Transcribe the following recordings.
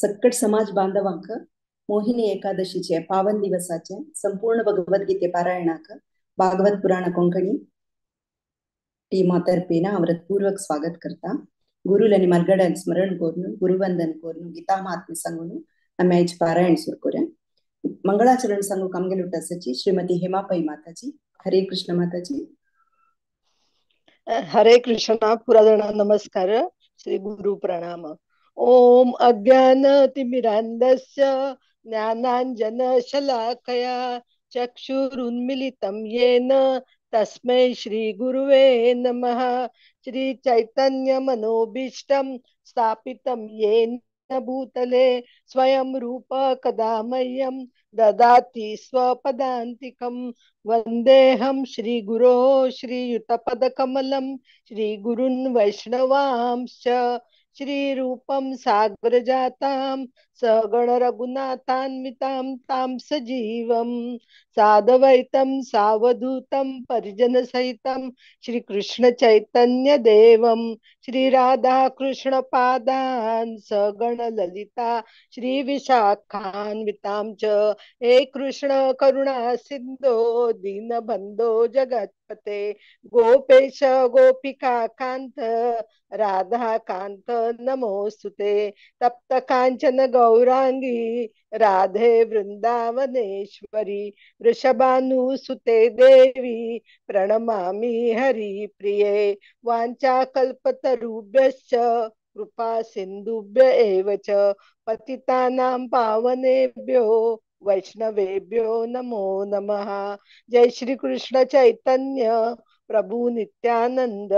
सक्कट समाज बांधवांक मोहिनी एकादशीचे पावन दिवसाचे संपूर्ण भगवद्गीते पारायणाक भागवत पुराण कोंकणी टीमा तर्फेन व्रतपूर्वक स्वागत करता. गुरुल आणि मार्गड्यान स्मरण करून गुरुवंदन करून गीता महात्म्य सांगून आम्ही आयज पारायण सुरू करूया. मंगळाचरण सांगू कामगेल उठासाची श्रीमती हेमा पै माताजी. हरे कृष्ण माताजी. हरे कृष्ण. पुरा नमस्कार. श्री गुरु प्रणाम. ओम अज्ञान तिमिरांधस्य ज्ञानांजन शलाकया चक्षुरुन्मिलितं येन तस्मै श्री गुरुवे नमः. श्री चैतन्य मनोभीष्टं स्थापितं येन भूतले स्वयं रूप कदा मह्यं ददाति स्वपदान्तिकं. वन्देऽहं श्री गुरो श्रीयुतपदकमलं श्री गुरुन् वैष्णवांश्च श्रीरूपं सागरजातां सगण रघुनाथान्वितां तां सजीवं सादवैतं सावधूतं परिजनसहितं श्रीकृष्ण चैतन्य देवं श्री राधा कृष्ण पादान् सगण ललिता श्री विशाखान्वितां च. हे कृष्ण करुणा सिन्धो दीनबन्धो जगत्पते गोपेश गोपिका कान्त राधा कान्त नमोस्तुते. तप्त कांचन गौरांगी राधे वृंदावनेश्वरी वृषभानुसुते देवी प्रणमामि हरिप्रिये. वाञ्छाकल्पतरुभ्यश्च कृपा सिन्धुभ्य एव च पतितानां पावनेभ्यो वैष्णवेभ्यो नमो नमः. जय श्री कृष्ण चैतन्य प्रभु नित्यानंद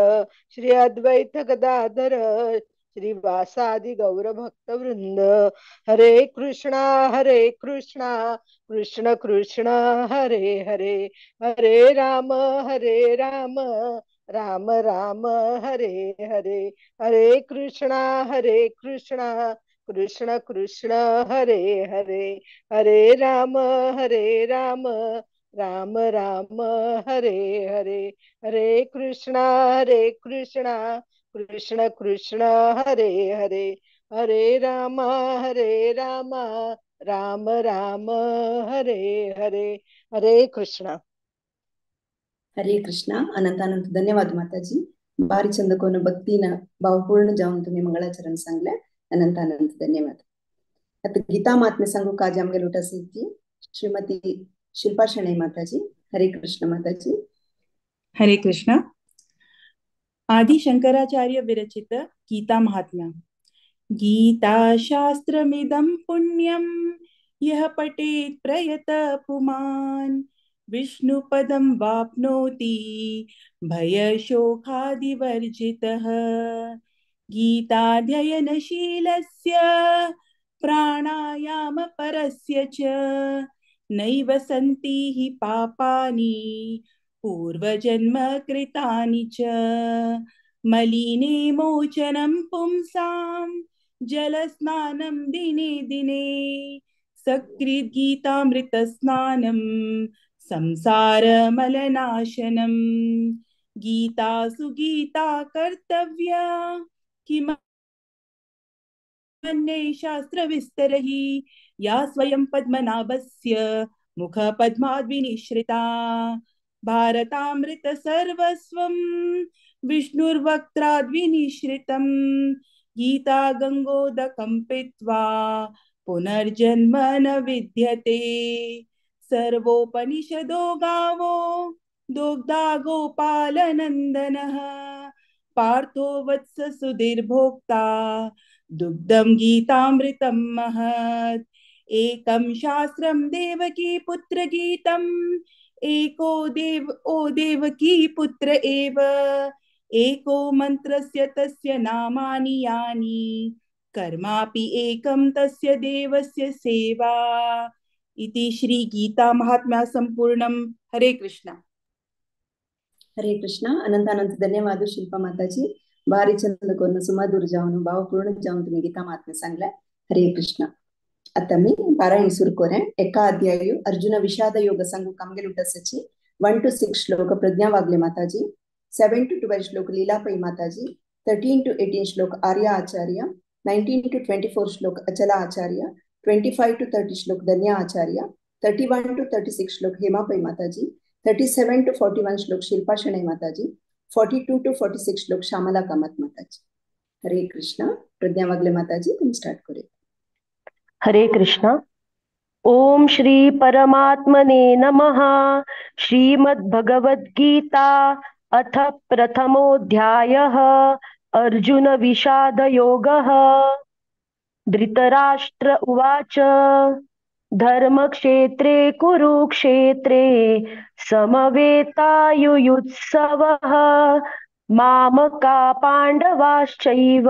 श्री अद्वैत गदाधर श्री वासादि गौर भक्त वृंद. हरे कृष्णा कृष्ण कृष्ण हरे हरे, हरे राम राम राम हरे हरे, हरे कृष्णा कृष्ण कृष्ण हरे हरे, हरे राम राम राम हरे हरे, हरे कृष्णा कृष्ण कृष्ण हरे हरे, हरे राम राम राम हरे हरे. हरे कृष्णा. हरे कृष्णा. अनंत अनंत धन्यवाद माताजी. बारी चंद कोण भक्तीन भावपूर्ण जाऊन तुम्ही मंगळाचरण सांगले. अनंत अनंत धन्यवाद. आता गीता महात्म्य सांगू काज आमगे लुटासी श्रीमती शिल्पा शणै माताजी. हरे कृष्ण माताजी. हरे कृष्ण. आदि शंकराचार्य विरचित गीता महात्म्य. गीता शास्त्रमिदं पुण्यं यः पठेत् प्रयत पुमान् विष्णुपदं वाप्नोति भयशोकादिवर्जितः. गीताध्ययनशीलस्य प्राणायामपरस्य च नैव सन्ति हि पापानि पूर्वजन्म कृतानि च. मलिने मोचनं पुंसां जलस्नानं दिने दिने सकृद्गीतामृतस्नानं संसारमलनाशनं. गीता सुगीता कर्तव्या किमन्ये शास्त्रविस्तरहि या स्वयं पद्मनाभस्य मुखपद्माद्विनिश्रिता. भारतामृत सर्वस्वं विष्णुर्वक्त्राद्विनिश्रितं गीता गंगोदकं पीत्वा पुनर्जन्म न विद्यते. सर्वोपनिषदो गावो दोग्धा गोपालनन्दनः पार्थो वत्स सुधीर्भोक्ता दुग्धं गीतामृतं महत्. एकं शास्त्रं देवकी पुत्र गीतम् एको देव ओ देवकी पुत्र एव एको मंत्रस्य तस्य नामानि यानि कर्मापि एकं तस्य देवस्य सेवा. इति श्री गीता महात्म्य संपूर्णम. हरे कृष्णा. हरे कृष्णा. अनंत अनंत धन्यवाद शिल्पा माताजी. भारी चंद करून सुमधुर जाऊन भावपूर्ण जाऊन तुम्ही गीता महात्म्य सांगलाय. हरे कृष्णा. आता मी पारायण सुरू करें. एका अध्याय अर्जुन विषाद योग सांगू कामगेल उठासाची 1 to 6 श्लोक प्रज्ञा वागले माताजी, 7 to 12 श्लोक लीला पै माताजी, 13 to 18 श्लोक आर्य आचार्य, 19 to 24 श्लोक अचला आचार्य, 25 to 30 श्लोक धन्या आचार्य, 31 to 36 श्लोक हेमा पै माताजी, 37 to 41 श्लोक शिल्पा शणै माताजी, 42 to 46 श्लोक श्यामला कामत माताजी. हरे कृष्णा. प्रज्ञा वागले माताजी, तुम्ही स्टार्ट करूया. हरे कृष्णा. ओम श्री परमात्मने नमः. श्रीमद्भगवद्गीता अथ प्रथमोऽध्यायः. अर्जुन विषादयोगः. धृतराष्ट्र उवाच. धर्मक्षेत्रे कुरुक्षेत्रे समवेतायुयुत्सवः. मामका पाण्डवाश्चैव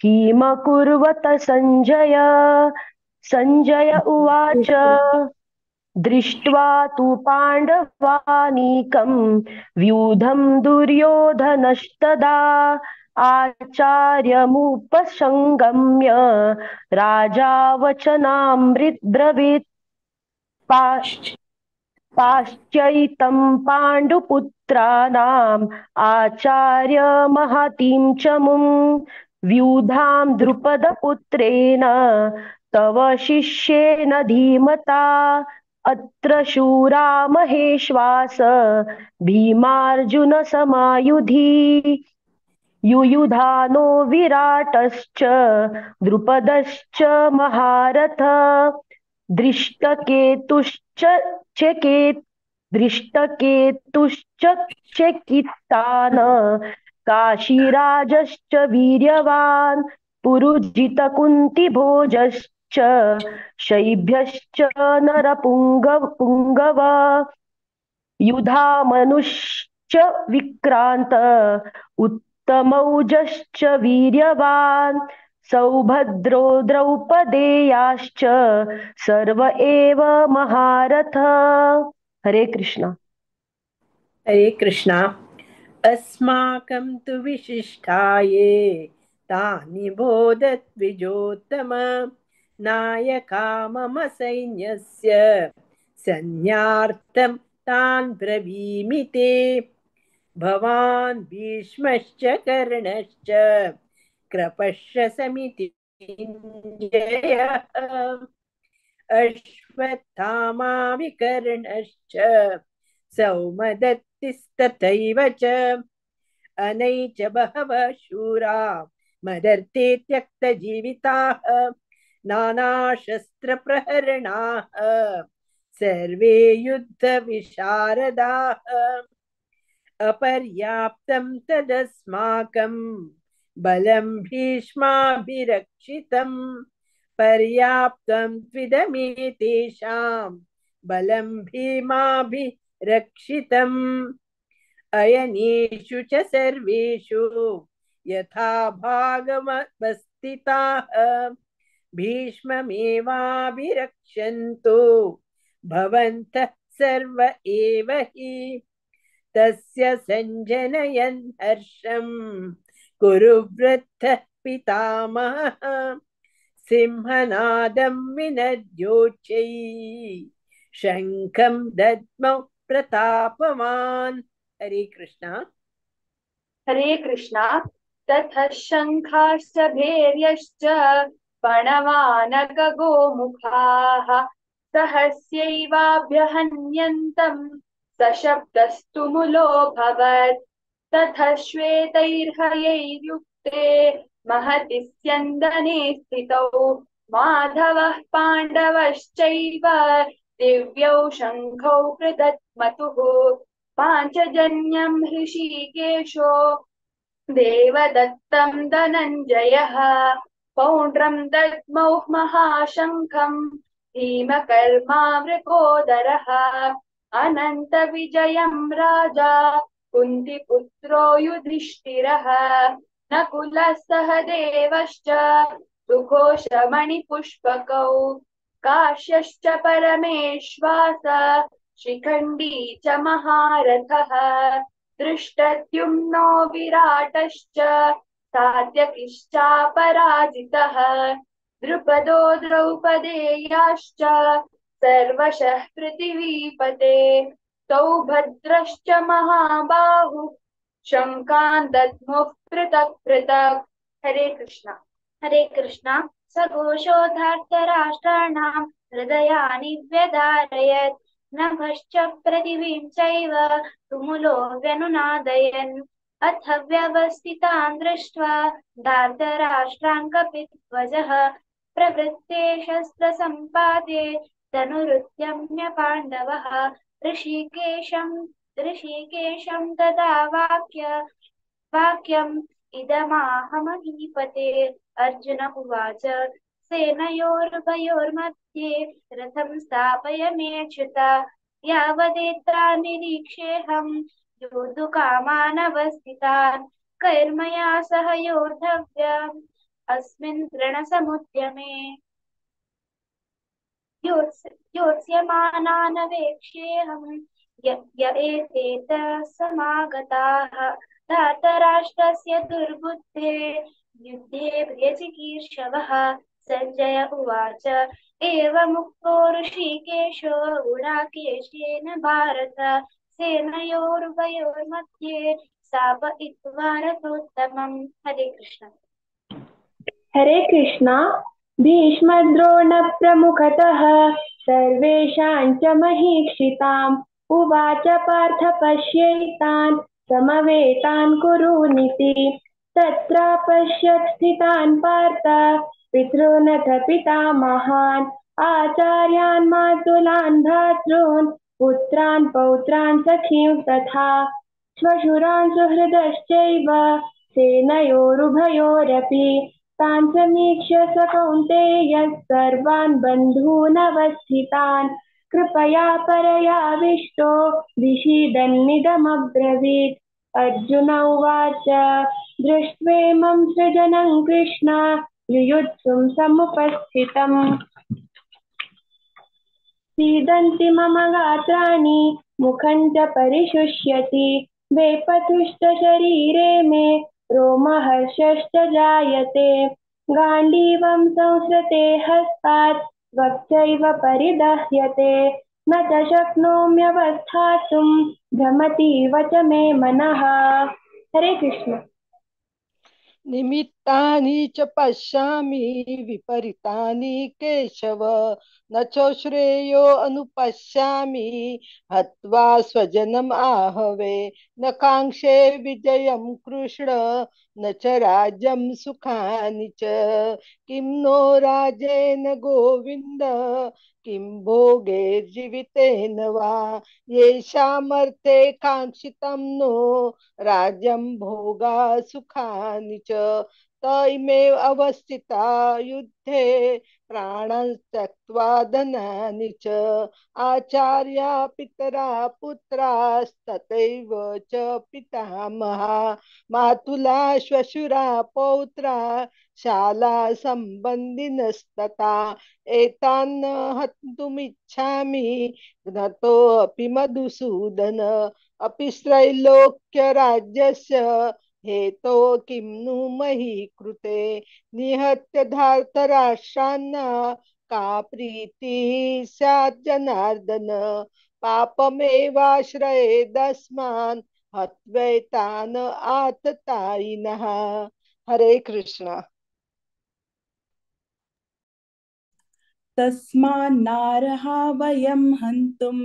किमकुर्वत संजय. संजय उवाच. दृष्ट्वा तु पाण्डवानीकं व्यूढं दुर्योधनस्तदा आचार्यमुपसंगम्य राजा वचनामृतब्रवीत्. पाश्चैतं पाण्डुपुत्राणाम् आचार्य महतीं च मुं व्यूढां द्रुपदपुत्रेण तव शिष्येन धीमता. अत्र शूरा महेश्वास भीमार्जुन समायुधि. युयुधानो विराटश्च द्रुपदश्च महारथ. दृष्टकेतुश्च दृष्टकेतुश्च चेकितान. काशीराजश्च वीर्यवान् पुरुजितकुन्तिभोजश्च शैभ्यश्च नरपुङ्गव. युधामनुश्च विक्रान्त उत्तमौजश्च वीर्यवान्. सौभद्रो द्रौपदेयाश्च सर्व एव महारथ. हरे कृष्णा. हरे कृष्णा. अस्माकं तु विशिष्टाये तानि बोधद्विजोत्तम. नायका मम सैन्यस्य सैन्यार्थं तान् ब्रवीमि ते. भवान् भीष्मश्च कर्णश्च कृपश्च समितिञ्जयः. अश्वत्थामा विकर्णश्च सौमदत्तिस्तथैव च. अनै च बहवः शूरा मदर्थे त्यक्तजीविताः. नानाशस्त्रप्रहरणाः सर्वे युद्धविशारदाः. अपर्याप्तं तदस्माकं बलं भीष्माभिरक्षितं. पर्याप्तं त्विदमेतेषां बलं भीमाभिरक्षितम्. अयनेषु च सर्वेषु यथा भागमवस्थिताः. भीष्ममेवाभिरक्षन्तु भवन्तः सर्व एव हि. तस्य सञ्जनयन् हर्षं कुरु वृद्धः पितामहः. सिंहनादं विनद्योच्चैः शङ्खं दद्मौ प्रतापवान्. हरे कृष्णा. हरे कृष्णा. ततः शङ्खाश्च भैर्यश्च पणवानकगोमुखाः. सहस्यैवाभ्यहन्यन्तं सशब्दस्तुमुलोऽभवत्. ततः श्वेतैर्हयैर्युक्ते महति स्यन्दने स्थितौ. माधवः पाण्डवश्चैव दिव्यौ शङ्खौ प्रदत्मतुः. पाञ्चजन्यं हृषीकेशो देवदत्तं धनञ्जयः. पौण्ड्रं दद्मौ महाशङ्खं भीमकर्मावृकोदरः. अनन्तविजयं राजा कुन्तिपुत्रो युधिष्ठिरः. नकुलः सहदेवश्च सुघोषमणिपुष्पकौ. काश्यश्च परमेश्वास शिखण्डी च महारथः. दृष्टद्युम्नो विराटश्च सात्यकिश्चापराजितः. द्रुपदो द्रौपदेयाश्च सर्वशः पृथिवीपते. सौभद्रश्च महाबाहु शङ्कान् दद्मुः पृथक् पृथक्। हरे कृष्णा। हरे कृष्णा। सघोषो धार्तराष्ट्राणां हृदयानि व्यदारयत् नभश्च पृथिवीं चैव तुमुलो व्यनुनादयन्। अथ व्यवस्थितान् दृष्ट्वा धार्तराष्ट्रान् कपिध्वजः प्रवृत्ते शस्त्रसम्पाते धनुरुद्यम्य पाण्डवः। ऋषिकेशं तदा वाक्यम् इदमाह महीपते। अर्जुन उवाच सेनयोरुभयोर्मध्ये रथं स्थापय मेऽच्युत यावदेता निरीक्षेऽहं योद्धुकामानवस्थितान् कैर्मया सह योद्धव्यम् अस्मिन् रणसमुद्यमे। योत्स्यमानानवेक्षेऽहं य एते समागताः धार्तराष्ट्रस्य दुर्बुद्धे युद्धे प्रियचिकीर्षवः। संजय उवाच एवमुक्तो ऋषिकेशो गुडाकेशेन भारत सेनयोरुभयोर्मध्ये स्थापयित्वा रथोत्तमम्। हरे कृष्ण। हरे कृष्णा। भीष्मद्रोणप्रमुखतः सर्वेषां च महीक्षिताम् उवाच पार्थ पश्यैतान् समवेतान् कुरूनिति। तत्रापश्यत् स्थितान् पार्थ पितॄनथ पितामहान् आचार्यान् मातुलान् भ्रातॄन् पुत्रान् पौत्रान् सखीं तथा श्वशुरान् सुहृदश्चैव सेनयोरुभयोरपि। तान् समीक्ष्य स कौन्तेयः सर्वान् बन्धूनवस्थितान् कृपया परयाविष्टो विषीदन्निदमब्रवीत्। अर्जुन उवाच दृष्ट्वेमं सृजनं कृष्ण युयुत्सुं समुपस्थितम्। सीदन्ति मम गात्राणि मुखं च परिशुष्यति वेपथुश्च शरीरे मे रोमहर्षश्च जायते। गाण्डीवं संसृते हस्तात् त्वक्चैव परिदह्यते न च शक्नोम्यवस्थातुं भ्रमतीव च मे मनः। हरे कृष्ण। निमित्तानि च पश्यामि विपरीतानि केशव न च श्रेयो अनुपश्यामि हत्वा स्वजनम् आहवे। न काङ्क्षे विजयं कृष्ण न च राज्यं सुखानि च। किं नो राजेन गोविन्द किं भोगैर्जीवितेन वा। येषामर्थे काङ्क्षितं नो राज्यं भोगा सुखानि च। त इमेव अवस्थिता युद्धे प्राणान् त्यक्त्वा धनानि च। आचार्या पितरा पुत्रास्तथैव च पितामहा मातुला श्वशुरा पौत्रा शाला सम्बन्धिनस्तथा। एतान् हन्तुमिच्छामि घ्नतोऽपि मधुसूदन। अपि त्रैलोक्यराज्यस्य हेतो किं नु मही कृते। निहत्य धार्तराष्ट्रान्न का प्रीतिः स्यात् जनार्दन। पापमेवाश्रयेदस्मान् हत्वैतान् आततायिनः। हरे कृष्ण। तस्मान्नार्हा वयं हन्तुं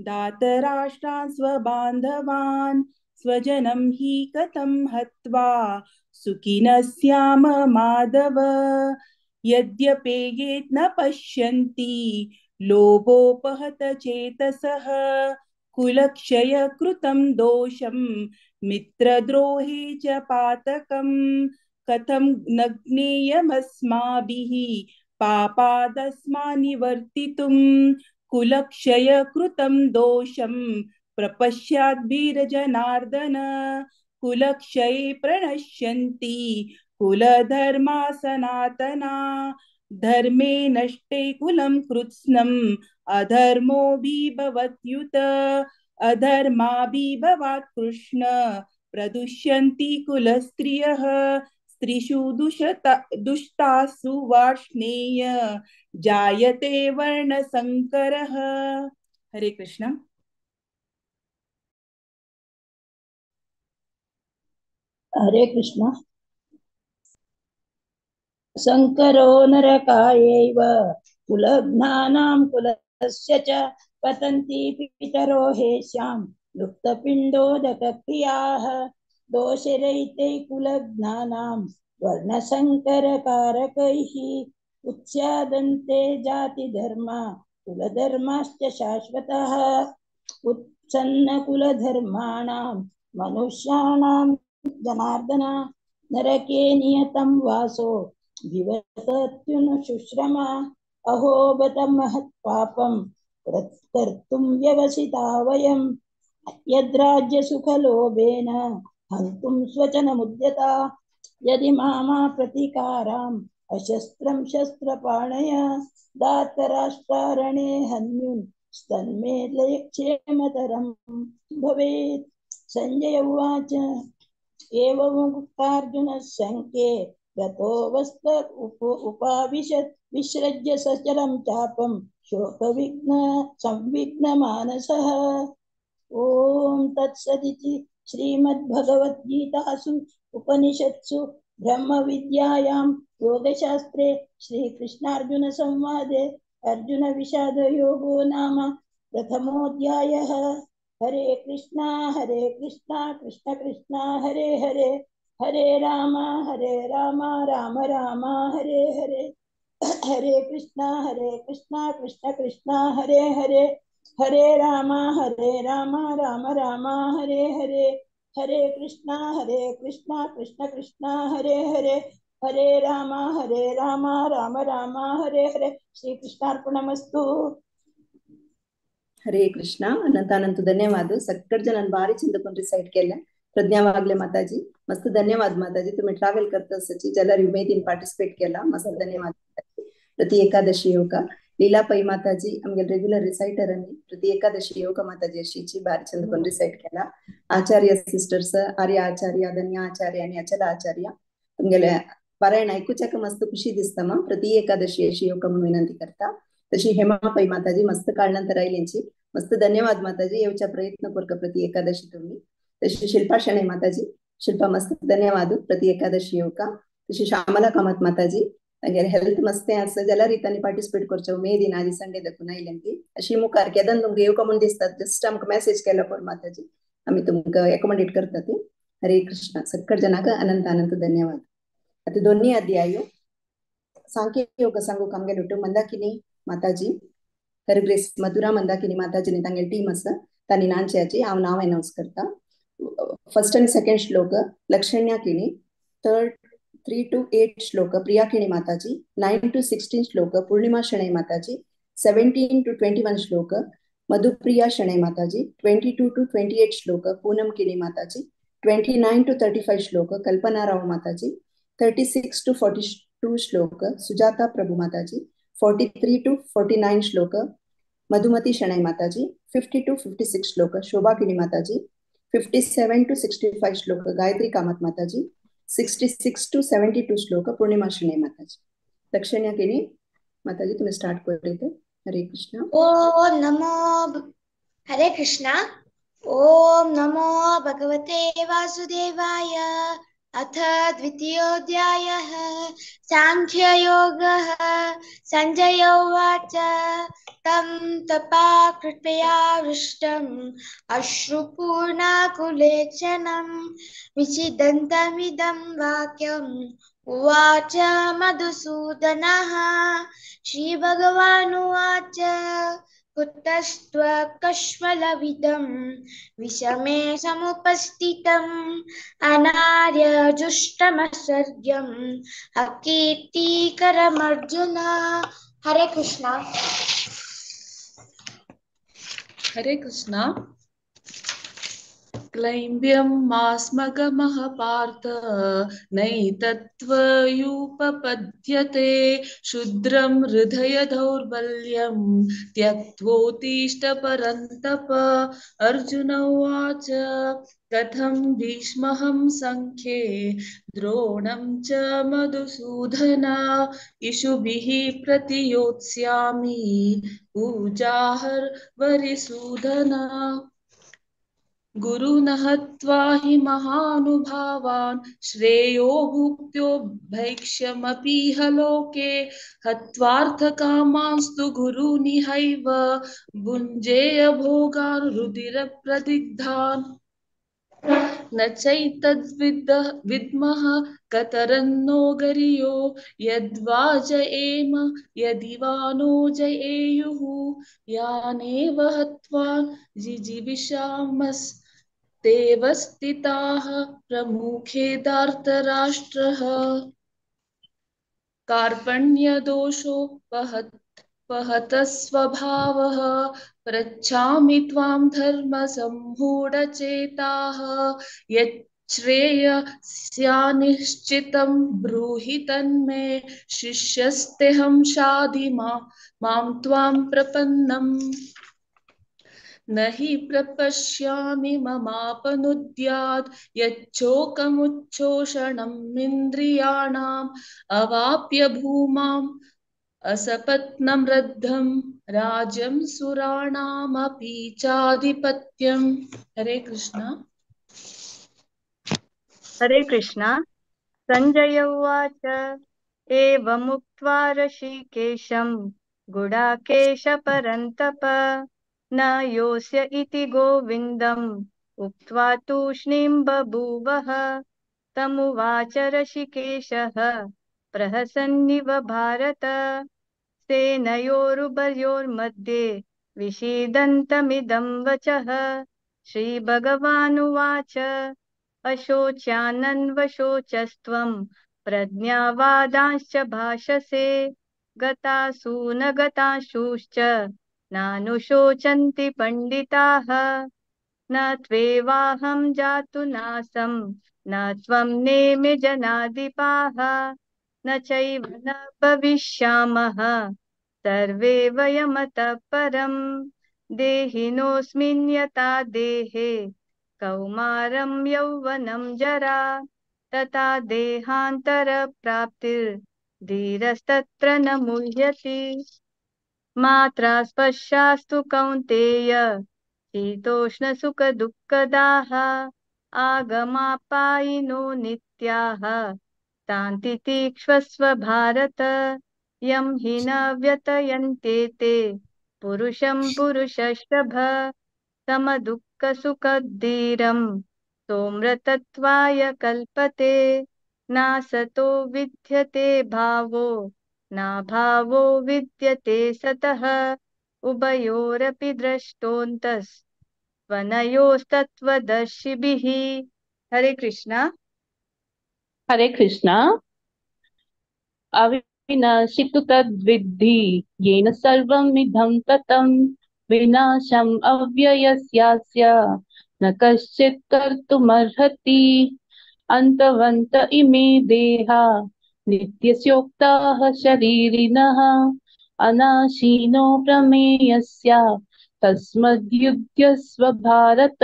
दातराष्ट्रान् स्वबान्धवान् स्वजनं हि कथं हत्वा सुखिनः स्याम माधव। यद्यपेयेत् न पश्यन्ति लोभोपहत चेतसः कुलक्षयकृतं दोषं मित्रद्रोहे च पातकं। कथं न ज्ञेयमस्माभिः पापादस्मान्निवर्तितुं कुलक्षयकृतं दोषं प्रपश्याद्भिर्जनार्दन। कुलक्षये प्रणश्यन्ति कुलधर्मा सनातना धर्मे नष्टे कुलं कृत्स्नम् अधर्मोऽभिभवत्युत। अधर्माभिभवात् कृष्ण प्रदुष्यन्ति कुलस्त्रियः स्त्रीषु दुष्टासु वार्ष्णेय जायते वर्णसंकरः। हरे कृष्ण। हरे कृष्ण। संकरो नरकायैव कुलघ्नानां कुलस्य च पतन्ति पितरो हेश्यां लुप्तपिण्डोदकक्रियाः दोषरहितै कुलघ्नानां वर्णसंकरकारकैः उत्स्यादन्ते जातिधर्मा कुलधर्माश्च शाश्वतः उत्सन्नकुलधर्माणां मनुष्याणां जनार्दन नरके नियतं वासो विवतत्युनुशुश्रमा अहो बत महत्पापं कर्तुं व्यवसिता वयं यद्राज्यसुखलोभेन हन्तुं स्वचनमुद्यता यदि मामा प्रतिकाराम् अशस्त्रं शस्त्रपाणय दातराष्ट्रारणे हन्युन् स्तन्मे लयक्षेमतरं भवेत्। संजय उवाच एवमुक्तार्जुनः शङ्के गतो वस्त उपाविशत् विसृज्य सचलं चापं शोकविघ्न संविघ्नमानसः। ॐ तत्सदिति श्रीमद्भगवद्गीतासु उपनिषत्सु ब्रह्मविद्यायां योगशास्त्रे श्रीकृष्णार्जुनसंवादे अर्जुनविषादयोगो नाम प्रथमोऽध्यायः। हरे कृष्णा कृष्ण कृष्ण हरे हरे हरे राम राम राम हरे हरे हरे कृष्णा कृष्ण कृष्ण हरे हरे हरे राम राम राम हरे हरे हरे कृष्णा कृष्ण कृष्ण हरे हरे हरे राम राम राम हरे हरे। श्री कृष्णार्पणमस्तु। हरे कृष्ण। अनंत अनंत धन्यवाद। सक्कट जन भारी चंद कोण रिसाइट केले। प्रज्ञा वागले माताजी मस्त धन्यवाद माताजी। तुम्ही ट्रॅव्हल करता सची ज्याला उमेदीन पार्टिसिपेट केला मस्त धन्यवाद माताजी। प्रति एकादशी योग लीला पै माताजी आमगे रेग्युलर रिसाइटर आणि प्रति एकादशी योग माताजी अशीची भारी चंद कोण रिसाइट केला। आचार्य सिस्टर्स आर्य आचार्य धन्य आचार्य आणि अचल आचार्य तुमगेले पारायण ऐकूच्याक मस्त खुशी दिसता मा प्रति एकादशी अशी योग म्हणून विनंती करता। तशी हेमा पै माताजी मस्त काळनंतर आयल्यांची मस्त धन्यवाद माताजी। येवच्या प्रयत्न करका प्रति एकादशी तुम्ही। तशी शिल्पा शणे माताजी शिल्पा मस्त धन्यवाद प्रति एकादशी येवका। तशी श्यामला कामत माताजी तांगेले हेल्थ मस्त आसा जाल्यार रितांनी पार्टिसिपेट करचे उमेदीन आजी संडे दाखून आयल्यांती अशी मुखार केदन तुमकां येवका म्हूण दिसतात जस्ट आमकां मेसेज केला पळय माताजी आमी तुमकां एकोमोडेट करतात ती। हरे कृष्ण। सक्कट जनाक अनंत अनंत धन्यवाद। आतां दोन्ही अध्यायो सांख्य योग सांगूक आमगेले उठू मंदाकिनी माताजी हर ग्रेस मधुरा मंदाकिनी माताजीने तांगेली टीम आसा तांणी नांच्याची हांव नांव अनावन्स करता। फर्स्ट आणि सेकंड श्लोक लक्षण्या किणी, थर्ड 3 to 8 श्लोक प्रिया किणी माताजी, 9 to 16 श्लोक पूर्णिमा शणै माताजी, 17 to 21 श्लोक मधुप्रिया शणै माताजी, 22 to 28 श्लोक पूनम किणी माताजी, 29 to 35 श्लोक कल्पना राव माताजी, 36 to 42 श्लोक सुजाता प्रभु माताजी, 43 to 49 श्लोक मधुमती शणै माताजी, 50 to 56 श्लोक शोभा किणी माताजी, 57 to 65 श्लोक गायत्री कामत माताजी, 66 to 72 श्लोक पूर्णिमा शणै माताजी। दक्षिण्या किणी माताजी तुम्ही स्टार्ट करीत। हरे कृष्ण। ओम नमो हरे कृष्णा। ओम नमो भगवते वासुदेवाय। अथ द्वितीयोऽध्यायः सांख्ययोगः। संजय उवाच तं तपा कृपया वृष्टम् अश्रुपूर्णाकुलेक्षणं विचिदन्तमिदं वाक्यम् उवाच मधुसूदनः। श्रीभगवानुवाच कुतस्त्वकश्मलविदं विषमे समुपस्थितम् अनार्यजुष्टमसर्ग्यम् अकीर्तिकरमर्जुन। हरे कृष्णा। हरे कृष्णा। क्लैब्यं मास्मगमः पार्थ नैतत्त्वयुपपद्यते शूद्रं हृदय दौर्बल्यं त्यक्त्वोत्तिष्ठ परन्तप। अर्जुन उवाच कथं भीष्महं संख्ये द्रोणं च मधुसूदन इषुभिः प्रतियोत्स्यामि पूजाहर्वरिसूदन। गुरुन् हत्वा हि महानुभावान् श्रेयो भुक्त्यो भैक्ष्यमपीह लोके। हत्वार्थकामांस्तु गुरूनिहैव भुञ्जेय भोगान् रुधिरप्रदिग्धान्। न चैतद्विद् विद्मः कतरन्नो गरियो यद्वा जयेम यदि वा नो जयेयुः। यानेव हत्वा जिजीविषामस्तेव स्थिताः प्रमुखे धार्तराष्ट्रः। कार्पण्यदोषो पहतस्वभावः पृच्छामि त्वां धर्मसम्मूढचेताः। यच्छ्रेयस्यानिश्चितं ब्रूहि तन्मे शिष्यस्तेऽहं शाधि मां त्वां प्रपन्नम्। न हि प्रपश्यामि ममापनुद्यात् यच्छोकमुच्छोषणम् इन्द्रियाणाम्। अवाप्य भूमाम् असपत्नमृद्धं राज्यं सुराणामपि चाधिपत्यम्। हरे कृष्णा। हरे कृष्णा। सञ्जय उवाच एवमुक्त्वा ऋषिकेशं गुडाकेश परन्तप न योऽस्य इति गोविन्दम् उक्त्वा तूष्णीं बभूवः। तमुवाच ऋषिकेशः प्रहसन्निव भारत सेनयोरुभयोर्मध्ये विषीदन्तमिदं वचः। श्रीभगवानुवाच अशोच्यानन्वशोचस्त्वं प्रज्ञावादांश्च भाषसे गतासु न गताशुश्च नानुशोचन्ति पण्डिताः। न त्वेवाहं जातु नासं न त्वं नेमे जनाधिपाः न चैव न भविष्यामः सर्वे वयमतः परं। देहिनोऽस्मिन् यथा देहे कौमारं यौवनं जरा तथा देहान्तरप्राप्तिर्धीरस्तत्र न मुह्यति। मात्रा स्पर्शास्तु कौन्तेय शीतोष्णसुखदुःखदाः आगमापायिनो नित्याः तान्ति तीक्ष्वस्व भारत। यं हि न व्यतयन्ते ते पुरुषं पुरुषर्षभ समदुःखसुखधीरं सोमृतत्वाय कल्पते। नासतो विद्यते भावो नाभावो विद्यते सतः उभयोरपि द्रष्टोऽन्तस्त्वनयोस्तत्त्वदर्शिभिः। हरे कृष्णा। हरे कृष्णा। अविनाशि तु तद्विद्धि येन सर्वमिदं ततं विनाशम् अव्ययस्यास्य न कश्चित् कर्तुमर्हति। अन्तवन्त इमे देहा नित्यस्योक्ताः शरीरिणः अनाशीनो प्रमेयस्य तस्मद्युध्यस्व भारत।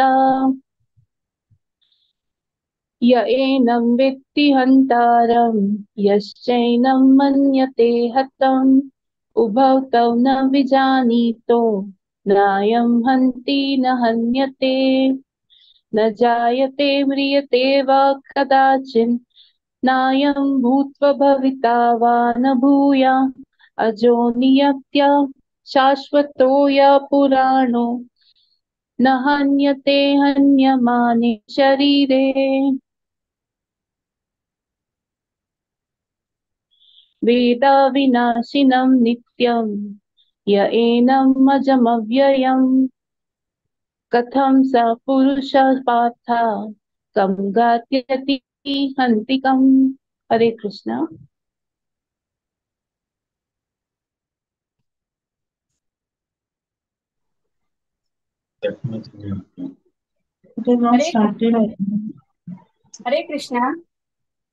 य एनं वेत्ति हन्तारं यश्चैनं मन्यते हतम् उभौ तौ न विजानीतो नायं हन्ति न हन्यते। न जायते म्रियते वा कदाचिन् नायं भूत्वा भविता वा न भूया। अजो नियत्या शाश्वतो या पुराणो न हन्यते हन्यमाने शरीरे। वेदाविनाशिनं नित्यं य एनम् अजमव्ययम् कथं स पुरुषः पार्थ कं घातयति हन्ति कम्। हरे कृष्णा। हरे कृष्णा।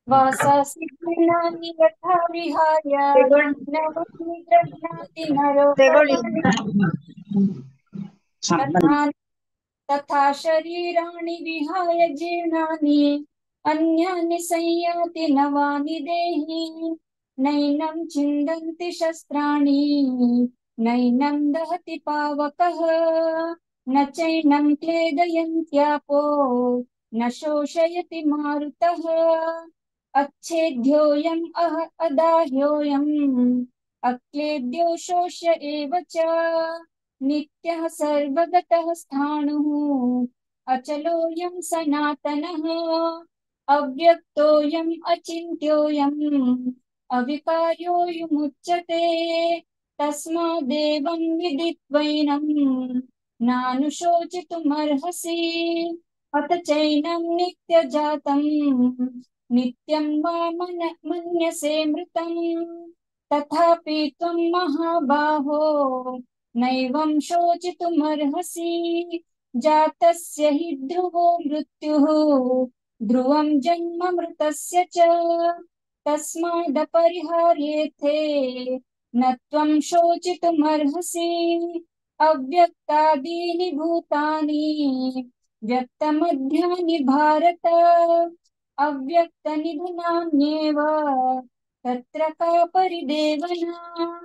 वासांसि जीर्णानि यथा विहाय नवानि गृह्णाति नरो तथा शरीराणि विहाय जीर्णानि अन्यानि संयाति नवानि देहि। नैनं छिन्दन्ति शस्त्राणि नैनं दहति पावकः न चैनं क्लेदयन्त्यापो न शोषयति मारुतः। अच्छेद्योऽयम् अह अदाह्योऽयम् अक्लेद्यो शोष्य एव च। नित्यः सर्वगतः स्थाणुः अचलोऽयं सनातनः। अव्यक्तोऽयम् अचिन्त्योऽयम् अविकार्योऽयमुच्यते। तस्मादेवं विदित्वैनं नानुशोचितुमर्हसि। अथ चैनं नित्यजातं नित्यं वा मन्यसे मृतं। तथापि त्वं महाबाहो नैवं शोचितुमर्हसि। जातस्य हि ध्रुवो मृत्युः ध्रुवं जन्म मृतस्य च। तस्मादपरिहार्येथे न त्वं शोचितुमर्हसि। अव्यक्तादीनि भूतानि व्यक्तमध्यानि भारत। अव्यक्तनिधनान्येव तत्र का परिदेवना।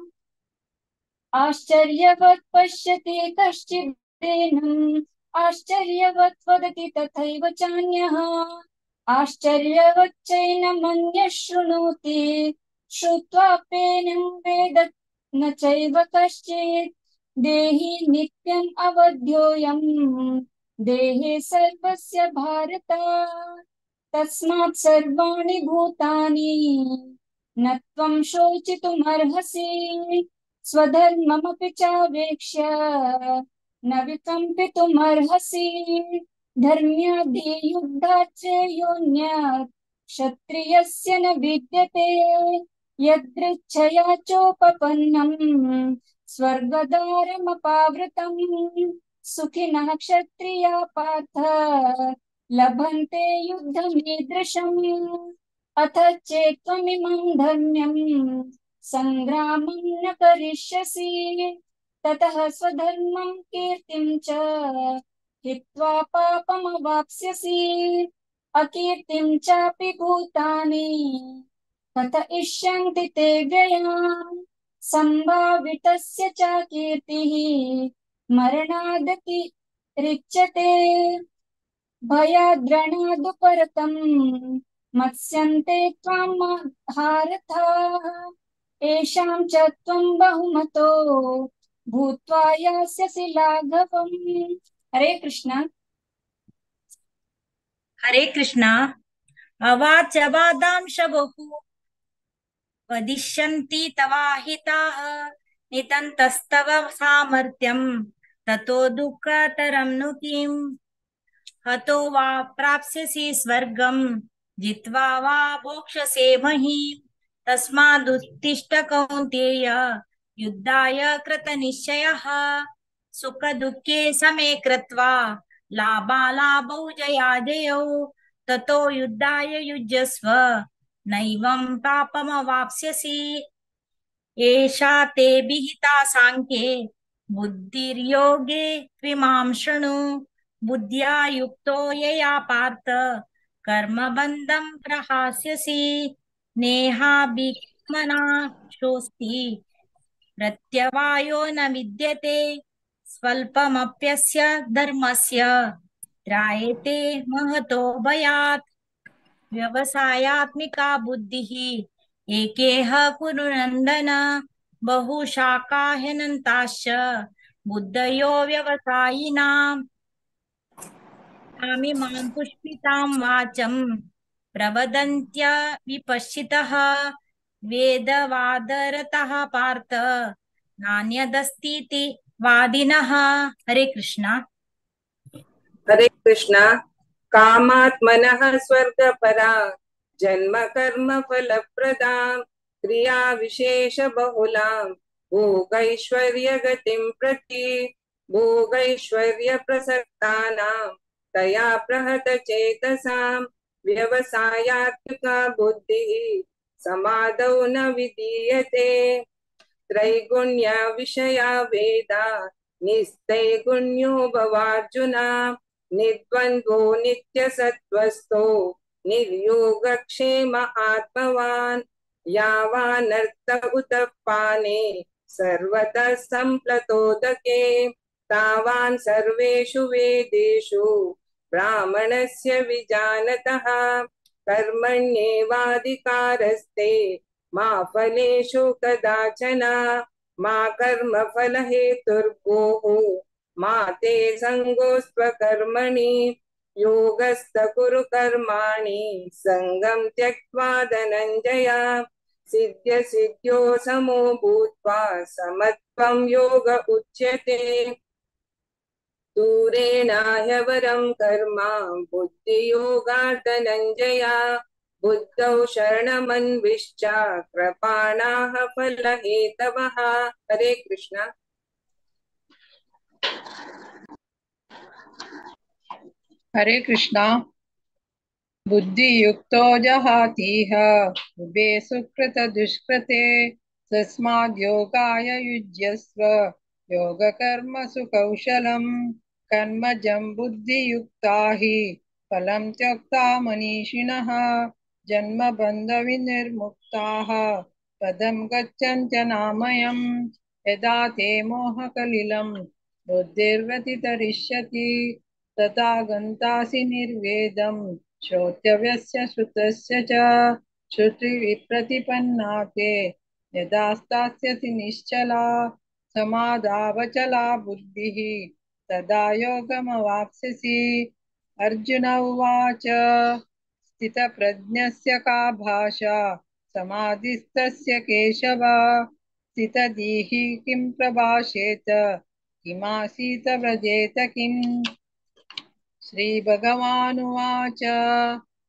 आश्चर्यवत् पश्यति कश्चिदेनम् आश्चर्यवत् वदति तथैव चान्यः। आश्चर्यवच्चैनमन्यः शृणोति श्रुत्वाप्येनं वेद न चैव कश्चित्। देहि नित्यम् अवध्योऽयं देहे सर्वस्य भारत। तस्मात् सर्वाणि भूतानि न त्वं शोचितुमर्हसि। स्वधर्ममपि चावेक्ष्य न विकम्पितुमर्हसि। धर्म्यादियुद्धात् श्रेयोऽन्यत् क्षत्रियस्य न विद्यते। यदृच्छया चोपपन्नं स्वर्गदारमपावृतं। सुखिनः क्षत्रिया पार्थ लभन्ते युद्धमीदृशम्। अथ चेत्त्वमिमं धर्म्यं संग्रामं न करिष्यसि। ततः स्वधर्मं कीर्तिं च हित्वा पापमवाप्स्यसि। अकीर्तिं चापि भूतानि कथयिष्यन्ति ते व्ययाम्। संभावितस्य च कीर्तिः मरणादतिरिच्यते। भयाद्रणादुपरतं मत्स्यन्ते त्वां महारथाः। एषां च त्वं बहुमतो भूत्वा यास्यसि लाघवम्। हरे कृष्णा। हरे कृष्णा। अवाच वादांश बहु वदिष्यन्ति तवाहिताः। नितन्तस्तव सामर्थ्यं ततो दुःखतरं नु किम्। हतो वा प्राप्स्यसि स्वर्गं जित्वा वा भोक्ष्यसे महीं। तस्मादुत्तिष्ठ कौन्तेय युद्धाय कृतनिश्चयः। सुखदुःखे समे कृत्वा लाभालाभौ जयाजयौ। ततो युद्धाय युज्यस्व नैवं पापमवाप्स्यसि। एषा ते विहिता साङ्ख्ये बुद्धिर्योगे त्विमां शृणु। बुद्ध्या युक्तो यया पार्थ कर्मबन्धं प्रहास्यसि। नेहाभिमनाशोऽस्ति प्रत्यवायो न विद्यते। स्वल्पमप्यस्य धर्मस्य त्रायते महतो भयात्। व्यवसायात्मिका बुद्धिः एकेह कुरु नन्दन। बहुशाकाह्यनन्ताश्च बुद्धयो व्यवसायिनाम्। तामिमां पुष्पितां वाचं प्रवदन्त्य विपश्चितः। वेदवादरतः पार्थ नान्यदस्तीति वादिनः। हरे कृष्णा। हरे कृष्णा। कामात्मनः स्वर्गपरा जन्म कर्म फलप्रदां क्रिया विशेष बहुलां भोगैश्वर्य गतिं प्रति भोगैश्वर्य प्रसक्तानां तया प्रहत चेतसां व्यवसायात्मिका बुद्धिः समाधौ न विधीयते। त्रैगुण्या विषया वेदा निस्तैगुण्यो भवार्जुन। निर्द्वन्द्वो नित्यसत्त्वस्थो निर्योगक्षेम आत्मवान्। यावानर्थ उत पाने सर्वतः सम्प्लतोदके तावान् सर्वेषु वेदेषु ब्राह्मणस्य विजानतः। कर्मण्येवाधिकारस्ते मा फलेषु कदाचन, मा कर्मफलहेतुर्भूः मा ते सङ्गोऽस्त्वकर्मणि। योगस्थ कुरु कर्माणि सङ्गं त्यक्त्वा धनञ्जय, सिद्ध्य सिद्ध्यो समो भूत्वा समत्वं योग उच्यते। दूरेण ह्यवरं कर्म बुद्धियोगात् धनञ्जय, बुद्धौ शरणमन्विश्च कृपाणाः फलहेतवः। हरे कृष्ण। हरे कृष्णा। बुद्धियुक्तो जहातीह उभे सुकृत दुष्कृते, तस्माद् योगाय युज्यस्व योगकर्मसु कौशलम्। कर्मजं बुद्धियुक्ता हि फलं त्यक्ता मनीषिणः, जन्मबन्धविनिर्मुक्ताः पदं गच्छन्त्यनामयम्। यदा ते मोहकलिलं बुद्धिर्व्यतितरिष्यति, तथा गन्तासि निर्वेदं श्रोतव्यस्य श्रुतस्य च। श्रुतिविप्रतिपन्ना ते यदा स्थास्यसि निश्चला, समाधावचला बुद्धिः तदा योगमवाप्स्यसि। अर्जुन उवाच, स्थितप्रज्ञस्य का भाषा समाधिस्थस्य केशव, स्थितधीः किं प्रभाषेत किमासीत व्रजेत किम्। श्रीभगवानुवाच,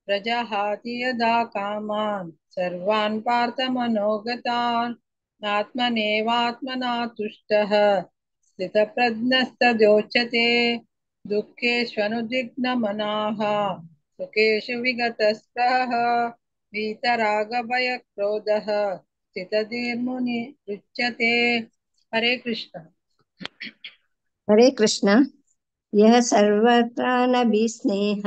प्रजहाति यदा कामान् सर्वान् पार्थमनोगतान्, आत्मनेवात्मना तुष्टः स्थितप्रज्ञस्तदोच्यते। दुःखेष्वनुद्विग्नमनाः सुखेषु विगतस्पृहः, वीतरागभयक्रोधः स्थितधीर्मुनिरुच्यते। हरे कृष्ण। हरे कृष्ण। यः सर्वत्र नभिस्नेह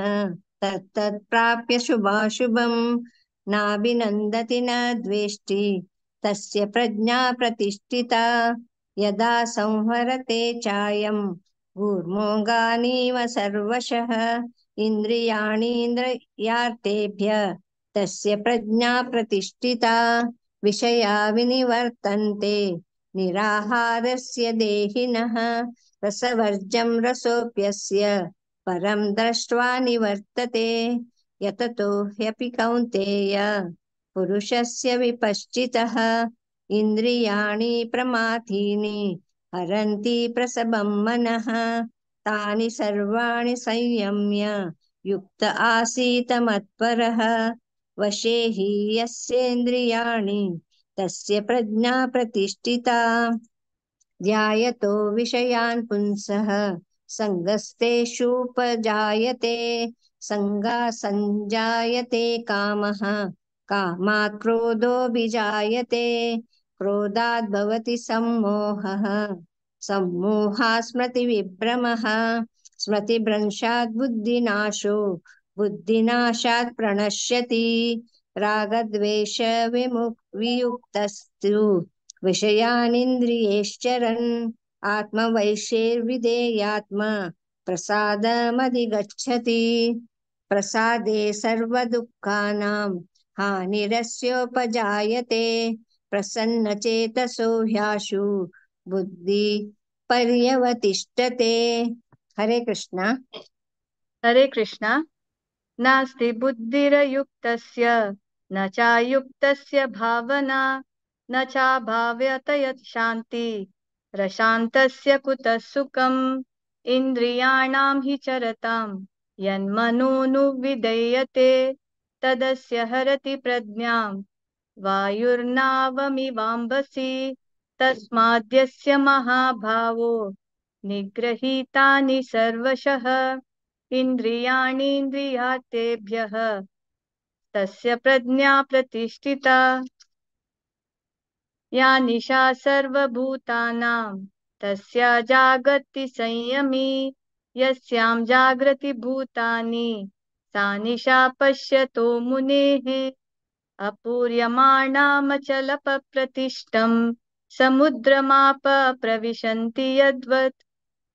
तत्तत्प्राप्य शुभाशुभं, नाभिनन्दति न द्वेष्टि तस्य प्रज्ञा प्रतिष्ठिता। यदा संहरते चायं कूर्मो गानीव सर्वशः, इन्द्रियाणीन्द्रियार्थेभ्य तस्य प्रज्ञा प्रतिष्ठिता। विषया विनिवर्तन्ते निराहारस्य देहिनः, रसवर्जं रसोऽप्यस्य परं दृष्ट्वा निवर्तते। यततो ह्यपि कौन्तेय पुरुषस्य विपश्चितः, इन्द्रियाणि प्रमाथीनि हरन्ति प्रसभं मनः। तानि सर्वाणि संयम्य युक्त आसीत मत्परः, वशे हि यस्येन्द्रियाणि तस्य प्रज्ञा प्रतिष्ठिता। ध्यायतो विषयान् पुंसः सङ्गस्तेषुपजायते, सङ्गा सञ्जायते कामः, कामात् क्रोधोऽभिजायते, क्रोधात् भवति सम्मोहः, सम्मोहात् स्मृतिविभ्रमः, स्मृतिभ्रंशात् बुद्धिनाशो, बुद्धिनाशात् प्रणश्यति। रागद्वेष वियुक्तस्तु विषयानिन्द्रियैश्चरन्, आत्मवैशेर्विधेयात्मा प्रसादमधिगच्छति। प्रसादे सर्वदुःखानां हानिरस्योपजायते, प्रसन्नचेतसो ह्याशु बुद्धि पर्यवतिष्ठते। हरे कृष्णा। हरे कृष्णा। नास्ति बुद्धिरयुक्तस्य न चायुक्तस्य भावना, न चाभाव्यतयत् शान्ति रशान्तस्य कुतः सुखम्। इन्द्रियाणां हि चरतां यन्मनोनुविधीयते, तदस्य हरति प्रज्ञां वायुर्नावमिवाम्बसि। तस्माद्यस्य महाभावो निगृहीतानि सर्वशः, इन्द्रियाणीन्द्रियार्थेभ्यः तस्य प्रज्ञा प्रतिष्ठिता। या निशा सर्वभूतानां तस्या जागर्ति संयमी, यस्यां जागृति भूतानि सा निशा पश्यतो मुनेः। अपूर्यमाणामचलप्रतिष्ठं समुद्रमाप प्रविशन्ति यद्वत्,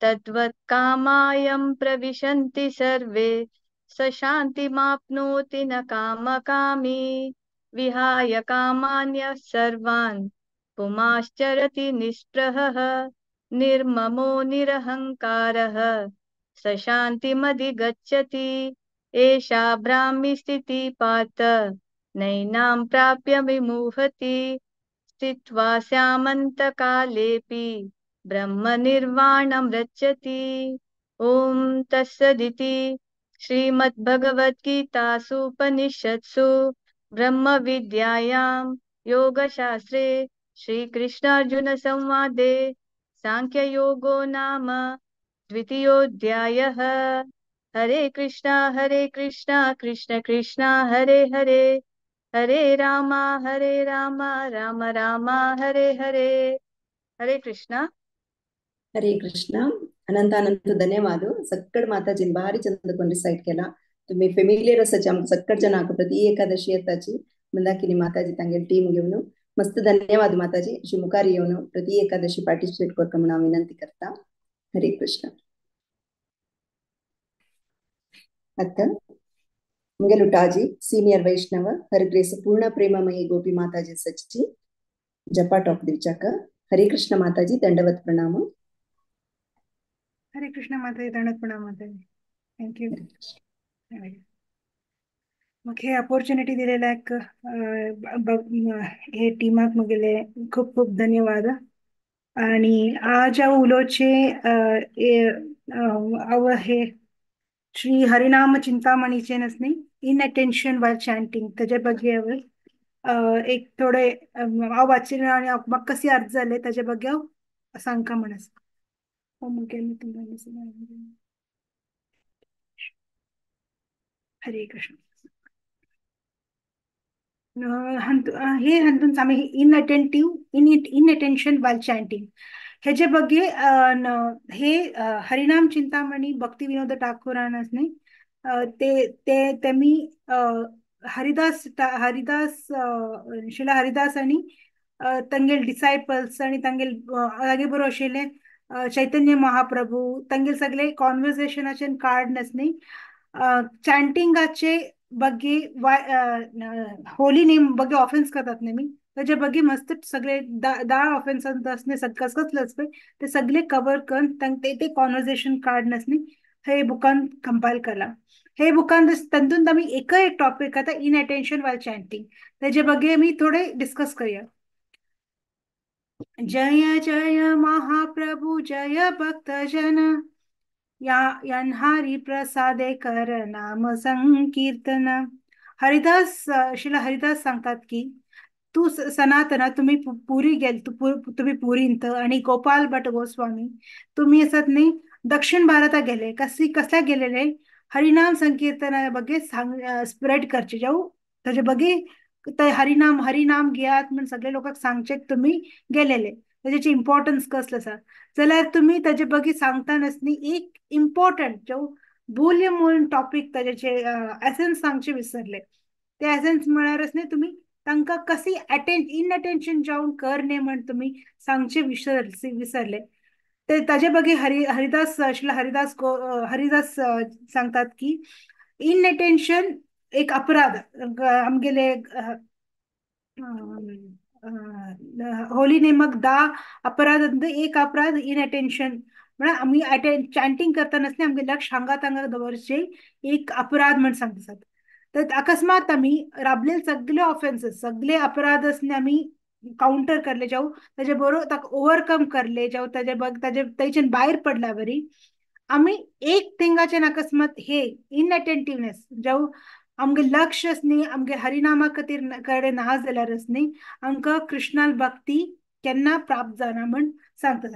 तद्वत् कामायं प्रविशन्ति सर्वे स शान्तिमाप्नोति न कामकामी। विहाय कामान्यः सर्वान् पुमाश्चरति निःस्पृहः निर्ममो निरहङ्कारः स शान्तिमधिगच्छति। एषा ब्राह्मी स्थितिः पार्थ नैनां प्राप्य विमुहति। स्थित्वा स्यामन्तकालेऽपि ब्रह्मनिर्वाणं रचति। ॐ तत्सदिति श्रीमद्भगवद्गीतासूपनिषत्सु ब्रह्मविद्यायां योगशास्त्रे श्रीकृष्णार्जुनसंवादे सांख्ययोगो नाम द्वितीयोऽध्यायः। हरे कृष्णा कृष्ण कृष्ण हरे हरे, हरे रामा राम राम हरे हरे। हरे कृष्णा। हरे कृष्णा। अनंत अनंत धन्यवाद सक्कड माताजी भारी चंद कोण रिसाइट केला। तुम्ही फेमिलियर आसाची आमकां सक्कड जनांक प्रति एकादशी येताची मंदाकिनी माताजी तांगेली टीम घेवन मस्त धन्यवाद माताजी अशी मुखार येवन प्रति एकादशी पार्टिसिपेट करता म्हणून हांव विनंती करता। हरे कृष्ण। आतां मुगेलो टाजी सीनियर वैष्णव हर ग्रेस पूर्ण प्रेममयी गोपी माताजी सची जपा टॉक दिवचाक। हरे कृष्ण माताजी दंडवत प्रणाम। हरे कृष्ण माताजी दंडवत प्रणाम माताजी। Thank you. मग हे अपॉर्च्युनिटी दिलेल्याक हे टीमाक म्हगेले खूब खूब धन्यवाद। आणि आज हांव उलोवचे हांव हे श्री हरिनाम चिंतामणीचे न्ही इन अटेन्शन वायल चॅन्टिंग ताजे ಬಗ್ಗೆ हांव एक थोडे हांव वाचिल्लें आनी म्हाका कशी अर्थ जाले ताजे ಬಗ್ಗೆ हांव सांगका म्हण आसा। हरे कृष्ण। हे हातून आमी इनअटेंटीव इन अटेन्शन वायल चॅन्टिंग हेजे ಬಗ್ಗೆ हे हरिनाम चिंतामणी भक्ती विनोद ठाकूरान न्ही ते ते तेमी हरिदास हरिदास शिला हरिदास आनी तांगेले डिसायपल्स आनी तांगेले तागे बरोबर आशिल्ले चैतन्य महाप्रभू तांगेले सगळे कॉन्वर्सेशनाचे कार्ड न्ही चॅन्टिंगाचे ಬಗ್ಗೆ होली नेम ಬಗ್ಗೆ ऑफेन्स करतात न्ही ताजे ಬಗ್ಗೆ मस्त सगळे 10 ऑफेन्स आसने कसले पळय ते सगळे कवर करून ते ते कॉन्वर्सेशन कार्ड न्ही हे बुकान कंपायल केला। हे बुकान तातूंत आमी एकय एक टॉपिक आतां इन अटेन्शन वायल चॅन्टिंग ताजे ಬಗ್ಗೆ आमी थोडे डिस्कस करूया। जय जय महाप्रभु जय भक्तजन या हरि प्रसादे कर नाम संकीर्तन। हरिदास शिला हरिदास सांगतात की तू सनातना तुम्ही पुरी गेल तुम्ही पुरींत आणि गोपाल भट गोस्वामी तुम्ही असत न्ही दक्षिण भारता गेले कसी कसल्या गेलेले हरिनाम संकीर्तना ಬಗ್ಗೆ सांग स्प्रेड करचे जाऊ ताजे ಬಗ್ಗೆ ते हरिनाम हरिनाम घेयात म्हण सगळे लोकांक सांगचे तुम्ही गेलेले ताजेचे इम्पॉर्टन्स कसले आसा जाल्यार तुम्ही ताजे ಬಗ್ಗೆ सांगतानाच न्ही एक इम्पॉर्टंट जो बोल्य म्हणून टॉपिक ताजेचे एसेन्स सांगचे विसरले ते एसेन्स म्हळ्यारच न्ही तुम्ही तांकां कशी इन अटेन्शन जावन कर न्ही म्हण तुम्ही सांगचे विसरले ते ताजे ಬಗ್ಗೆ हरिदास शिला हरिदास हरिदास सांगतात की इन अटेन्शन एक अपराध आमगेले होली नेमक 10 अपराध एक अपराध इन अटेन्शन म्हळ्यार आमी चॅन्टिंग करतना न्ही आमगे लक्ष हांगा तांगा दवरचे एक अपराध म्हण सांगतात। तर अकस्मात आमी राबलेले सगळे ऑफेन्सेस सगळे अपराध न्ही आमी काउंटर करले जावं ताजे बरोबर ताका ओवरकम करले जावं ताजे ताजे ताच्यान भायर पडल्या बरी आमी एक थिंगाच्यान अकस्मात हे इनअटेंटिवनेस जावं आमगे लक्षच न्ही आमगे हरिनामा खातीर कडेन ना जाल्यारच न्ही आमकां कृष्णाल भक्ती केन्ना प्राप्त जायना म्हण सांगता।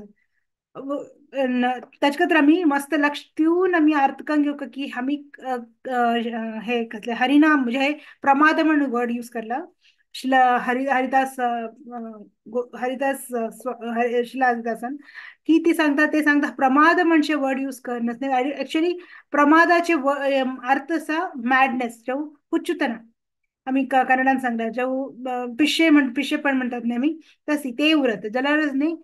ताचे खातीर आमी मस्त लक्ष दिवन आमी अर्थकांक घेवंक की आमी हे कसले हरिनाम म्हणजे हे प्रमाद म्हण वर्ड यूज करला शिला हरिदास हरिदास शिला हरिदासान की ती सांगता ते सांगता प्रमाद म्हणजे वर्ड यूज करनच न्ही। एक्चुअली प्रमादाचे अर्थ आसा मॅडनेस जावं हुच्चुतना आमी कन्नडान सांगता जावं पिशे म्हण पिशेपण म्हणटात न्ही आमी तशी ते उरत जाल्यारच न्ही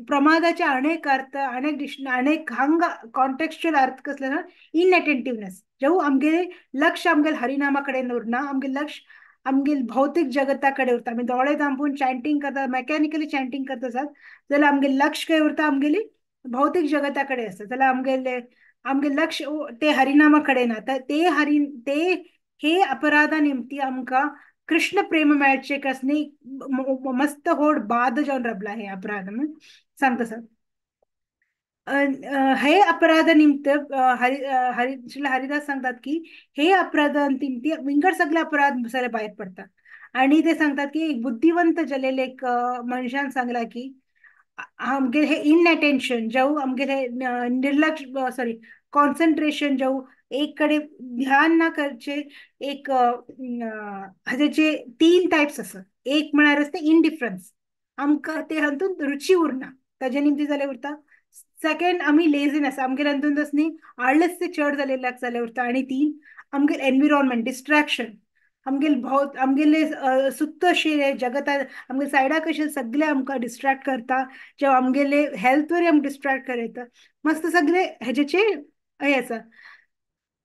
प्रमादाचे अनेक अर्थ, अनेक अनेक हांगा कॉन्टेक्स्च्युअल अर्थ कसले ना, इनअटेंटिव्हनेस, जेव आमगेले लक्ष आमगेले हरिनामा कडेन उरना, आमगे लक्ष आमगेले भौतीक जगता कडेन उरता. आमी दोळे धांपून चॅन्टिंग करता, मेकॅनिकली चॅन्टिंग करता आसत जाल्यार आमगे लक्ष खंय उरता, आमगेली भौतीक जगता कडेन आसता. जाल्यार आमगेले आमगे लक्ष ते हरिनामा कडेन ना. तर ते हरि ते हे अपराधा निमती आमकां कृष्ण प्रेम मेळचे कसनी मस्त होड बाद जावन रबला हे अपराध म्हणून सांगता सर. हे अपराध निमित्त हरि हरि श्री हरिदास सांगतात की हे अपराध निमित्त विंगड सगळे अपराध सगळे भायर पडतात. आणि ते सांगतात की एक बुद्धिवंत जलेले एक मनशान सांगला की आमगे हे इनअटेन्शन जाऊ, आमगे हे निर्लक्ष, सॉरी कॉन्सन्ट्रेशन जाऊ, एक कडे ध्यान ना करचे, एक हाजेचे तीन टायप्स आसा. एक म्हळ्यार आसता इनडिफरन्स, आमकां ते हातूंत रुची उरना, ताजे निमती जालें उरता. सेकंड आमी लेझीनेस, आमगेले हातूंत न्ही आळस चड जालेले जालें उरता. आनी तीन आमगेले एनविरोनमेंट डिस्ट्रॅक्शन, आमगेले भोव आमगेले सुत्त अशें जगता आमगे सायडाक अशें सगळे आमकां डिस्ट्रॅक्ट करता, जेव आमगेले हेल्थ वरी आमकां डिस्ट्रॅक्ट करता, मस्त सगळे हेजेचे हे आसा.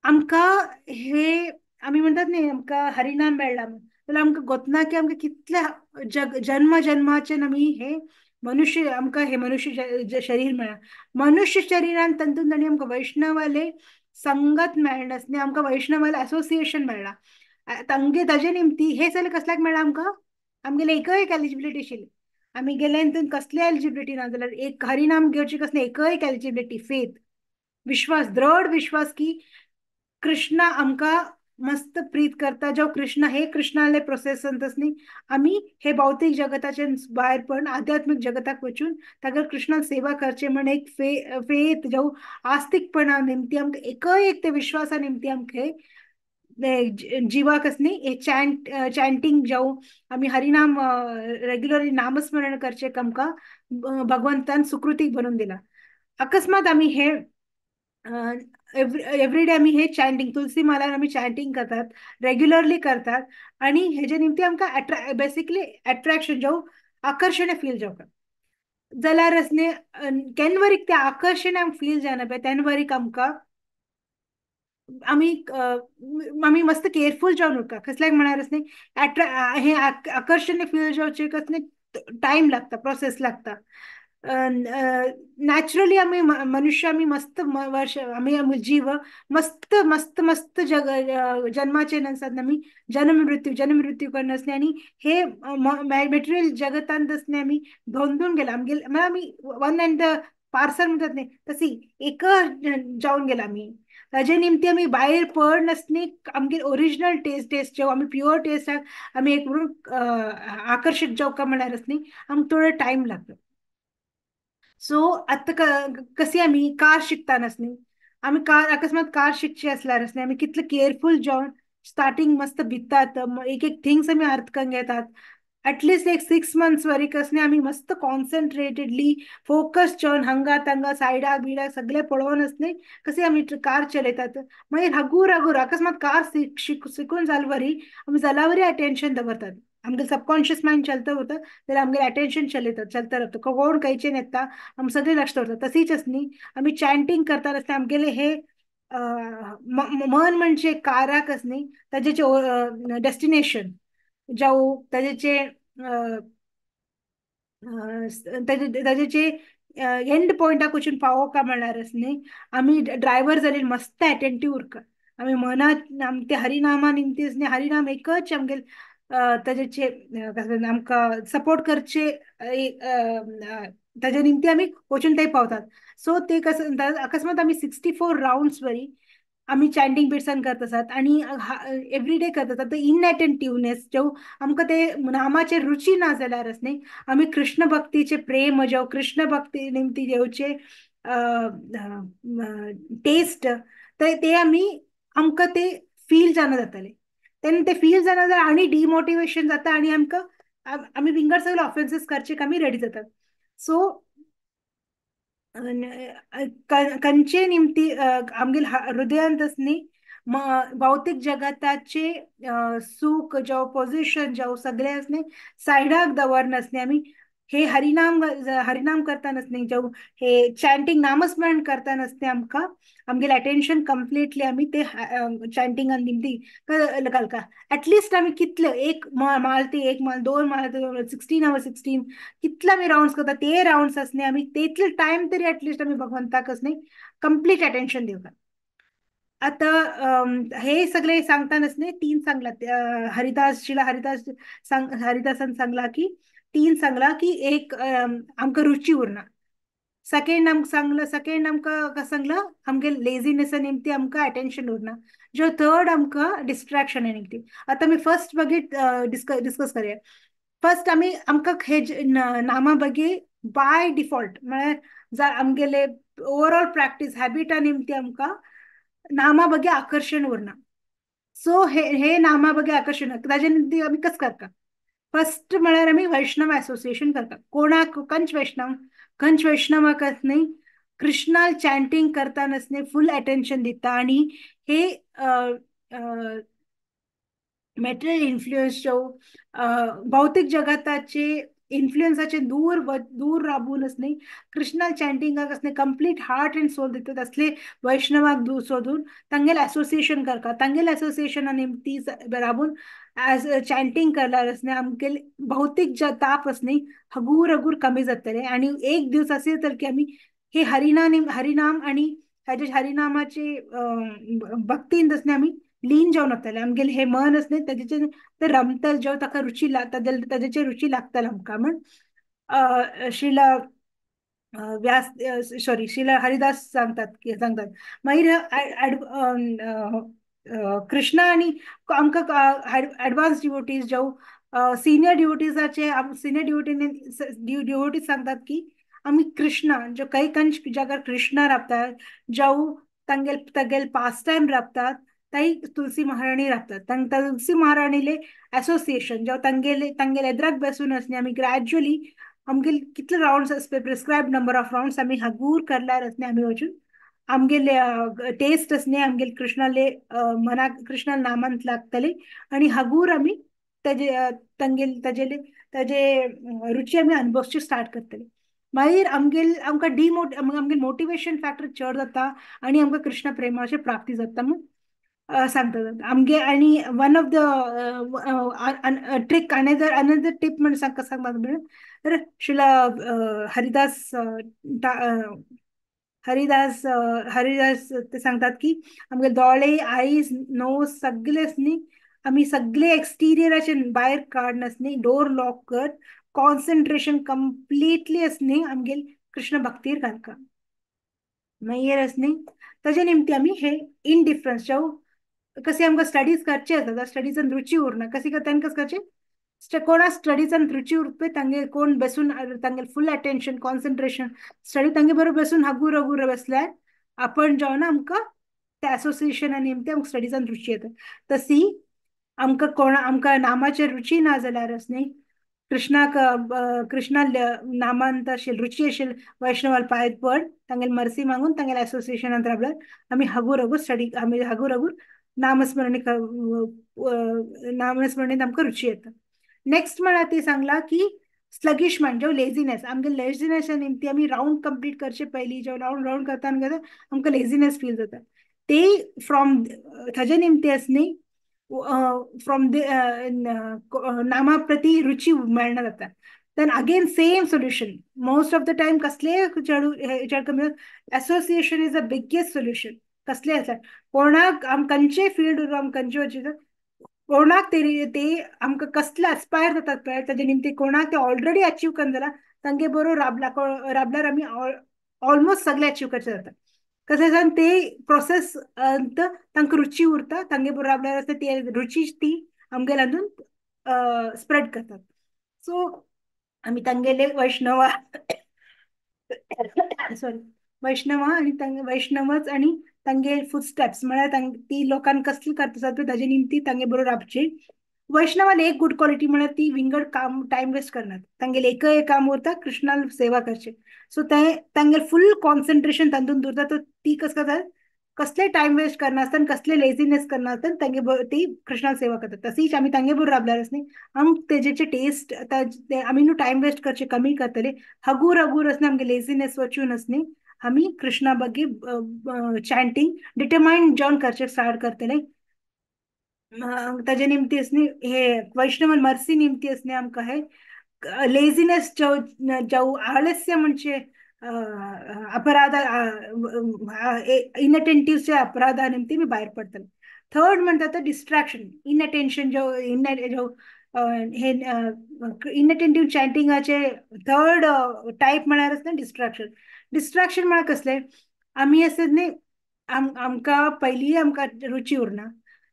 आमकां हे आमी म्हणटात न्ही आमकां हरिनाम मेळ्ळा म्हूण, जाल्यार आमकां गोतना की आमकां कितले जग जन्म जन्माचे आमी हे मनुष्य आमकां हे मनुष्य शरीर मेळ्ळां. मनुष्य शरीरान तातूंत ताणी आमकां वैष्णवाले संगत मेळनासलें, आमकां वैष्णवाले असोसिएशन मेळ्ळां. तांगे ताजे निमती हे सगळें कसल्याक मेळ्ळां आमकां, आमगेले एकय एक एलिजिबिलिटी आशिल्ली, आमी गेले तितून कसले एलिजिबिलिटी ना जाल्यार एक हरिनाम घेवची कसले एकय एक एलिजिबिलिटी, फेथ, विश्वास, दृढ विश्वास की कृष्णा आमकां मस्त प्रीत करता. जेव कृष्ण हे कृष्णाले प्रोसेस न्ही आमी हे भौतीक जगताचे भायर पण आध्यात्मिक जगताक वचून ताका कृष्णान सेवा करचे म्हण एक फेथ जावं आस्तिकपणा निमती आमकां एकय एक ते विश्वासा निमती आमकां जिवाक न्ही हे चॅन्टिंग जावं आमी हरिनाम रेग्युलरली नामस्मरण करचें आमकां भगवंतान सुकृतीक बनोवन दिला. अकस्मात आमी हे एवरीडे आमी हे चॅन्टिंग तुलसी मालान आमी चॅन्टिंग करतात, रेग्युलरली करतात, आनी हेजे निमती आमकां बेसिकली एट्रॅक्शन जावं आकर्शण फील जावं जाल्यार न्ही केन्ना ते आकर्शण आमकां फील जायना पळय तेन्ना आमकां आमी आमी मस्त केअरफूल जावन उरता. कसल्याक म्हळ्यार न्ही हे आकर्शण फील जावचें कसलें टायम लागता, प्रोसेस लागता. नॅचरली आमी मनुष्य आमी मस्त वर्ष आमी जीव मस्त मस्त मस्त जग जन्माचे नसतात आमी जन्म मृत्यू करनासले आनी हे मटेरियल जगतांत आसले आमी धोंदून गेला आमगेले, म्हळ्यार आमी वन अँड the parcel म्हणटात न्ही तशी एक जावन गेला आमी. ताजे निमती आमी भायर पड नासली आमगे ओरिजिनल टेस्ट जेव आमी प्युअर टेस्टाक आमी एक म्हणून आकर्शीत जावका म्हळ्यार न्ही आमकां थोडो टायम लागता. सो आतां कशी आमी कार शिकता न्ही आमी कार अकस्मात कार शिकची आसल्यार न्ही आमी कितले केअरफूल जावन स्टार्टिंग मस्त भितात, एक एक थिंग्स आमी अर्थ करून घेतात, एटलिस्ट एक 6 मंथ्स वरी कसले आमी मस्त कॉन्सन्ट्रेटेडली फोकस जावन हांगा तांगा सायडाक बिडाक सगळे पळोवन आसले कसे आमी कार चलयतात. मागीर हगूर हगूर अकस्मात कार शिकून जाल वरी आमी जाल्यावरी अटेन्शन दवरतात, आमगे सबकॉन्शियस मायंड चलता उरता जाल्यार आमगेलें अटेन्शन चलयता चलता रावता, कोण खंयचें येता आमी सगळें लक्ष दवरता. तशीच न्ही आमी चॅन्टिंग करता आसतना आमगेलें हे मन म्हणजे काराक न्ही ताजें डेस्टिनेशन जावं ताजें ताजें एंड पॉयंटाक वचून पावोवका म्हळ्यार न्ही आमी ड्रायव्हर जाल्यार मस्त एटेंटीव उरका. आमी मनात आम ते हरिनामा निमतीच न्ही हरिनाम एकच आमगेले ताजेचे आमकां सपोर्ट करचे ताजे निमती आमी वचून थंय पावतात. सो ते कसं अकस्मात आमी 64 रावंड्स वरी आमी चॅन्टिंग बिट्सान करत आसात आनी एवरीडे करत आसात. तर इनएटेंटिवनेस जेव आमकां ते नामाचेर रुची ना जाल्यार न्ही आमी कृष्ण भक्तीचे प्रेम जेव कृष्ण भक्ती निमती घेवचे टेस्ट ते आमी आमकां ते फील जायना जातले, तेन्ना ते फील जायना जाल्यार आनी डिमोटिवेशन जाता आनी आमकां आमी विंगड सगळे ऑफेन्सीस करचे आमी रेडी जातात. सो कंचे निमती आमगेले हृदयांत न्ही भौतीक जगताचे सुख जावं पोजिशन जावं सगळें न्ही सायडाक दवरनासले आमी हे हरिनाम हरिनाम करतानाच न्ही, जेव हे चॅन्टिंग नामस्मरण करतानाच न्ही आमकां आमगेलें अटेन्शन कंप्लिटली आमी ते चॅन्टिंगान निमती घालका. एटलिस्ट आमी कितले एक माल ते एक माल दोन माल 16 our 16 कितले आमी रावंड्स करता ते रावंड्स आसने आमी तितले टायम तरी एटलिस्ट आमी भगवंताकच न्ही कंप्लीट अटेन्शन दिवका. आता हे सगळे सांगतानाच न्ही तीन सांगला हरिदास शिला हरिदास सांग हरिदासान सांगला की तीन सांगला की एक आमकां रुची उरना, सेकंड आमकां सांगला सेकंड आमकां कशें सांगला आमगे लेझीनेसा निमती आमकां अटेन्शन उरना, जो थर्ड आमकां डिस्ट्रॅक्शन निमती. आतां आमी फर्स्ट बगे डिस्कस करूया. फर्स्ट आमी आमकां हे नामा बगे बाय डिफॉल्ट म्हळ्यार आमगेले ओवरऑल प्रॅक्टीस हॅबिटा निमती आमकां नामा बगे आकर्शण उरना. सो हे हे नामा बगे आकर्शण ताजे निमती आमी कस करता, फर्स्ट म्हळ्यार आमी वैष्णव एसोसिएशन करता. कोणाक कंच वैष्णव कंच वैष्णवाक न्ही कृष्णा चॅन्टिंग करतानाच न्ही फूल अटेन्शन दिता आनी हे मटेरियल इन्फ्लुएन्स जो भौतिक जगताचे इन्फ्लुएन्साचे दूर दूर राबूनच न्ही कृष्णा चॅन्टिंगाक न्ही कंप्लीट हार्ट एंड सोल दितात असले वैष्णवाक दूर सोदून तांगेले एसोसिएशन करता. तांगेले एसोसिएशना निमती राबून एज चॅन्टिंग करल्यार न्ही आमगेले भौतीक जे ताप न्ही हगूर हगूर कमी जातले आनी एक दीस अशें जातले की आमी हे हरिनाम हरिनाम आनी हेजे हरिनामाचे भक्तीन न्ही आमी लीन जावन वतले. आमगेले हे मन न्ही ताजेचे ते रमतले जेव ताका रुची ताजेचे रुची लागतले आमकां म्हण श्रीला व्यास सॉरी श्रीला हरिदास सांगतात सांगतात. मागीर कृष्णा आनी आमकां एडवान्स डिवोटीज जावं सिनियर डिवोटीजाचे सिनियर डिवोटीज सांगतात की आमी कृष्णा जो काही कंच जाग्यार कृष्णा राबतात जावं तांगेल तागेल पास टायम राबतात ताई तुलसी महाराणी राबतात. तुलसी महाराणीले एसोसिएशन जावं तांगेले तांगेले एद्राक बसून न्ही आमी ग्रॅज्युअली आमगेले कितले रावंड्स आसपय प्रिस्क्रायब नंबर ऑफ रावंड्स आमी हगूर करल्यार न्ही आमी वचून आमगेले टेस्ट न्ही आमगेले कृष्णाले मनाक कृष्णा नामांत लागतले आनी हगूर आमी ताजे तांगेले ताजेले ताजे रुची आमी अनुभवची स्टार्ट करतले. मागीर आमगेल आमकां आमगेले मोटिवेशन फॅक्टर चड जाता आनी आमकां कृष्ण प्रेमाचे प्राप्ती जाता म्हण सांगतात आमगे. आनी one of the trick another another tip म्हण सांगता म्हणल्यार तर शिला हरिदास हरिदास हरिदास ते सांगतात की आमगे दोळे आयज नोज सगळे न्ही आमी सगळे एक्सटिरियराचे भायर काडनास न्ही डोर लॉक कर कॉन्सन्ट्रेशन कंप्लिटली न्ही आमगेले कृष्ण भक्तीर घालका. मागीर न्ही ताजे निमती आमी हे इनडिफरन्स जावं कसे आमकां स्टडीज करचे आसता स्टडीजान रुची उरना कशी तांकां कशें करचें कोणा स्टडीजान रुची उरपय तांगे कोण बसून तांगेले फूल अटेन्शन कॉन्सन्ट्रेशन स्टडी तांगे बरोबर बसून हगूर हगूर बसल्यार आपण जेवना आमकां त्या एसोसिएशना निमती आमकां स्टडीजान रुची येता. तशी आमकां कोणा आमकां नामाचेर रुची ना जाल्यार न्ही कृष्णाक कृष्णा नामांत आशिल्ली रुची आशिल्ली वैष्णवाल पांय पड तांगेले मर्सी मागून तांगेले एसोसिएशनांत रावल्यार आमी हगूर हगूर स्टडी आमी हगूर हगूर नामस्मरणे नामस्मरणेंत आमकां रुची येता. नेक्स्ट म्हळ्यार ती सांगला की स्लगिश म्हणजे लेझीनेस आमगे लेझीनेस निमती आमी रावंड कंप्लीट करचे पयलीं जेव रावंड रावंड करता आमकां लेझीनेस फील जाता ते फ्रॉम ताजे निमती आस न्ही फ्रॉम the नामा प्रती रुची मेळना जाता. Then again same solution most of the time कसले चेडू चड कमी association is the biggest solution. कसले आसल्यार कोणाक आम खंयचे फिल्ड उरूं आम खंयचे वचूं कोणाक तरी ते आमकां कसले अस्पायर जातात पळय ताजे निमती कोणाक ते ऑलरेडी अचीव करना जाल्यार तांगे बरोबर राबला राबल्यार आमी ऑलमोस्ट सगळे अचीव करचे जाता. कशें जावन ते प्रोसेस तांकां रुची उरता तांगे बरोबर राबल्यार आसता ती रुची ती आमगेले हातून स्प्रेड करतात. सो आमी तांगेले वैष्णवा सॉरी वैष्णवा आनी वैष्णवच आनी तांगे फुटस्टेप्स म्हळ्यार ती लोकांक कसली करता पळय ताजे निमती तांगे बरोबर राबची. वैष्णवान एक गुड क्वॉलिटी म्हळ्यार ती विंगड काम टायम वेस्ट करनात तांगेले एकय काम उरता कृष्णाल सेवा करचे. सो ते तांगेले फूल कॉन्सन्ट्रेशन तातूंत दवरता तो ती कस करतात कसले टायम वेस्ट करनासतना, कसले लेझीनेस करनासतना तांगे ती कृष्णा सेवा करतात. तशीच आमी तांगे बरोबर राबल्यार न्ही आमकां तेजेचे टेस्ट, आमी न्हू टायम वेस्ट करचे कमी करतले, हगूर हगूर असणे आमगे लेझीनेस वचून न्ही आमी कृष्णा बगे चॅन्टिंग डिटर्माइंड जावन करचे स्टार्ट करतले. ताजे निमती न्ही हे वैष्णवन मर्सी निमती न्ही आमकां हे लेझीनेस जावं आलस्य म्हणजे अपराध, इनअटेंटिव्हच्या अपराधा निमती मी भायर पडटले. थर्ड म्हणटा तो डिस्ट्रॅक्शन, इनअटेन्शन जो जो हे इनअटेंटिव्ह चॅन्टिंगाचे थर्ड टायप म्हळ्यार आसता डिस्ट्रॅक्शन. डिस्ट्रॅक्शन म्हळ्यार कसलें, आमी आसत न्ही आमकां पयलीं आमकां रुची उरना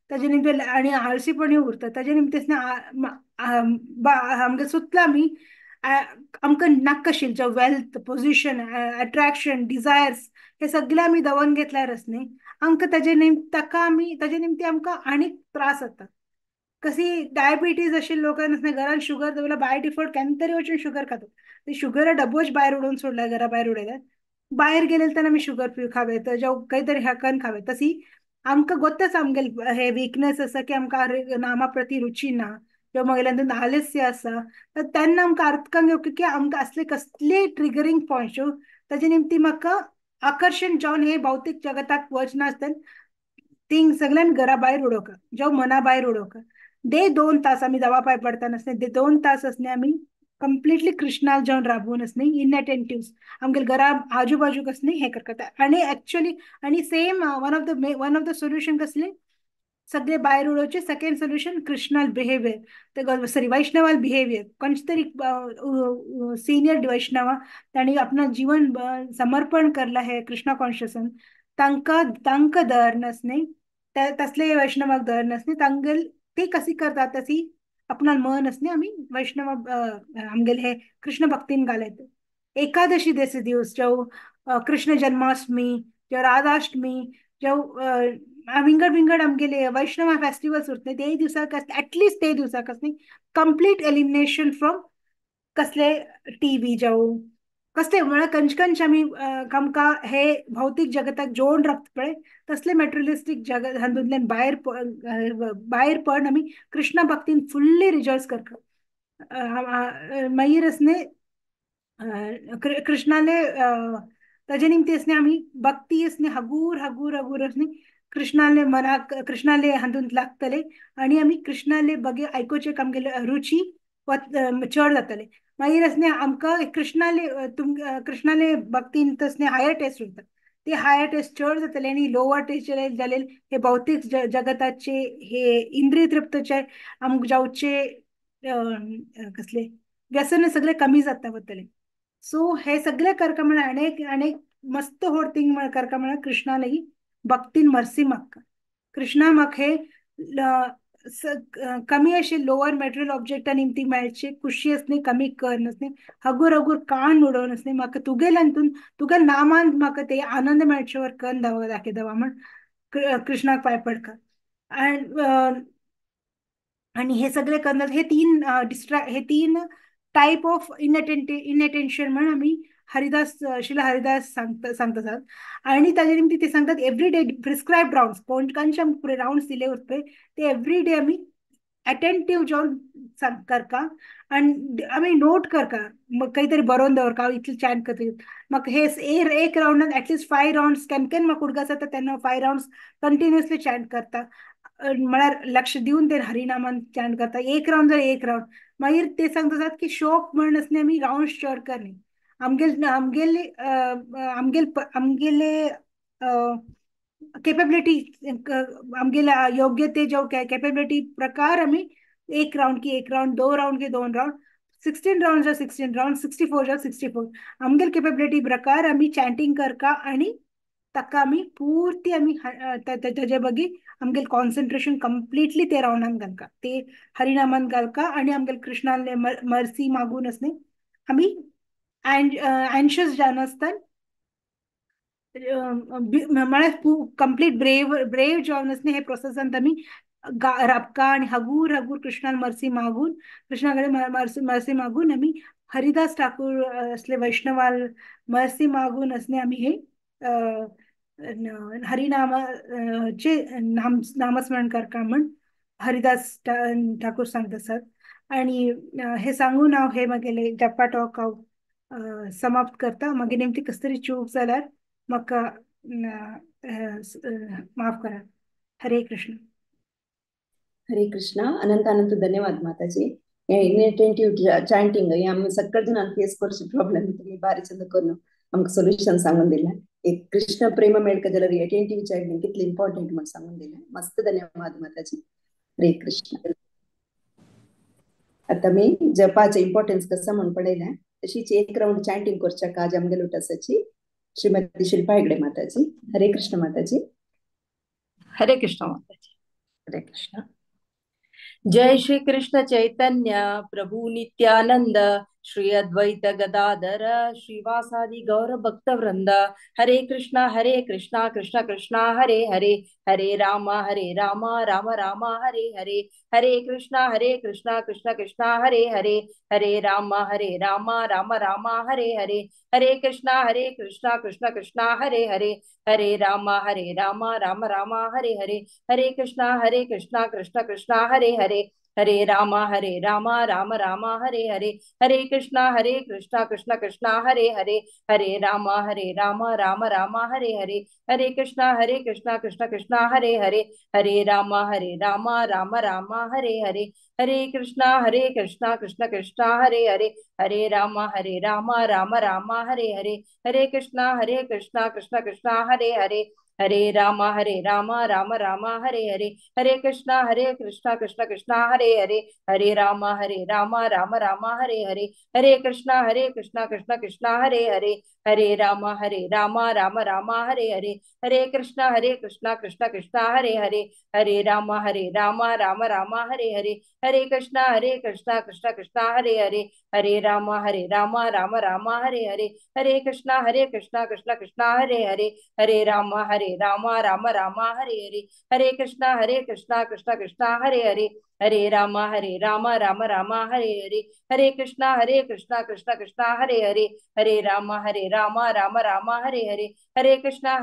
ताजे निमते आनी आळशीपणी उरता, ताजे निमते आमकां सुतला आमी आमकां नाका आशिल्लें जो वेल्थ, पोजिशन, अट्रॅक्शन, डिजायर्स हे सगळे आमी दवरून घेतल्यार न्ही आमकां ताजे ताका आमी ताजे निमते आमकां आनीक त्रास जाता. कशी डायबिटीज आशिल्ल्या लोकांक घरान शुगर दवरला, बाय डिफॉल्ट केन्ना तरी वचून शुगर खातात, ती शुगर डबोच भायर उडोवन सोडला, घरा भायर उडयल्यार भायर गेले तेन्ना आमी शुगर पिव खावे, जावं खंय तरी हाकान खावे. तशी आमकां गोत्ताच आमगेले हे विकनेस आसा की आमकां नामा प्रती रुची ना किंवा मगेल्यान आलस्य आसा, तर तेन्ना आमकां अर्थकांक येवपी की आमकां असले कसले ट्रिगरींग पॉयंट्स ताजे निमती म्हाका आकर्शण जावन हे भौतीक जगताक वचनासतना थिंग सगळ्यां घरा भायर उडोवका, जावं मना भायर उडोवका. दे 2 तास आमी दवा पाय पडटा आसले ते 2 तास आसले आमी कंप्लिटली कृष्णाक जावन राबून आसले इनअटेंटिव्ह आमगे घरा आजूबाजूक आसले हे करता. आनी एक्चुअली आनी same one of the solution कसले सगळे भायर उडोवचे. सेकंड सोल्युशन कृष्णाल बिहेवियर, ते सॉरी वैष्णवाल बिहेवियर, कोणचे तरी सिनियर वैष्णवा तांणी आपणा जीवन समर्पण करला हे कृष्णा कॉन्शियसान, तांकां तांकां दर नासने तसले वैष्णवाक दर नासने तांगेल ते कशी करतात तशी आपणा मन असणे आमी वैष्णव आमगेले हे कृष्ण भक्तीन घालयत. एकादशी देसे दिवस जावं कृष्ण जन्माष्टमी जावं राधाष्टमी जावं विंगड विंगड आमगेले वैष्णव फेस्टिवल्स उरतले ते दिवसाक एटलिस्ट ते दिवसाक आसनी कंप्लीट एलिमिनेशन फ्रॉम कसले टीव्ही जावं कसले म्हळ्यार कंच आमी आमकां हे भौतीक जगताक जोडून रावता पळय तसले मटेरियलिस्टीक जगत हातूंतल्यान भायर भायर पडून आमी कृष्ण भक्तीन फुल्ली रिजॉयस करता. मागीर आसने कृष्णाले ताजे निमती आसने आमी भक्ती आसने हगूर हगूर हगूर आसने कृष्णाले मनाक कृष्णाले हातूंत लागतले आनी आमी कृष्णाले बगे आयकुचें आमगेले रुची चड जातले. मागीर आसने आमकां कृष्णाले कृष्णाले भक्तीन तसले हायर टेस्ट उरता, ते हायर टेस्ट चड जातले आनी लोवर टेस्ट जाले हे भौतीक जगताचे हे इंद्रिय तृप्तचे आमकां जावचे कसले व्यसन सगळे कमी जाता वतले. सो हे सगळे करका म्हळ्यार अनेक अनेक मस्त होड थिंग म्हळ्यार करका म्हळ्यार कृष्णाले भक्तीन मर्सी मागका. कृष्णा म्हाका हे कमी अशे लोअर मटेरियल ऑब्जेक्टा निमती मेळचे खुशी आसली कमी कर नासली हगूर हगूर कान उडोवन आसली म्हाका तुगेल्यान तुगेल्या नामान म्हाका ते आनंद मेळचे वर कन दाखयता म्हण कृष्णाक पांय पडका. आनी हे सगळे करना हे तीन हे तीन टायप ऑफ इनअटेन्शन म्हण आमी हरिदास शिला हरिदास सांगता. आनी ताजे निमती ते सांगतात एवरी डे प्रिस्क्रायब राउंड्स, कोण कंचे आमकां राउंड्स दिले उरता पळय ते एवरी डे आमी अटेंटीव जावन करका आनी आमी नोट करका, खंय तरी बरोवन दवरका हांव इतले चॅन्ट करता म्हाका हे एक राउंडान एटलिस्ट 5 राउंड्स केन्ना केन्ना म्हाका उडगास जाता तेन्ना 5 राउंड्स कंटिन्युअसली चॅन्ट करता, म्हळ्यार लक्ष दिवन ते हरिनामान चॅन्ट करता. एक राउंड जाल्यार एक राउंड. मागीर ते सांगता की शोक म्हण आसले आमी राउंड्स चड करनी, आमगेले आमगेले आमगेले आमगेले केपेबिलिटी आमगेले योग्यते जो केपेबिलिटी प्रकार आमी एक राउंड की एक राउंड, 2 राउंड की 2 राउंड, 16 राउंड जावं 16 राउंड, 64 जावं 64, आमगेले केपेबिलिटी प्रकार आमी चॅन्टिंग करका आनी ताका आमी पुर्ती आमी ताजे बगी आमगेले कॉन्सन्ट्रेशन कंप्लिटली ते राउंडान घालका, ते हरिनामान घालका आनी आमगेले कृष्णाले मर्सी मागून आसले आमी अँशियस जानासतना म्हळ्यार कंप्लीट ब्रेव ब्रेव जावन आसले हे प्रोसेसान आमी राबका आनी हगूर हगूर कृष्णान मर्सी मागून कृष्णा कडेन मर्सी मागून आमी हरिदास ठाकूर असले वैष्णवाल मर्सी मागून असले आमी हे हरिनामाचे नामस्मरण करका म्हण हरिदास ठाकूर सांगत आसात. आणि हे सांगून हांव हे म्हगेले जप्पा टॉक हांव समाप्त करता. मागीर नेमकी कसली तरी चूक जाल्यार म्हाका माफ करा. हरे कृष्ण. हरे कृष्णा. अनंत अनंत धन्यवाद माताजी. इनअटेंटिव्ह चांटिंग हे आमी सगळे जाणांक फेस करचे प्रॉब्लेम तुमी बारी चंद करून आमकां सोल्युशन सांगून दिलें. एक कृष्ण प्रेम मेळका जाल्यार अटेंटिव्ह चांटिंग कितली इम्पॉर्टंट म्हण सांगून दिलें. मस्त धन्यवाद माताजी. हरे कृष्ण. आता मी जपाचे इम्पॉर्टन्स कसं म्हण पळयलें तशीच एक राउंड चांटिंग करच्या काज आमगे लुटासाची श्रीमती शिल्पा हेगडे माताजी. हरे कृष्ण माताजी. हरे कृष्ण माताजी. हरे कृष्ण. जय श्री कृष्ण चैतन्य प्रभु नित्यानंद श्री अद्वैत गदाधर श्रीवासादि गौर भक्त वृंद. हरे कृष्णा कृष्ण कृष्णा हरे हरे, हरे राम राम राम हरे हरे. हरे कृष्णा कृष्ण कृष्णा हरे हरे, हरे राम राम राम हरे हरे. हरे कृष्णा कृष्ण कृष्णा हरे हरे, हरे राम राम राम हरे हरे. हरे कृष्णा कृष्ण कृष्णा हरे हरे, हरे राम राम राम हरे हरे. हरे कृष्णा कृष्ण कृष्णा हरे हरे, हरे राम राम राम हरे हरे. हरे कृष्णा कृष्ण कृष्णा हरे हरे, हरे राम राम राम हरे हरे. हरे कृष्णा कृष्ण कृष्णा हरे हरे, हरे राम राम राम हरे हरे. हरे कृष्णा कृष्ण कृष्णा हरे हरे, हरे राम राम राम हरे हरे. हरे कृष्णा कृष्ण कृष्णा हरे हरे, हरे राम राम राम हरे हरे. हरे कृष्णा कृष्ण कृष्णा हरे हरे, हरे राम राम राम हरे हरे. हरे कृष्णा कृष्ण कृष्णा हरे हरे, हरे राम राम राम हरे हरे. हरे कृष्णा कृष्ण कृष्णा हरे हरे, हरे राम राम राम हरे हरे. हरे कृष्णा कृष्ण कृष्णा हरे हरे, हरे राम राम राम हरे हरे. हरे कृष्णा कृष्ण कृष्णा हरे हरे, हरे राम राम राम हरे हरे. हरे कृष्णा कृष्ण कृष्णा हरे हरे, हरे राम राम राम हरे हरे. हरे कृष्णा कृष्ण कृष्णा हरे हरे, हरे राम राम राम हरे हरे. हरे कृष्णा कृष्ण कृष्णा हरे हरे, हरे राम राम राम हरे हरे. हरे कृष्णा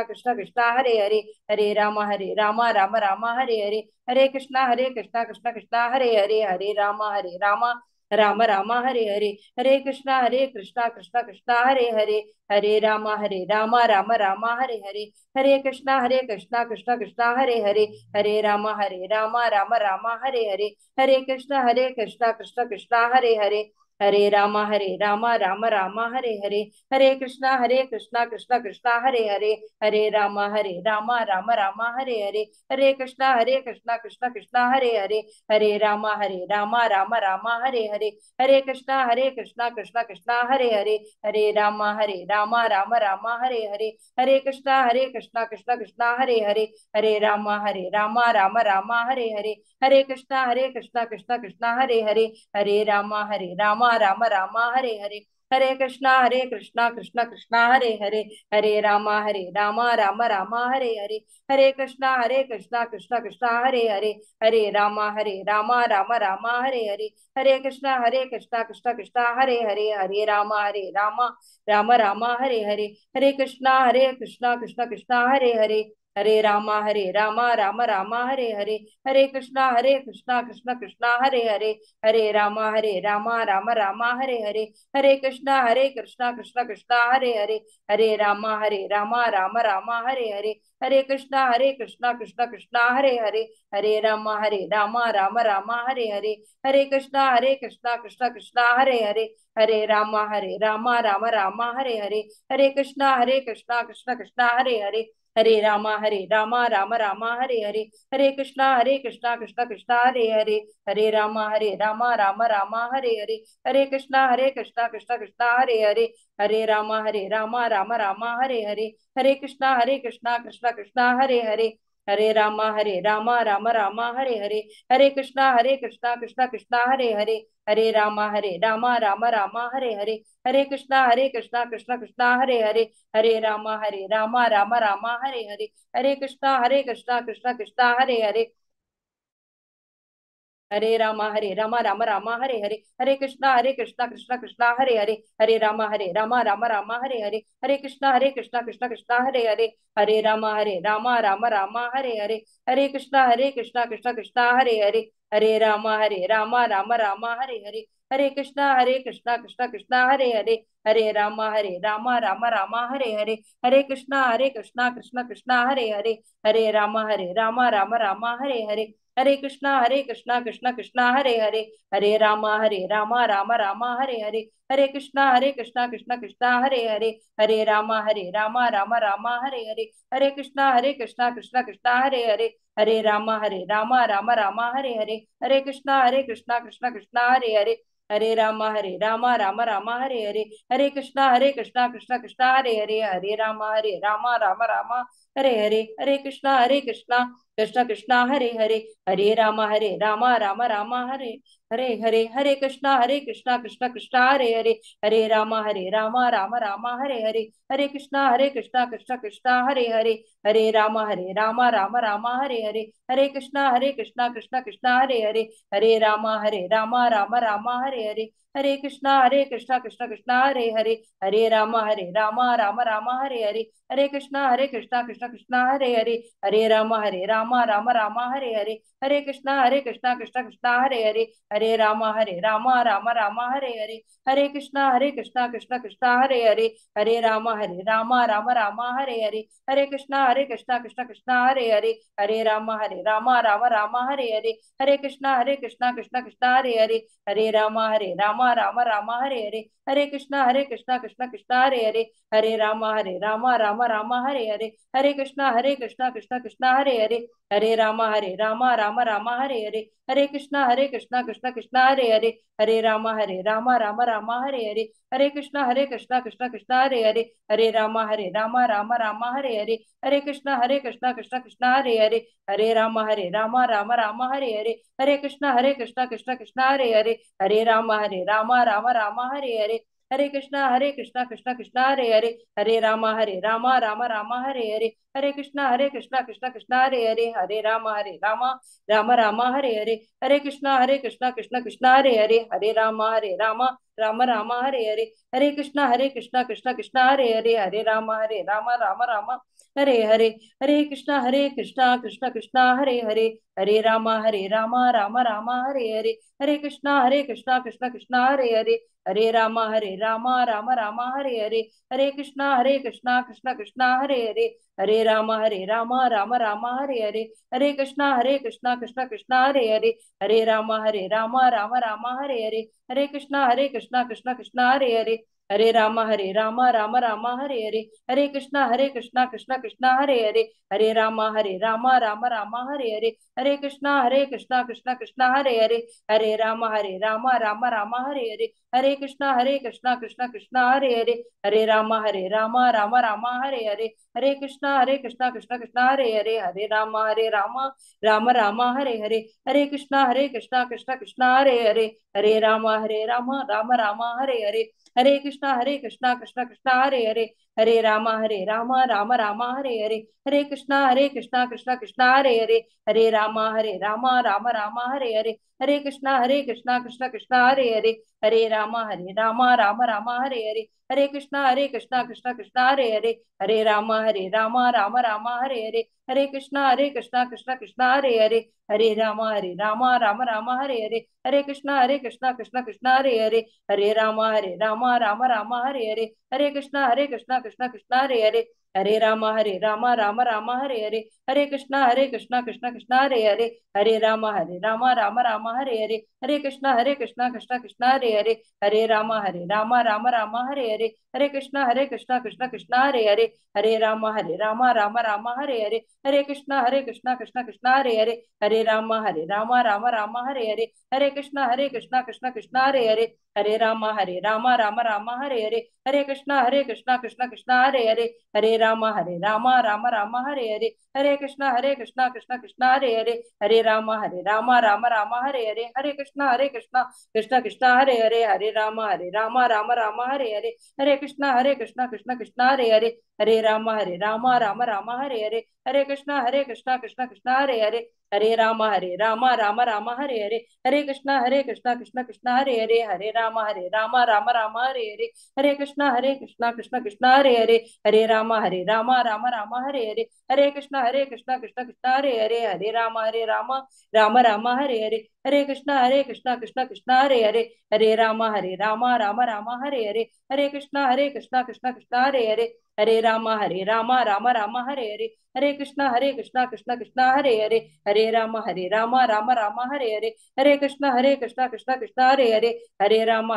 कृष्ण कृष्णा हरे हरे, हरे राम राम राम हरे हरे. हरे कृष्णा कृष्ण कृष्णा हरे हरे, हरे राम राम राम हरे हरे. हरे कृष्णा कृष्ण कृष्णा हरे हरे, हरे राम राम राम हरे हरे. हरे कृष्णा कृष्ण कृष्णा हरे हरे, हरे राम राम राम हरे हरे. हरे कृष्णा कृष्ण कृष्णा हरे हरे, हरे राम राम राम हरे हरे. हरे कृष्णा कृष्ण कृष्णा हरे हरे, हरे राम राम राम हरे हरे. हरे कृष्णा कृष्ण कृष्णा हरे हरे, हरे राम राम राम हरे हरे. हरे कृष्णा कृष्ण कृष्णा हरे हरे, हरे राम राम राम हरे हरे. हरे कृष्णा कृष्ण कृष्णा हरे हरे, हरे राम राम राम हरे हरे. हरे कृष्णा कृष्ण कृष्णा हरे हरे, हरे राम राम राम हरे हरे. हरे कृष्णा कृष्ण कृष्णा हरे हरे, हरे राम राम राम हरे हरे. हरे कृष्णा कृष्ण कृष्णा हरे हरे, हरे राम राम राम हरे हरे. हरे कृष्णा कृष्ण कृष्णा हरे हरे, हरे राम राम राम हरे हरे. हरे कृष्णा कृष्ण कृष्णा हरे हरे, हरे राम राम राम हरे हरे. हरे कृष्णा कृष्ण कृष्णा हरे हरे, हरे राम राम राम हरे हरे. हरे कृष्णा कृष्ण कृष्णा हरे हरे, हरे राम राम राम हरे हरे. हरे कृष्णा कृष्ण कृष्णा हरे हरे, हरे राम राम राम हरे हरे. हरे कृष्णा कृष्ण कृष्णा हरे हरे, हरे राम राम राम हरे हरे. हरे कृष्णा कृष्ण कृष्णा हरे हरे, हरे राम राम राम हरे हरे. हरे कृष्णा कृष्ण कृष्णा हरे हरे, हरे राम राम राम हरे हरे. हरे कृष्णा कृष्ण कृष्णा हरे हरे, हरे राम राम राम हरे हरे. हरे कृष्णा कृष्ण कृष्णा हरे हरे, हरे राम राम राम हरे हरे. हरे कृष्णा कृष्ण कृष्णा हरे हरे. हरे राम राम राम हरे हरे। हरे कृष्णा कृष्णा कृष्णा हरे हरे। हरे राम राम राम हरे हरे। हरे कृष्णा कृष्णा कृष्णा हरे हरे। हरे राम राम राम हरे हरे। हरे कृष्णा कृष्णा कृष्णा हरे हरे। हरे राम राम राम हरे हरे। हरे कृष्णा कृष्णा कृष्णा हरे हरे। हरे राम राम राम हरे हरे। हरे कृष्णा कृष्णा कृष्णा हरे हरे। हरे राम राम राम हरे हरे। हरे कृष्णा कृष्णा कृष्णा हरे हरे। हरे राम राम राम हरे हरे। हरे कृष्णा कृष्णा कृष्णा हरे हरे। हरे राम राम राम हरे हरे। हरे कृष्णा कृष्णा कृष्णा हरे हरे। हरे राम राम राम हरे हरे। हरे कृष्णा कृष्णा कृष्णा हरे हरे। हरे राम राम राम हरे हरे। हरे कृष्णा कृष्णा कृष्णा हरे हरे। हरे राम राम राम हरे हरे। हरे कृष्णा कृष्णा कृष्णा हरे हरे। हरे राम राम राम हरे हरे हरे। हरे कृष्णा कृष्णा कृष्णा हरे हरे। हरे राम राम राम हरे हरे। हरे कृष्णा कृष्णा कृष्णा हरे हरे। हरे राम राम राम हरे हरे। हरे कृष्णा कृष्णा कृष्णा हरे हरे। हरे राम राम राम हरे हरे। हरे कृष्णा कृष्णा कृष्णा हरे हरे। हरे राम राम राम हरे हरे। हरे कृष्णा कृष्णा कृष्णा हरे हरे। हरे राम राम राम हरे हरे। हरे कृष्णा कृष्णा कृष्णा हरे हरे। हरे राम राम राम हरे हरे। हरे कृष्णा कृष्णा कृष्णा हरे हरे। हरे राम राम राम हरे हरे। हरे कृष्णा कृष्णा कृष्णा हरे हरे। हरे राम राम राम हरे हरे। हरे कृष्णा कृष्णा कृष्णा हरे हरे। हरे राम राम राम हरे हरे। हरे कृष्णा कृष्णा कृष्णा हरे हरे। हरे राम राम राम हरे हरे। हरे कृष्णा कृष्णा कृष्णा हरे हरे। हरे राम राम राम हरे हरे। हरे कृष्णा कृष्णा कृष्णा हरे हरे। हरे राम राम राम हरे हरे। हरे कृष्णा कृष्णा कृष्णा हरे हरे। हरे राम राम राम हरे हरे। हरे कृष्णा कृष्णा कृष्णा हरे हरे। हरे राम राम राम हरे हरे। हरे कृष्णा कृष्णा कृष्णा हरे हरे। हरे राम राम राम हरे हरे। हरे कृष्णा कृष्णा कृष्णा हरे हरे। हरे राम राम राम हरे हरे। हरे कृष्णा कृष्णा कृष्णा हरे हरे। हरे राम राम राम हरे हरे। हरे कृष्णा कृष्णा कृष्णा हरे हरे। हरे राम राम राम हरे हरे। हरे कृष्णा कृष्णा कृष्णा हरे हरे। हरे राम राम राम हरे हरे। हरे कृष्णा कृष्णा कृष्णा हरे हरे। हरे राम राम राम हरे हरे। हरे कृष्णा कृष्णा कृष्णा हरे हरे। हरे राम राम राम हरे हरे। हरे कृष्णा कृष्णा कृष्णा हरे हरे। हरे राम राम राम हरे हरे। हरे कृष्णा कृष्णा कृष्णा हरे हरे। हरे राम राम राम हरे हरे। हरे कृष्णा कृष्णा कृष्णा हरे हरे। हरे राम राम राम हरे हरे। हरे कृष्णा कृष्णा कृष्णा हरे हरे। हरे राम राम राम हरे हरे। हरे कृष्णा कृष्णा कृष्णा हरे हरे। हरे राम राम राम हरे हरे। हरे कृष्णा कृष्णा कृष्णा हरे हरे। हरे राम राम राम हरे हरे। हरे कृष्णा कृष्णा कृष्णा हरे हरे। हरे राम राम राम हरे हरे। हरे कृष्णा कृष्णा कृष्णा हरे हरे। हरे राम राम राम हरे हरे। हरे कृष्णा कृष्णा कृष्णा हरे हरे। हरे राम राम राम हरे हरे। हरे कृष्णा कृष्णा कृष्णा हरे हरे। हरे राम राम राम हरे हरे। हरे कृष्णा कृष्णा कृष्णा हरे हरे। हरे राम राम राम हरे हरे। हरे कृष्णा कृष्णा कृष्णा हरे हरे। हरे राम राम राम हरे हरे। हरे कृष्णा कृष्णा कृष्णा हरे हरे। हरे राम राम राम हरे हरे। हरे कृष्णा कृष्णा कृष्णा हरे हरे। हरे राम राम राम हरे हरे। हरे कृष्णा कृष्णा कृष्णा हरे हरे। हरे राम राम राम हरे हरे। हरे कृष्णा कृष्णा कृष्णा हरे हरे। हरे राम राम राम हरे हरे। हरे कृष्णा कृष्णा कृष्णा हरे हरे। हरे राम राम राम हरे हरे। हरे कृष्णा कृष्णा कृष्णा हरे हरे। हरे राम राम राम हरे हरे। हरे कृष्णा कृष्णा कृष्णा हरे हरे। हरे राम राम राम हरे हरे। हरे कृष्णा कृष्णा कृष्णा हरे हरे। हरे राम राम राम हरे हरे। हरे कृष्णा कृष्णा कृष्णा हरे हरे। हरे राम राम राम हरे हरे। हरे कृष्णा कृष्णा कृष्णा हरे हरे। हरे राम राम राम हरे हरे। हरे कृष्णा कृष्णा कृष्णा हरे हरे। हरे राम राम राम हरे हरे। हरे कृष्णा कृष्णा कृष्णा हरे हरे। हरे राम राम राम हरे हरे। हरे कृष्णा कृष्णा कृष्णा हरे हरे। हरे राम राम राम हरे हरे। हरे कृष्णा कृष्ण कृष्ण हरे हरे। हरे राम राम राम हरे हरे। हरे कृष्णा कृष्ण कृष्ण हरे हरे। हरे राम राम राम हरे हरे। हरे कृष्णा कृष्ण कृष्ण हरे हरे। हरे राम राम राम हरे हरे। हरे कृष्णा कृष्ण कृष्ण हरे हरे। हरे राम राम राम हरे हरे। हरे कृष्णा कृष्ण कृष्ण हरे हरे। हरे राम राम राम हरे हरे। हरे कृष्णा कृष्ण कृष्ण हरे हरे। हरे राम राम राम हरे हरे। हरे कृष्णा कृष्ण कृष्ण हरे हरे। हरे राम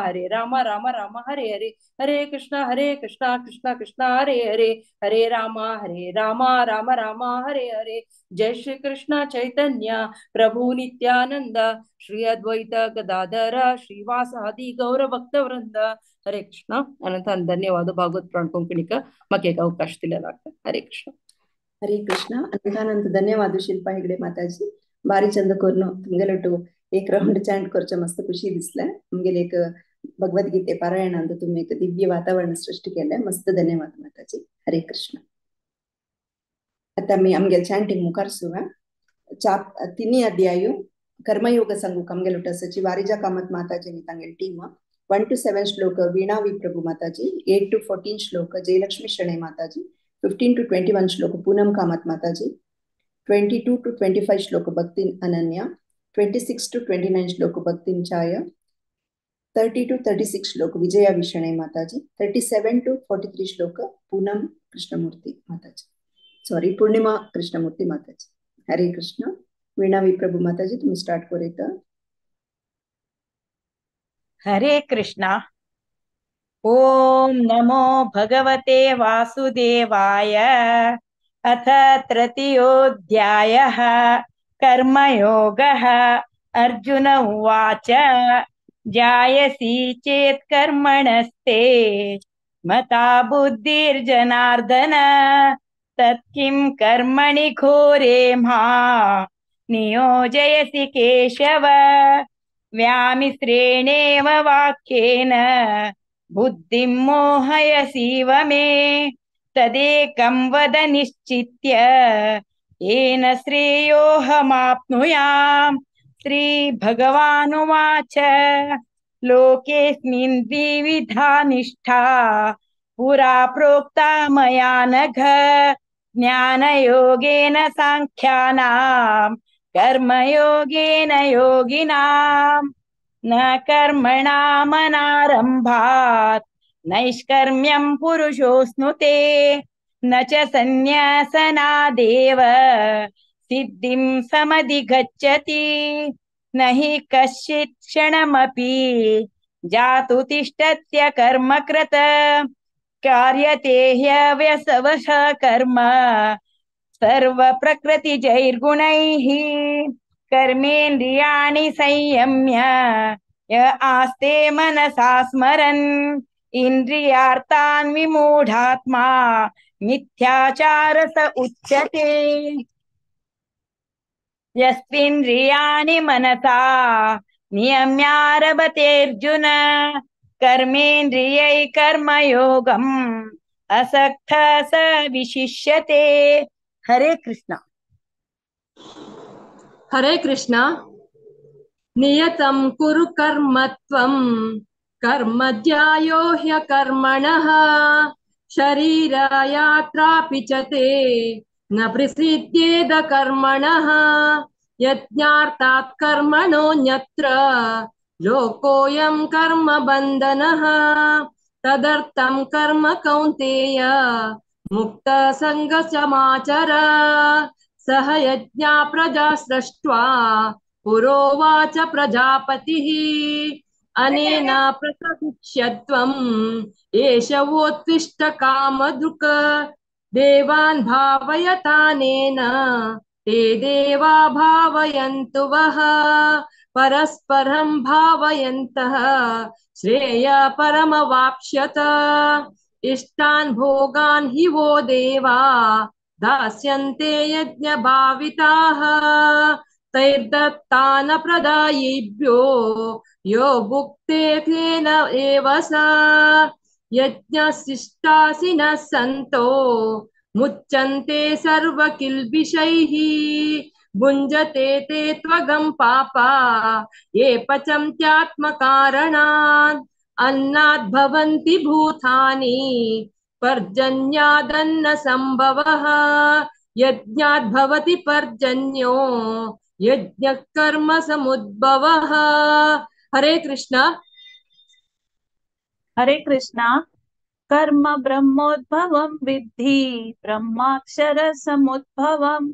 राम राम हरे हरे। हरे कृष्णा कृष्ण कृष्ण हरे हरे। हरे राम राम राम हरे हरे। जय श्री कृष्ण चैतन्य प्रभु नित्यानंद श्री अद्वैत गदाधर श्रीवासादि गौर भक्त वृंद। हरे कृष्ण। अनंत धन्यवाद भागवत पुराण कोंकणीक म्हाका एक अवकाश दिलेलो। हरे कृष्ण। हरे कृष्ण। अनंतानंत धन्यवाद शिल्पा हेगडे माताजी। बारी चंद करून तुमगेलोटु एक राउंड चांट करचे मस्त खुशी दिसले। तुमगेले एक भगवद्गीते पारायणांत तुम्ही एक दिव्य वातावरण सृष्टी केले। मस्त धन्यवाद माताजी। हरे कृष्ण। आता मी आमगेल चांटिंग मुखार सुवा चाप तिन्ही अध्याय कर्मयोग संगूक आमगेलोटु आसाची वारिजा कामत माताजी आनी तांगेली टीम। 1 to 7 श्लोक veena we Prabhu Mataji, 8 to 14 श्लोक जयलक्ष्मी शणै माताजी, 15 to 21 श्लोक पूनम कामत माताजी, 22 to 25 श्लोक भक्तिन अनन्या, 26 to 29 श्लोक भक्तिन छाया, 30 to 36 श्लोक विजया विषणे माताजी, 37 to 43 श्लोक पूनम कृष्णमूर्ति माताजी, sorry Purnima Krishnamurthy Mataji. Hare Krishna. Veena we Prabhu Mataji तुम्ही स्टार्ट करूया। हरे कृष्णा। ओम नमो भगवते वासुदेवाय। अथ तृतीयोऽध्यायः कर्मयोगः। अर्जुन उवाच जायसी चेत् कर्मणस्ते मता बुद्धिर्जनार्दन तत्किं कर्मणि घोरे मा नियोजयसि केशव। व्यामिश्रेणेव वाक्येन बुद्धिं मोहयसीव मे तदेकं वद निश्चित्य येन श्रेयोऽहमाप्नुयाम्। श्रीभगवानुवाच लोकेऽस्मिन् द्विविधा निष्ठा पुरा प्रोक्ता मया नघ ज्ञानयोगेन साङ्ख्यानां कर्मयोगेन योगिनां। न कर्मणामनारम्भात् नैष्कर्म्यं पुरुषोऽश्नुते न च सन्न्यासनादेव सिद्धिं समधिगच्छति। न हि कश्चित् क्षणमपि जातु तिष्ठत्य कर्मकृत कार्यते ह्यव्यसवश कर्म सर्वप्रकृतिजैर्गुणैः। कर्मेन्द्रियाणि संयम्य य आस्ते मनसा स्मरन् इन्द्रियार्थान् विमूढात्मा मिथ्याचार स उच्यते। यस्त्विन्द्रियाणि मनसा नियम्यारभतेऽर्जुन कर्मेन्द्रियै कर्मयोगम् असक्तः स विशिष्यते। हरे कृष्णा। हरे कृष्णा। नियतं कुरु कर्म त्वं कर्म ध्यायो ह्यकर्मणः शरीरयात्रापि च ते न प्रसिद्ध्येद कर्मणः। यज्ञार्थात् कर्मणोऽन्यत्र लोकोऽयं कर्म बन्धनः तदर्थं कर्म कौन्तेय मुक्तसङ्गसमाचर। सह यज्ञा प्रजा सृष्ट्वा पुरोवाच प्रजापतिः अनेन प्रसविष्यत्वम् एष वोत्तिष्ठ कामधुक्। देवान् भावयतानेन ते देवा भावयन्तु वः परस्परं भावयन्तः श्रेय परमवाप्स्यत। इष्टान् भोगान् हि वो देवा दास्यन्ते यज्ञभाविताः तैर्दत्तान प्रदायिभ्यो यो भुक्ते तेन एव स। यज्ञशिष्टासिनः सन्तो मुच्यन्ते सर्वकिल्बिषैः भुञ्जते ते त्वगं पापा ये पचन्त्यात्मकारणात्। अन्नाद् भवन्ति भूतानि पर्जन्यादन्न संभवः यज्ञाद् भवति पर्जन्यो यज्ञः कर्म समुद्भवः। हरे कृष्णा। हरे कृष्णा। कर्म ब्रह्मोद्भवं विद्धि ब्रह्माक्षर समुद्भवं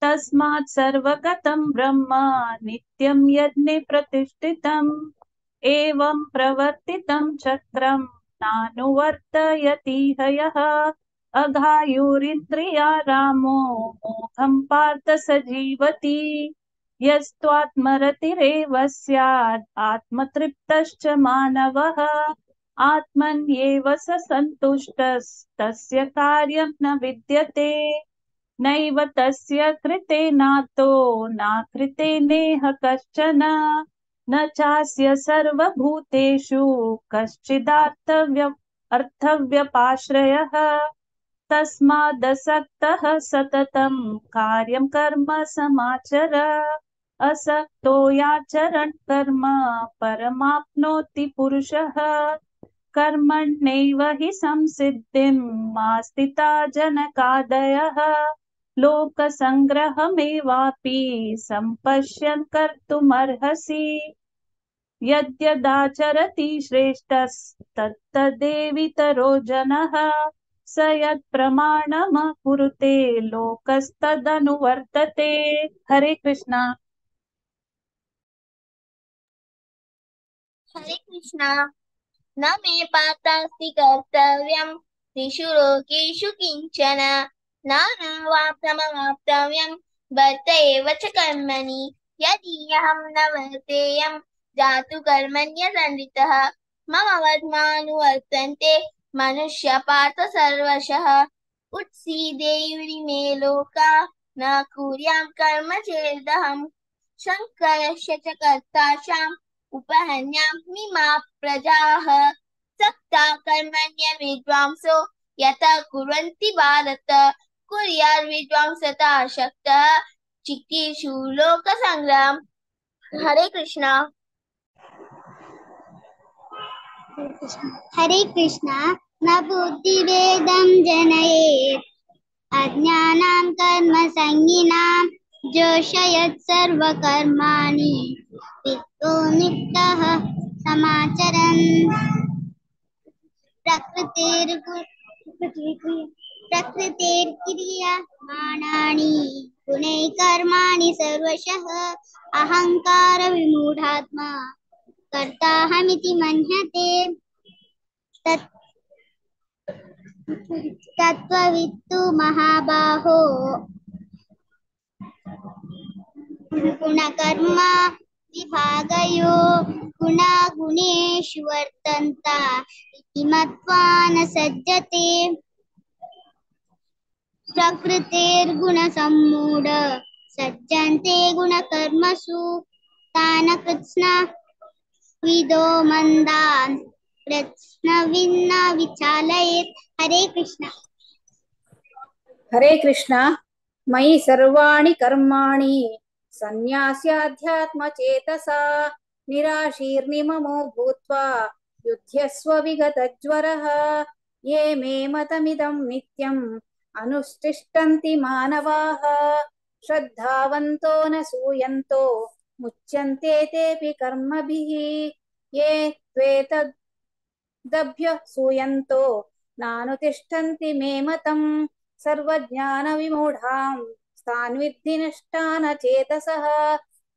तस्मात् सर्वगतं ब्रह्म नित्यं यज्ञे प्रतिष्ठितम् एवं प्रवर्तितं चक्रं नानुवर्तयति हयः। अघायुरिन्द्रिया रामो मोघं पार्थ सजीवति यस्त्वात्मरतिरेव स्यात् आत्मतृप्तश्च मानवः। आत्मन्येव स सन्तुष्टस्तस्य कार्यं न विद्यते नैव तस्य कृते नातो नाकृते नेह कश्चन न चास्य सर्वभूतेषु कश्चिदार्थव्यपाश्रयः। तस्मादसक्तः सततं कार्यं कर्म समाचर असक्तो याचरन् कर्म परमाप्नोति पुरुषः। कर्मण्येव हि संसिद्धिम् आस्थिता जनकादयः लोकसङ्ग्रहमेवापि सम्पश्यन् कर्तुमर्हसि। यद्यदाचरति श्रेष्ठस्तत्तदेवितरो जनः स यत्प्रमाणम कुरुते लोकस्तदनुवर्तते। हरे कृष्णा। हरे कृष्णा। न मे पार्थास्ति कर्तव्यं त्रिषु लोकेषु किञ्चन नानावाप्तमवाप्तव्यं वर्त एव च कर्मणि। यदि अहं न वर्तेयं जातु कर्मण्यसन्नितः मम वर्त्मानुवर्तन्ते मनुष्य पार्थ सर्वशः। उत्सीदेयुरिमे लोका न कुर्यां कर्म चेदहं शङ्करस्य च कर्ताशाम् उपहन्यामि मा प्रजाः। सक्ता कर्मण्य विद्वांसो यथा कुर्वन्ति भारत कुर्याद् विद्वांसता शक्तः चिकीर्षु लोकसङ्ग्रहम्। हरे कृष्णा। हरे कृष्णा। न बुद्धिभेदं जनयेत् अज्ञानां कर्मसङ्गिनां जोषयत् सर्वकर्माणि वित्तो नित्तः समाचरन्। प्रकृतेर्क्रियमाणानि गुणैः कर्माणि सर्वशः अहङ्कार विमूढात्मा कर्ताहमिति मन्यते। तत्त्ववित्तु महाबाहो गुणकर्म विभागयो गुणागुणेषु वर्तन्त इति मत्वा न सज्जते। प्रकृतेर्गुणसम्मूढ सज्जन्ते गुणकर्मसु तान् कृत्स्न विदो मन्दान् कृत्स्नविन्न विचालयेत्। हरे कृष्णा। हरे कृष्णा। मयि सर्वाणि कर्माणि सन्न्यास्याध्यात्मचेतसा निराशीर्निममो भूत्वा युध्यस्व विगतज्वरः। ये मे मतमिदं नित्यम् अनुष्ठिष्ठन्ति मानवाः श्रद्धावन्तो न सूयन्तो मुच्यन्ते तेऽपि कर्मभिः। ये त्वेतदभ्य सूयन्तो नानुतिष्ठन्ति मे मतं सर्वज्ञानविमूढां तान् विद्धि नष्टान् चेतसः।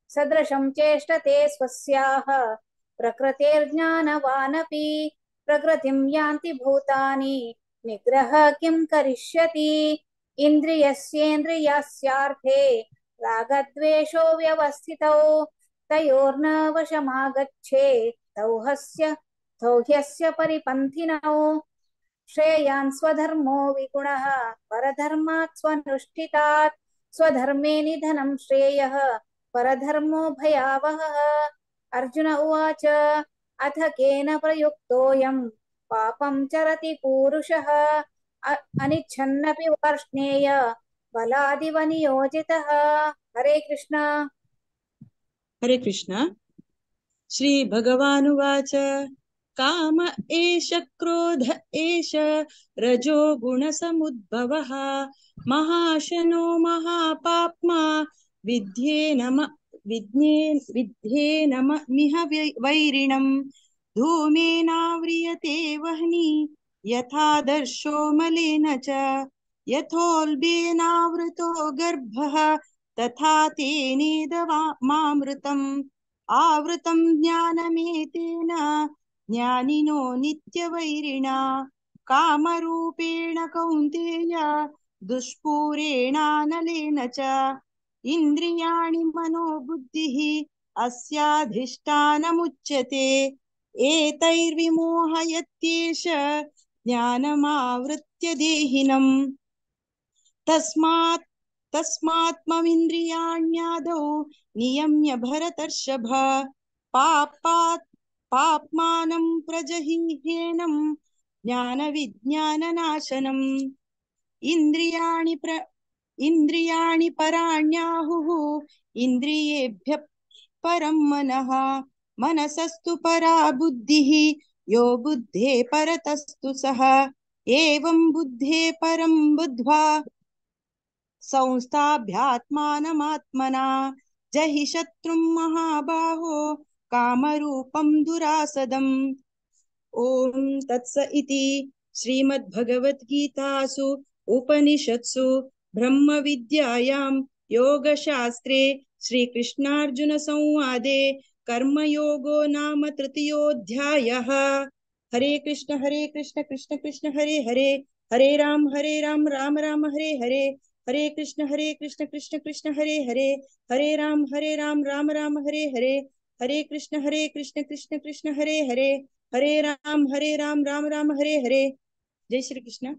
सदृशं चेष्टते स्वस्याः प्रकृतेर्ज्ञानवानपि प्रकृतिं यान्ति भूतानि निग्रह किं करिष्यति। इन्द्रियस्येन्द्रियस्यार्थे रागद्वेषो व्यवस्थितौ तयोर्न वशमागच्छे तौ ह्यस्य परिपन्थिनौ। श्रेयान् स्वधर्मो विगुणः परधर्मात् स्वनुष्ठितात् स्वधर्मे निधनं श्रेयः परधर्मो भयावहः। अर्जुन उवाच अथ केन प्रयुक्तोऽयं पापं चरति पूरुषः अनिच्छन्नपि वार्ष्णेय बलादिव नियोजितः। हरे कृष्णा. हरे कृष्णा. श्री भगवानुवाच. काम एष क्रोध एष रजो गुणसमुद्भवः महाशनो महापाप्मा विद्येनमिह वैरिणं धूमेनाव्रियते वह्नि यथा दर्शो मलेन च यथोल्बेनावृतो गर्भः तथा तेनेदमामृतम् आवृतं ज्ञानमेतेन ज्ञानिनो नित्यवैरिणा कामरूपेण कौन्तेय दुष्पूरेणानलेन च इन्द्रियाणि मनोबुद्धिः अस्याधिष्ठानमुच्यते एतैर्विमोहयत्येष ज्ञानमावृत्य देहिनम् तस्मात्ममिन्द्रियाण्यादौ नियम्य भरतर्षभ पाप्मानं प्रजहिह्येनं ज्ञानविज्ञाननाशनम् इन्द्रियाणि पराण्याहुः इन्द्रियेभ्यः परं मनः मनसस्तु परा बुद्धिः यो बुद्धे परतस्तु सः एवं बुद्धे परं बुद्ध्वा संस्थाभ्यात्मानमात्मना जहि शत्रुं महाबाहो कामरूपं दुरासदम्. ॐ तत्स इति श्रीमद्भगवद्गीतासु उपनिषत्सु ब्रह्मविद्यायां योगशास्त्रे श्रीकृष्णार्जुनसंवादे कर्मयोगो नाम तृतीयोऽध्यायः. हरे कृष्ण कृष्ण कृष्ण हरे हरे हरे राम राम राम हरे हरे हरे कृष्ण कृष्ण कृष्ण हरे हरे हरे राम राम राम हरे हरे हरे कृष्ण कृष्ण कृष्ण हरे हरे हरे राम राम राम हरे हरे. जय श्री कृष्ण.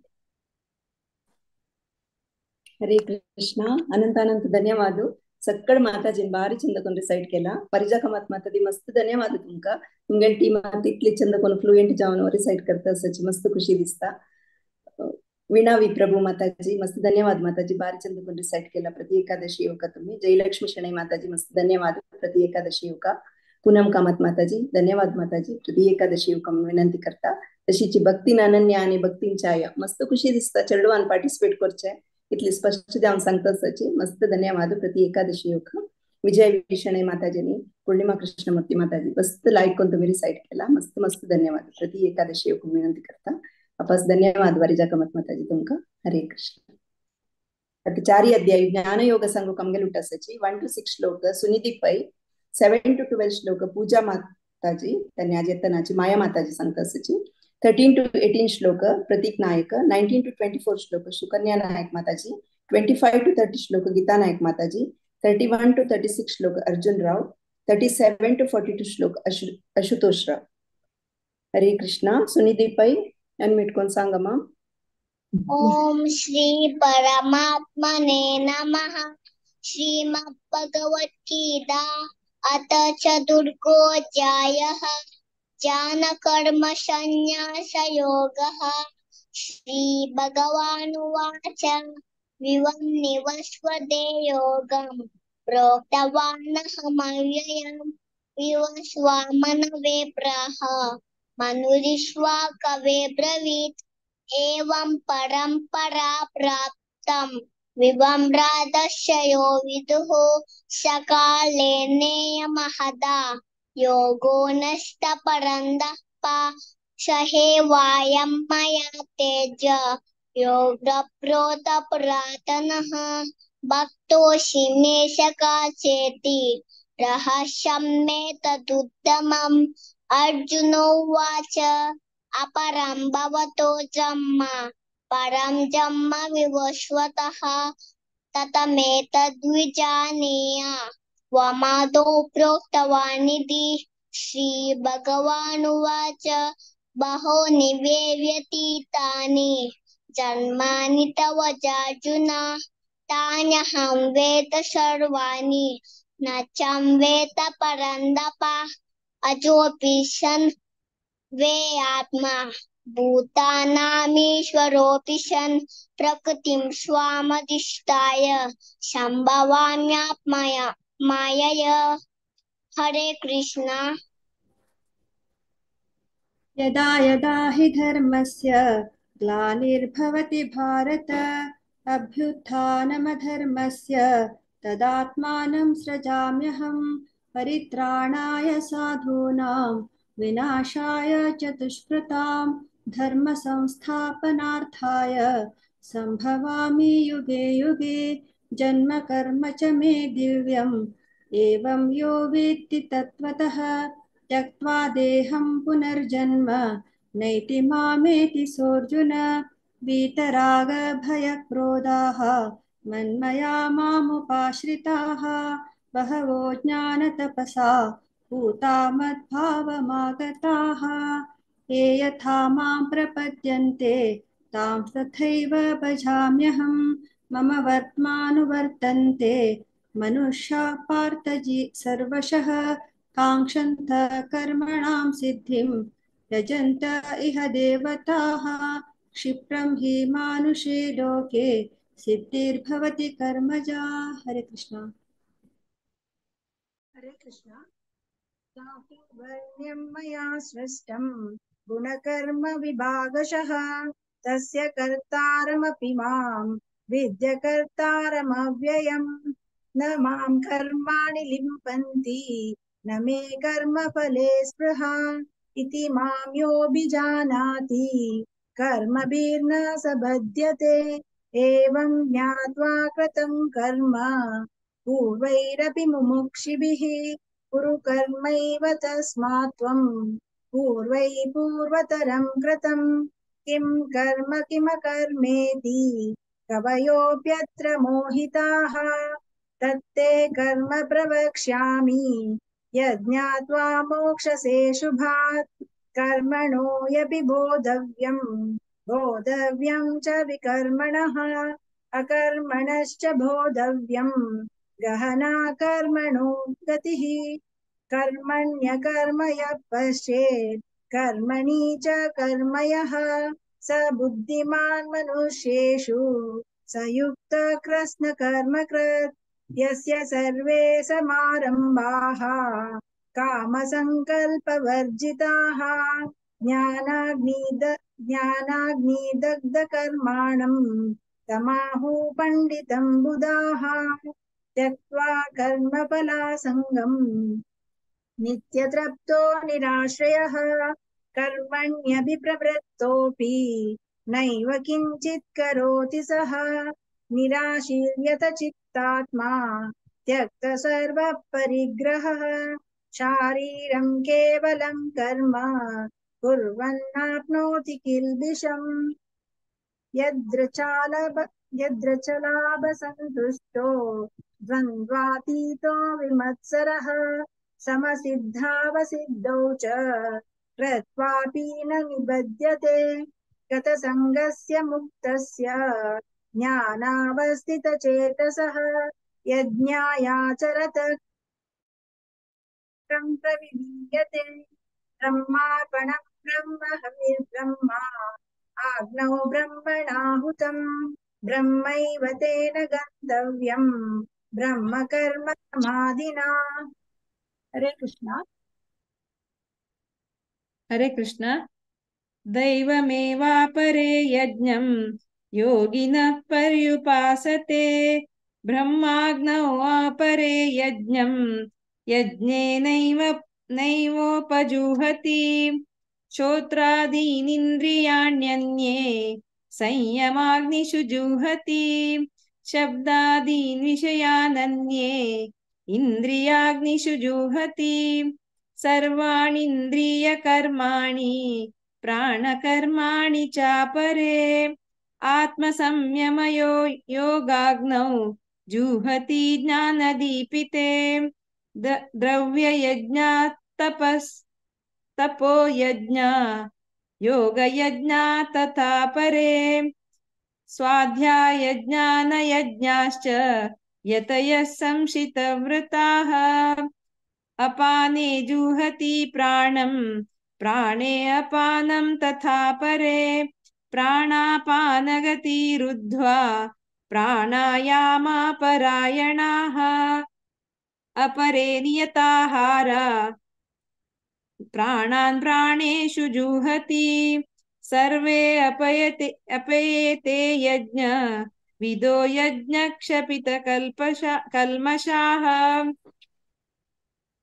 हरे कृष्ण. अनंत अनंत धन्यवाद. सक्कड माताजीन भारी चंद कोन रिसाइट केला. परिजा कामत माताजी मस्त धन्यवाद तुमका. तुमगेल टीम इतली चंद कोन फ्लुएंट जावन रिसाइट करता सच मस्त खुशी दिसता. वीणा विप्रभु माताजी मस्त धन्यवाद माताजी भारी चंद कोन रिसाइट केला प्रति एकादशी येवका तुम्ही. जयलक्ष्मी शणै माताजी मस्त धन्यवाद प्रति एकादशी येवका. पूनम कामत माताजी धन्यवाद माताजी प्रति एकादशी येवका विनंती करता. तशीची भक्तीन अनन्य आणि भक्तींच्या मस्त खुशी दिसता. चेडवान पार्टिसिपेट करचे इतली स्पष्ट जावन सांगता सची मस्त धन्यवाद प्रति एकादशी येवका. विजय विषणे माताजीनी पूर्णिमा कृष्णमूर्ती माताजी मस्त लाईक करून तुम्ही रिसाइट केला. मस्त मस्त धन्यवाद प्रति एकादशी येवका विनंती करता. वापस धन्यवाद वरिजा कमत माताजी तुमका. हरे कृष्ण. आता चारी अध्याय ज्ञानयोग सांगू आमगेल उठासाची 1 to 6 श्लोक सुनिधी पै, 7 to 12 श्लोक पूजा माताजी तन्याजेतनाची माया माताजी सांगता सची, 13 to 18 श्लोक प्रतीक नायक, 19 to 24 श्लोक सुकन्या नायक माताजी, 25 to 30 श्लोक गीता नायक माताजी, 31 to 36 श्लोक अर्जुन राव, 37 to 42 श्लोक आशुतोष राव. हरे कृष्णा. सुनिधी पै अनम्यूट कोण सांगा माम. ओम श्री परमात्मने नमः. श्रीमद्भगवद्गीता अथ चतुर्थोऽध्यायः ज्ञान कर्म संन्यास योगः. श्री भगवानुवाच. विवं निवस्वते योगं प्रोक्तवानहमव्ययं विवस्वामनवे प्राह मनुरिष्वा कवे ब्रवीत्. एवं परंपरा प्राप्तं विवं राधस्यो विदुः सकाले नेयमहदा योगो नष्टपरन्दः सहेवायं मया तेज योगप्रोत पुरातनः भक्तोऽसि मे सखा चेति रहस्यं मे तदुत्तमम्. अर्जुनोवाच. अपरं भवतो जन्म परं जन्म विवस्वतः ततमेतद्विजानीय त्वमादौ प्रोक्तवानिति. श्रीभगवानुवाच. बहूनि वे व्यतीतानि जन्मानि तव चार्जुन तान्यहं वेद सर्वाणि न चं वेद परन्दप अजोऽपि सन् वे आत्मा भूतानामीश्वरोऽपि सन् प्रकृतिं स्वामधिष्ठाय सम्भवाम्यात्मया मायया। हरे कृष्णा। यदा यदा हि धर्मस्य ग्लानिर्भवति भारत अभ्युत्थानमधर्मस्य तदात्मानं सृजाम्यहं परित्राणाय साधूनां विनाशाय च दुष्कृतां धर्म संस्थापनार्थाय संभवामि युगे युगे। जन्म कर्म च मे दिव्यम् एवं यो वेत्ति तत्त्वतः त्यक्त्वा देहं पुनर्जन्म नैति मामेति सोऽर्जुन। वीतराग भयक्रोधाः मन्मया मामुपाश्रिताः बहवो ज्ञानतपसा पूता मद्भावमागताः। ये यथा मां प्रपद्यन्ते तां तथैव भजाम्यहं। मम वर्त्मानुवर्तन्ते मनुष्या पार्थ सर्वशः। काङ्क्षन्त कर्मणां सिद्धिं यजन्त इह देवताः। क्षिप्रं हि मानुषे लोके सिद्धिर्भवति कर्मजा। हरे कृष्णा। हरे कृष्णा। चातुर्वर्ण्यं मया सृष्टं गुणकर्म विभागशः तस्य कर्तारमपि मां विद्य कर्तारमव्ययम्। न मां कर्माणि लिम्पन्ति न मे कर्मफले स्पृहा इति मां योऽभिजानाति कर्मभिर्न स बध्यते। एवं ज्ञात्वा कृतं कर्म पूर्वैरपि मुमुक्षिभिः कुरु कर्मैव तस्मात् त्वं पूर्वैः पूर्वतरं कृतं। किं कर्म किमकर्मेति कवयोऽप्यत्र मोहिताः। तत्ते कर्म प्रवक्ष्यामि यज्ञात्वा मोक्षसे शुभात्। कर्मणो यपि बोधव्यं बोधव्यं च विकर्मणः अकर्मणश्च बोधव्यं गहना कर्मणो गतिः। कर्मण्यकर्म यः पश्येत् कर्मणि च कर्म यः स बुद्धिमान् मनुष्येषु स युक्तः कृत्स्नकर्मकृत्। यस्य सर्वे समारम्भाः कामसङ्कल्पवर्जिताः ज्ञानाग्निदग्धकर्माणं तमाहु पण्डितं बुधाः। त्यक्त्वा कर्मफलासङ्गं नित्यतृप्तो निराश्रयः कर्मण्यभिप्रवृत्तोऽपि नैव किञ्चित् करोति सः। निराशीर्यत चित्तात्मा त्यक्त सर्वपरिग्रहः शारीरं केवलं कर्म कुर्वन्नाप्नोति किल्बिषम्। यद्रचालाभसन्तुष्टो द्वन्द्वातीतो विमत्सरः समसिद्धावसिद्धौ च कृत्वापि न निबध्यते। गतसङ्गस्य मुक्तस्य ज्ञानावस्थितचेतसः यज्ञायाचरत प्रविधीयते। ब्रह्मार्पणं ब्रह्म हविर्ब्रह्मा आग्नौ ब्रह्मणाहुतं ब्रह्मैव तेन गन्तव्यं ब्रह्म कर्म समाधिना। हरे कृष्णा। हरे कृष्णा। दैवमेवापरे यज्ञं योगिनः पर्युपासते ब्रह्माग्नौ अपरे यज्ञं यज्ञेनैव नैवोपजुहति। श्रोत्रादीनिन्द्रियाण्यन्ये संयमाग्निषु जुहति शब्दादीन् विषयानन्ये इन्द्रियाग्निषु जुहति। सर्वाणीन्द्रियकर्माणि प्राणकर्माणि चापरे आत्मसंयमयो योगाग्नौ जुहति ज्ञानदीपिते। द्रव्ययज्ञा तपोयज्ञा योगयज्ञा तथा परे स्वाध्यायज्ञानयज्ञाश्च यतयः संशितव्रताः। अपाने जुहति प्राणं प्राणे अपानं तथा परे प्राणापानगतिरुद्ध्वा प्राणायामापरायणाः अपरे नियताहारा प्राणान् प्राणेषु जुहति सर्वे अपयते अपयेते यज्ञ विदो यज्ञक्षपित कल्मषाः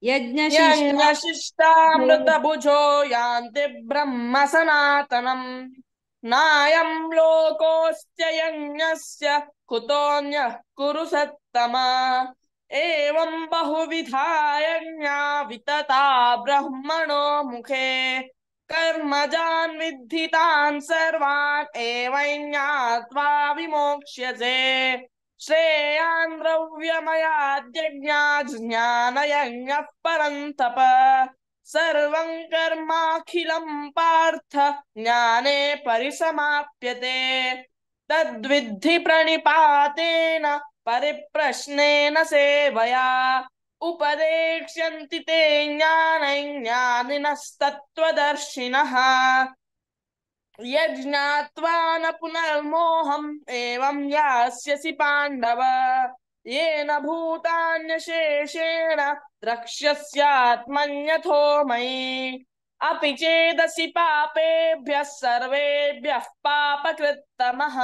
यज्ञशिष्टामृतभुजो यान्ति ब्रह्म सनातनम् नायं लोकोऽस्त्ययज्ञस्य कुतोऽन्यः कुरु सत्तमा एवं बहुविधा यज्ञा वितता ब्रह्मणो मुखे कर्मजान् विद्धि तान् सर्वान् एवं ज्ञात्वा विमोक्ष्यसे श्रेयान् द्रव्यमयाद्यज्ञात् ज्ञानयज्ञः परन्तप सर्वं कर्माखिलं पार्थ ज्ञाने परिसमाप्यते तद्विद्धि प्रणिपातेन परिप्रश्नेन सेवया उपदेक्ष्यन्ति ते ज्ञानं ज्ञानिनस्तत्त्वदर्शिनः यज्ञात्वा न पुनर्मोहम् एवं यास्यसि पाण्डव येन भूतान्यशेषेण द्रक्ष्यस्यात्मन्यथो मयि अपि चेदसि पापेभ्यः सर्वेभ्यः पापकृत्तमः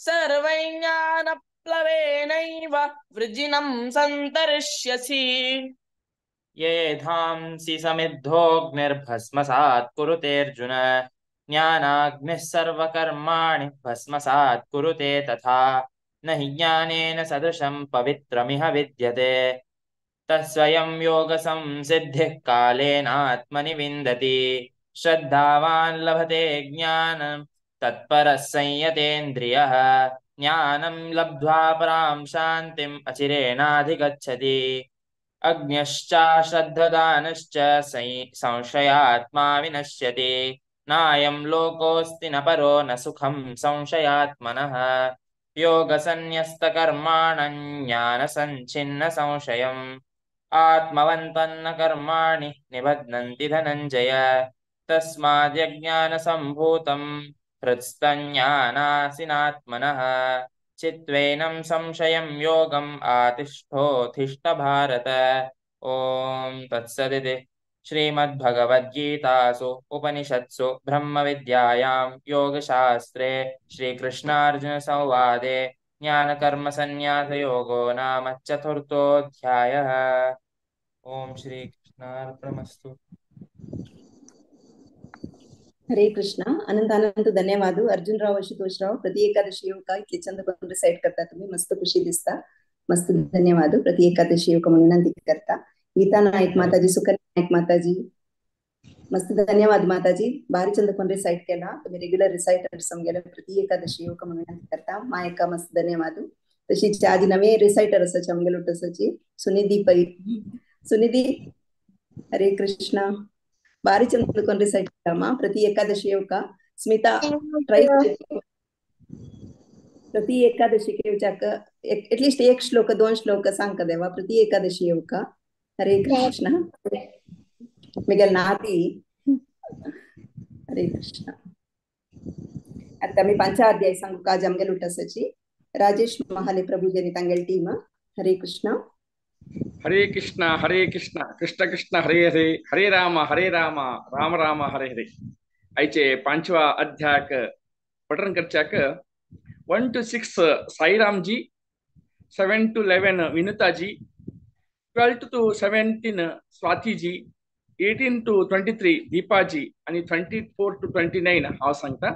सर्वैर्ज्ञानप्लवेनैव वृजिनं सन्तरिष्यसि। ये धांसि समिद्धोऽग्निर्भस्मसात् कुरुतेऽर्जुन ज्ञानाग्निः सर्वकर्माणि भस्मसात् कुरुते तथा न हि ज्ञानेन सदृशं पवित्रमिह विद्यते तत्स्वयं योगसंसिद्धिः कालेनात्मनि विन्दति श्रद्धावान् लभते ज्ञानं तत्परः संयतेन्द्रियः ज्ञानं लब्ध्वा परां शान्तिम् अचिरेणाधिगच्छति अज्ञश्चाश्रद्धदानश्च संशयात्मा विनश्यति नायं लोकोऽस्ति न परो न सुखं संशयात्मनः योगसन्न्यस्तकर्माणं ज्ञानसञ्छिन्न संशयम् आत्मवन्तं न कर्माणि निबध्नन्ति धनञ्जय तस्माद्यज्ञानसम्भूतं हृत्स्थज्ञानासिनात्मनः चित्वेनं संशयं योगम् आतिष्ठोत्तिष्ठ भारत। ॐ तत्सदिति श्रीमद्भगवद्गीतासु उपनिषत्सु ब्रह्मविद्यायां योगशास्त्रे श्रीकृष्णार्जुनसंवादे ज्ञानकर्मसन्न्यासयोगो नाम चतुर्थोऽध्यायः। ॐ श्रीकृष्णार्पणमस्तु। हरे कृष्णा। अनंत अनंत धन्यवाद अर्जुन राव आशुतोष राव। प्रति एकादशी येवका इतले चंद करून रिसाइट करता तुम्ही, मस्त खुशी दिसता, मस्त धन्यवाद। प्रति एकादशी येवका म्हणून विनंती करता। गीता नाईक माताजी, सुकन्या नाईक माताजी, मस्त धन्यवाद माताजी। भारी चंद कोण रिसाइट केला तुम्ही, रेग्युलर रिसाइटर समगेला प्रति एकादशी येवका म्हणून विनंती करता। मायका मस्त धन्यवाद। तशीच आजी नवे रिसाइटर असाची आमगेलो तसाची सुनिधी पै, सुनिधी हरे कृष्णा। भारी चंद कोण रिसाइट केला मा प्रति एकादशी येवका। स्मिता ट्राय प्रति एकादशी येवच्याक एटलिस्ट एक श्लोक दोन श्लोक सांगता देवा प्रति एकादशी येवका। हरे कृष्णा। मिगेल नाती हरे कृष्णा। आता मी पांचवा अध्याय सांगू का आज आमगेल उठासाची राजेश महाले प्रभुजी आणि तांगेल टीम। हरे कृष्णा। हरे कृष्णा हरे कृष्णा कृष्ण कृष्ण हरे हरे हरे राम राम राम हरे हरे। आयचे पांचवा अध्याय पठन करच्याक 1 to 6 Sairamji, 7 to 11 Vinitaji, 12 to 17 Swatiji, 18 to 23 Deepaji आणि 24 to 29 हांव सांगता।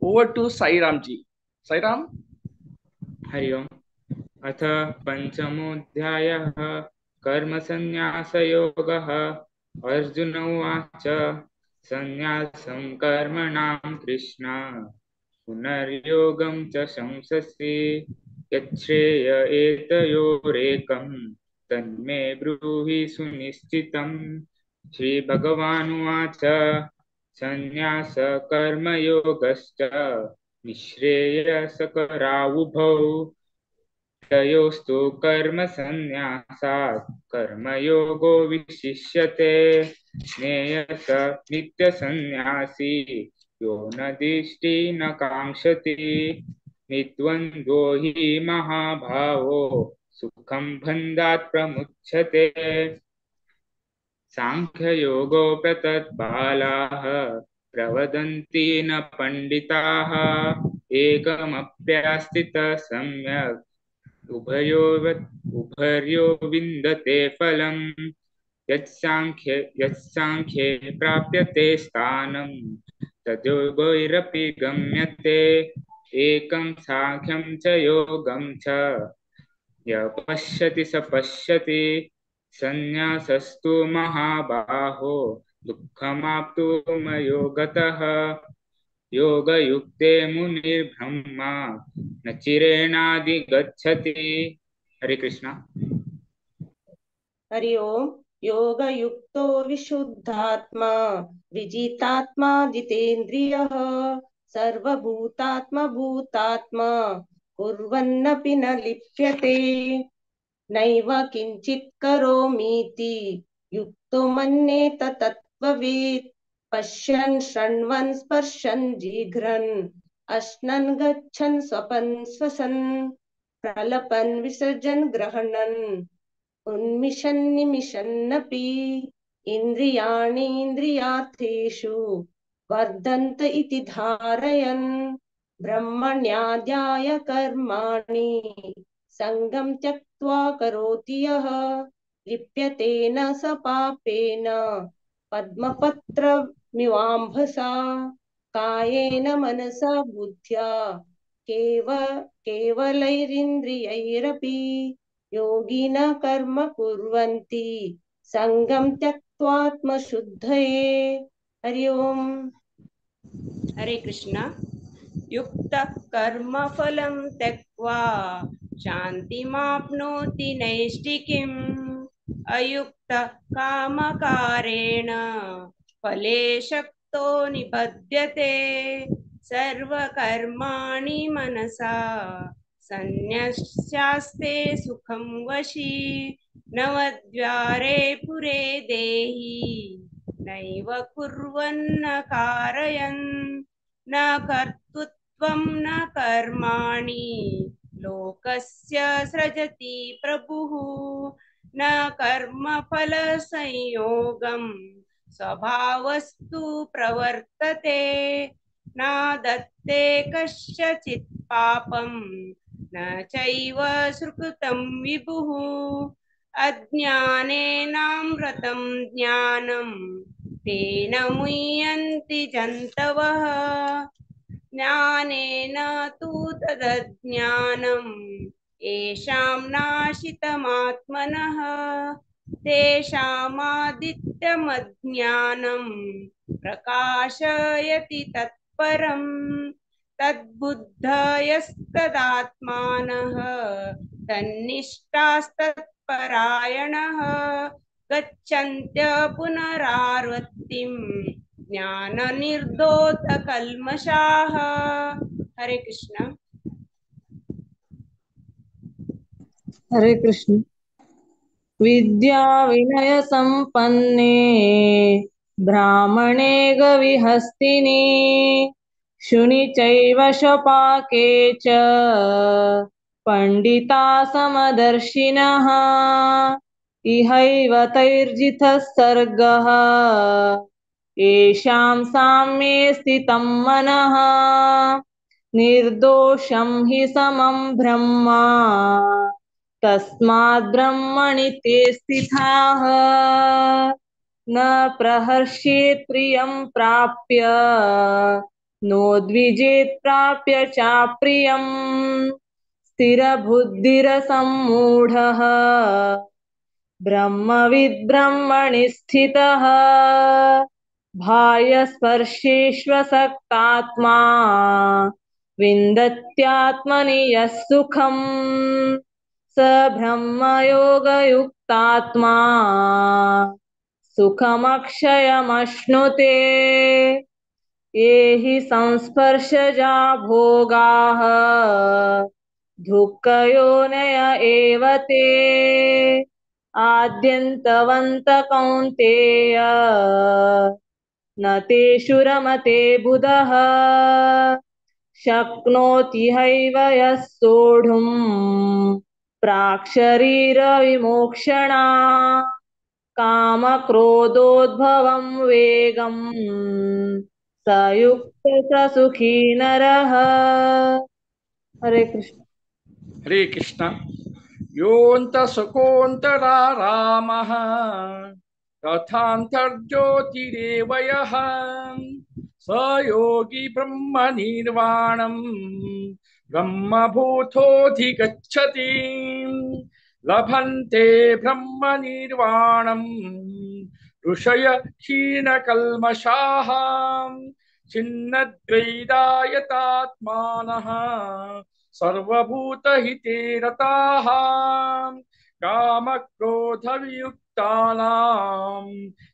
Over to Sairamji. Sairam. Hari Om. अथ पंचमोऽध्यायः कर्मसन्न्यासयोगः। अर्जुन उवाच संन्यासं कर्मणां कृष्ण पुनर्योगं च शंससि यच्छ्रेय एतयोरेकं तन्मे ब्रूहि सुनिश्चितम्। श्रीभगवानुवाच संन्यास कर्मयोगश्च निःश्रेयसकरावुभौ तयोस्तु कर्मसन्न्यासात् कर्मयोगो विशिष्यते। ज्ञेयः स नित्यसन्न्यासी यो न दृष्टि न काङ्क्षति। निर्द्वन्द्वो हि महाभावो सुखं बन्धात् प्रमुच्यते। सांख्ययोगो प्रतद्बालाः प्रवदन्ति न पण्डिताः। एकमप्यास्थितः सम्यक् उभयो विन्दते फलम्। यत्साङ्ख्ये प्राप्यते स्थानं तद्योगैरपि गम्यते। एकं साङ्ख्यं च योगं च यः पश्यति स पश्यति। संन्यासस्तु महाबाहो दुःखमाप्तुमयो गतः। योगयुक्ते मुनिर्ब्रह्मा न चिरेणाधिगच्छति। हरे कृष्णा। हरि ओम। योगयुक्तो विशुद्धात्मा विजितात्मा जितेन्द्रियः सर्वभूतात्मा भूतात्मा कुर्वन्नपि न लिप्यते। नैव किंचित् करोमीति युक्तो मन्येत तत्त्ववित्। पश्यन् शृण्वन् स्पर्शन् जिघ्रन् अश्नन् गच्छन् स्वपन् स्वसन् प्रलपन् विसर्जन् ग्रहणन् उन्मिषन् निमिषन्नपि इन्द्रियाणीन्द्रियार्थेषु वर्धन्त इति धारयन्। ब्रह्मण्याध्याय कर्माणि संगं त्यक्त्वा करोति यः लिप्यते न स पापेन पद्मपत्रमिवाम्भसा। कायेन मनसा बुद्ध्या केवलैरिन्द्रियैरपि योगिन कर्म कुर्वन्ति संगं त्यक्त्वात्मशुद्धये। हरि ओम। हरे कृष्णा। युक्त कर्मफलं त्यक्त्वा शान्तिमाप्नोति नैष्ठिकीम्। अयुक्त कामकारेण फले शक्तो निबध्यते। सर्वकर्माणि मनसा सन्न्यस्यास्ते सुखं वशी। नवद्वारे पुरे देहि नैव कुर्वन्न कारयन्। न कर्तृत्वं न कर्माणि लोकस्य सृजति प्रभुः। न कर्मफलसंयोगं स्वभावस्तु प्रवर्तते। न दत्ते कस्यचित् पापं न चैव सुकृतं विभुः। अज्ञानेनामृतं ज्ञानं तेन मुह्यन्ति जन्तवः। ज्ञानेन तु तदज्ञानं येषां नाशितमात्मनः। तेषामादित्यमज्ञानं प्रकाशयति तत्परं। तद्बुद्धयस्तदात्मानः तन्निष्ठास्तत्परायणः। गच्छन्त्य पुनरावृत्तिं ज्ञाननिर्धोतकल्मषाः। हरे कृष्ण। हरे कृष्ण। विद्या विनय संपन्ने ब्राह्मणे गविहस्तिनि शुनि चैव शपाके च पंडिता समदर्शिनः। इहैव तैर्जितः सर्गः येषां साम्ये स्थितं मनः। निर्दोषं हि समं ब्रह्म तस्माद् ब्रह्मणि ते स्थिताः। न प्रहर्षेत् प्रियं प्राप्य नोद्विजेत् प्राप्य चाप्रियं। स्थिरबुद्धिरसम्मूढः ब्रह्मविद् ब्रह्मणि स्थितः। बाह्यस्पर्शेष्वसक्तात्मा विन्दत्यात्मनि यः सुखम् स ब्रह्मयोगयुक्तात्मा सुखमक्षयमश्नुते। ये हि संस्पर्शजा भोगाः दुःखयोनय एव ते आद्यन्तवन्त कौन्तेय न तेषु रमते बुधः शक्नोति हैव यः सोढुं प्राक्शरीरविमोक्षणा कामक्रोधोद्भवं वेगं स युक्तः स सुखी नरः। हरे कृष्ण। हरे कृष्ण। योऽन्त सुकोऽन्तरा रामः तथान्तर्ज्योतिरेव यः स योगी ब्रह्मनिर्वाणं ब्रह्मभूतोऽधिगच्छति। लभन्ते ब्रह्मनिर्वाणं ऋषय क्षीणकल्मषाः छिन्नद्वैदायतात्मानः सर्वभूतहिते रताः कामक्रोधवियुक्तानां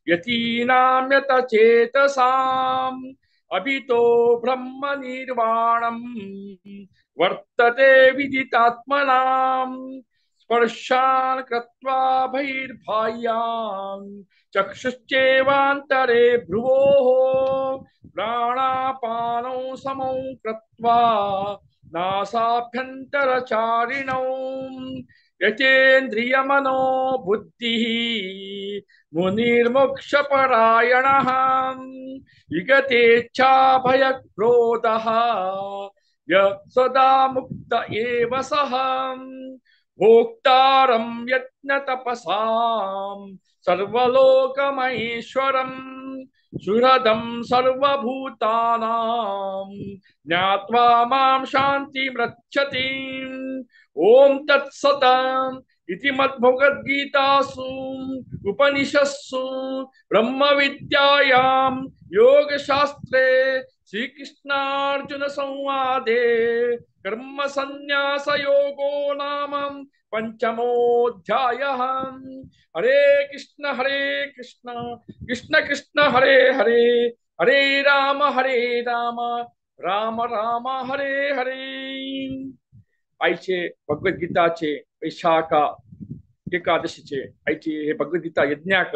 यतीनां यतचेतसाम् अभितो ब्रह्मनिर्वाणं वर्तते विदितात्मनां। स्पर्शान् कृत्वा बहिर्बाह्यान् चक्षुश्चैवान्तरे भ्रुवोः प्राणापानौ समौ कृत्वा नासाभ्यन्तरचारिणौ यतेन्द्रियमनो बुद्धिः मुनिर्मोक्षपरायणः विगतेच्छाभयक्रोधः य सदा मुक्त एव सः। भोक्तारं यज्ञतपसां सर्वलोकमहेश्वरं सुहृदं सर्वभूतानां ज्ञात्वा मां शान्तिमृच्छति। ॐ तत्सत् इति मद्भगवद्गीतासु उपनिषत्सु ब्रह्मविद्यायां योगशास्त्रे श्रीकृष्णार्जुन संवादे कर्म संन्यास योगो नाम पंचमोऽध्यायः। हरे कृष्ण कृष्ण कृष्ण हरे हरे, हरे राम राम राम हरे हरे। आयचे भगवद्गीताचे वैशाख एकादशीचे आयचे हे भगवद्गीता यज्ञाक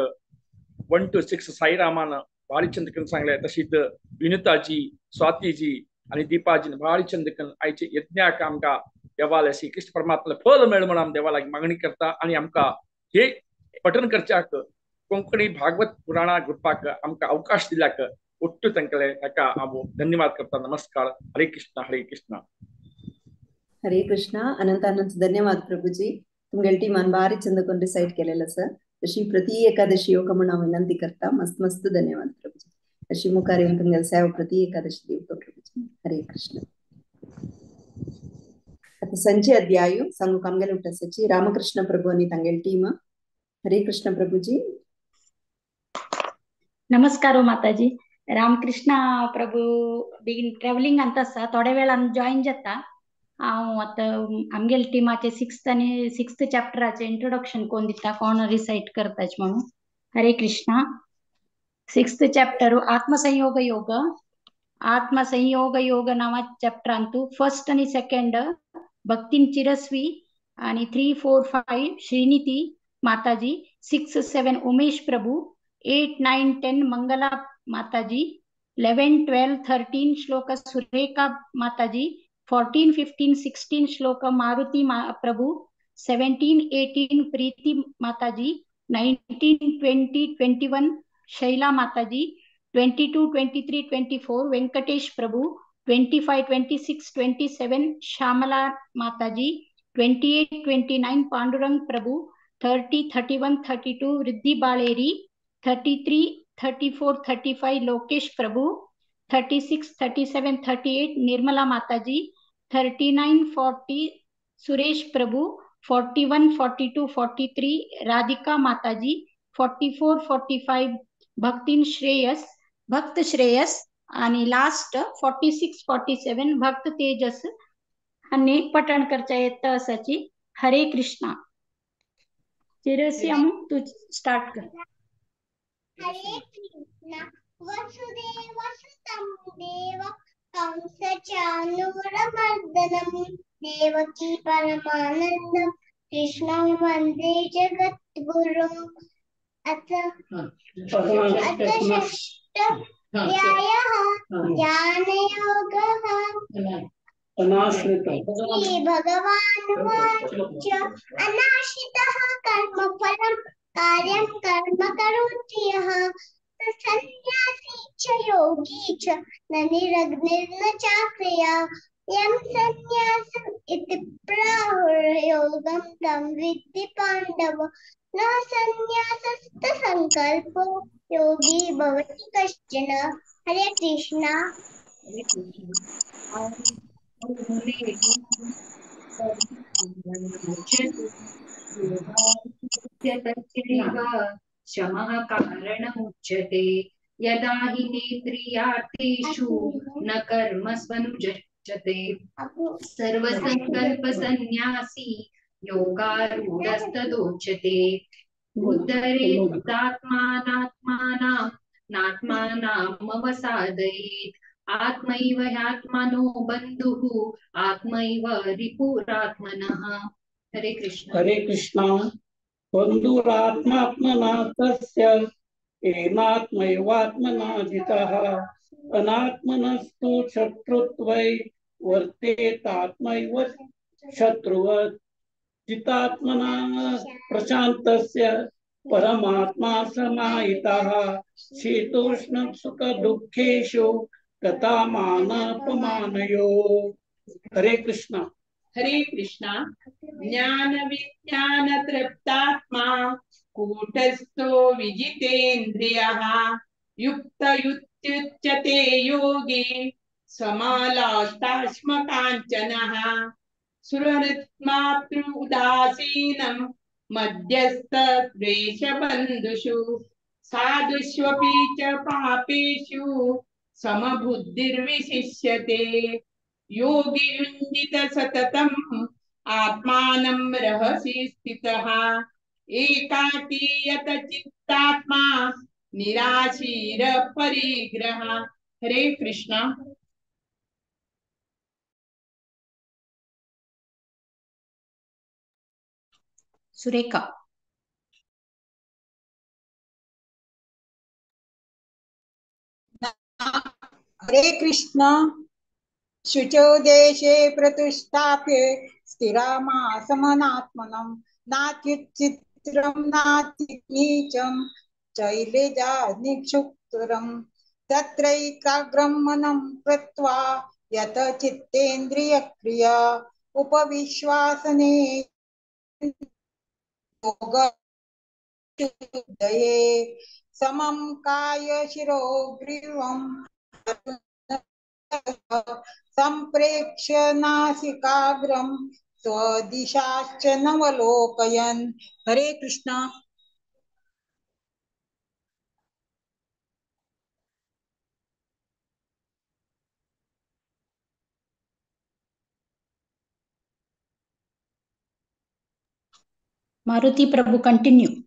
1 to 6 साईरामान भारी चंद्रकन सांगले, तशीच विनुताजी स्वातीजी आणि दीपाजी भारी चंद्रकन आयचे यज्ञाक आमकां देवाले श्री कृष्ण परमात्मा फल मेळ म्हणून आम देवा लागीं मागणी करता आणि आमकां हे पठण करच्याक कोंकणी भागवत पुराणा ग्रुपाक आमकां अवकाश दिल्याक ಒಟ್ಟು तांकां ताका हांव धन्यवाद करता। नमस्कार। हरे कृष्ण हरे कृष्ण हरे कृष्ण। अनंत अनंत धन्यवाद प्रभुजी। तुमगेले टीमान भारी चंद कोण रिसाइट केलेलं सर। तशी प्रति एकादशी योग म्हणून हांव विनंती करता। मस्त मस्त धन्यवाद प्रभुजी। अशी मुखार येवन तुमगेले सेवा प्रति एकादशी दिवचो प्रभुजी। हरे कृष्ण। आता संचे अध्याय सांगूक आमगेले उठासाची रामकृष्ण प्रभु आणि तांगेले टीम। हरे कृष्ण प्रभुजी। नमस्कार माताजी। रामकृष्ण प्रभु बेगीन ट्रॅव्हलिंग आंत आसा, थोड्या वेळान जॉईन जाता। हांव आतां आमगेले टिमाचे सिक्स्थ आनी सिक्स्थ चॅप्टराचे इंट्रोडक्शन कोण दिता, कोण रिसायट करताच म्हणून। हरे कृष्णा। सिक्स्थ चॅप्टर आत्मसंयोग योग। आत्मसंयोग योग नावा चॅप्टरांतू फर्स्ट आनी सेकंड भक्तीन चिरस्वी आणि 3 4 5 श्रीनिती माताजी, 6 7 उमेश प्रभु, 8 9 10 मंगला माताजी, 11 12 13 श्लोक सुरेखा माताजी, 14 15 16 श्लोक मारुति प्रभु, 17 18 प्रीति माताजी, 19 20 21 शैला माताजी, 22 23 24 वेंकटेश प्रभु, 25 26 27 श्यामला माताजी, 28 29 पांडुरंग प्रभु, 30 31 32 वृद्धि बाळेरी, 33 34 35 लोकेश प्रभु, 36 37 38 निर्मला माताजी, 39 40 सुरेश प्रभु, 41 42 43 राधिका माताजी, 44 45 भक्तिन श्रेयस भक्त श्रेयस आणि लास्ट 46 47 भक्त तेजस आणि पठण करच्या येत असाची। हरे कृष्णा। चिरसी अमु तू स्टार्ट कर। हरे कृष्णा। वसुदेव सुतं देव कंसचाणूरमर्दनं देवकी परमानन्दं कृष्णं वन्दे जगद्गुरुम्। अथ अथ षष्ठोऽध्यायः ध्यानयोगः। श्रीभगवानुवाच अनाश्रितः कर्मफलं कार्यं कर्म करोति यः स सन्न्यासी च योगी च न निरग्निर्न चाक्रिया। यं सन्न्यासम् इति प्राहुर्योगं तं विद्धि पाण्डव। न सन्न्यासस्तसङ्कल्पो योगी भवति कश्चन। हरे कृष्णा। हरे कृष्ण। शमः कारणमुच्यते यदा हि नेन्द्रियार्थेषु न कर्म स्वनुजते। सर्वसङ्कल्पसन्न्यासी योगारूढस्तदोच्यते। उद्धरेदात्मानात्मानां नात्मानामवसादयेत्। आत्मैव ह्यात्मनो बन्धुः आत्मैव रिपुरात्मनः। हरे कृष्ण। हरे कृष्ण। बन्धुरात्मात्मना तस्य येनात्मैवात्मना जितः। अनात्मनस्तु शत्रुत्वै वर्तेतात्मैव शत्रुवत्। जितात्मना प्रशान्तस्य परमात्मा समाहितः। शीतोष्ण सुख दुःखेषु तथा मानापमानयोः। हरे कृष्ण। हरे कृष्णा। ज्ञान विज्ञान तृप्तात्मा कूटस्थो विजितेन्द्रियः युक्त युत्युच्यते योगी समालाष्टाश्मकाञ्चनः। सुरहृत्मातृ उदासीनं मध्यस्थ द्वेषबन्धुषु साधुष्वपि च पापेषु समबुद्धिर्विशिष्यते। योगी युञ्जित सततम् आत्मानं रहसि स्थितः एकाकी यत चित्तात्मा निराशीर परिग्रह। हरे कृष्णा। सुरेखा। हरे कृष्ण। शुचौ देशे प्रतिष्ठाप्य स्थिरामासमनात्मनं नात्युच्चित्रं नातिनीचं शैलेजानिक्षुक्तुरं तत्रैकाग्रं मनं कृत्वा यत चित्तेन्द्रियक्रिया उपविश्वासने योगशुद्धये समं काय शिरोग्रीवं संप्रेक्ष्य नासिकाग्रं स्वदिशाश्च नवलोकयन्। हरे कृष्णा। मारुति प्रभु कंटिन्यू।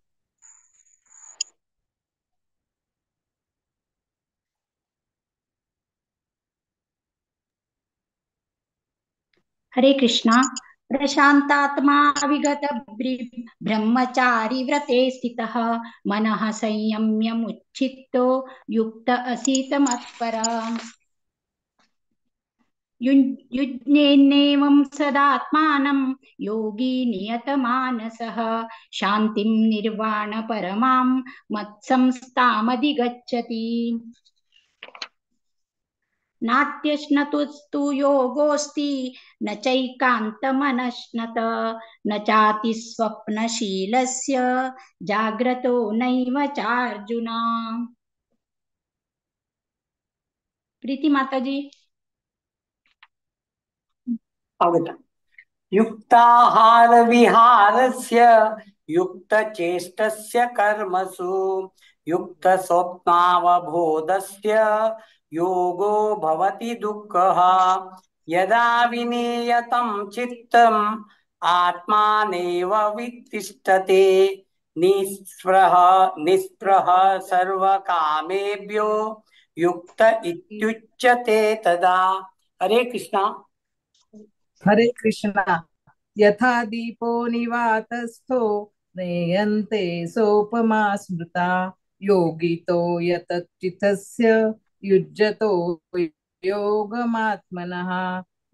हरे कृष्णा। प्रशांतात्मा विगत ब्रह्मचारी व्रते स्थितः मनः संयम्यमुच्चित्तो युक्त असीत मत्परा। युज्ञेनेवं सदात्मानं योगी नियतमानसः शान्तिं निर्वाण परमां मत्संस्थामधिगच्छति। नात्यश्नतुस्तु योगोऽस्ति न चैकान्तमनश्नत न चातिस्वप्नशीलस्य जाग्रतो नैव चार्जुन। प्रीति माताजी। अवगत। युक्ताहार विहारस्य युक्तचेष्टस्य कर्मसु युक्तस्वप्नावबोधस्य योगो भवति दुःखः। यदा विनीयतं चित्तम् आत्मानेव वितिष्ठते निःस्पृह निःस्पृह सर्वकामेभ्यो युक्त इत्युच्यते तदा। हरे कृष्णा। हरे कृष्णा। यथा दीपो निवातस्थो नेयन्ते सोपमा स्मृता योगितो यतचित्तस्य युज्यतो योगमात्मनः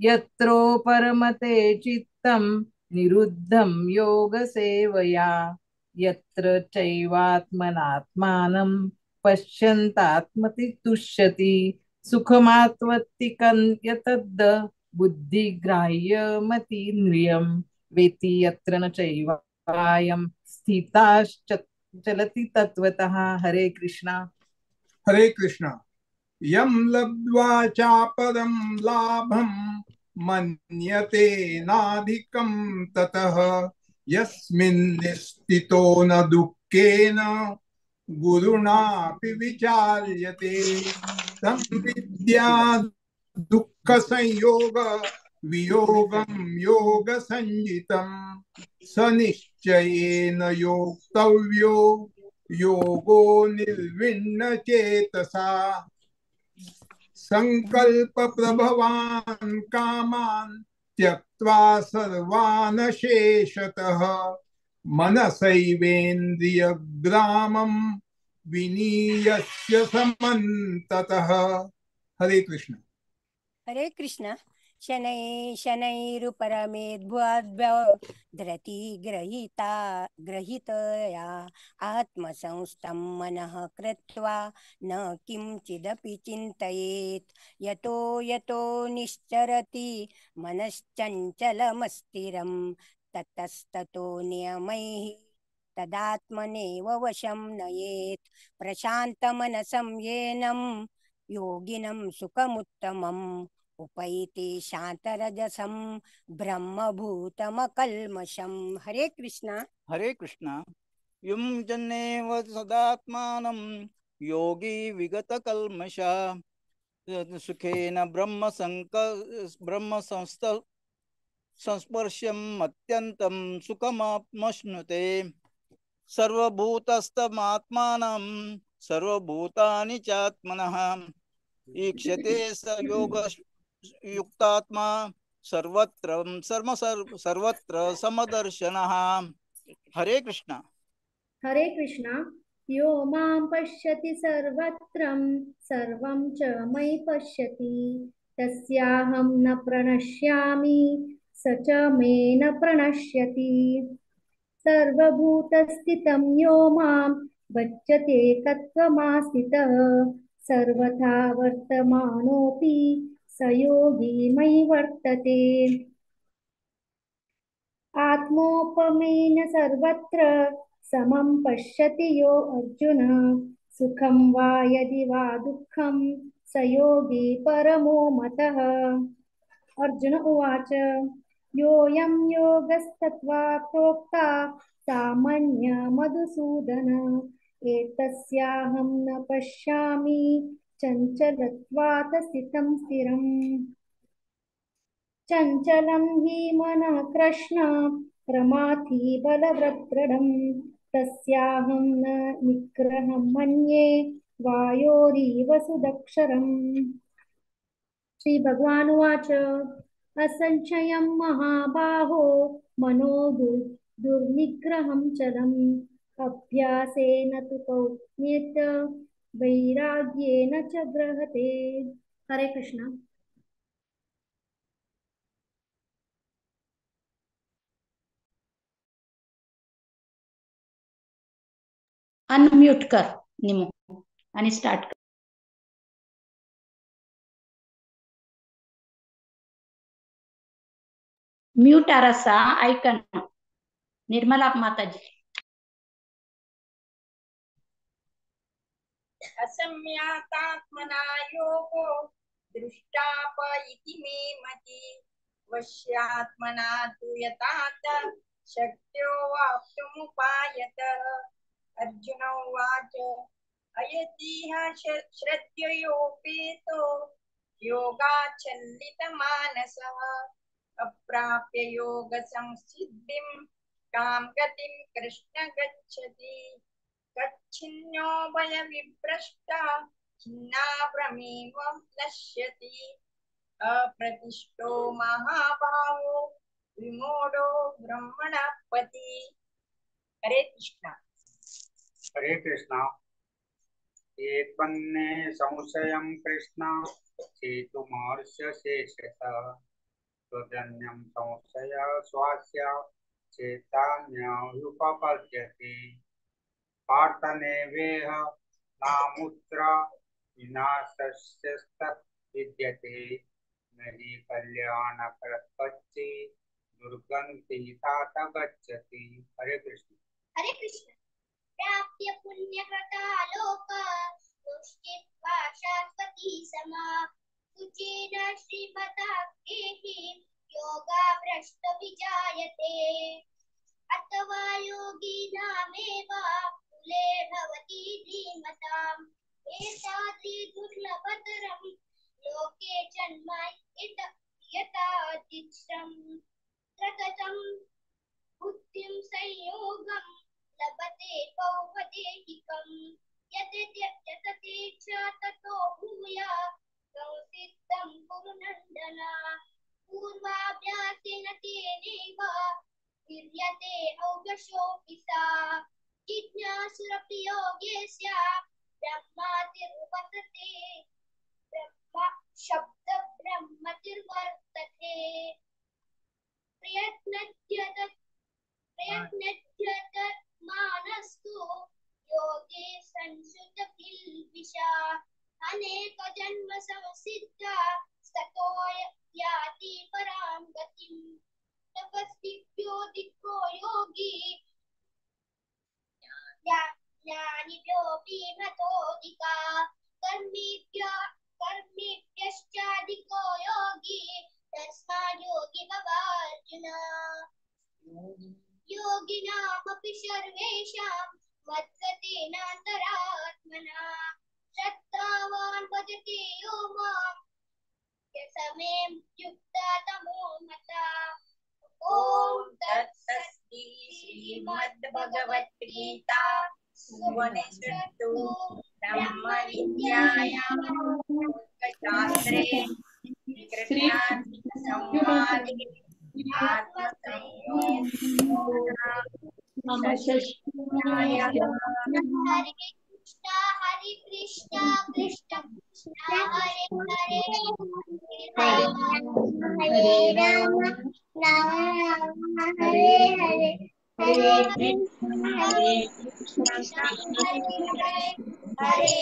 यत्रो परमते चित्तं निरुद्धं योगसेवया यत्र चैवात्मनात्मानं पश्यन्तात्मति तुष्यति सुखमात्वत्तिकं यतद् बुद्धिग्राह्यमतीन्द्रियं वेति यत्र न चैवायं स्थिताश्च चलति तत्त्वतः। हरे कृष्णा। हरे कृष्णा। यं लब्ध्वा चापरं लाभं मन्यते नाधिकं ततः यस्मिन् स्थितो न दुःखेन गुरुणापि विचार्यते तं विद्या दुःख संयोग वियोगं योग संजितं स निश्चयेन योक्तव्यो योगो निर्विण्ण चेतसा संकल्प प्रभवान् कामान् त्यक्त्वा सर्वान् शेषतः मनसैवेन्द्रियग्रामं विनीयस्य समन्ततः। हरे कृष्ण। हरे कृष्ण। शनैः शनैरुपरमेद्भ्यो धृति ग्रहीता ग्रहीतया आत्मसंस्थं मनः कृत्वा न किंचिदपि चिन्तयेत् यतो यतो निश्चरति मनश्चञ्चलमस्थिरं ततस्ततो नियमैः तदात्मनेव वशं नयेत् प्रशान्तमनसं येनं योगिनं सुखमुत्तमम् उपैति शान्तरजसं ब्रह्मभूतमकल्मषं। हरे कृष्णा। हरे कृष्णा। युञ्जन्नेव सदात्मानं योगी विगतकल्मषा सुखेन ब्रह्म संस्पर्श्यम् अत्यन्तं सुखमाप्नुते सर्वभूतस्थमात्मानं सर्वभूतानि चात्मनः ईक्षते स योग युक्तात्मा सर्वत्र सर्वत्र समदर्शनः। हरे कृष्णा। हरे कृष्णा। यो मां पश्यति सर्वत्र सर्वं च मयि पश्यति तस्याहं न प्रणश्यामि स च मे न प्रणश्यति। सर्वभूतस्थितं यो मां भजते तत्त्वमास्थितः सर्वथा वर्तमानोऽपि स योगी मयि वर्तते। आत्मोपमेन सर्वत्र समं पश्यति यो अर्जुन सुखं वा यदि वा दुःखं स योगी परमो मतः। अर्जुन उवाच योऽयं योगस्तत्त्वा प्रोक्ता सामान्य मधुसूदन एतस्याहं न पश्यामि चञ्चलत्वात् स्थितं स्थिरम्। चञ्चलं हि मनः कृष्ण प्रमाथि बलवद्दृढं तस्याहं न निग्रहं मन्ये वायोरिव सुदक्षरम्। श्री भगवानुवाच असंशयं महाबाहो मनो दुर्निग्रहं चलम् अभ्यासेन तु कौन्तेय वैराग्येन च गृह्यते। हरे कृष्ण। अनम्यूट कर निमो आणि स्टार्ट कर। म्यूट आसा ऐका ना निर्मला माताजी। असम्यातात्मना योगो दृष्टाप इति मे मति वश्यात्मना तु यतात शक्यो वाप्तुमुपायतः। अर्जुन उवाच अयतिह श्रद्धयोपेतो योगाच्छलितमानसः अप्राप्य योग संसिद्धिं कां गतिं कृष्ण गच्छति। कच्छिन्नो भयविभ्रष्टा छिन्नाभ्रमेव नश्यति। अप्रतिष्ठो महाभावो विमूढो ब्रह्मणपति। हरे कृष्णा। हरे कृष्णा। एतन्ने संशयं कृष्ण चेतुमर्ष्य शेषतः त्वदन्यं संशय स्वास्य चेतान्ययुपपद्यते। पार्थनेवेह नामुत्र विनाशस्यस्तत् विद्यते न हि कल्याणकरत् कच्चित् दुर्गन्ति तात गच्छति। हरे कृष्ण। हरे कृष्ण। प्राप्य पुण्यकृता लोका दुष्टित्वा शाश्वती समा शुचेन श्रीमता गेहि योगा भ्रष्ट विजायते। अथवा योगिनामेव कुले भवति धीमताम् एतादृ दुर्लभतरं लोके जन्म यतादिश्रं प्रगतं बुद्धिं संयोगं लभते पौवदेहिकं यतते च ततो भूया संसिद्धं कुरु नन्दन। पूर्वाभ्यासेन तेनैव विर्यते औगशोऽपि सा। जिज्ञासुरपि योगेस्य ब्रह्मातिर्वसते ब्रह्म शब्द ब्रह्मतिर्वर्तते। प्रयत्नद्यतमानस्तु योगे संसुत किल्बिषा अनेक जन्म संसिद्धा ततो याति परां गतिं। तपस्विभ्योऽधिको योगी ज्ञानिभ्योऽपि मतोऽधिका कर्मिभ्यश्चाधिको योगी तस्माद् योगी भवार्जुन। योगिनामपि सर्वेषां मद्गतेनान्तरात्मना श्रद्धावान् भजते यो मां समे युक्ता तमो मता। ॐ तत्सत् श्रीमद्भगवद्गीता उपनिषत्सु ब्रह्मविद्यायां योगशास्त्रे श्रीकृष्णार्जुनसंवादे आत्मसंयोगो हरे कृष्णा हरे कृष्णा कृष्ण कृष्ण हरे हरे हरे हरे राम राम राम हरे हरे हरे कृष्ण हरे कृष्ण हरे हरे हरे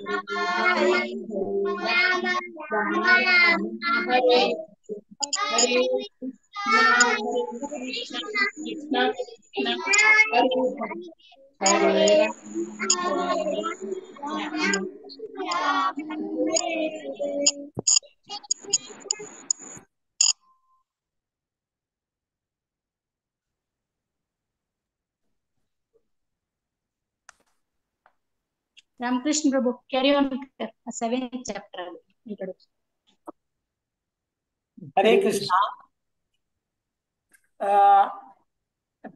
राम हरे राम राम राम हरे हरे कृष्ण कृष्ण कृष्ण हरे हरे राम राम हरे। Ramakrishna Prabhu carry on 7th chapter introduction. Hare Krishna.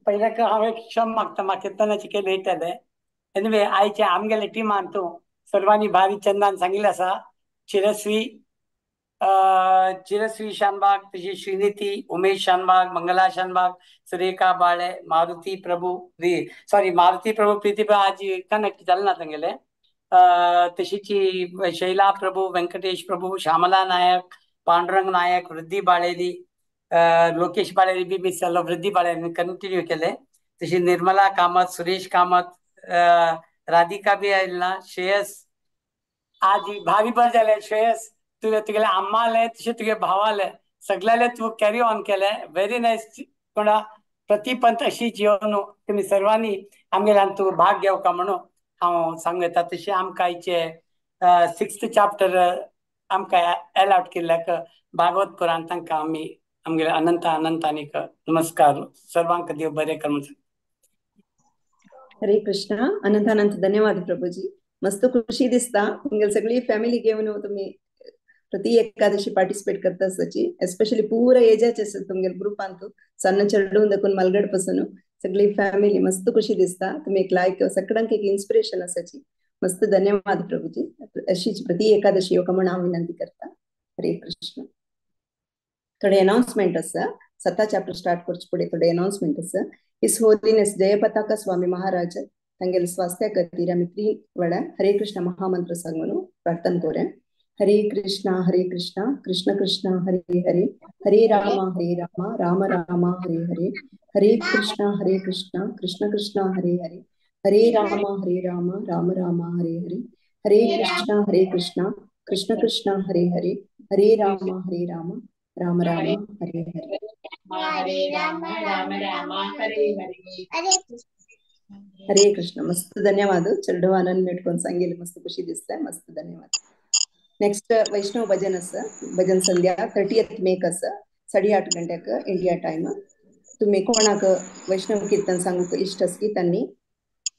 पयलें हांव एक क्षम मागता, म्हाका येतना चिके लेट जालें. एनिवे आयचे आमगेले टिमान तूं सर्वांनी भारी चंदान सांगिल्लें आसा. चिरस्वी चिरस्वी शानबाग, तशी श्रीनिती, उमेश शानबाग, मंगला शानबाग, सुरेखा बाळे, मारुती प्रभू, सॉरी मारुती प्रभू प्रीती प्रभू आज कनेक्ट जालें ना तांगेले. तशीची शैला प्रभू, व्यंकटेश प्रभू, श्यामला नायक, पांडुरंग नायक, वृद्धी बाळेली, लोकेश बाळेली बी मिस जालो, वृद्धी बाळेली कंटिन्यू केले. तशी निर्मला कामत, सुरेश कामत, राधिका बी आयल ना, श्रेयस आज भारी बरें जालें. श्रेयस तुवें तुगेले अम्माले तशें तुगे भावाले सगळ्याले तूं कॅरी ऑन केलें. Very nice. कोणा प्रतिपंत अशी जिवन तुमी सर्वांनी आमगेल्यान तूं भाग घेवका म्हणून हांव सांगू येता. तशें आमकां आयचे 6th chapter आमकां एलॉट केल्ल्याक भागवत पुराण तांकां आमी आमगेले अनंत अनंत आनीक नमस्कार. सर्वांक देव बरें कर. हरे कृष्णा. अनंत अनंत धन्यवाद प्रभुजी. मस्त खुशी दिसता तुमगेली सगळी फॅमिली घेवन तुम्ही प्रति एकादशी पार्टिसिपेट करता आसची. एस्पेशली पुरा एजाचे आसा तुमगेले ग्रुपांतू सन्न चेडून देखून मलगड पासून सगळी फॅमिली मस्त खुशी दिसता. तुम्ही एक लायक सगळ्यांक एक इन्स्पिरेशन आसाची. मस्त धन्यवाद प्रभुजी. अशीच प्रति एकादशी येवका म्हूण हांव विनंती करता. हरे कृष्ण. थोडे अनाउन्समेंट आसा. सता चॅप्टर स्टार्ट करचे फुडें थोडे अनाउन्समेंट आसा. His holiness Jayapataka Swami Maharaj तांगेले स्वास्थ्या खातीर आमी 3 वेळा हरे कृष्ण महामंत्र सांगून प्रार्थना करूया. हरे कृष्णा हरे कृष्णा कृष्ण कृष्ण हरे हरे, हरे राम हरे राम राम राम हरे हरे, हरे कृष्णा हरे कृष्णा कृष्ण कृष्ण हरे हरे, हरे राम हरे राम राम राम हरे हरे, हरे कृष्णा हरे कृष्णा कृष्ण कृष्ण हरे हरे, हरे राम हरे राम राम राम हरे हरे, हरे राम राम राम हरे हरे. हरे कृष्ण. मस्त धन्यवाद. चेडवान अनम्यूट करून सांगेल, मस्त खुशी दिसतंय. मस्त धन्यवाद. नेक्स्ट वैष्णव भजन आसा. भजन संध्या 30 मेक आसा 8:30 गंट्याक इंडिया टायम. तुम्ही कोणाक वैष्णव कीर्तन सांगूक इष्ट आसकी तांणी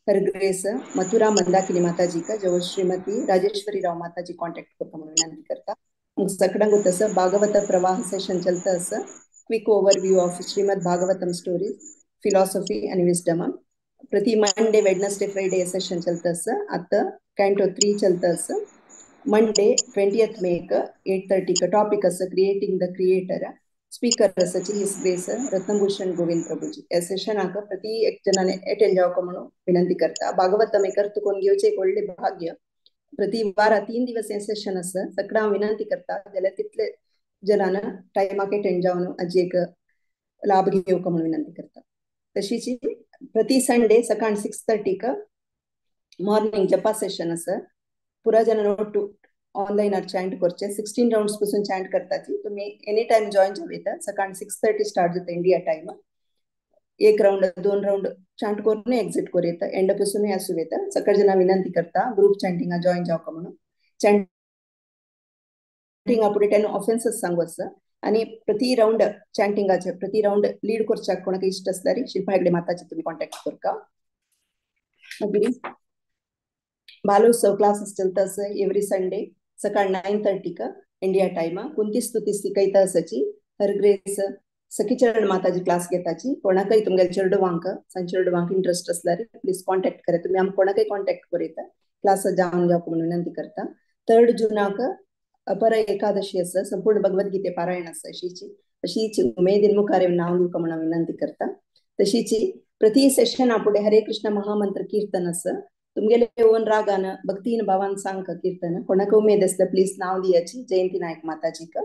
हर ग्रेस मथुरा मंदाकिनी माताजीक जवळ श्रीमती राजेश्वरी राव माताजी कॉन्टॅक्ट करता म्हणून विनंती करता. सगळ्यांक तसं भागवत प्रवाह सेशन चलता आसा. Quick overview of Shrimad Bhagavatam stories, philosophy आणि विस्डम. प्रति मंडे वेडनेसडे फ्रायडे सेशन चलता आसा. आतां कॅन्टो 3 चलता आसा. मंडे 20 मेक 8:30 टॉपिक आसा क्रिएटिंग the creator. Speaker आसाची his grace Ratnabhushan Govind Prabhuji. ह्या सेशनाक प्रति एक जणांनी अटेंड जावका म्हणून विनंती करता. भागवतम एक तुकोन घेवचें एक व्हडलें भाग्य. प्रति वारा 3 दिवस हें सेशन आसा. सगळ्यां हांव विनंती करता जाल्यार तितले जणांना टायमाक अटेंड जावन हाजी एक लाभ घेवका म्हणून विनंती करता. तशीच प्रति संडे सकाळ 6:30 मॉर्निंग जपा सेशन आसा. पुरा जणां ಒಟ್ಟು ऑनलाईन चॅन्ट करचे. 16 राउंड्स पासून चॅन्ट करताची. तुम्ही एनी टाइम जॉईन जावं येता. सकाळ 6:30 स्टार्ट जाता India time. 1 round 2 round chant करून एक्झिट करू येता. एंड पासूनय आसूं येता. सगळे जणां विनंती करता ग्रुप चॅन्टिंगा जॉईन जावका म्हणून. चॅन्टिंगा फुडें 10 ऑफेन्सेस सांगू आसा. आनी प्रति राउंड चॅन्टिंगाचे प्रति राउंड लीड करच्याक कोणाक इश्ट आसल्यार शिल्पा हेगडे माताची तुमी कॉन्टॅक्ट करका. मागीर बालोत्सव क्लासेस चलता आसा एवरी संडे सकाळ 9:30 इंडिया टायम. कुंती स्तुती शिकयता आसाची. हर ग्रेस सखीचरण माताजी क्लास घेताची. कोणाकय तुमगेले चेडवांक सान चेडवांक इंट्रस्ट आसल्यार प्लीज कॉन्टॅक्ट करा. तुमी आमकां कोणाकय कॉन्टॅक्ट करूं येता. क्लास जावन जावप म्हणून विनंती करता. 3 जूनाक अपर एकादशी आसा. संपूर्ण भगवद्गीते पारायण आसा. अशीची अशीच उमेदीन मुखार नांव दिवका म्हणून विनंती करता. तशीच प्रति सेशना फुडें हरे कृष्ण महामंत्र कीर्तन आसा. तुमगेले ओन रागान भक्तीन भावान सांग कीर्तन. कोणाक उमेद आसल्यार प्लीज नांव दियाची जयंती नायक माताजीक.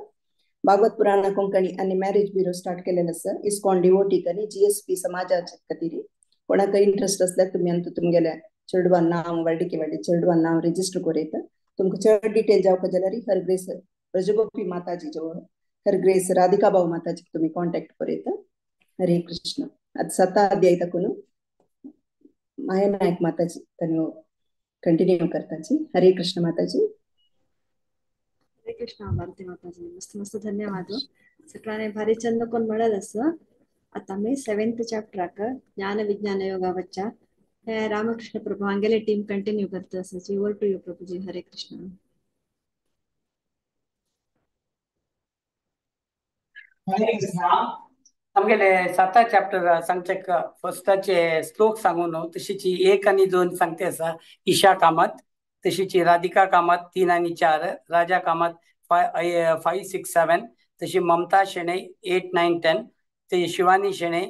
भागवत पुराण कोंकणी आनी मॅरेज ब्युरो स्टार्ट केलेलें आसा इस्कॉन डिवोटीक आनी GSP समाजाच्या खातीर. कोणाक इंट्रस्ट आसल्यार तुमी आमकां तुमगेल्या चेडवान नांव वार्डिके वाडी चेडवान नांव रेजिस्टर करूं येता. तुमकां चड डिटेल जावपा जाल्यार हर ग्रेस ब्रजगोपी माताजी जवळ हर ग्रेस राधिका भाऊ माताजीक तुमी कॉन्टॅक्ट करूं येता. हरे कृष्ण. आतां 7 अध्याय ताकून माया नायक माताजी तांणी कंटिन्यू करताची. हरे कृष्ण माताजी. हरे कृष्ण भारती माताजी. मस्त मस्त धन्यवाद. सगळ्यांनी भारी चंद कोण म्हणत असं. आता मी 7th चॅप्टराक ज्ञान विज्ञान योगावरच्या रामकृष्ण प्रभू हांगेले टीम कंटिन्यू करता आसाची. Over to you Prabhuji. Hare Krishna. Hare Krishna. आमगेले 7 चॅप्टर सांगचे फर्स्टाचे श्लोक सांगू न्हू. तशीची 1 आणि 2 सांगते आसा ईशा कामत. तशीची राधिका कामत 3 आणि 4, राजा कामत 5 6 7, तशी ममता शेणे 8 9 10, ते Shivani शेणे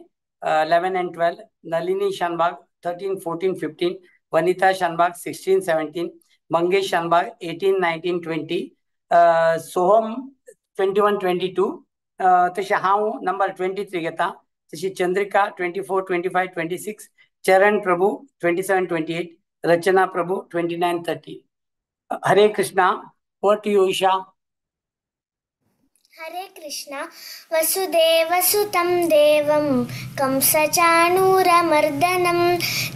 11 and 12, Nalini Shanbhag 13 14 15, Vanita Shanbhag 16 17, Mangesh Shanbhag 18 19 20, Soham 21 22, तशें हांव नंबर 23 घेता. तशी चंद्रिका 24 25 26, चरण Prabhu 27 28, Rachana Prabhu 29 30. Hare Krishna. Over to you Isha. Hare Krishna. वसुदेवसुतं देवं कंसचाणूरमर्दनं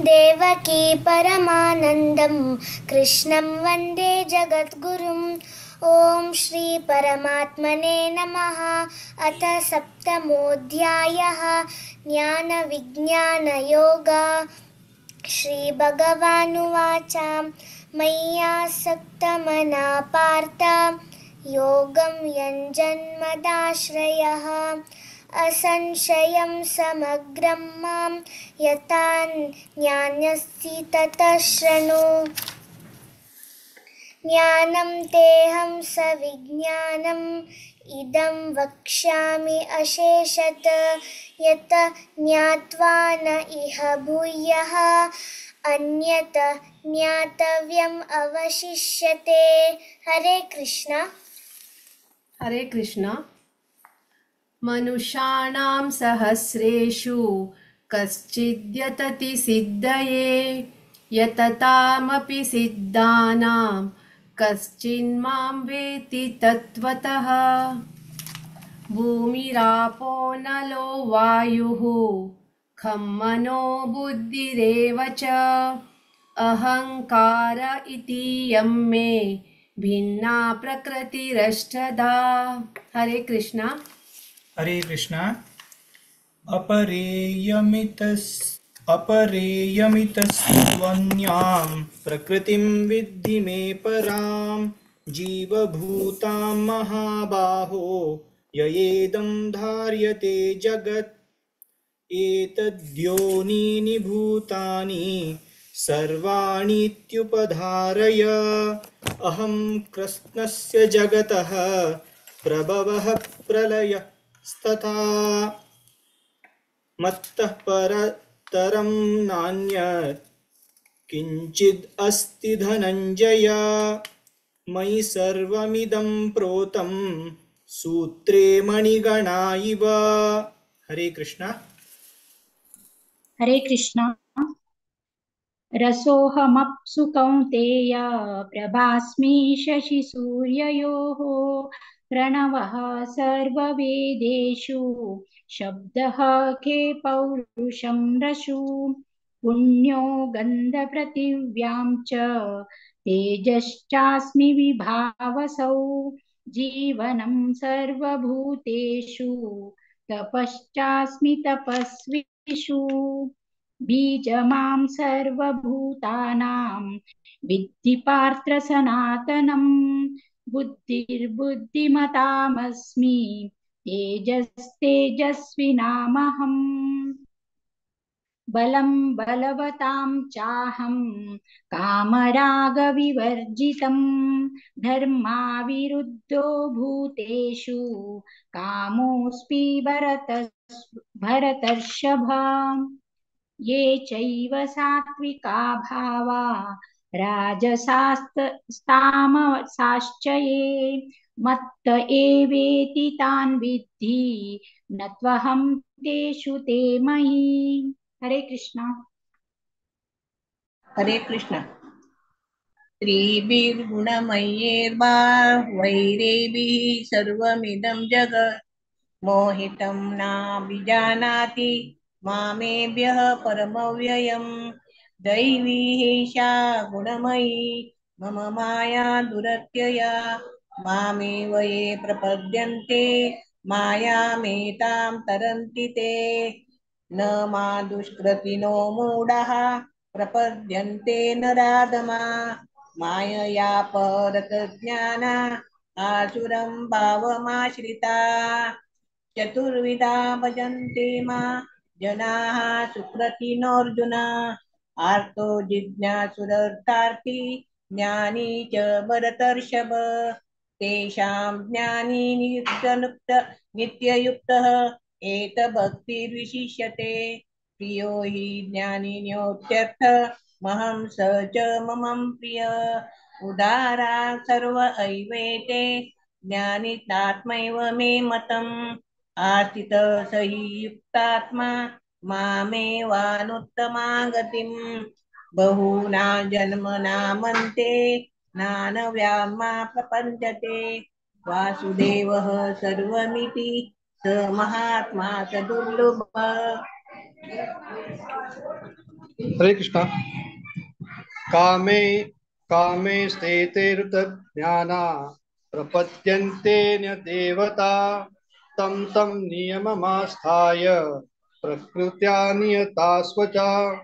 देवकी परमानन्दं कृष्णं वन्दे जगद्गुरुम्. ॐ श्री परमात्मने नमः. अथ सप्तमोऽध्यायः ज्ञानविज्ञानयोग. श्रीभगवानुवाच मय्यासक्तमना पार्थ योगं यञ्जन्मदाश्रयः असंशयं समग्रं मां यथा ज्ञास्यसि ततः शृणु. ज्ञानं तेऽहं सविज्ञानम् इदं वक्ष्यामि अशेषत। यत ज्ञात्वा न इह भूयः अन्यत ज्ञातव्यम् अवशिष्यते। हरे कृष्ण। हरे कृष्ण। मनुष्याणां सहस्रेषु कश्चिद्यतति सिद्धये, यततामपि सिद्धानां कश्चिन्मां वेत्ति तत्त्वतः। भूमिरापो नलो वायुः खं मनो बुद्धिरेव च, अहङ्कार इतीयं मे भिन्ना प्रकृतिरष्टधा। हरे कृष्ण। हरे कृष्ण। अपरेयमितस्त्वन्यां प्रकृतिं विद्धि मे परां, जीवभूतां महाबाहो ययेदं धार्यते जगत्। एतद्योनीनि भूतानि सर्वाणीत्युपधारय, अहं कृत्स्नस्य जगतः प्रभवः प्रलयस्तथा। मत्तः परतरं नान्यत् किञ्चिद् अस्ति धनञ्जय, मयि सर्वमिदं प्रोतं सूत्रे मणिगणा इव। हरे कृष्ण। हरे कृष्ण। रसोऽहमप्सु कौन्तेय प्रभास्मि शशिसूर्ययोः, प्रणवः सर्ववेदेषु शब्दः खे पौरुषं रसु, पुण्यो गन्धपृथिव्यां च तेजश्चास्मि विभावसौ, जीवनं सर्वभूतेषु तपश्चास्मि तपस्विषु, बीजमां सर्वभूतानां विद्धि पार्थ सनातनं, बुद्धिर्बुद्धिमतामस्मि तेजस्तेजस्विनामहम्, बलं बलवतां चाहं कामरागविवर्जितं, धर्माविरुद्धो भूतेषु कामोऽस्मि भरतर्षभ। ये चैव सात्विका भावा राजसास्तामसाश्च ये, मत्त एवेति तान् विद्धि न त्वहं तेषु ते मयि। हरे कृष्ण। हरे कृष्ण। त्रिभिर्गुणमयैर्वा वैरेभिः सर्वमिदं जगत् मोहितं नाभिजानाति मामेभ्यः परमव्ययम्। दैवी एषा गुणमयी मम माया दुरत्यया, मामेव ये प्रपद्यन्ते मायामेतां तरन्ति ते। न मा दुष्कृतिनो मूढाः प्रपद्यन्ते नराधमा, मायया परतज्ञाना आसुरं भावमाश्रिता। चतुर्विधा भजन्ते मा जनाः सुकृतिनोऽर्जुन, आर्तो जिज्ञासुरर्थार्थी ज्ञानी च भरतर्षभ। तेषां ज्ञानी नित्ययुक्तः एतभक्तिर्विशिष्यते, प्रियो हि ज्ञानिनोत्यर्थमहं स च मम प्रिय। उदारा सर्व एवैते ज्ञानितात्मैव मे मतम्, आस्थितः स हि युक्तात्मा मामेवानुत्तमां गतिम्। बहूनां जन्मनामन्ते नानव्यामा प्रपञ्चते, वासुदेवः सर्वमिति स महात्मा स दुर्लभः। हरे कृष्ण। कामे कामे स्तेतेरुतज्ञाना प्रपद्यन्ते न देवता, तं तं नियममास्थाय प्रकृत्या नियता स्वचा।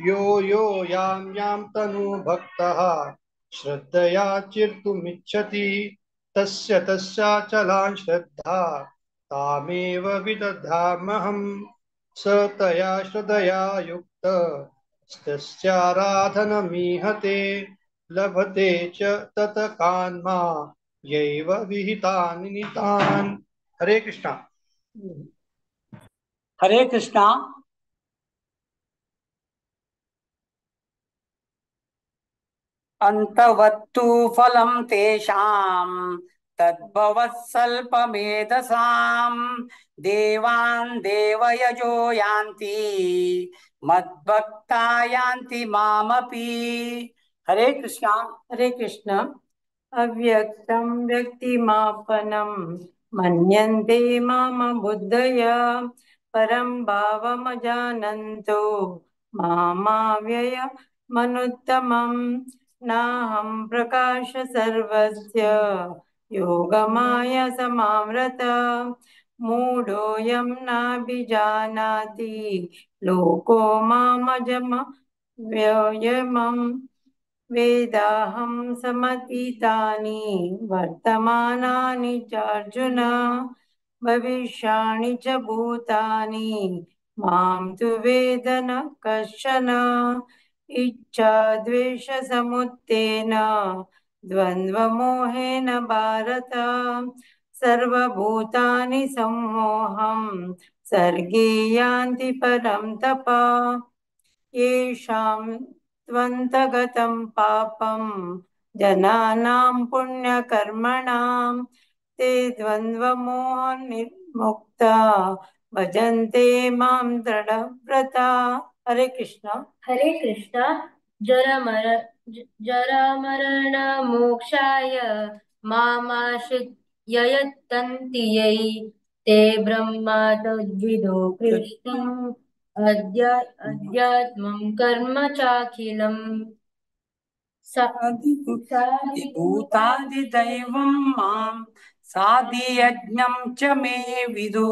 यो यो यां यां तनु भक्तः श्रद्धया चिर्तुमिच्छति, तस्य तस्याचलां श्रद्धा तामेव विदधामहं। स तया श्रद्धया युक्तस्तस्याराधनमीहते, लभते च तत कान्मा यैव विहितानि नितान्। हरे कृष्णा। हरे कृष्णा। अन्तवत्तु फलं तेषां तद्भवत्सल्पमेधसां देवान् देवयजो यान्ति मद्भक्ता यान्ति मामपि। हरे कृष्णा। हरे कृष्णा। अव्यक्तं व्यक्तिमापनं मन्यन्ते माम बुद्धय परं भावमजानन्तो मामाव्ययमनुत्तमं नाहं प्रकाश सर्वस्य योगमाय समावृत मूढोऽयं नाभिजानाति लोको मामजमव्ययमं वेदाहं समतीतानि वर्तमानानि चार्जुन भविष्याणि च भूतानि मां तु वेद न कश्चन। इच्छा द्वेषसमुत्थेन द्वन्द्वमोहेन भारत सर्वभूतानि सम्मोहं सर्गे यान्ति परं तप। येषां त्वन्तगतं पापं जनानां पुण्यकर्मणां ते द्वन्द्वमोहनिर्मुक्ता भजन्ते मां दृढव्रता। हरे कृष्णा। हरे कृष्णा। जरामरण मोक्षाय मामाश्रिययतन्ति यै ते ब्रह्म तद्विदो कृष्णम् अध्यात्मं कर्म चाखिलम्। भूतादिदैवं मां साधियज्ञं च मे विदु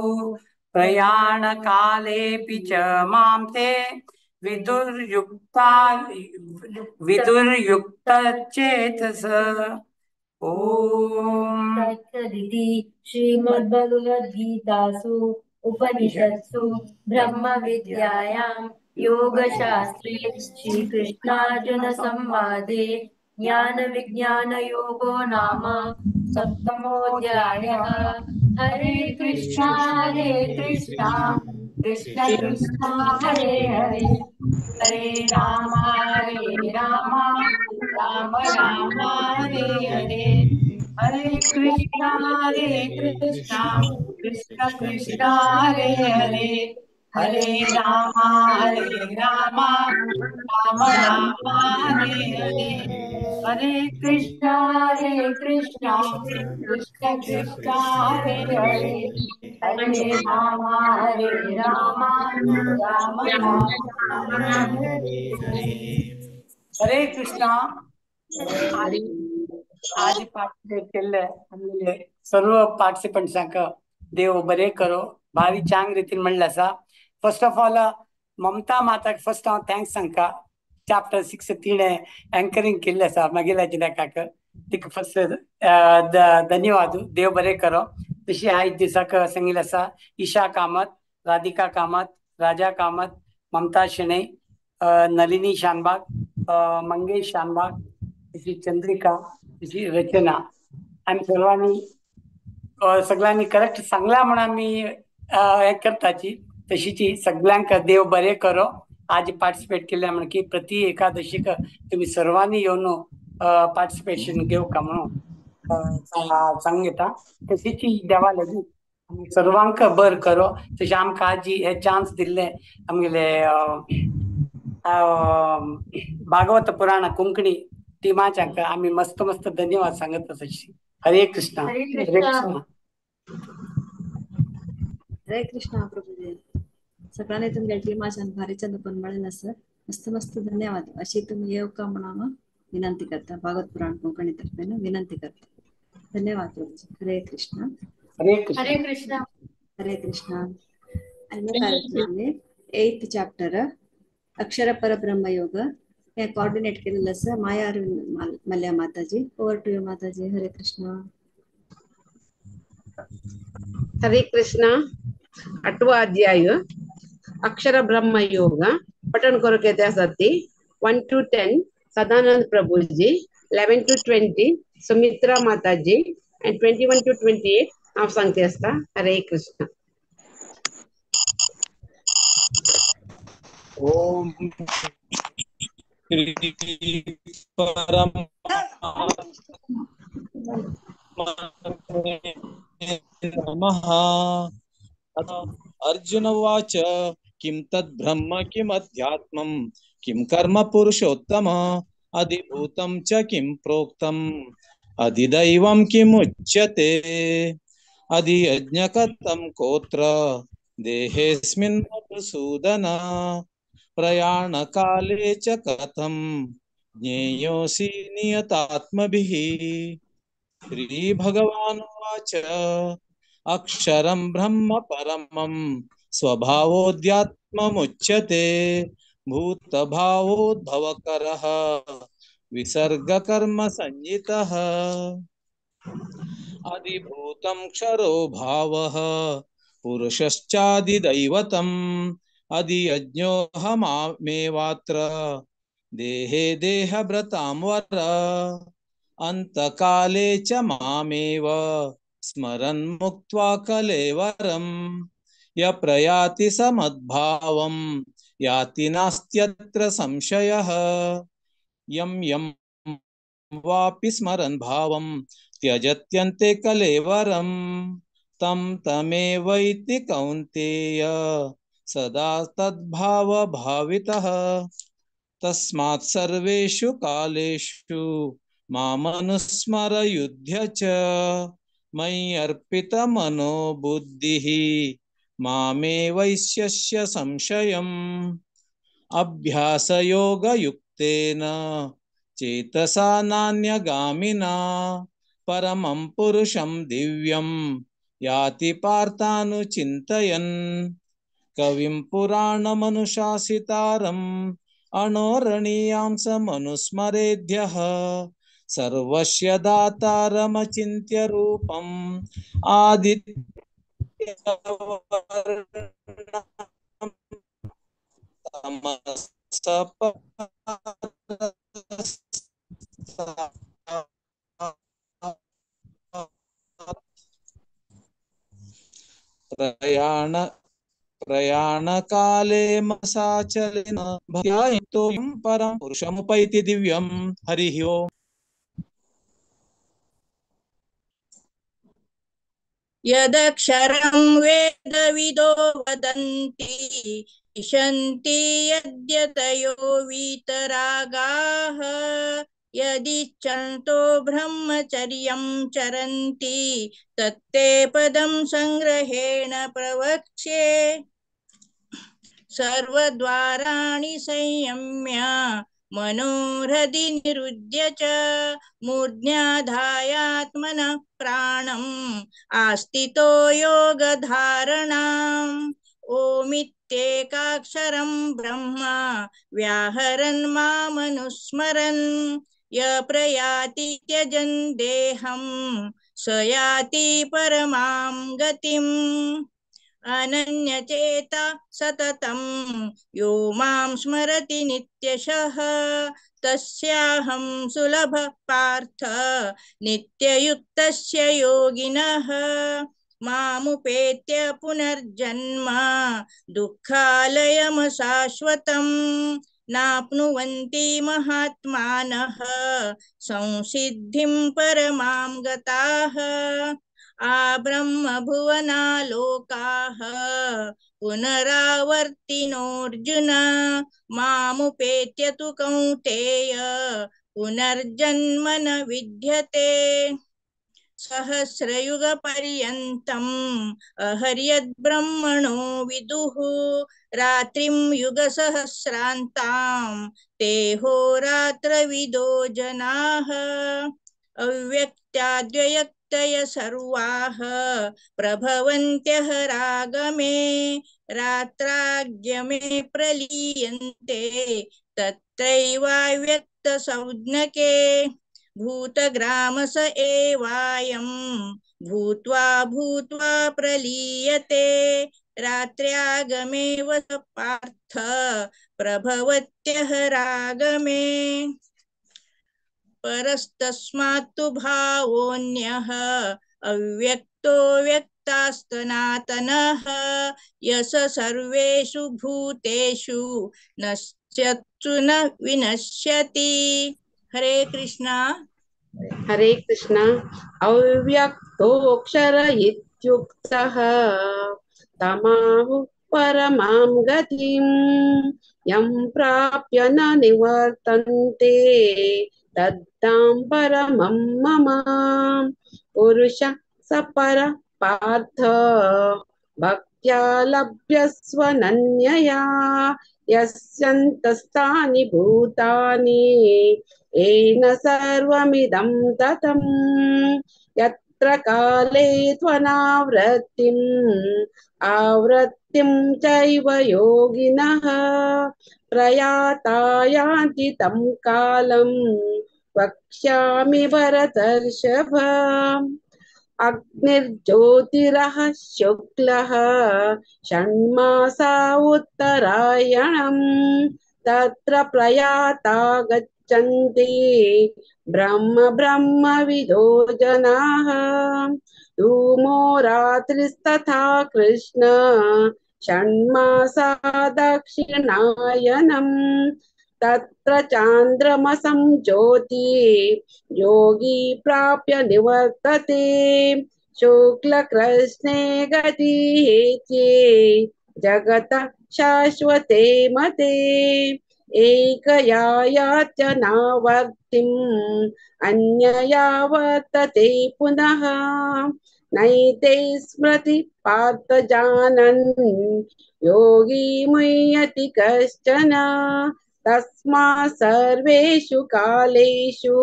प्रयाणकालेऽपि च मां ते विदुर्युक्तचेतस। ॐ तत्सदिति श्रीमद्भगवद्गीतासु उपनिषत्सु ब्रह्मविद्यायां योगशास्त्रे श्रीकृष्णार्जुनसंवादे ज्ञानविज्ञानयोगो नाम सप्तमोऽध्यायः। हरे कृष्णा हरे कृष्णा कृष्ण कृष्ण हरे हरे हरे राम राम राम हरे हरे हरे कृष्णा कृष्ण कृष्ण हरे हरे हरे राम राम राम हरे हरे हरे कृष्णा कृष्ण कृष्ण हरे हरे हरे राम राम राम हरे हरे। हरे कृष्णा। आज पार्टिसिपेट केल्ले आमगेले सर्व पार्टिसिपंट्सांक देव बरें करो। भारी चांग रितीन म्हणलें आसा। फर्स्ट ऑफ ऑल ममता माताक फर्स्ट हांव thanks सांगता। चॅप्टर 6 तिणें एंकरींग केल्लें आसा मागीर जिलेकाक तिका फर्स्ट धन्यवाद, देव बरें करो। तशी आयज दिसाक सांगिल्लें आसा ईशा कामत, राधिका कामत, राजा कामत, ममता शेणै, नलिनी शानबाग, मंगेश शानबाग, तशी चंद्रिका, तशी रचना। आमी सर्वांनी सगळ्यांनी करेक्ट सांगला म्हण आमी हें करताची। तशीची सगळ्यांक देव बरें करो। आज पार्टिसिपेट केल्या म्हण की प्रति एकादशीक तुमी सर्वांनी येवन पार्टिसिपेशन घेवका म्हणून सांग येता। तशीची देवा लागीं आमी सर्वांक बर करो। तशें आमकां आज हे चान्स दिल्ले आमगेले भागवत पुराण कोंकणी टिमाच्यांक आमी मस्त मस्त धन्यवाद सांगत आसा। हरे कृष्णा। हरे हरे कृष्णा। कृष्णा। हरे कृष्णा प्रभुजी। सगळ्यांनी तुमच्या टीमाच्यान भारी चंद पण म्हणलें आसा। मस्त मस्त धन्यवाद। अशी तुम्ही येवका म्हणून हांव विनंती करता। भागवत पुराण कोंकणी तर्फेन विनंती करता। धन्यवाद प्रभुजी। हरे कृष्णा। हरे कृष्णा। हरे कृष्णा। हरे कृष्णा। आनी मुखार आमी 8th chapter अक्षर परब्रह्म योग हे कोऑर्डिनेट केलेलं आसा Maya Arvind Mallya Mataji. Over to you Mataji. Hare Krishna. Hare Krishna. आठवा अध्याय अक्षर ब्रह्म योग पठन करूंक येता आसा ती 1 to 10 Sadanand Prabhuji, 11 to 20 Sumitra Mataji and 21 to 28 हांव सांगते आसता. हरे कृष्ण. ओम श्री परमात्मने नमः. अर्जुन उवाच किं तद् ब्रह्म किमध्यात्मं किं कर्म पुरुषोत्तम अधिभूतं च किं प्रोक्तम् अधिदैवं किमुच्यते अधियज्ञकतं कोत्र देहेऽस्मिन् मधुसूदन प्रयाणकाले च कथं ज्ञेयोऽसि नियतात्मभिः. श्रीभगवानुवाच अक्षरं ब्रह्म परमं स्वभावोऽध्यात्ममुच्यते भूतभावोद्भवकरः विसर्गकर्म संयितः. अधिभूतं क्षरो भावः पुरुषश्चादिदैवतम् अधियज्ञोऽहमेवात्र देहे देहभृतां वर अन्तकाले च मामेव स्मरन् मुक्त्वा कलेवरं य प्रयाति समद्भावं याति नास्त्यत्र संशयः. यं यं वापि स्मरन् भावं त्यजत्यन्ते कलेवरं तं तमेवैति कौन्तेय सदा तद्भावभावितः. तस्मात् सर्वेषु कालेषु मामनुस्मर युध्य च मयि अर्पितमनो बुद्धिः मामे वैश्यस्य संशयम्. अभ्यासयोगयुक्तेन चेतसा नान्यगामिना परमं पुरुषं दिव्यं याति पार्थानुचिन्तयन्. कविं पुराणमनुशासितारम् अणोरणीयां समनुस्मरेद्यः सर्वस्य दातारमचिन्त्य रूपम् आदित्यवर्णं तमसः प्रयाण प्रयाणकाले मसाचलेन भक्त्या परं पुरुषमुपैति दिव्यं. हरिः ओम्. यदक्षरं वेदविदो वदन्ति विशन्ति यद्यतयो वीतरागाः यदिच्छन्तो ब्रह्मचर्यं चरन्ति तत्ते पदं संग्रहेण प्रवक्ष्ये. सर्वद्वाराणि संयम्य मनोहृदि निरुध्य च मूर्ध्याधायात्मनः प्राणम् आस्थितो योगधारणाम्. ओमित्येकाक्षरं ब्रह्म व्याहरन् मामनुस्मरन् य प्रयाति त्यजन् देहं स याति परमां गतिम्. अनन्यचेता सततं यो मां स्मरति नित्यशः तस्याहं सुलभः पार्थ नित्ययुक्तस्य योगिनः. मामुपेत्य पुनर्जन्म दुःखालयमशाश्वतं नाप्नुवन्ति महात्मानः संसिद्धिं परमां गताः. आब्रह्मभुवनालोकाः पुनरावर्तिनोऽर्जुन मामुपेत्य तु कौन्तेय पुनर्जन्म न विद्यते. सहस्रयुगपर्यन्तम् अहर्यद्ब्रह्मणो विदुः रात्रिं युगसहस्रान्तां ते होरात्रविदो जनाः. अव्यक्ताद्व्यक्तय सर्वाः प्रभवन्त्यः रागमे रात्राग्यमे प्रलीयन्ते तत्रैवाव्यक्तसंज्ञके. भूतग्रामस एवायं भूत्वा भूत्वा प्रलीयते रात्र्यागमेव स पार्थ प्रभवत्यः रागमे. परस्तस्मात्तु भावोऽन्यः अव्यक्तो व्यक्तास्तनातनः यस सर्वेषु भूतेषु नश्यत्सु न विनश्यति। हरे कृष्णा। हरे कृष्णा। अव्यक्तोऽक्षर इत्युक्तः तमाहु परमां गतिं यं प्राप्य न निवर्तन्ते तद्दां परमं मम। पुरुष स पर पार्थ भक्त्या लभ्यस्वनन्यया यस्यन्तस्तानि भूतानि येन सर्वमिदं ततं। यत्र काले त्वनावृत्तिम् आवृत्तिं चैव योगिनः प्रयाता यान्ति तं कालं वक्ष्यामि भरतर्षभ। अग्निर्ज्योतिरः शुक्लः षण्मासा उत्तरायणं तत्र प्रयाता गच्छन्ति ब्रह्म ब्रह्मविदो जनाः। धूमो रात्रिस्तथा कृष्ण षण्मासा दक्षिणायनं तत्र चान्द्रमसं ज्योति योगी प्राप्य निवर्तते। शुक्लकृष्णे गतिहेत्ये जगत शाश्वते मते। एकया यात्यनावर्तिम् अन्यया वर्तते पुनः। नैते स्मृति पार्थ जानन् योगी मुह्यति कश्चन। तस्मात् सर्वेषु कालेषु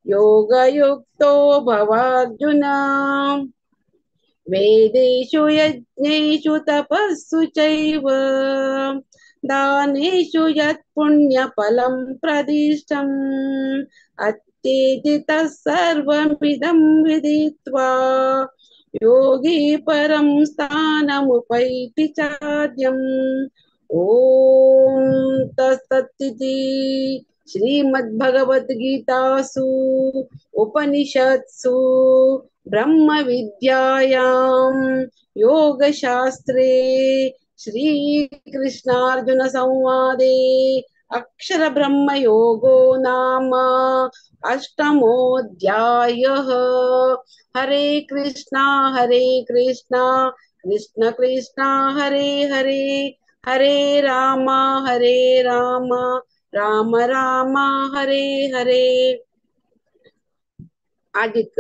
योगयुक्तो भवार्जुन। वेदेषु यज्ञेषु तपस्सु चैव दानेषु यत्पुण्यफलं प्रदिष्टम्। अत्येति तत्सर्वमिदं विदित्वा योगी परं स्थानमुपैति चाद्यम्। ॐ तत्सदिति श्रीमद्भगवद्गीतासु उपनिषत्सु ब्रह्मविद्यायां योगशास्त्रे श्रीकृष्णार्जुन संवादे अक्षर ब्रह्मयोगो नाम अष्टमोऽध्यायः। हरे कृष्णा कृष्ण कृष्ण हरे हरे, हरे राम राम राम हरे हरे। आदिक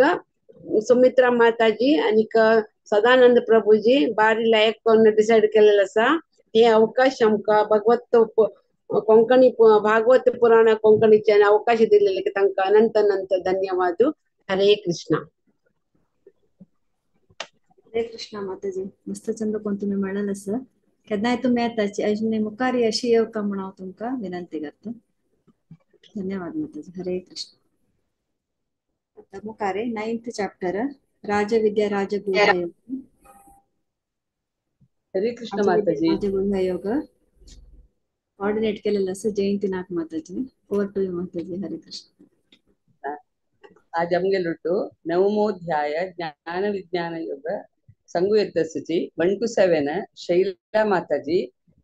सुमित्रा माताजी आनीक सदानंद प्रभुजी बारी लायक करून डिसायड केलेलो आसा। हे अवकाश आमकां भगवत कोंकणी भागवत पुराण कोंकणीचे अवकाश दिलेले तांकां अनंत अनंत धन्यवाद। हरे कृष्णा। हरे कृष्णा माताजी, मस्त चंद कोण तुमी म्हणलें आसा। केन्नाय तुमी येताची अजून मुखार अशी येवका म्हूण हांव तुमकां विनंती करता। धन्यवाद माताजी। हरे कृष्ण। आता मुखार 9th chapter राजविद्या राजगुह्य योग। हरे कृष्ण माताजी। राजगुह्य योग कोऑर्डिनेट केलेलं आसा जयंती नाग माताजी। ओवर टू you माताजी। हरे कृष्ण। आज आमगेलोटु नवमोध्याय ज्ञान विज्ञान योग संगुयत्त सूची 1 to 7 Shaila Mataji,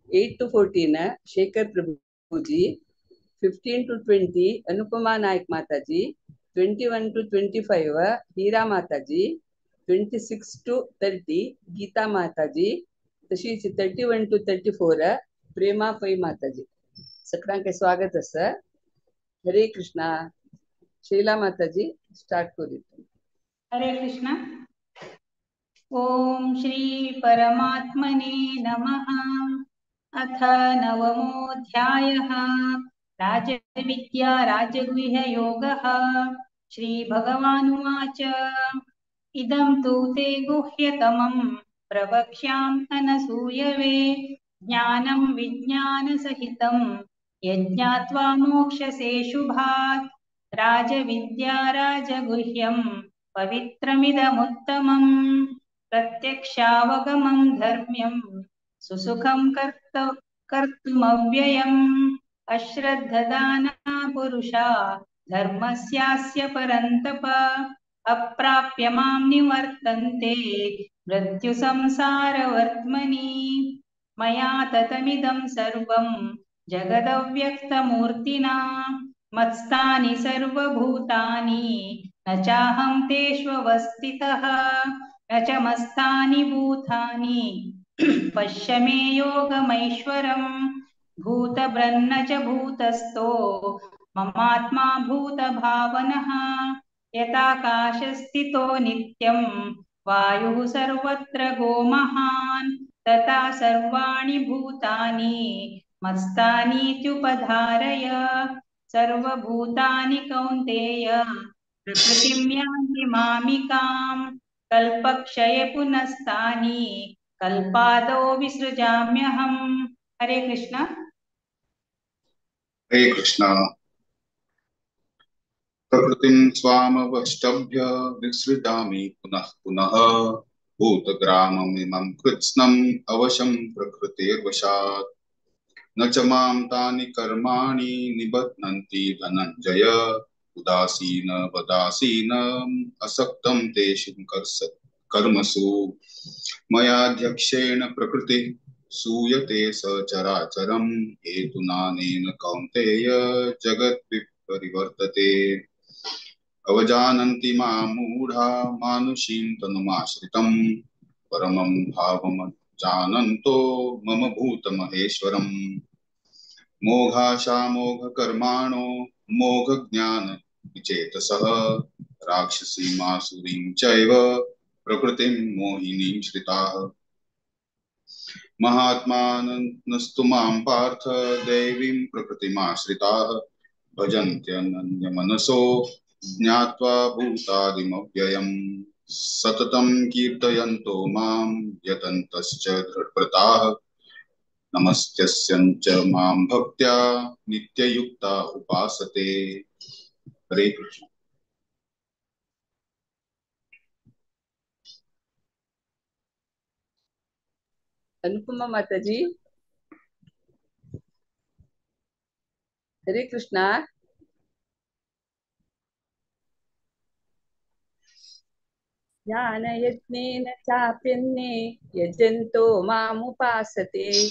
8 to 14 Shekhar Prabhuji, 15 to 20 Anupama Naik Mataji, 21 to 25 Hira Mataji, 26 to 30 Geeta Mataji, तशीच 31 to 34 Prema Pai Mataji. सगळ्यांक स्वागत आसा। हरे कृष्णा। शैला माताजी स्टार्ट करूया। हरे कृष्णा। ओम श्री परमात्मने नमः। अथ नवमोऽध्यायः राजविद्या राजगुह्य योगः। श्री भगवानुवाच। इदं तु ते गुह्यतमं प्रवक्ष्यामि अनसूयवे ज्ञानं विज्ञानसहितं यज्ञात्वा मोक्षसे शुभात्। राजविद्या राजगुह्यं पवित्रमिदमुत्तमं प्रत्यक्षावगमं धर्म्यं सुसुखं कर्तुमव्ययम्। अश्रद्धदाना पुरुषा धर्मस्यास्य परन्तप अप्राप्य मां निवर्तन्ते मृत्युसंसारवर्त्मनि। मया ततमिदं सर्वं जगदव्यक्तमूर्तिना मत्स्थानि सर्वभूतानि न चाहं तेष्वस्थितः न च मत्स्थानि भूतानि पश्य मे योगमैश्वरम्। भूतभ्रन्न च भूतस्थो ममात्मा भूतभावनः यथाकाशस्थितो नित्यं वायुः सर्वत्र गोमहान् तथा सर्वाणि भूतानि मत्स्थानीत्युपधारय। सर्वभूतानि कौन्तेय प्रकृतिं यान्ति मामिकां कल्पक्षये पुनस्तानि कल्पादौ विसृजाम्यहम्। हरे कृष्ण। हरे कृष्ण। प्रकृतिं स्वामवष्टभ्य विसृजामि पुनः पुनः भूतग्राममिमं कृत्स्नम् अवशं प्रकृतेर्वशात्। न च मां तानि कर्माणि निबध्नन्ति धनञ्जय उदासीन वदासीनम् असक्तं तेषु कर्मसु। मयाध्यक्षेण प्रकृतिः सूयते सचराचरं हेतुनानेन कौन्तेय जगद्विपरिवर्तते। अवजानन्ति मां मूढा मानुषीं तनुमाश्रितं परमं भावमजानन्तो मम भूतमहेश्वरम्। मोघाशामोघकर्माणो मोघज्ञानविचेतसः राक्षसीमासुरीं चैव प्रकृतिं मोहिनीं श्रिताः। महात्मानस्तु मां पार्थ दैवीं प्रकृतिमाश्रिताः भजन्त्यनन्यमनसो ज्ञात्वा भूतादिमव्ययम्। सततं कीर्तयन्तो मां यतन्तश्च दृढव्रताः नमस्त्यस्यञ्च मां भक्त्या नित्ययुक्ता उपासते। हरे कृष्ण। अनुपमा माताजी, हरे कृष्णा। ज्ञानयज्ञेन चाप्यन्ये यजन्तो मामुपासते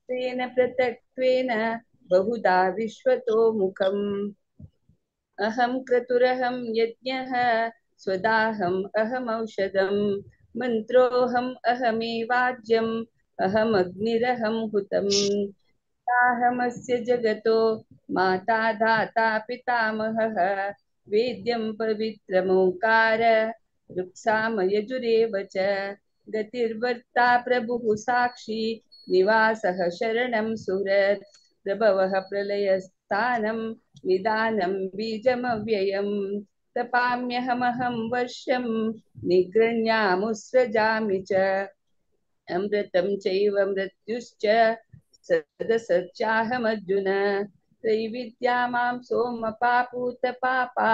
तेन पृथक्त्वेन बहुधा विश्वतो मुखम्। अहं क्रतुरहं यज्ञः स्वदाहम् अहमौषधम् मन्त्रोऽहम् अहमेवाज्यम् अहमग्निरहं हुतम्। ताहमस्य जगतो माता धाता पितामहः वेद्यं पवित्रमोंकार ऋक्सामयजुरेव च। गतिर्वर्ता प्रभुः साक्षी निवासः शरणं सुहृत् प्रभवः प्रलयस्थानं निदानं बीजमव्ययम्। तपाम्यहमहं वर्षं निगृह्णामुत्सृजामि च अमृतं चैव मृत्युश्च सदसच्चाहमर्जुन। त्रैविद्या मां सोमपापूतपापा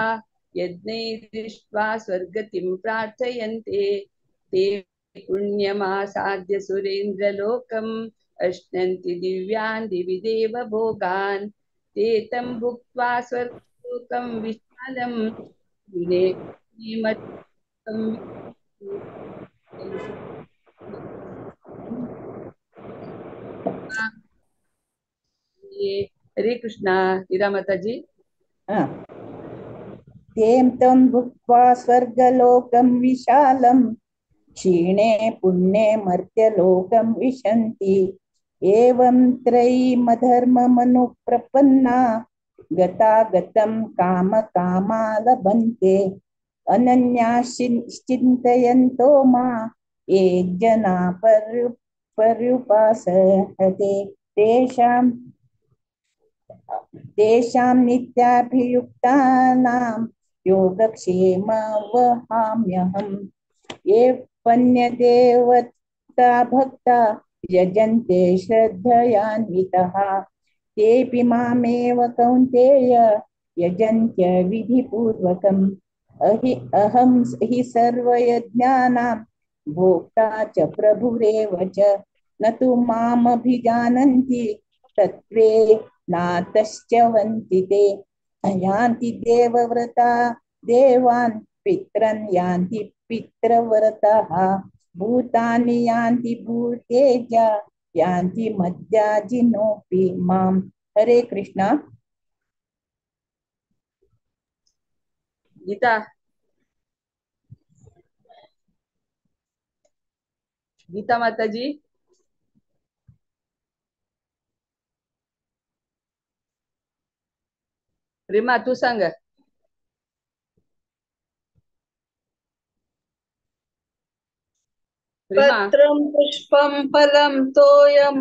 यज्ञैरिष्ट्वा स्वर्गतिं प्रार्थयन्ते। ते पुण्यमासाद्य सुरेन्द्रलोकम् अश्नन्ति दिव्यान् दिवि देव भोगान्। ते तं भुक्त्वा स्वर्गलोकं विशालं हरे कृष्णा। हीरा माताजी। तें तं भुक्त्वा स्वर्गलोकं विशालं क्षीणे पुण्ये मर्त्यलोकं विशन्ति। एवं त्रयीमधर्ममनुप्रपन्ना गतागतं काम कामा लभन्ते। अनन्याश्चिन्तयन्तो मा ये जना पर्युपासते तेषां तेषां नित्याभियुक्तानां योगक्षेम वहाम्यहम्। ये पन्यदेवता भक्ता यजन्ते श्रद्धयान्वितः तेऽपि मामेव कौन्तेय यजन्त्य विधिपूर्वकम्। अहं हि सर्वयज्ञानां भोक्ता च प्रभुरेव च न तु मामभिजानन्ति तत्त्वे नातश्च वन्ति ते। यान्ति देवव्रता देवान् पितॄन् यान्ति पितृव्रतः भूतानि यान्ति भूतेजा यान्ति मद्याजिनोऽपि माम्। हरे कृष्णा। गीता, गीता माताजी, प्रेमा तू सांग। प्रेमा। पत्रं पुष्पं फलं तोयं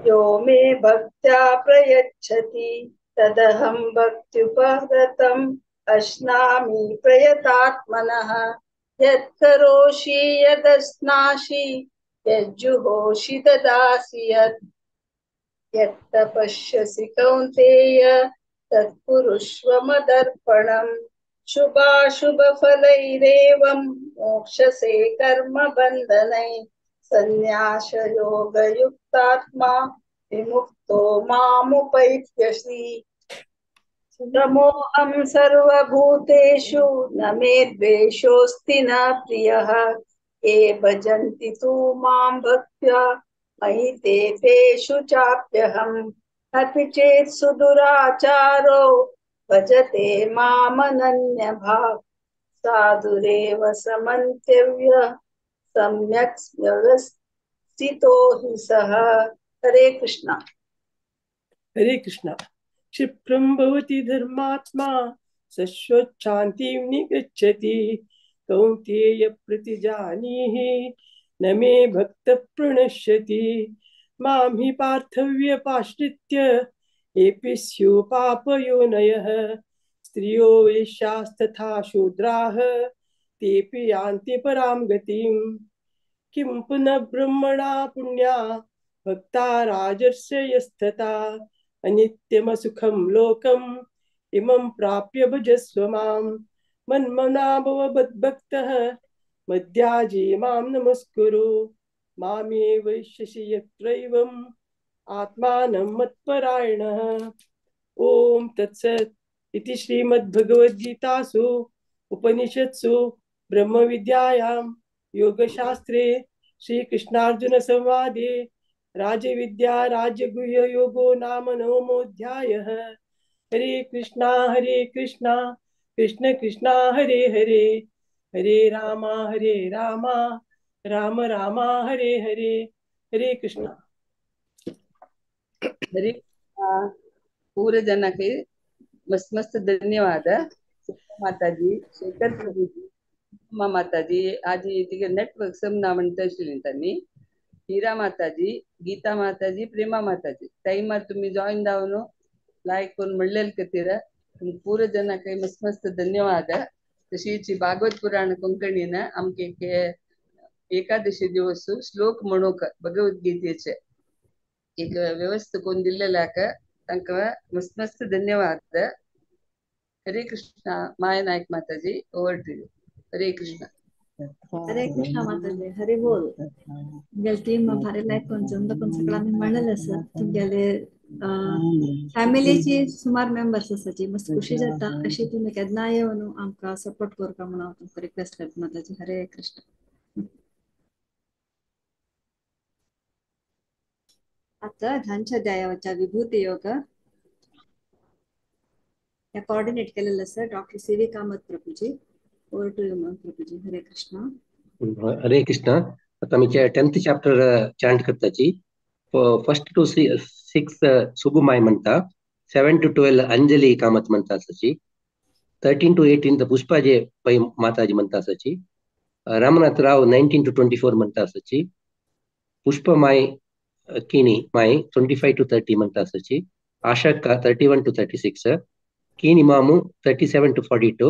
यो मे भक्त्या प्रयच्छति तदहं भक्त्युपहृतम् अश्नामि प्रयतात्मनः। यत्करोषि यदश्नासि यज्जुहोषि ददासि यत् यत्तपश्यसि कौन्तेय तत्कुरुष्व मदर्पणम्। शुभाशुभफलैरेवं मोक्षसे कर्मबन्धनैः सन्न्यासयोगयुक्तात्मा विमुक्तो मामुपैत्यसि। नमोऽहं सर्वभूतेषु न मे द्वेषोऽस्ति न प्रियः। ये भजन्ति तु मां भक्त्या मयि ते तेषु चाप्यहम्। अपि चेत् सुदुराचारो भजते मामनन्यभाक् साधुरेव समन्त्यव्य सम्यक् व्यवस्थितो हि सः। हरे कृष्णा। हरे कृष्णा। क्षिप्रं भवति धर्मात्मा सश्वच्छान्तिं निगच्छति कौन्तेय प्रतिजानीहि न मे भक्तः प्रणश्यति। मां हि पार्थव्यपाश्रित्य येऽपि स्युः पापयोनयः स्त्रियो वैश्यास्तथा शूद्राः तेऽपि यान्ति परां गतिम्। किं पुनः ब्रह्मणा पुण्या भक्ता राजर्षयस्तथा यस्तथा अनित्यमसुखं लोकम् इमं प्राप्य भजस्व मां। मन्मना भव मद्भक्तः मद्याजी मां नमस्कुरु मामे वैश्यसि यत्रैवम् आत्मानं मत्परायणः। ॐ तत्सत् इति श्रीमद्भगवद्गीतासु उपनिषत्सु ब्रह्मविद्यायां योगशास्त्रे श्रीकृष्णार्जुनसंवादे राजविद्या राजगुह्ययोगो नाम नवमोऽध्यायः। हरे कृष्णा कृष्ण कृष्णा हरे हरे, हरे रामा राम रामा हरे हरे। हरे कृष्णा। हरे पूरे जना के मस्त मस्त धन्यवाद। माताजी, शेखर प्रभुजी, उमा माताजी, आज नेटवर्क समना म्हणता आशिल्ली तांणी, हिरा माताजी, गीता माताजी, प्रेमा माताजी, टाइमार तुम्ही जॉईन जावन लायक करून म्हणलेले खातीर तुमकां पुरो जनाक मस्त मस्त धन्यवाद। तशीच भागवत पुराण कोंकणीन आमकां एक एकादशी दिवस श्लोक म्हणूंक भगवद्गीतेचे एक व्यवस्था करून दिल्लेल्याक तांकां मस्त मस्त धन्यवाद। हरे Krishna. Maya Nayak Mataji, over to you. Hare Krishna. Hare Krishna माताजी, हरे बोल। तुमगेले टीम भारी लायक करून चंद करून सगळं आमी म्हणलेलें आसा। तुमगेले फॅमिलीची सुमार मेंबर्स आसाची मस्त खुशी जाता अशी तुमी केन्ना येवन आमकां सपोर्ट करपा म्हणून हांव तुमकां रिक्वेस्ट करता माताजी। हरे कृष्ण। आता धांच्या अध्यायाच्या विभूती योग या कोऑर्डिनेट केलेलं sir doctor C V Kamat Prabhuji. Over to you ma'am Prabhuji. Hare Krishna. Hare Krishna. आता आमी 10th chapter chant करताची। फर्स्ट टू 6 सुबुमाय म्हणता, 7 to 12 Anjali Kamat म्हणता आसाची, 13 to 18 पुष्पाजे पै माताजी म्हणता आसाची, रामनाथ राव 19 to 24 म्हणता आसाची, पुष्पमाय किणी माय 25 to 30 म्हणता आसाची, आशक्का 31 to 36, Kini मामू 37 to 42.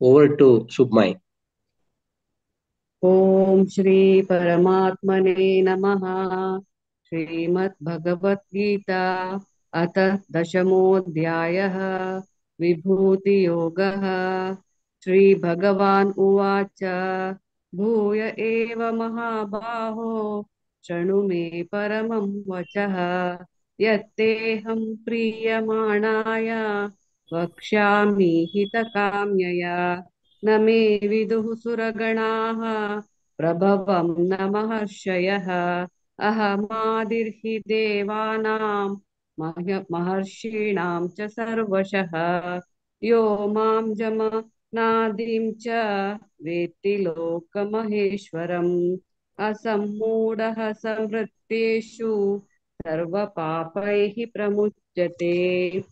Over to Shubhmai. Om Shri परमात्मने नमः। श्रीमद्भगवद्गीता अथ दशमोऽध्यायः विभूतियोगः। श्री भगवान् उवाच, भूय एव महाबाहो शृणु मे परमं वचः, यत्तेऽहं प्रीयमाणाय वक्ष्यामि हितकाम्यया। न मे विदुः सुरगणाः प्रभवं न महर्षयः। अहमादिर्हि देवानां महर्षीणां च सर्वशः। यो मां जमनादिं च वेत्ति लोकमहेश्वरम्। असम्मूढः संवृत्तेषु सर्वपापैः प्रमुच्यते।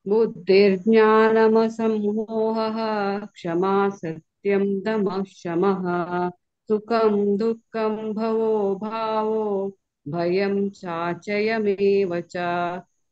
बुद्धिर्ज्ञानमसम्मोहः क्षमा सत्यं दमः शमः। सुखं दुःखं भवो भावो भयं चाचयमेव च।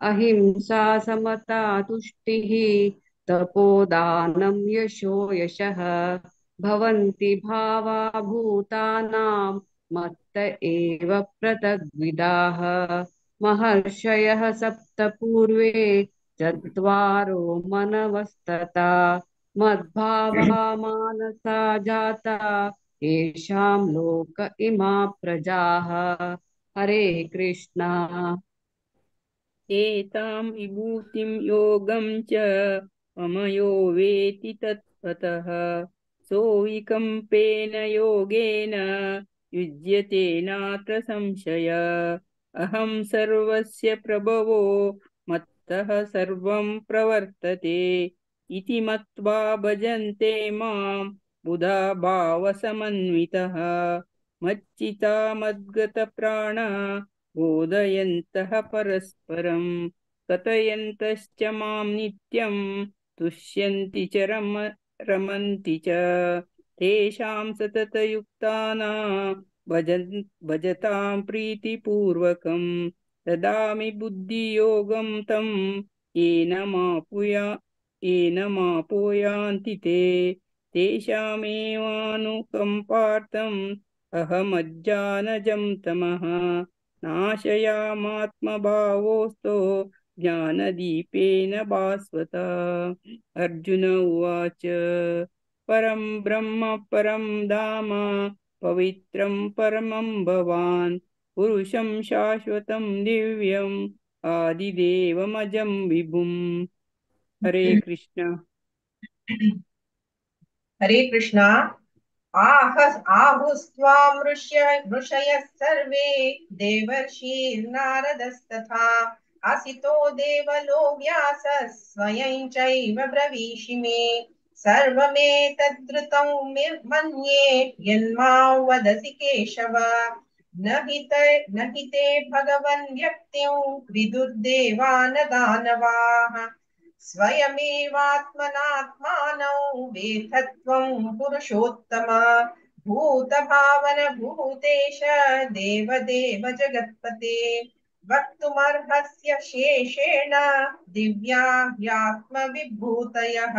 अहिंसा समता तुष्टिः तपोदानं यशो यशः। भवन्ति भावा भूतानां मत्त एव पृथग्विदाः। महर्षयः सप्त पूर्वे चत्वारो मनवस्तथा। मद्भावा मानसा जाता येषां लोक इमा प्रजाः। हरे कृष्णा। एतां विभूतिं योगं च मम यो वेति तत्त्वतः। सोऽविकम्पेन योगेन युज्यते नात्र संशय। अहं सर्वस्य प्रभवो मत्तः सर्वं प्रवर्तते। इति मत्वा भजन्ते मां बुधा भावसमन्वितः। मच्चिता मद्गतप्राणा बोधयन्तः परस्परं। कथयन्तश्च मां नित्यं तुष्यन्ति च रमन्ति च। तेषां सततयुक्तानां भजतां प्रीतिपूर्वकं। ददामि बुद्धियोगं तं येन मापोयान्ति ते। तेषामेवानुकम्पार्थम् अहमज्जानजं तमः। नाशयामात्मभावोऽस्तो ज्ञानदीपेन भास्वता। अर्जुन उवाच परं ब्रह्म परं धाम पवित्रं परमं भवान्। पुरुषं शाश्वतं दिव्यम् आदिदेवमजं विभुम्। हरे कृष्ण। हरे कृष्णा। आहुस्त्वां ऋषयः सर्वे देवर्षिर्नारदस्तथा। असितो देवलो व्यासः स्वयं चैव ब्रवीषि मे। सर्वमेतद्धृतं मन्ये यन्मां वदसि केशव। न हि ते भगवन् व्यक्तिं विदुर्देवा न दानवाः। स्वयमेवात्मनात्मानौ वेधत्वं पुरुषोत्तम। भूतभावन भूतेश देवदेव जगत्पते। वक्तुमर्हस्य शेषेण दिव्या ह्यात्मविभूतयः।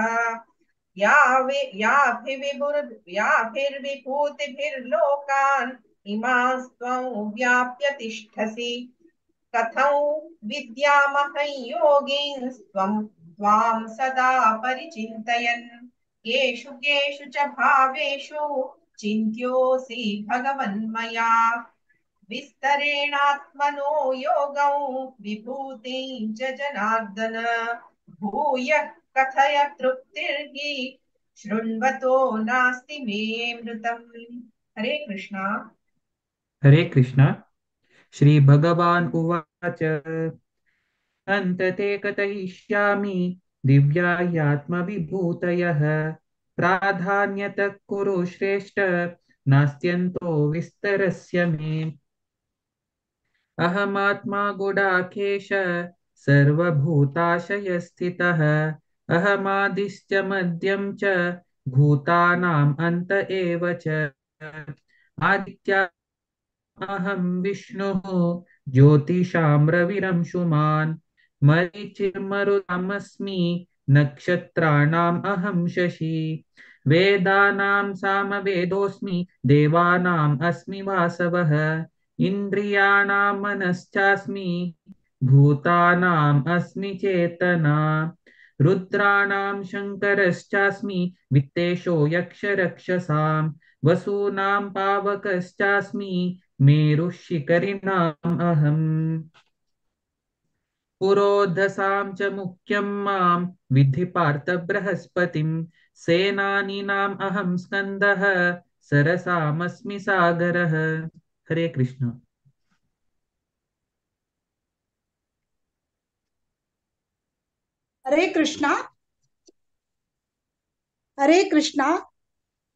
याभिर्विभूतिभिर्लोकान् इमास्त्वं व्याप्य तिष्ठसि। कथं विद्यामहं योगिंस्त्वं त्वां सदा परिचिन्तयन्। केषु केषु च भावेषु चिन्त्योऽसि भगवन्मया। विस्तरेणात्मनो योगं विभूतिं च जनार्दन। भूयः कथय तृप्तिर्हि शृण्वतो नास्ति मे मृतम्। हरे कृष्णा। हरे कृष्णा। श्री भगवान उवाच अन्त ते कथयिष्यामि दिव्या ह्यात्मविभूतयः। प्राधान्यतः कुरु श्रेष्ठ नास्त्यन्तो विस्तरस्य मे। अहमात्मा गुडाकेश सर्वभूताशयस्थितः। अहमादिश्च मध्यं च भूतानाम् अन्त एव च। आदित्या अहं विष्णुः ज्योतिषां रविरंशुमान्। मरीचिर्मरुतामस्मि नक्षत्राणाम् अहं शशि। वेदानां सामवेदोऽस्मि देवानाम् अस्मि वासवः। इन्द्रियाणां मनश्चास्मि भूतानाम् अस्मि चेतना। रुद्राणां शङ्करश्चास्मि वित्तेशो यक्षरक्षसां। वसूनां पावकश्चास्मि मेरुशिखरिणाम् अहम्। पुरोधसां च मुख्यं मां विद्धि पार्थ बृहस्पतिं। सेनानीनाम् अहं स्कन्दः सरसामस्मि सागरः। हरे कृष्ण। हरे कृष्णा। हरे कृष्णा।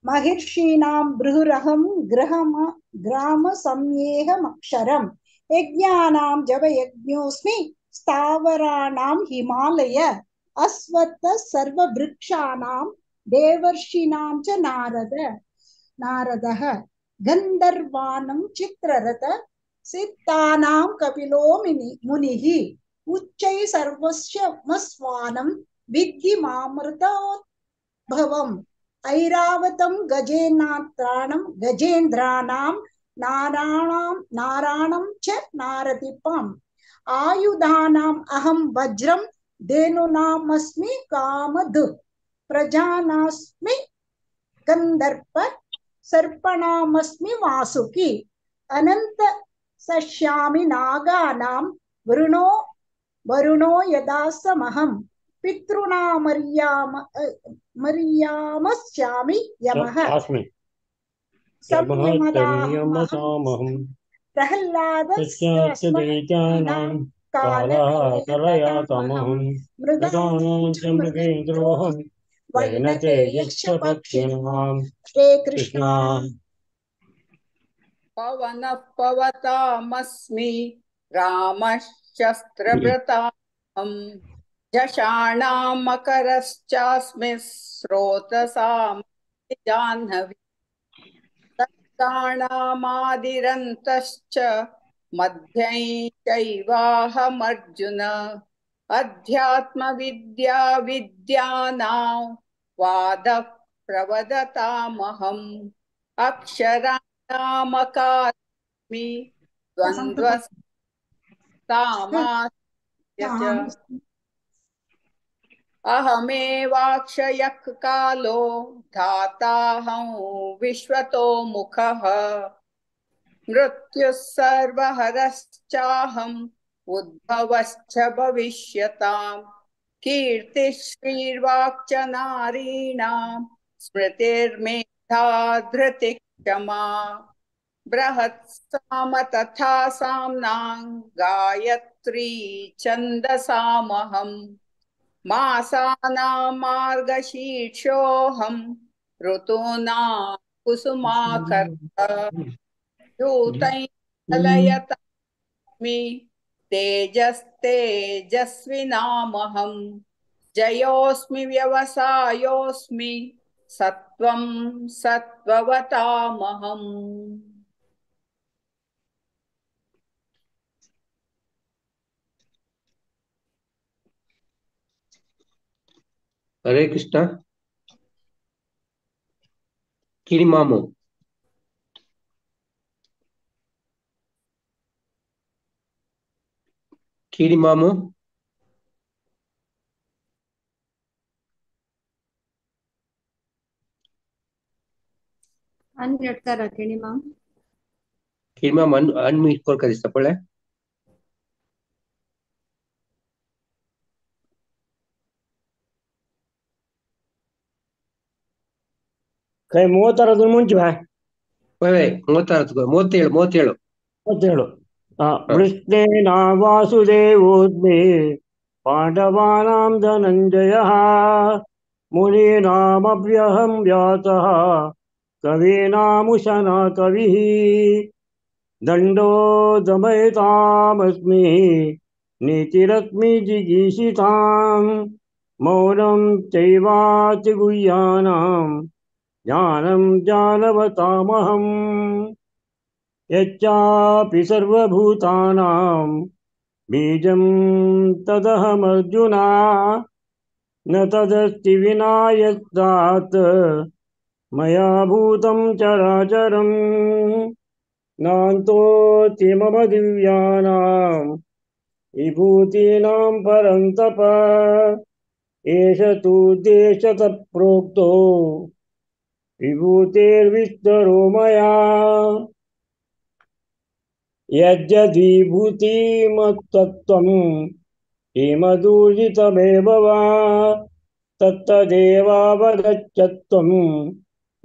महर्षीणां बृहुरहं गृहम ग्राम संयेहमक्षरं यज्ञानां जवयज्ञोऽस्मि स्थावराणां हिमालय अस्वत्थ सर्ववृक्षाणां देवर्षीणां च नारद नारदः गन्धर्वाणां चित्ररथ सिद्धानां कपिलो मुनिः उच्चै सर्वस्य मस्वानं विद्धि मामृतोद्भवम् ऐरावतं गजेनात्राणं गजेन्द्राणां नाराणां नाराणं च नारदिपाम् आयुधानाम् अहं वज्रं धेनूनामस्मि कामधुक् प्रजानास्मि गन्धर्प सर्पणामस्मि वासुकी अनंत सश्यामि नागानां वरुणो वरुणो यदा समहं पितॄणामर्याम मर्यामस्यामि यमः संयमदाहमहं प्रह्लादस्य कालकलयातमहं मृगाणां च मृगेन्द्रोऽहं वैनते यक्षपक्षिणां। हरे कृष्ण। पवनः पवतामस्मि रामः शस्त्रभृतां झषाणां मकरश्चास्मि स्रोतसां जाह्नवी तत्ताणामादिरन्तश्च मध्यं चैवाहमर्जुन अध्यात्मविद्या विद्यानां वादः प्रवदतामहम् अक्षराणामकास्मि द्वन्द्वस्तामास्य च अहमेवाक्षयः कालो धाताहं विश्वतो मुखः मृत्युः सर्वहरश्चाहम् उद्भवश्च भविष्यतां कीर्तिश्रीर्वाक्च नारीणां स्मृतिर्मेधा धृतिः क्षमा बृहत्साम तथा साम्नां गायत्री छन्दसामहम् मासानां मार्गशीर्षोऽहं ऋतूनां कुसुमाकरः दूतैः कलयतामि तेजस्तेजस्विनामहं जयोऽस्मि व्यवसायोऽस्मि सत्त्वं सत्त्ववतामहम्। हरे कृष्णा। किरिमामो किरिमामो अनम्यूट करा किणीमाम। किरिमाम अनम्यूट कर दिसता पळय। ಕೈ 36 ಮುಂಚೆ ಭಾಯ್. ವೈ 36 37 37 37. ವೃಷ್ಣೇನ ವಾಸುದೇವೋಸ್ಮಿ ಪಾಂಡವಾನಾಂ ಧನಂಜಯಃ ಮುನೀನಾಮಭ್ಯಹಂ ವ್ಯಾಸಃ ಕವೀನಾಮುಶನಾ ಕವಿಃ ದಂಡೋ ದಮಯತಾಮಸ್ಮಿ ನೀತಿರಸ್ಮಿ ಜಿಗೀಷಿತಾಂ ಮೌನಂ ಚೈವಾತಿ ಗುಹ್ಯಾನಾಂ ज्ञानं ज्ञानवतामहं यच्चापि सर्वभूतानां बीजं तदहमर्जुन न तदस्ति विना यस्तात् मया भूतं चराचरं नान्तोऽस्ति मम दिव्यानां विभूतीनां परन्तप एष तु देशतः प्रोक्तो विभूतिर्विस्तरो मया यद्यद्विभूतिमत्तत्त्वं किमदूर्जितमेव वा तत्तदेवावगच्छत्वं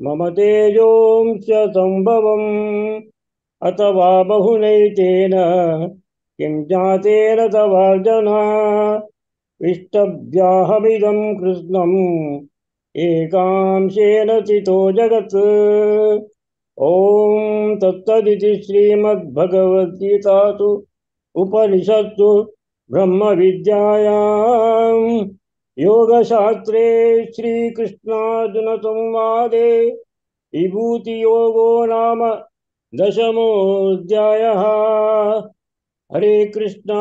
मम तेजोंश सम्भवम् अथवा बहुनैतेन किं ज्ञातेन तवार्जुन विष्टभ्याहमिदं कृत्स्नम् एकांशेन चितो जगत्। ॐ तत्सदिति श्रीमद्भगवद्गीतासु उपनिषत्सु ब्रह्मविद्यायां योगशास्त्रे श्रीकृष्णार्जुनसंवादे विभूतियोगो नाम दशमोऽध्यायः। हरे कृष्णा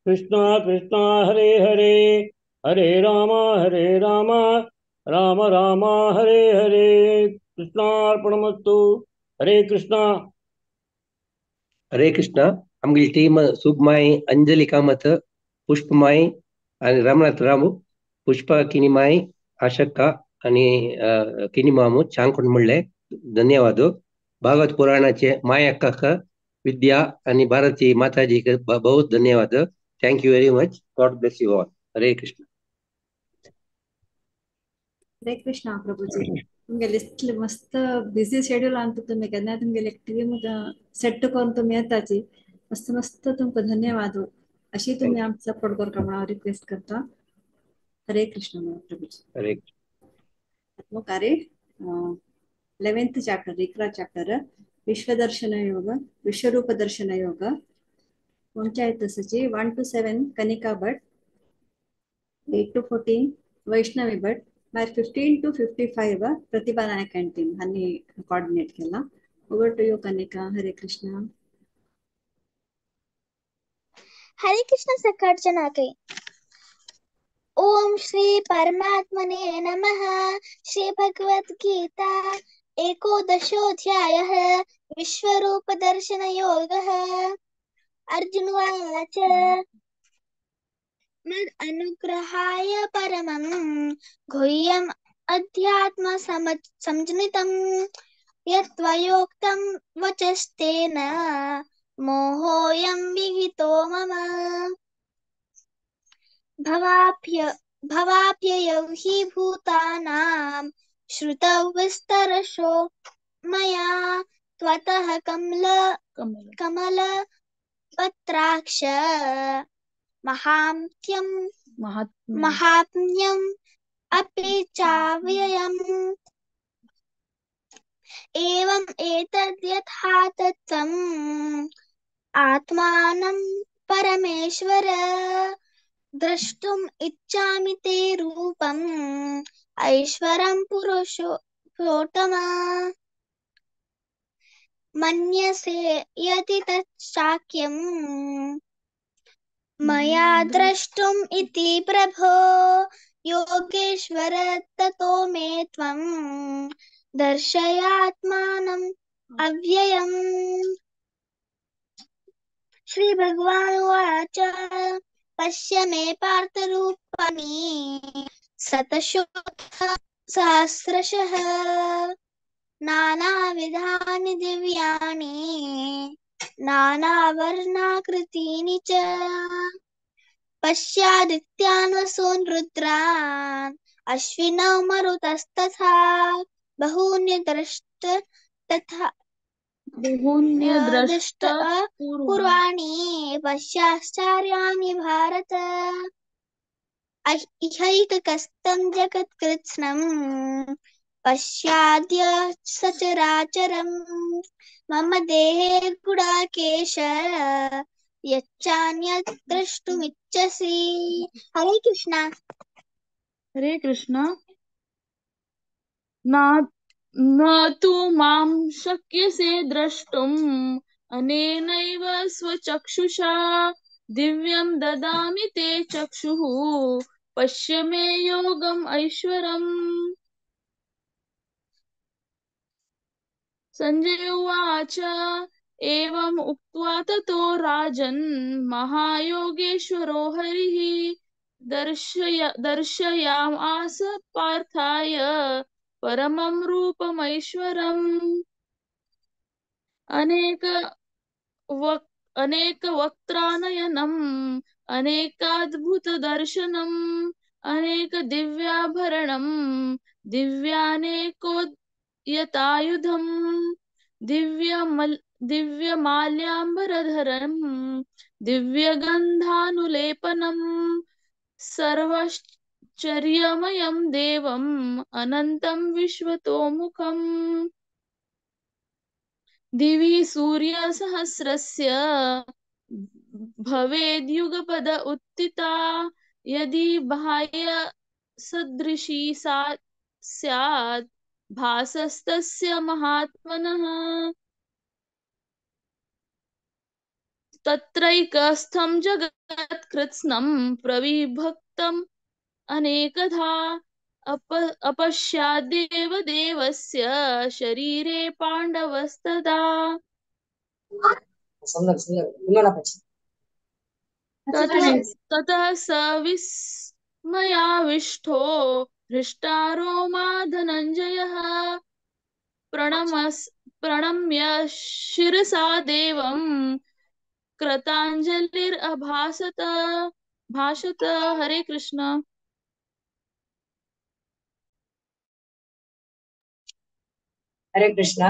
कृष्णा कृष्णा हरे हरे, हरे राम राम राम हरे हरे। कृष्णार्पणमस्तु। हरे कृष्णा। हरे कृष्णा। आमगेली टीम सुगमाई, अंजली कामत, पुष्पमाई आणि रामनाथ रामू, पुष्पा किनीमाई, आशक्का आणि किनीमामू छान म्हणले धन्यवाद। भागवत पुराणाचे मायक्काक, विद्या आणि भारती माताजी बहुत धन्यवाद। Thank you very much. God bless you all. Hare Krishna. Hare Krishna Prabhuji. तुमगेले इतले मस्त बिझी शेड्यूल अंत तुमी केन्ना तुमगेले टीम सेट करून तुमी येताची मस्त मस्त तुमकां धन्यवाद। अशी तुम्ही आमकां सपोर्ट करता म्हणून हांव रिक्वेस्ट करता। हरे कृष्ण प्रभुजी। हरे मुखार 11th chapter 11 chapter विश्वदर्शन योग विश्वरूप दर्शन योग पंचायत सची 1 to 7 Kanika Bhat, 8 to 14 Vaishnavi Bhat, मागीर 15 to 55 Pratibha Naik and team हांणी कोऑर्डिनेट केला। Over to you Kanika. Hare Krishna. Hare Krishna सकाळच्या. ओम श्री परमात्मने नमः। श्री भगवद गीता एकोदशोऽध्यायः विश्वरूप दर्शन योगः। अर्जुन उवाच मद् अनुग्रहाय परमं गुह्यम् अध्यात्म संजनितं यत्त्वयोक्तं वचस्तेन मोहोऽयं विहितो मम। भवाप्ययौ हि भूतानां श्रुतौ विस्तरशो मया त्वतः कमल पत्राक्ष महात्म्यम् अपि चाव्ययम्। एवम् एतद्यथा तत्त्वम् आत्मानं परमेश्वर द्रष्टुम् इच्छामि ते रूपम् ऐश्वरं पुरुषोत्तम। मन्यसे यदि तच्चाक्यं मया द्रष्टुम् इति प्रभो योगेश्वर ततो मे त्वं दर्शयात्मानम् अव्ययम्। श्री भगवानुवाच पश्य मे पार्थरूपाणि शतशोऽथ सहस्रशः नानाविधानि दिव्यानि नानावर्णाकृतीनि च। पश्यादित्यान् वसून् रुद्रान् अश्विनौ मरुतस्तथा बहून्य द्रष्ट तथा दृष्ट पूर्वाणि पश्याश्चर्याणि भारत। इहैककस्तं जगत्कृत्स्नं पश्याद्य सचराचरं मम देहे गुडाकेश यच्चान्यत् द्रष्टुमिच्छसि। हरे कृष्णा। हरे कृष्णा। न तु मां शक्यसे द्रष्टुम् अनेनैव स्वचक्षुषा दिव्यं ददामि ते चक्षुः पश्य मे योगम् ऐश्वरम्। संजय उवाच एवम् उक्त्वा ततो राजन् महायोगेश्वरो हरिः दर्शयामास पार्थाय परमं रूपमैश्वरम्। अनेक वक्त्रानयनम् अनेकाद्भुतदर्शनम् अनेकदिव्याभरणं दिव्यानेकोद्यतायुधं दिव्यमाल्याम्बरधरं दिव्यगन्धानुलेपनं सर्वाश्चर्यमयं देवम् अनन्तं विश्वतोमुखम्। दिवि सूर्यसहस्रस्य भवेद्युगपद उत्थिता यदि बाह्य सदृशी सा स्यात् भासस्तस्य महात्मनः। तत्रैकस्थं जगत्कृत्स्नं प्रविभक्तम् अनेकधा अपश्याद्देव देवस्य शरीरे पाण्डवस्तदा। ततः स विस्मयाविष्टो हृष्टारोमा धनञ्जयः प्रणम्य शिरसा देवं कृताञ्जलिरभासत भाषत। हरे कृष्ण। हरे कृष्णा।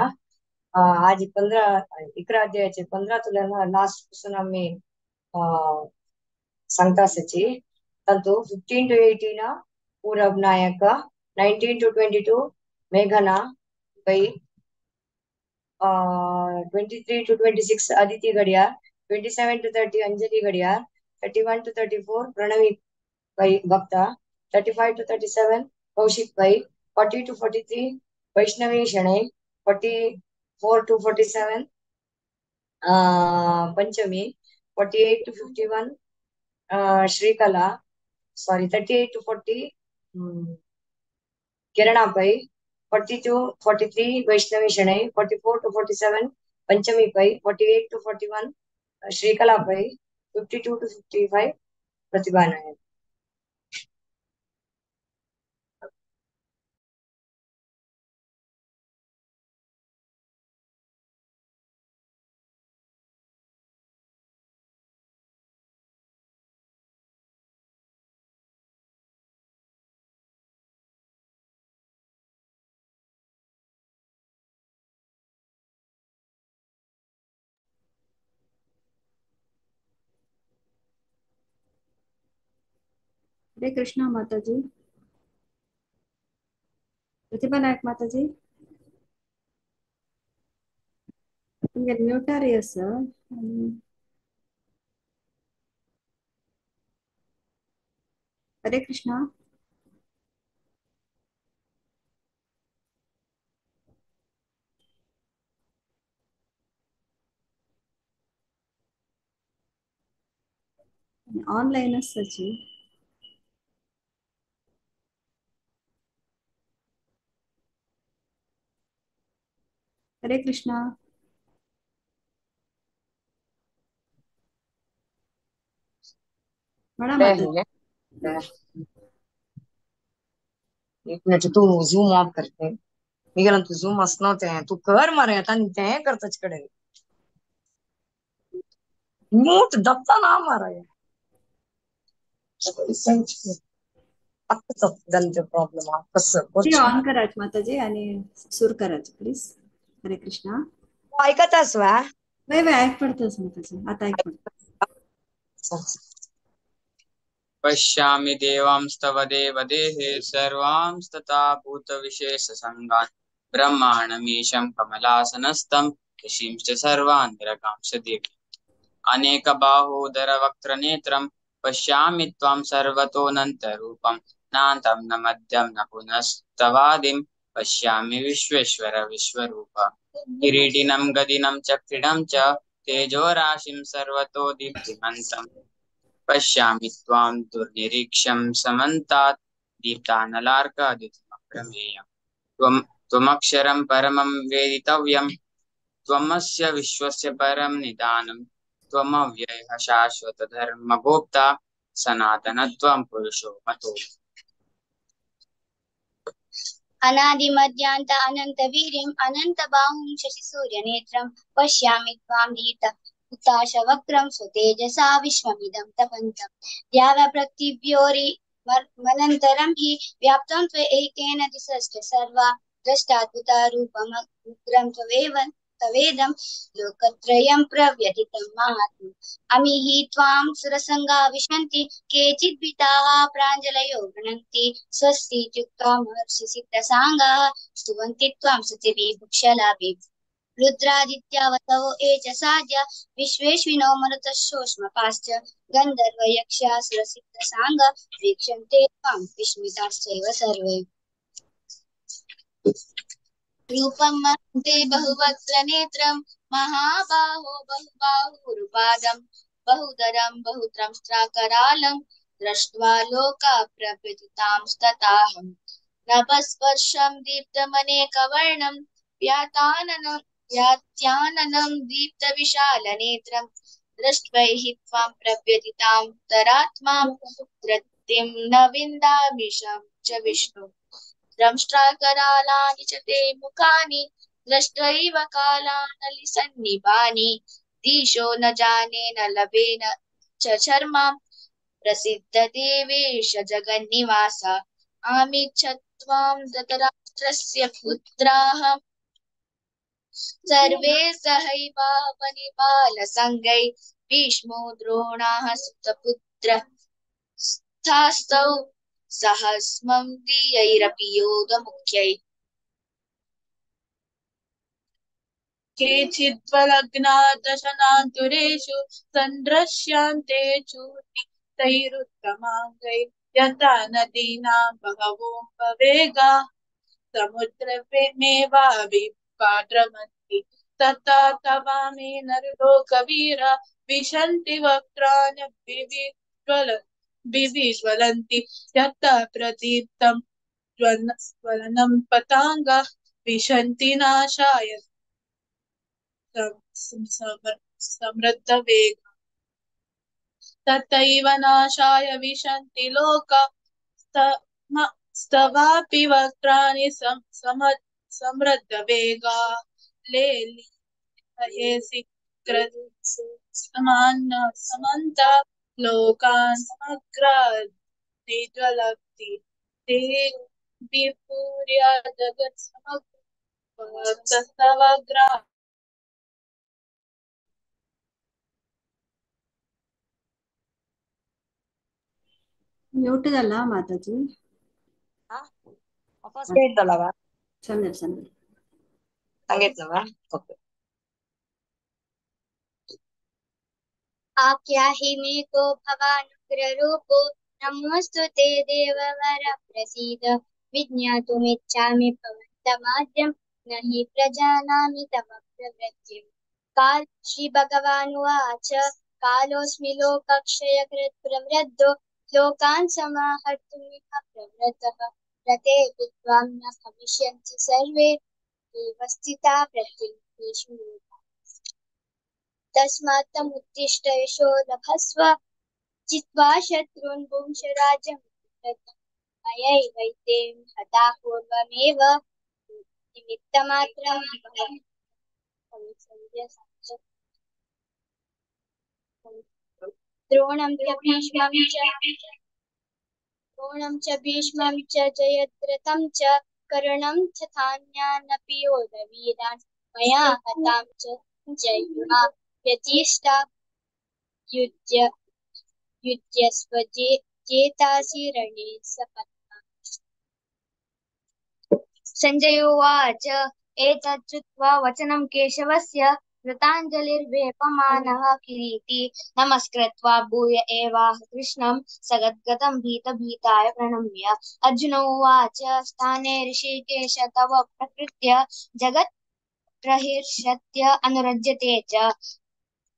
आज 11 अध्यायाचे 15 तुला लास्ट पासून आम्ही सांगता आसाची। तातूंत 15 to 18 Purab Nayak, 19 to 22 मेघना Pai, 23 to 26 Aditi Gadiyar, 27 to 30 Anjali Gadiyar, 31 to 34 Pranavi Pai Bhakta, 35 to 37 Kaushik Pai, 40 to 43 Vaishnavi Shenoy, 44 to 47 Panchami, 48 to 51 Shrikala, sorry 38 to 40 Kirana Pai, 42 to 43 Vaishnavi Shenoy, 44 to 47 Panchami Pai, 48 to 41 Shrikala Pai, 52 to 55 Pratibha Nayak. Hare Krishna Mataji, Pratibha Nayak Mataji, तुमगे म्युटार आसा। हरे Krishna. Online आसाची। हरे कृष्णा। म्हणा माता। एक minute, तू zoom of करते। मी गेला तू zoom असणं ते तू कर मारे आता ते करताच कडे म्यूट दत्ता ना मारा प्रॉब्लेम कसं ऑन करायचं माताजी आणि सुर करायचं प्लीज। हरे कृष्णा। ऐकत वा वय वय ऐक पडतोस माताजी, आता ऐक पडतो। पश्यामि देवांस्तव देवदेहे सर्वांस्तथा भूतविशेषसङ्गान् ब्रह्माणमीशं कमलासनस्थं ऋषींश्च सर्वान् निरगांश देवी। अनेकबाहोदरवक्त्रनेत्रं पश्यामि त्वां सर्वतोऽनन्तरूपं नान्तं न मध्यं न पुनस्तवादिं पश्यामि विश्वेश्वर विश्वरूप। किरीटिनं गदिनं चक्रिणं च तेजोराशिं सर्वतो दीप्तिमन्तं पश्यामि त्वां दुर्निरीक्ष्यं समन्तात् दीप्तानलार्कादितमप्रमेयम्। त्वमक्षरं परमं वेदितव्यं त्वमस्य विश्वस्य परं निदानं त्वमव्ययः शाश्वतधर्मगोप्ता सनातनत्वं पुरुषो मतो। अनादिमध्यान्त अनन्तवीर्यम् अनन्तबाहुं शशिसूर्यनेत्रं पश्यामि त्वां हुताशवक्रं स्वतेजसा विश्वमिदं तपन्तम् द्यावापृथिव्योरि मनन्तरं हि व्याप्तं त्वयैकेन दिशश्च सर्वा द्रष्टाद्भुता रूपमुग्रं त्वमेव तवेदं लोकत्रयं प्रव्यथितं महात्म। अमी हि त्वां सुरसङ्गा विशन्ति केचिद्भीताः प्राञ्जलयो गृह्णन्ति स्वस्तीत्युक्त्वा महर्षिसिद्धसाङ्गाः स्तुवन्ति त्वां शुचिभिः। रुद्रादित्या वसवो ये च साध्या विश्वेश्विनो मरुतशोष्मपाश्च गन्धर्वयक्षासुरसिद्धसाङ्गा वीक्षन्ते त्वां विस्मिताश्चैव सर्वे। रूपं ते बहुवक्त्र नेत्रं महाबाहो बहुबाहुरुपादं बहुदरं बहुद्रंष्ट्राकरालं दृष्ट्वा लोका प्रव्यथितांस्तथाहं। नभस्पर्शं दीप्तमनेकवर्णं व्यात्याननं दीप्तविशालनेत्रं दृष्ट्वैहि त्वां प्रव्यथितां तरात्मां धृतिं न विन्दामिषं च विष्णु। द्रंष्ट्राकरालानि च ते मुखानि दृष्ट्वैव कालानलिसन्निभानि दिशो न जाने न लभे न च शर्मा प्रसिद्ध देवेश जगन्निवास। आमिच्छत्वां धृतराष्ट्रस्य पुत्राः सर्वे सहैवावनिपालसङ्गै भीष्मो द्रोणाः सुतपुत्र स्थास्तौ सहस्मं दीयैरपि योधमुख्यै। केचिद्वलग्ना दशनान्तुरेषु सन्दृश्यन्ते चूर्णितैरुत्तमाङ्गै यथा नदीनां बहवोऽम्बवेगा समुद्रमेवाभिपाद्रवन्ति तथा तवामे नरलोकवीर विशन्ति वक्त्राणि विज्वलन्ति यथा प्रदीप्तं ज्वलनं पतङ्गा विशन्ति नाशाय समृद्धवेगा तथैव नाशाय विशन्ति लोका स्तवापि वक्त्राणि समृद्धवेगा लेलिहयेसि समन्त लोकान् समग्रान् निज्वलन्ति ते विपूर्य जगत्समग्रा। ಮ್ಯೂಟ್ ಅಲ್ಲ ಮಾತಾಜಿ. ಸಂಜೆ ಸಂಜೆ सांगितलं ओके. आख्याहि मे को भवानुग्ररूपो नमोऽस्तु ते देववर प्रसीद। विज्ञातुमिच्छामि भवन्तमाद्यं न हि प्रजानामि तव प्रवृत्तिम्। काल श्री भगवानुवाच कालोऽस्मि लोकक्षयकृत् प्रवृद्धो लोकान् समाहर्तुमिह प्रवृत्तः। रतेऽपि त्वां न भविष्यन्ति सर्वे एव स्थिता प्रत्येकेषु लोकाः। तस्मात् तमुत्तिष्ठ यशो लभस्व जित्वा शत्रून् भुङ्क्ष राज्यं मयैवैते हता पूर्वमेव निमित्तमात्रं द्रोणं च भीष्मं च जयद्रथं च कर्णं तथान्यानपि योधवीरान् मया हतां च जयुमा व्यतिष्ठा युध्यस्व जेतासि रणे सपत्नाः। सञ्जय उवाच एतत् श्रुत्वा वचनं केशवस्य कृताञ्जलिर्वेपमानः किरीटी नमस्कृत्वा भूय एवाह कृष्णं सगद्गदं भीतभीताय प्रणम्य। अर्जुन उवाच स्थाने ऋषिकेश तव प्रकृत्य जगत् प्रहिर्षत्य अनुरज्यते च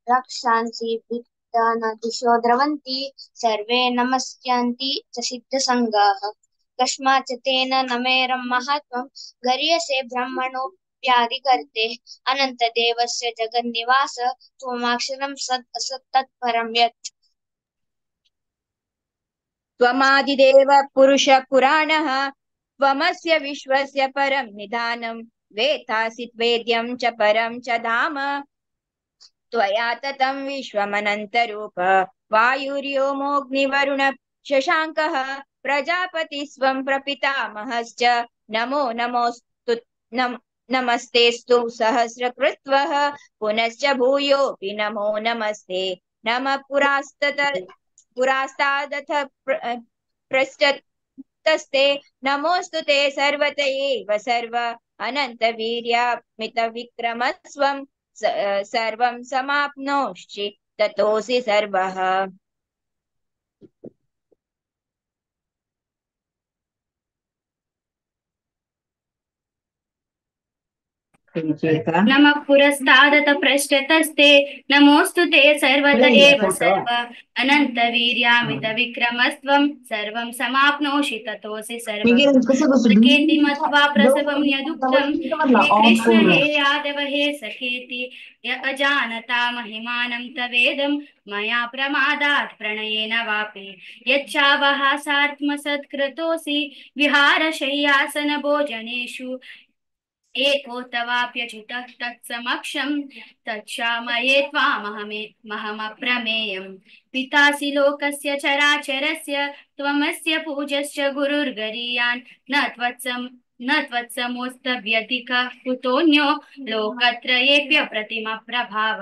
रक्षांसि दिशो द्रवन्ति सर्वे नमस्यन्ति च सिद्धसङ्गाः। कस्माच्च तेन नमेरं महात्मं गरीयसे ब्रह्मणोऽप्यादिकर्ते अनन्तदेवस्य जगन्निवास त्वमाक्षरं सत् असत् तत्परं यत्। त्वमादिदेव पुरुष पुराणः त्वमस्य विश्वस्य परं निधानं वेत्तासि वेद्यं च परं च धाम। त्वया ततं विश्वमनन्तरूप वायुर्योमोऽग्निवरुण शशाङ्कः प्रजापतिस्त्वं प्रपितामहश्च नमो नमोऽस्तु नमस्तेस्तु सहस्रकृत्वः पुनश्च भूयोऽपि नमो नमस्ते। नमः पुरास्तादथ पृष्ठतस्ते नमोऽस्तु ते सर्वत एव सर्व अनन्तवीर्यामितविक्रमस्वं सर्वं समाप्नोषि ततोऽसि सर्वः। नमः पुरस्तादत पृष्ठतस्ते नमोऽस्तु ते सर्वत एव सर्व अनन्तवीर्यामितविक्रमस्त्वं सर्वं समाप्नोषि ततोऽसि सर्वः। सखेति मत्वा प्रसवं यदुक्तं हे कृष्ण हे यादव हे सखेति य अजानता महिमानं तवेदं मया प्रमादात् प्रणयेन वापि यच्चावहासात्मसत्कृतोऽसि विहारशय्यासन भोजनेषु एको तवाप्यच्युतः तत्समक्षं तच्छामये त्वामहमप्रमेयम्। पितासि लोकस्य चराचरस्य त्वमस्य पूज्यश्च गुरुर्गरीयान् न त्वत्समोऽस्तव्यधिकः कुतोऽन्यो लोकत्रयेऽप्यप्रतिमप्रभाव।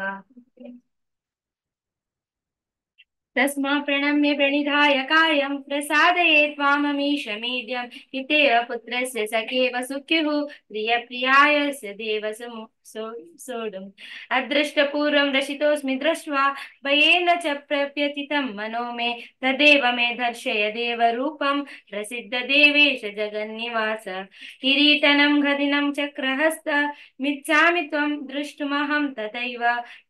तस्मा प्रणम्य प्रणिधाय कायं प्रसादये त्वाममीशमीड्यं पितेव पुत्रस्य सखेव सुख्युः प्रियप्रियाय स देव सोढुम्। अदृष्टपूर्वं रसितोऽस्मि दृष्ट्वा भयेन च प्रव्यथितं मनो मे तदेव मे दर्शय देवरूपं प्रसिद्ध देवेश जगन्निवास। किरीटनं गदिनं चक्रहस्त मिच्छामि त्वं द्रष्टुमहं तथैव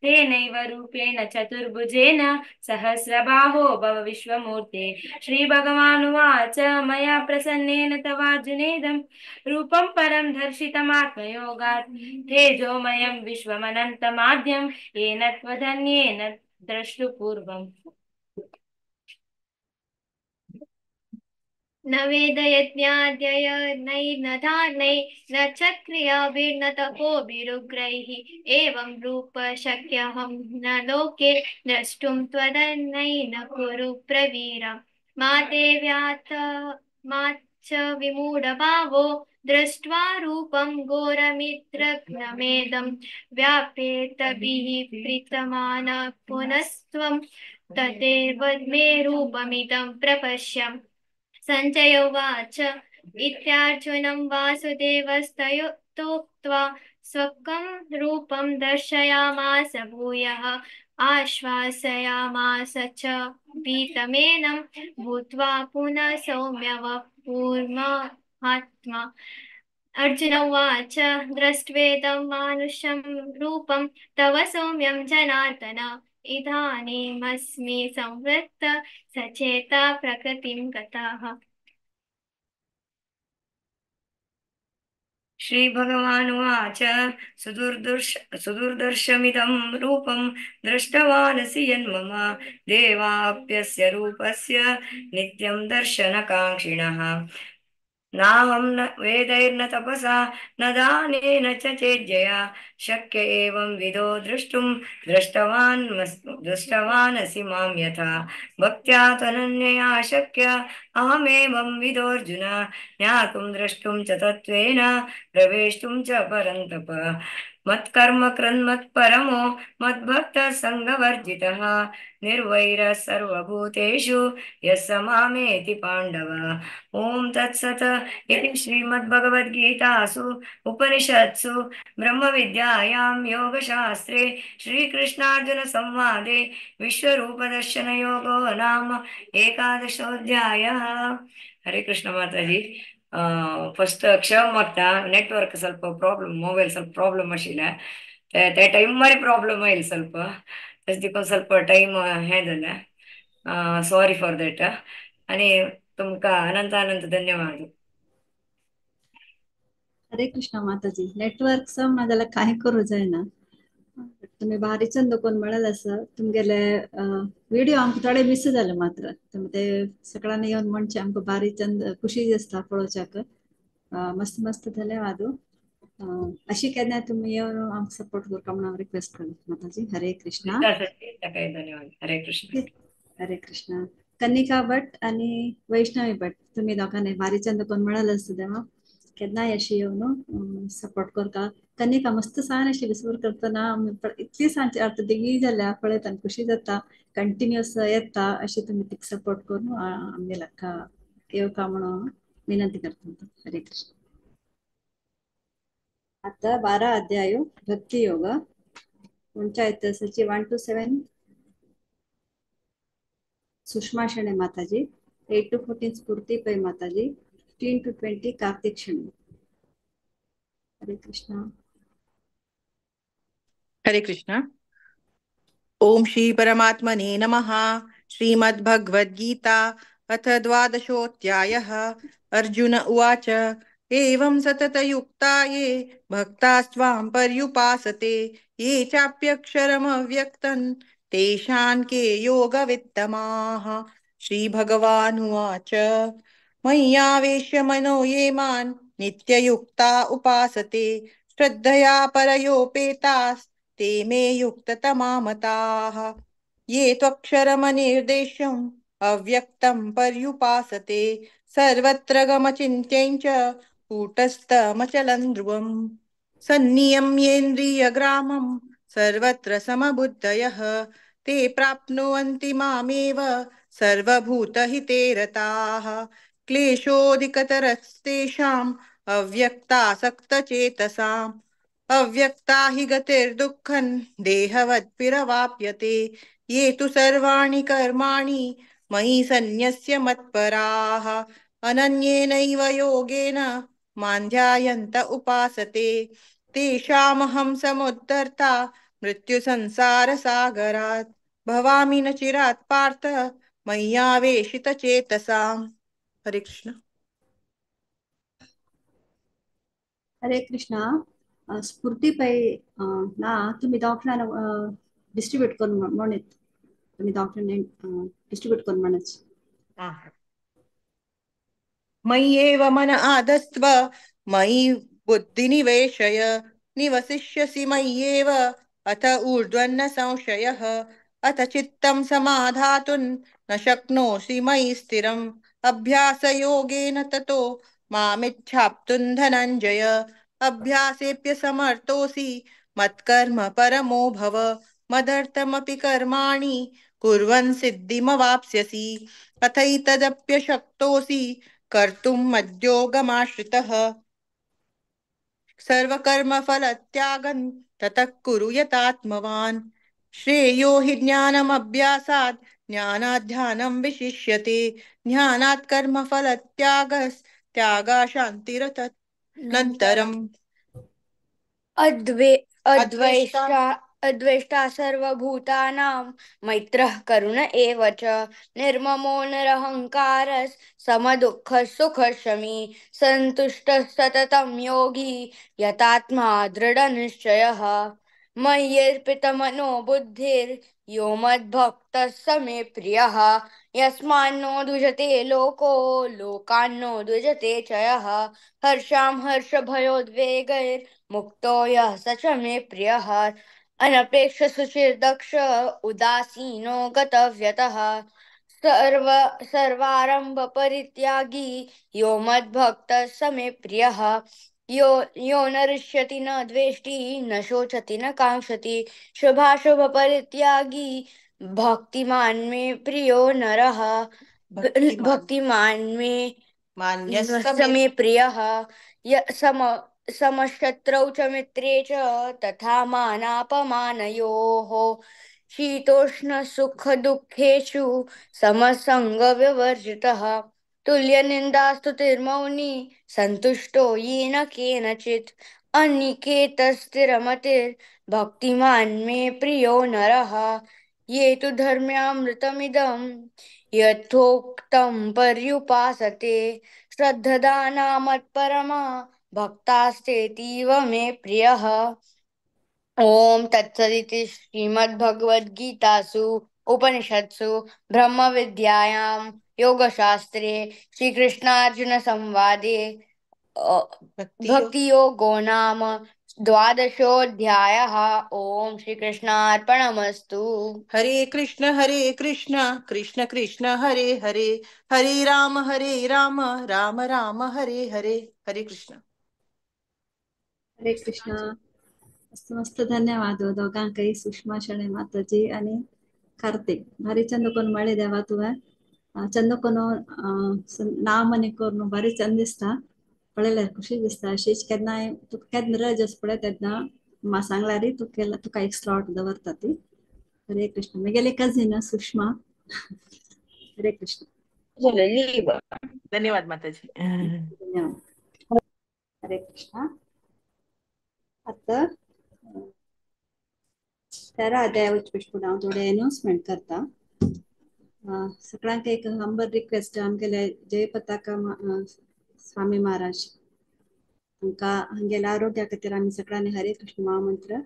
तेनैव रूपेण चतुर्भुजेन सहस्रबाहो भव विश्वमूर्ते। श्रीभगवानुवाच मया प्रसन्नेन तवार्जुनेदं रूपं परं दर्शितमात्मयोगात् तेजोमयं विश्वमनन्तमाद्यं येन त्वधन्येन द्रष्टुपूर्वम्। न वेदयज्ञाद्यय नैर्न दानैः न च क्रियाभिर्न तपोभिरुग्रैः एवं रूप शक्यहं न लोके द्रष्टुं त्वदन्यैः न कुरु प्रवीर। मा ते व्यात मा च विमूढभावो दृष्ट्वा रूपं घोरमित्रघ्नमेदं व्यापेतभिः प्रीतमाना पुनस्त्वं तदेव मे रूपमिदं प्रपश्य। सञ्जय उवाच इत्यार्जुनं वासुदेवस्तयोक्त्वा स्वकं रूपं दर्शयामास भूयः आश्वासयामास च पीतमेनं भूत्वा पुनः सौम्यवपुर्महात्मा। अर्जुन उवाच दृष्ट्वेदं मानुषं रूपं तव सौम्यं जनार्दन इदानीमस्मि संवृत्त सचेता प्रकृतिं गतः। श्रीभगवानुवाच सुदुर्दर्शमिदं रूपं दृष्टवानसि यन्मम देवाप्यस्य रूपस्य नित्यं दर्शनकाङ्क्षिणः। नाहं न वेदैर्न तपसा न दानेन च चेज्जया शक्य एवं विदो द्रष्टुं दृष्टवानसि मां यथा। भक्त्या त्वनन्यया शक्य अहमेवं विदोऽर्जुन ज्ञातुं द्रष्टुं च तत्त्वेन प्रवेष्टुं च परन्तप। मत्कर्म कृन्मत्परमो मद्भक्तः सङ्गवर्जितः निर्वैरः सर्वभूतेषु यः स मामेति पाण्डव। ॐ तत्सत् इति श्रीमद्भगवद्गीतासु उपनिषत्सु ब्रह्मविद्यायां योगशास्त्रे श्रीकृष्णार्जुनसंवादे विश्वरूपदर्शनयोगो नाम एकादशोऽध्यायः। हरे कृष्ण माताजी। फस्ट क्षमा मागता, नेटवर्क ಸ್ವಲ್ಪ ಪ್ರಾಬ್ಲಮ್, ಮೊಬೈಲ್ ಸ್ವಲ್ಪ ಪ್ರಾಬ್ಲಮ್ आशिल्लें, ते टाइम मारी प्रॉब्लम आयल ಸ್ವಲ್ಪ, तशें देखून ಸ್ವಲ್ಪ टाइम हें जालें, सॉरी फॉर that. आनी तुमकां अनंत अनंत धन्यवाद. हरे कृष्ण माताजी. नेटवर्क सम ना जाल्यार कांय करूं जायना. तुमी भारी चंद कोण म्हळें आसा तुमगेले व्हिडिओ आमकां थोडे मिस जाले मात्र तुमी ते सगळ्यांनी येवन म्हणचे आमकां भारी चंद खुशी दिसता पळोवच्याक. मस्त मस्त धन्यवाद. अशी केन्ना तुमी येवन आमकां सपोर्ट करता म्हणून हांव रिक्वेस्ट करता माताजी. हरे कृष्णा. ताकाय धन्यवाद. हरे कृष्ण. हरे कृष्णा. कनिका भट आनी वैष्णवी भट तुमी दोगांनी भारी चंद कोण म्हळाल सुद्दां केन्नाय अशी येवन सपोर्ट करता. कनिका मस्त सान अशी विसवर करतना इतली सांची अर्थ देगी जाल्या पळयता खुशी जाता, कंटिन्युअस येता. अशी तुमी तिका सपोर्ट करून आमगे लाका येवका म्हणून विनंती करता. हरे कृष्ण. आता 12 अध्याय भक्ती योग पंचायत सची 1 to 7 Sushma Shenoy Mataji, 8 to 14 Spoorthi Pai Mataji, 15 to 20 Kartik Shenoy. Hare Krishna. Hare Krishna. Om Shri परमात्मने नमः. श्रीमद्भगवद्गीता अथ द्वादशोऽध्यायः. अर्जुन उवाच, एवं सततयुक्ता ये भक्तास्त्वां पर्युपासते ये चाप्यक्षरमव्यक्तं तेषां के योगवित्तमाः. श्रीभगवानुवाच, मय्यावेश्य मनो ये मान् नित्ययुक्ता उपासते श्रद्धया परयोपेतास्ते मे युक्ततमा मताः. ये त्वक्षरमनिर्देश्यम् अव्यक्तं पर्युपासते सर्वत्र गमचिन्त्यं च कूटस्थमचलं ध्रुवम्. सन्नियम्येन्द्रियग्रामं सर्वत्र समबुद्धयः ते प्राप्नुवन्ति मामेव सर्वभूतहिते रताः. क्लेशोऽधिकतरस्तेषाम् अव्यक्तासक्तचेतसाम् अव्यक्ता हि गतिर्दुःखं देहवद्भिरवाप्यते. ये तु सर्वाणि कर्माणि मयि सन्न्यस्य मत्पराः अनन्येनैव योगेन मां ध्यायन्त उपासते तेषामहं समुद्धर्ता मृत्युसंसारसागरात् भवामि न चिरात् पार्थ मय्यावेशितचेतसाम्. हरे कृष्ण. हरे कृष्ण. स्फूर्ती पै ना तुम्ही दवाखान्यान डिस्ट्रीब्यूट करून म्हणत, तुम्ही दवाखान्यान डिस्ट्रीब्यूट करून म्हणच. मय्येव मन आदस्त्व मयि बुद्धिनिवेशय निवसिष्यसि मय्येव अथ ऊर्ध्वन्न संशयः. अथ चित्तं समाधातुं न शक्नोषि मयि स्थिरम् अभ्यासयोगेन ततो मामिच्छाप्तुं धनञ्जय. अभ्यासेऽप्य समर्थोऽसि मत्कर्म परमो भव मदर्थमपि कर्माणि कुर्वन् सिद्धिमवाप्स्यसि. अथैतदप्यशक्तोऽसि कर्तुं मद्योगमाश्रितः सर्वकर्मफलत्यागं ततः कुरु यतात्मवान्. श्रेयो हि ज्ञानमभ्यासात् ज्ञानात् ध्यानं विशिष्यते ध्यानात् कर्मफलत्यागस्त्यागा शान्तिरतनन्तरम्. अद्वेष्टा सर्वभूतानां मैत्रः करुण एव च निर्ममो निरहङ्कारः समदुःखः सुखशमी सन्तुष्टः सततं योगी यतात्मा दृढनिश्चयः. मय्यर्पितमनो बुद्धिर्यो मद्भक्तः स मे प्रियः यस्मान्नो द्विजते लोको लोकान्नो द्विजते च यः. हर्षां हर्षभयोद्वेगैर्मुक्तो यः स च मे प्रियः. अनपेक्ष शुचिर्दक्ष उदासीनो गतव्यतः सर्वारंभ परित्यागी यो मद्भक्तः स मे प्रियः. यो यो न हृष्यति न द्वेष्टि न शोचति न काङ्क्षति शुभाशुभ परित्यागी भक्तिमान् मे प्रियो नरः. भक्तिमान् मे मान्यः स मे प्रियः. समशत्रौ च मित्रे च तथा मानापमानयोः. शीतोष्णसुखदुःखेषु समसङ्गविवर्जितः तुल्यनिन्दास्तुतिर्मौनी सन्तुष्टो येन केनचित्. अनिकेतस्थिरमतिर्भक्तिमान् मे प्रियो नरः. ये तु धर्म्यामृतमिदं यथोक्तं पर्युपासते श्रद्धदाना मत्परमा भक्तास्तेतीव मे प्रियः. ॐ तत्सदिति श्रीमद्भगवद्गीतासु उपनिषत्सु ब्रह्मविद्यायां योगशास्त्रे श्रीकृष्णार्जुनसंवादे भक्ति योग। भक्तियोगो नाम द्वादशोऽध्यायः। ॐ श्रीकृष्णार्पणमस्तु। हरे कृष्ण कृष्ण कृष्ण हरे हरे, हरे राम राम राम हरे हरे। हरे कृष्ण। हरे कृष्ण। मस्त मस्त धन्यवाद दोघांकय, सुषमा शणे माताजी आणि कार्तिक. भारी चंद कोण मळे देवा तुवें चंद कोण नाम आनी करून भारी चंद दिसता, पळयल्यार खुशी दिसता. अशीच केन्नाय तुका केन्ना रज आसा पळय तेन्ना म्हाका सांगल्यार तुका तुका एक स्लॉट दवरता ती. हरे कृष्ण. म्हगेली कझीन सुषमा. हरे कृष्ण. धन्यवाद माताजी. धन्यवाद. हरे कृष्ण. आता तेरा अध्याय वचपी फुडें हांव थोडे अनाउन्समेंट करता. सगळ्यांक एक हंबल रिक्वेस्ट, आमगेले जयपताका स्वामी महाराज हांकां हांगेल्या आरोग्या खातीर आमी सगळ्यांनी हरे कृष्ण महामंत्र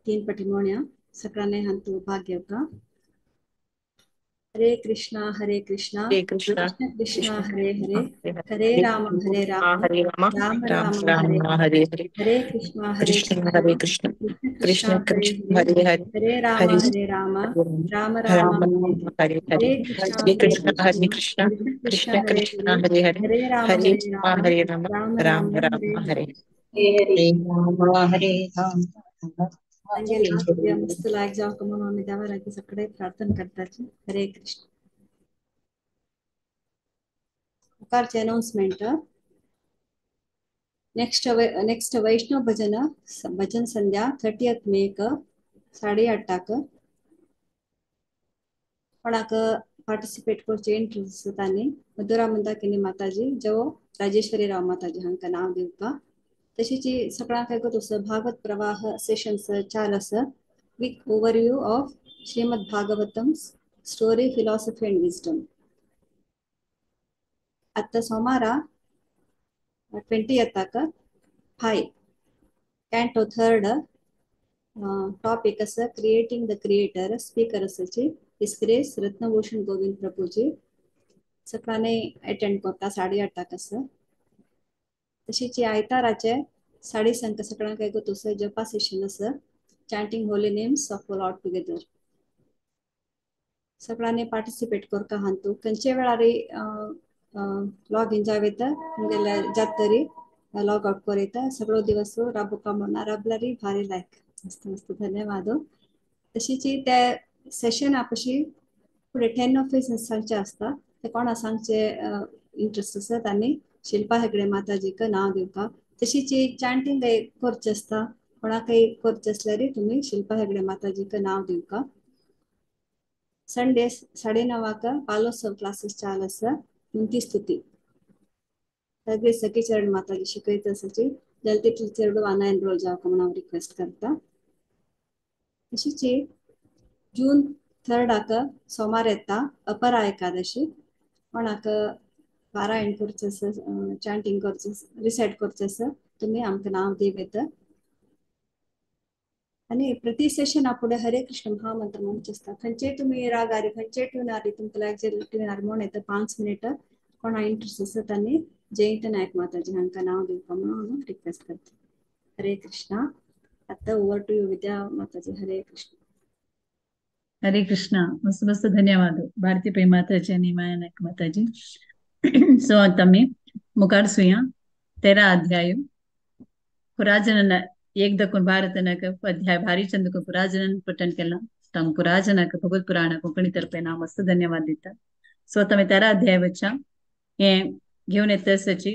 3 पटी म्हणया. सगळ्यांनी हातूंत भाग घेवका. हरे कृष्णा हरे कृष्णा हरे कृष्ण कृष्ण कृष्ण कृष्ण हरे हरे, हरे हरे राम हरे राम हरे राम राम राम राम हरे राम हरे, हरे हरे, हरे कृष्णा हरे कृष्ण कृष्णा हरे कृष्ण कृष्ण कृष्ण कृष्ण हरे कृष्ण हरे, हरे हरे, हरे राम हरे हरे राम राम राम राम हरे हरे हरे, हरे, हरे कृष्णा हरे हरे कृष्ण हरे कृष्णा कृष्ण कृष्ण कृष्ण कृष्ण हरे कृष्ण हरे, हरे हरे, हरे राम हरे हरे राम हरे राम राम राम राम हरे राम हरे. हरे हरे. हरे राम हरे राम हांगेले आरोग्य मस्त लायक जावंक म्हणून आमी देवा लागीं सगळे प्रार्थना करताची. हरे कृष्ण. मुखारचे अनाउन्समेंट. नेक्स्ट नेक्स्ट वैष्णव भजन भजन संध्या 30 मेक 8:30. कोणाक पार्टिसिपेट करचे इंट्रस्ट आसा तांणी मधुरा मंदाकिनी माताजी जवो राजेश्वरी राव माताजी हांकां नांव दिवपा. तशीच सगळ्यांक ऐकत आसा भागवत प्रवाह सेशन्स चाल आसा. Week overview of Shrimad Bhagavatam story philosophy and wisdom. आतां सोमारा 20 5 कॅन्टो 3 टॉपिक आसा क्रिएटिंग the creator. Speaker आसाची his grace Ratnabhushan Govind Prabhuji. सगळ्यांनी अटेंड करता 8:30 आसा. तशीच आयताराचे 6:30 सगळ्यांक ऐकत आसा जपा सेशन आसा, chanting holy names of Lord together. सगळ्यांनी पार्टिसिपेट करका हातूंत. खंयच्या वेळार लॉग इन जाव येता तुमगेले जात तरी लॉग आउट कर येता. सगळो दिवस राबोका म्हणून राबल्यारी भारी लायक. मस्त मस्त धन्यवाद. तशीच ते सेशन आपशी फुडें 10 ऑफिस सांगचे आसता. ते कोणा सांगचे इंट्रस्ट आसा तांणी शिल्पा हेगडे माताजीक नांव दिवपा. तशीच चांटींग करचें आसता, कोणाकय करचें आसल्यार तुमी शिल्पा हेगडे माताजीक नांव दिवका. संडे 9:30 बालोत्सव क्लासीस चालू आसा. मुंती स्तुती सगळे सखी चरण माताजी शिकयत आसाची. जाल्यार तितले चेडवां एनरोल जावका म्हणून हांव रिक्वेस्ट करता. तशीच जून 3 सोमार येता अपरा एकादशी. कोणाक पारायण करचें आसा, चांटींग करचें, रिसायट करचें आसा, तुमी आमकां नांव दिवं येता. आनी प्रति सेशना फुडें हरे कृष्ण महामंत्र म्हणचे आसता. खंयचेय तुमी रागारी खंयचेय ट्युनारी तुमकां लायक जे ट्युनार म्हण येता 5 मिनट. कोणा इंट्रस्ट आसा तांणी जयंत नायक माताजी हांकां नांव दिवपा म्हणून हांव रिक्वेस्ट करता. हरे कृष्णा. आतां ओवर टू you विद्या माताजी. हरे कृष्ण. हरे कृष्णा. मस्त मस्त धन्यवाद भारती पै माताजी आणि माया नायक माताजी. सो आता मी मुखार सुया 13 अध्याय पुराजनन एक दकून भारतनक अध्याय भारी चंदक पुराजनन पठन केला. तांग पुराजनक भगवत पुराण कोंकणी तर्फे नाव मस्त धन्यवाद दिता. सो आता मी 13 अध्याय वच्चा हे घेऊन येते सची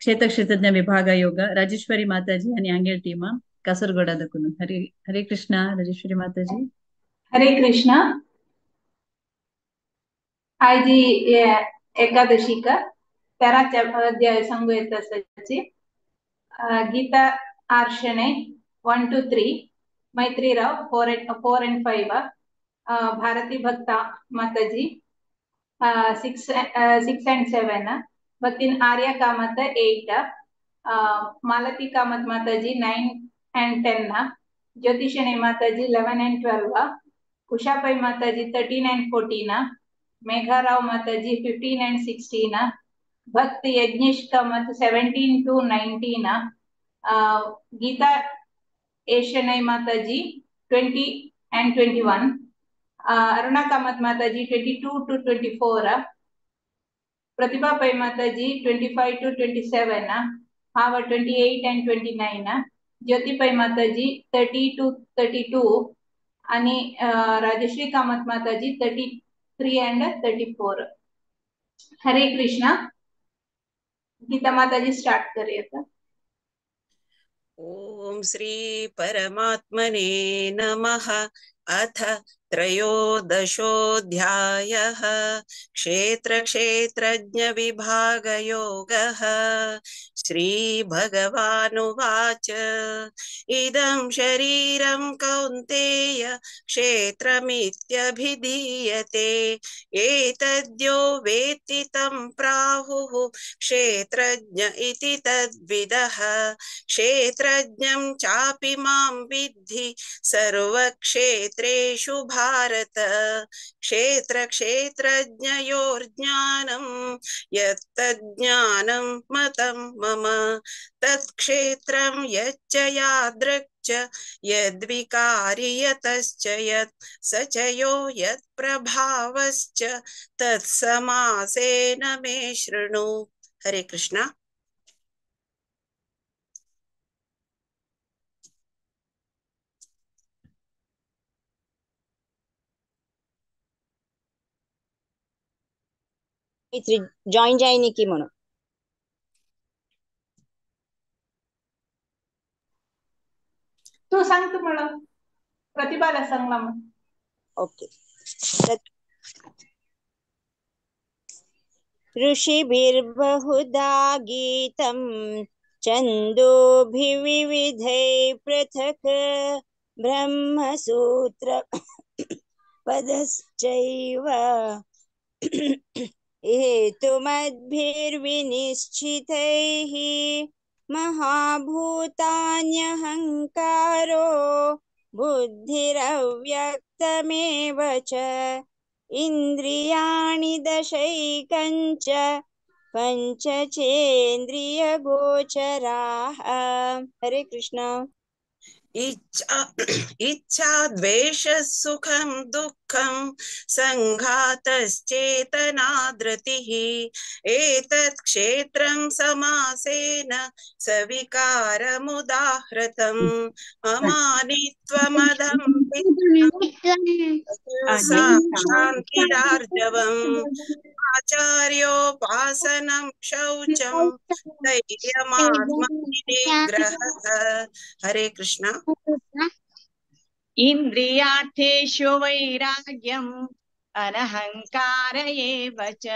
क्षेत्र क्षेत्रज्ञ विभाग योग राजेश्वरी माताजी आणि आंगेल टीमा कासरगोडा दकून. हरे हरे कृष्णा राजेश्वरी माताजी. हरे कृष्णा. आयजी एकादशी का 13 अध्याय सांगू येत आसाची. Geeta Arshane 1 to 3, Maitri Rao 4 and 5, Bharati Bhakta Mataji 6 and 7, Bhaktin Arya Kamath 8, Malati Kamath Mataji 9 and 10, Jyotishane Mataji 11 and 12, Usha Pai Mataji 13 and 14, Megha Rao Mataji 15 and 16, Bhakt Yagnesh Kamath 17 to 19, Geeta Eshanai Mataji 20 and 21, Aruna Kamath Mataji 22 to 24, Pratibha Pai Mataji 25 to 27, Hava 28 and 29, Jyoti Pai Mataji 30 to 32 आणि राजश्री कामत माताजी 33 and 34. Hare Krishna. Gita Mataji start करूया. ओम श्री परमात्मने नमः. अथ त्रयोदशोऽध्यायः. क्षेत्र क्षेत्रज्ञ विभागयोगः. श्री भगवानुवाच. इदं शरीरं कौन्तेय क्षेत्रमित्यभिधीयते. एतद्यो वेत्ति तं प्राहुः क्षेत्रज्ञ इति तद्विदः. क्षेत्रज्ञं चापि मां विद्धि सर्वक्षेत्रेषु भारत. क्षेत्र क्षेत्रज्ञयोर्ज्ञानं यत्तज्ज्ञानं मतं मम. तत्क्षेत्रं यच्च यादृक् च यद्विकारि यतश्च यत् स च यो यत्प्रभावश्च तत्समासेन मे शृणु. हरे कृष्णा. जॉईन जायनी की म्हणून तू सांग तू मला प्रतिभाला सांगला मग. ओके. ऋषिभिर्बहुधा गीतं छन्दोभिर्विविधैः पृथक् ब्रह्मसूत्र पदश्चैव हेतुमद्भिर्विनिश्चितैः महाभूतान्यहङ्कारो बुद्धिरव्यक्तमेव च इन्द्रियाणि दशैकञ्च पञ्चचेन्द्रियगोचराः. हरे कृष्ण. इच्छा इच्छा द्वेष सुखं दुःखं संघातश्चेतना धृतिः. एतत् क्षेत्रं समासेन सविकारमुदाहृतम्. अमानित्वमदं शान्तिरार्जवम्. आचार्योपासनं शौचं धैर्यमात्मनिग्रहः. हरे कृष्ण. इन्द्रियार्थेषु वैराग्यम् अनहङ्कार एव च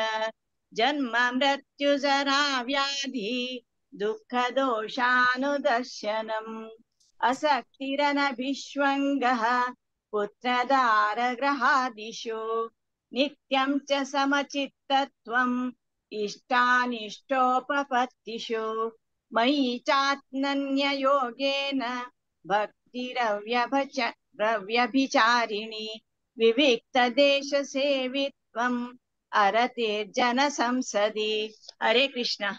जन्म मृत्यु जरा व्याधि दुःखदोषानुदर्शनम् असक्तिरनभिष्वङ्गः पुत्रदारगृहादिषु नित्यं च समचित्तत्वम् इष्टानिष्टोपपत्तिषु मयि चात्मन्ययोगेन भक्तिरव्यभिचारिणी विविक्तदेशसेवित्वम् अरतिर्जनसंसदि. हरे कृष्ण.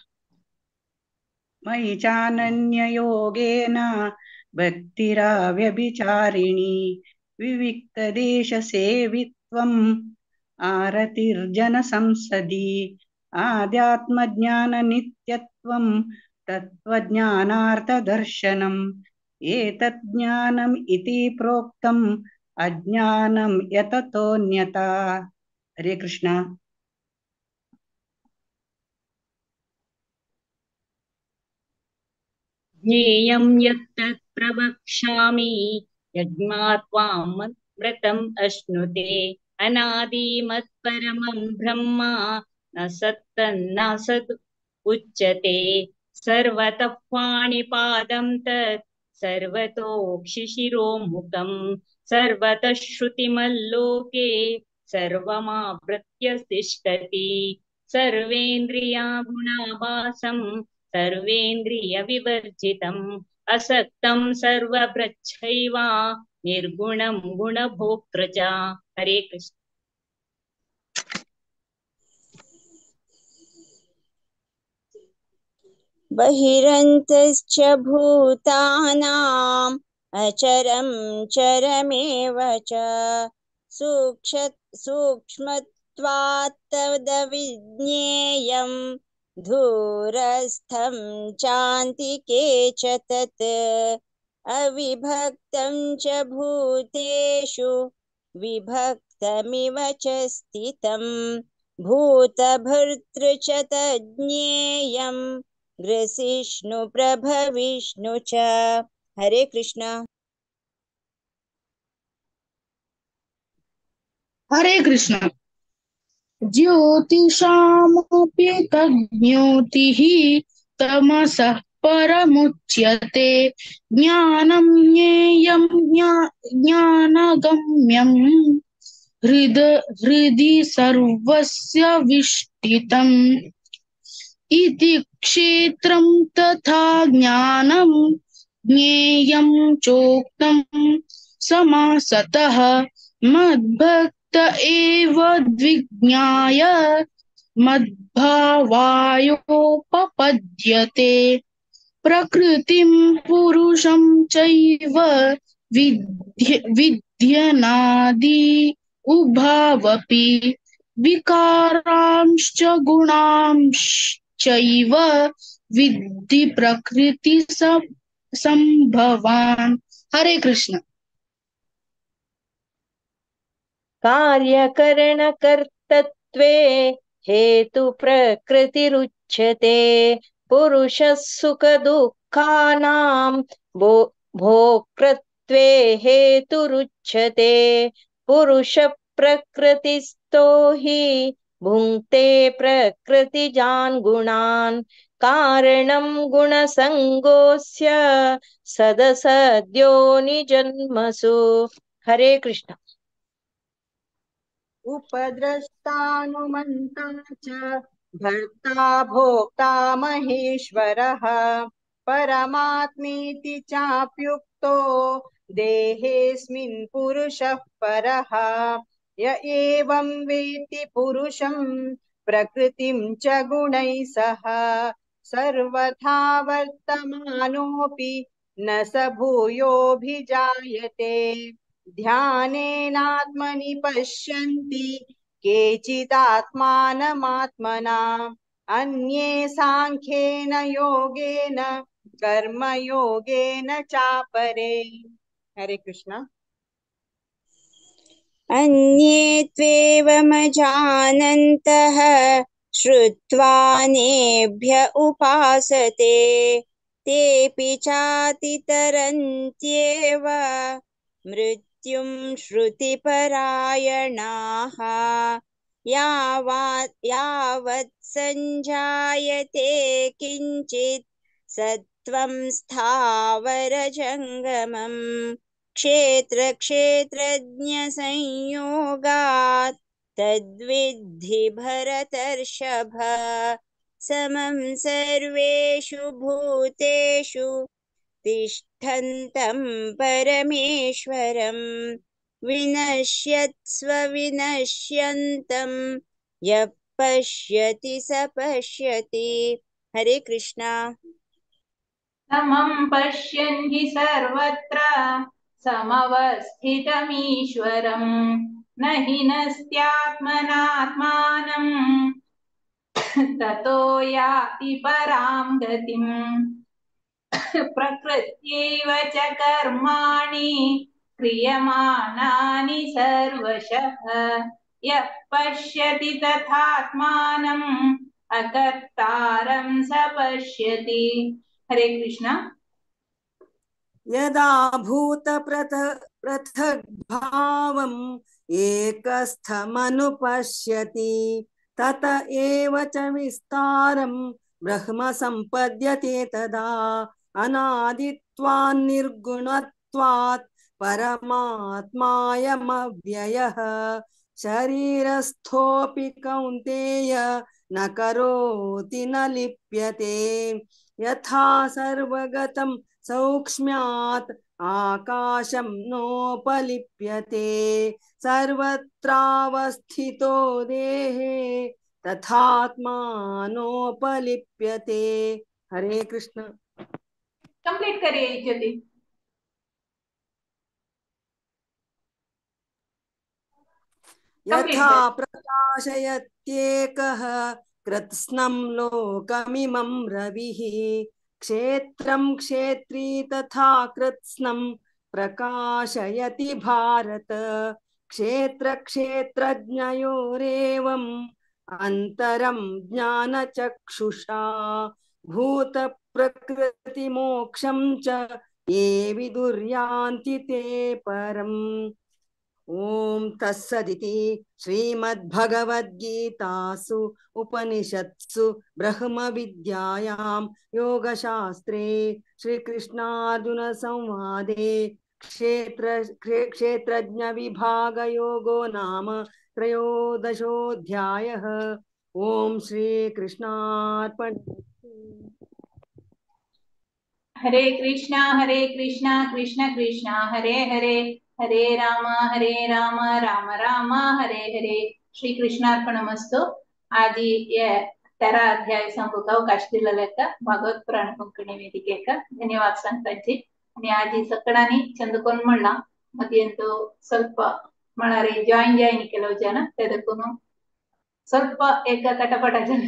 मयि चानन्ययोगेन भक्तिरव्यभिचारिणी विविक्तदेशसेवित्वम् आरतिर्जनसंसदि आध्यात्मज्ञाननित्यत्वं तत्त्वज्ञानार्थदर्शनम् एतत् ज्ञानम् इति प्रोक्तम् अज्ञानं यततोऽन्यथा. हरे कृष्ण. ज्ञेयं यत्तत् प्रवक्ष्यामि यज्ञात्वा मृतम् अश्नुते. अनादिमत्परमं ब्रह्म न सत्तन्नासत् उच्यते. सर्वतः पाणिपादं तत् सर्वतोक्षिशिरोमुखं सर्वतः श्रुतिमल्लोके सर्वमावृत्य तिष्ठति. सर्वेन्द्रियागुणाभासं सर्वेन्द्रियविवर्जितम् असक्तं सर्वभृच्छैव निर्गुणं गुणभोक्तृ च. हरे कृष्ण. बहिरन्तश्च भूतानाम् अचरं चरमेव च सूक्ष्मत्वात् तदविज्ञेयं धूरस्थं चान्तिके च तत् अविभक्तं च भूतेषु विभक्तमिव च स्थितं भूतभर्तृ च तज्ज्ञेयं ग्रसिष्णु प्रभविष्णु च। हरे कृष्णा। हरे कृष्ण। ज्योतिषामपि तज्ज्योतिः तमसः परमुच्यते ज्ञानं ज्ञेयं ज्ञानगम्यं हृदि सर्वस्य विष्ठितम् इति क्षेत्रं तथा ज्ञानं ज्ञेयं चोक्तं समासतः मद्भक्त एव द्विज्ञाय मद्भावायोपपद्यते प्रकृतिं पुरुषं चैव विद्यनादि उभावपि विकारांश्च गुणांश्चैव विद्धि प्रकृति संभवान्। हरे कृष्ण। कार्यकरणकर्तृत्वे हेतु प्रकृतिरुच्यते पुरुषः सुखदुःखानां भोक्तृत्वे हेतुरुच्यते पुरुषः प्रकृतिस्थो हि भुङ्क्ते प्रकृतिजान् गुणान् कारणं गुणसङ्गोऽस्य सदसद्यो निजन्मसु। हरे कृष्ण। उपद्रष्टानुमन्ता च भर्ता भोक्ता महेश्वरः परमात्मेति चाप्युक्तो देहेऽस्मिन् पुरुषः परः य एवं वेत्ति पुरुषं प्रकृतिं च गुणैः सह सर्वथा वर्तमानोऽपि न स भूयोऽभिजायते। ध्यानेनात्मनि पश्यन्ति केचिदात्मानमात्मना अन्ये सांख्येन योगेन कर्मयोगेन चापरे। हरे कृष्ण। अन्ये त्वेवमजानन्तः श्रुत्वानेभ्य उपासते तेऽपि चातितरन्त्येव मृत्युं श्रुतिपरायणाः। यावत् सञ्जायते किञ्चित् सत्त्वं स्थावरजङ्गमं क्षेत्रक्षेत्रज्ञसंयोगात् तद्विद्धि भरतर्षभ। समं सर्वेषु भूतेषु तिष्ठन्तं परमेश्वरं विनश्यत्स्व विनश्यन्तं यः पश्यति स पश्यति। हरे कृष्णा। समं पश्यन् हि सर्वत्र समवस्थितमीश्वरं न हि नस्त्यात्मनात्मानं ततो याति परां गतिम्। प्रकृत्यैव च कर्माणि क्रियमाणानि सर्वशः यः पश्यति तथात्मानम् अकर्तारं स पश्यति। हरे कृष्ण। यदा भूतपृथग्भावम् एकस्थमनुपश्यति तत एव च विस्तारं ब्रह्म संपद्यते तदा। अनादित्वान् निर्गुणत्वात् परमात्मायमव्ययः शरीरस्थोऽपि कौन्तेय न करोति न लिप्यते। यथा सर्वगतं सौक्ष्म्यात् आकाशं नोपलिप्यते सर्वत्रावस्थितो देहे तथात्मानोपलिप्यते। हरे कृष्ण। कंप्लीट करिए ज्योति। यथा प्रकाशयत्येकः कृत्स्नं लोकमिमं रविः क्षेत्रं क्षेत्री तथा कृत्स्नं प्रकाशयति भारत। क्षेत्र क्षेत्रज्ञयोरेवम् अन्तरं ज्ञानचक्षुषा भूतप्रकृतिमोक्षं च ये विदुर्यान्ति ते परम्। ॐ तत्सदिति श्रीमद्भगवद्गीतासु उपनिषत्सु ब्रह्मविद्यायां योगशास्त्रे श्रीकृष्णार्जुनसंवादे क्षेत्रज्ञविभागयोगो नाम त्रयोदशोऽध्यायः। ॐ श्रीकृष्णार्पणमस्तु। हरे कृष्णा कृष्ण कृष्ण हरे हरे, हरे राम राम राम हरे हरे। श्री कृष्णार्पणमस्तु। आदि 13 अध्याय संपूक अवकाश दिलेलेक भागवत पुराण कोंकणी वेदिकेक धन्यवाद सांगतांची। आणि आजी सगळ्यांनी चंद कोण म्हणला मध्यंतु ಸ್ವಲ್ಪ म्हळ्यार ಜಾಯಿನ್ ಜಾಯಿನ್ ಕೆಲವು ಜನ ತೆದಕ್ಕೂ ಸ್ವಲ್ಪ ಏಕ ತಟಪಟ ಜನ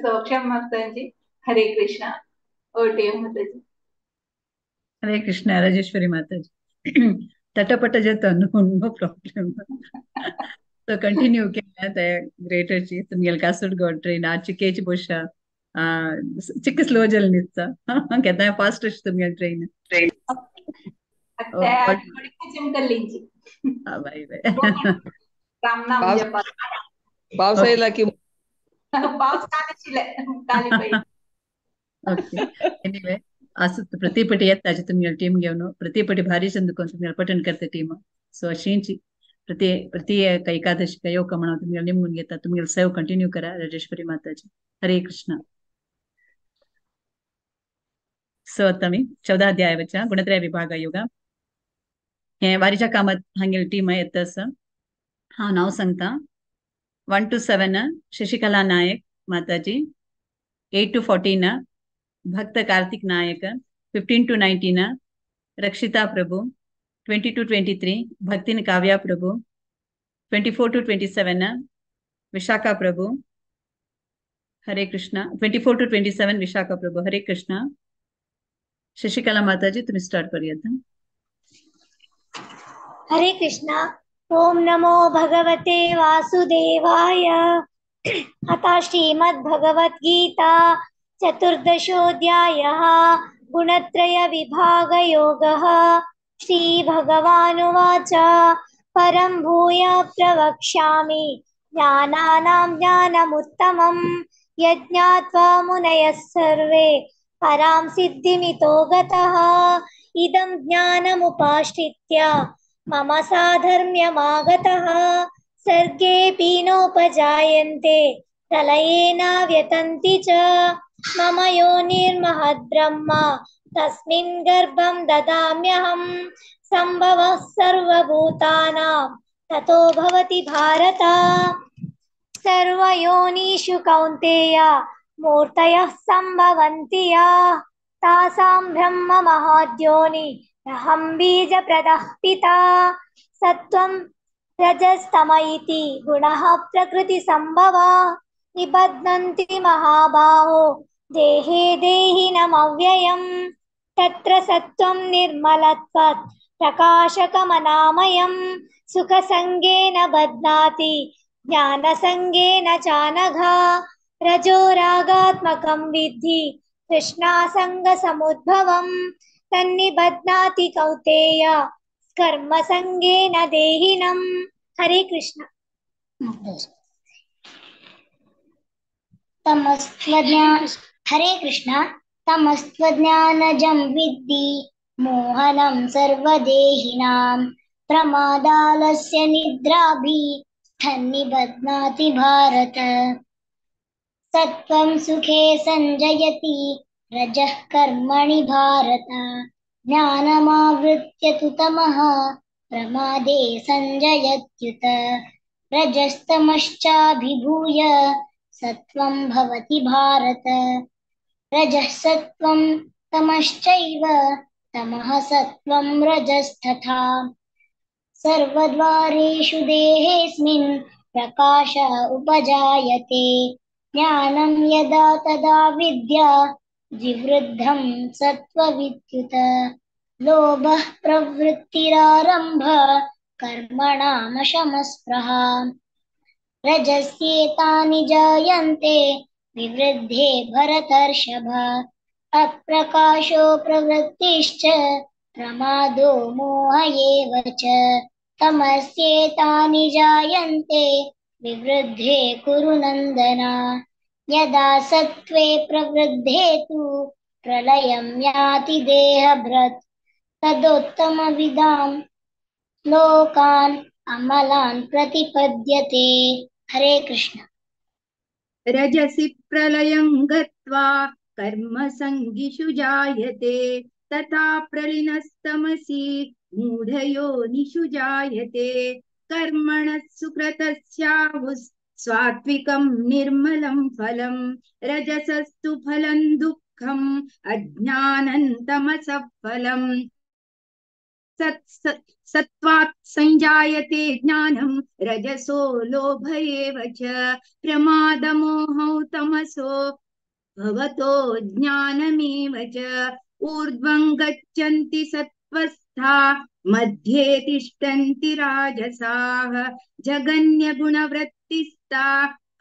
ಸೊ ಕ್ಷಮಾಂತಾಂಜಿ। ಹರೇ ಕೃಷ್ಣ। ಓಟಿ ಮಾತಾಜಿ। हरे कृष्ण राजेश्वरी माताजी। तटपट जाता नो प्रॉब्लेम। सो कंटिन्यू केलें ते ग्रेटची तुमगेले कासूट गो ट्रेन आ चिकेची ಬಹುಶಃ ಚಿಕ್ಕ ಸ್ಲೋ ಜಲ್ ನಿತ್ತ केन्नाय फास्ट अशी तुमगेले ट्रेन। पावस येयला की ओके एनिवे असं प्रति येता तुमगेले टीम घेवन प्रति पटी भारी चंद कोन तुमगेले पठण करता टीम। सो अशींची प्रति प्रति एकादशी योग म्हणून तुमगेले निमगून घेता तुमगेले सेव कंटिन्यू करा राजेश्वरी माताजी। हरे कृष्ण। सो आता मी 14 अध्याय वचा गुणत्रय विभाग योग हे वारीच्या कामात हांगेले टीम येता आसा। हांव नांव सांगता 1 to 7 Shashikala Nayak Mataji, 8 to 14 Bhakta Kartik Nayak, 15 to 19 Rakshita Prabhu, 20 to 23 Bhaktin Kavya Prabhu, 24 to 27 Vishakha Prabhu. Hare Krishna. 24 to 27 Vishakha Prabhu. Hare Krishna. Shashikala Mataji तुम्ही स्टार्ट करूयात। हरे कृष्णा। ओम नमो भगवते वासुदेवाय। अथ श्रीमद्भगवद्गीता चतुर्दशोऽध्यायः गुणत्रय विभागयोगः। श्री भगवानुवाच परं भूय प्रवक्ष्यामि ज्ञानानां ज्ञानमुत्तमं यज्ञात्वा मुनयः सर्वे परां सिद्धिमितो गतः। इदं ज्ञानमुपाश्रित्य मम साधर्म्यमागतः सर्गेऽपि नोपजायन्ते प्रलये न व्यतन्ति च। मम योनिर्महद्ब्रह्म तस्मिन् गर्भं ददाम्यहं सम्भवः सर्वभूतानां ततो भवति भारत। सर्वयोनिषु कौन्तेय मूर्तयः सम्भवन्ति याः तासां ब्रह्म महाद्योनि अहं बीजप्रदः पिता। सत्त्वं रजस्तम इति गुणः प्रकृतिसम्भवाः निबध्नन्ति महाबाहो देहे देहिनमव्ययम्। तत्र सत्त्वं निर्मलत्वात् प्रकाशकमनामयं सुखसङ्गेन बध्नाति ज्ञानसङ्गेन चानघा। रजोरागात्मकं विद्धि तृष्णासङ्गसमुद्भवं तन्निबध्नाति कौन्तेय कर्मसङ्गेन देहिनम्। हरे कृष्ण। हरे कृष्ण। तमस्त्वज्ञानजं विद्धि मोहनं सर्वदेहिनां प्रमादालस्य निद्राभिस्तन्निबध्नाति भारत। सत्त्वं सुखे सञ्जयति रजः कर्मणि भारत। ज्ञानमावृत्य तु तमः प्रमादे सञ्जयत्युत। रजस्तमश्चाभिभूय सत्त्वं भवति भारत। रजः सत्त्वं तमश्चैव तमः सत्त्वं रजस्तथा। सर्वद्वारेषु देहेऽस्मिन् प्रकाश उपजायते। ज्ञानं यदा तदा विद्या द्विवृद्धं सत्त्वविद्युत। लोभः प्रवृत्तिरारम्भ कर्मणामशमस्पृहा। रजस्येतानि जायन्ते विवृद्धे भरतर्षभ। अप्रकाशो प्रवृत्तिश्च प्रमादो मोह एव च। तमस्येतानि जायन्ते विवृद्धे कुरु नन्दन। यदा सत्त्वे प्रवृद्धे तु प्रलयं याति देहभृत्। तदोत्तमविदां लोकान् अमलान् प्रतिपद्यते। हरे कृष्ण। रजसि प्रलयं गत्वा कर्मसङ्गिषु जायते। तथा प्रलीनस्तमसि मूढयोनिषु जायते। कर्मणः सुकृतस्याहुः सात्विकं निर्मलं फलं। रजसस्तु फलं दुःखम् अज्ञानं तमसः फलम्। सत्त्वात् संजायते ज्ञानं रजसो लोभ एव च। प्रमादमोहौ तमसो भवतो ज्ञानमेव च। ऊर्ध्वं गच्छन्ति सत्त्वस्था मध्ये तिष्ठन्ति राजसाः। जघन्यगुणवृत्तिस्था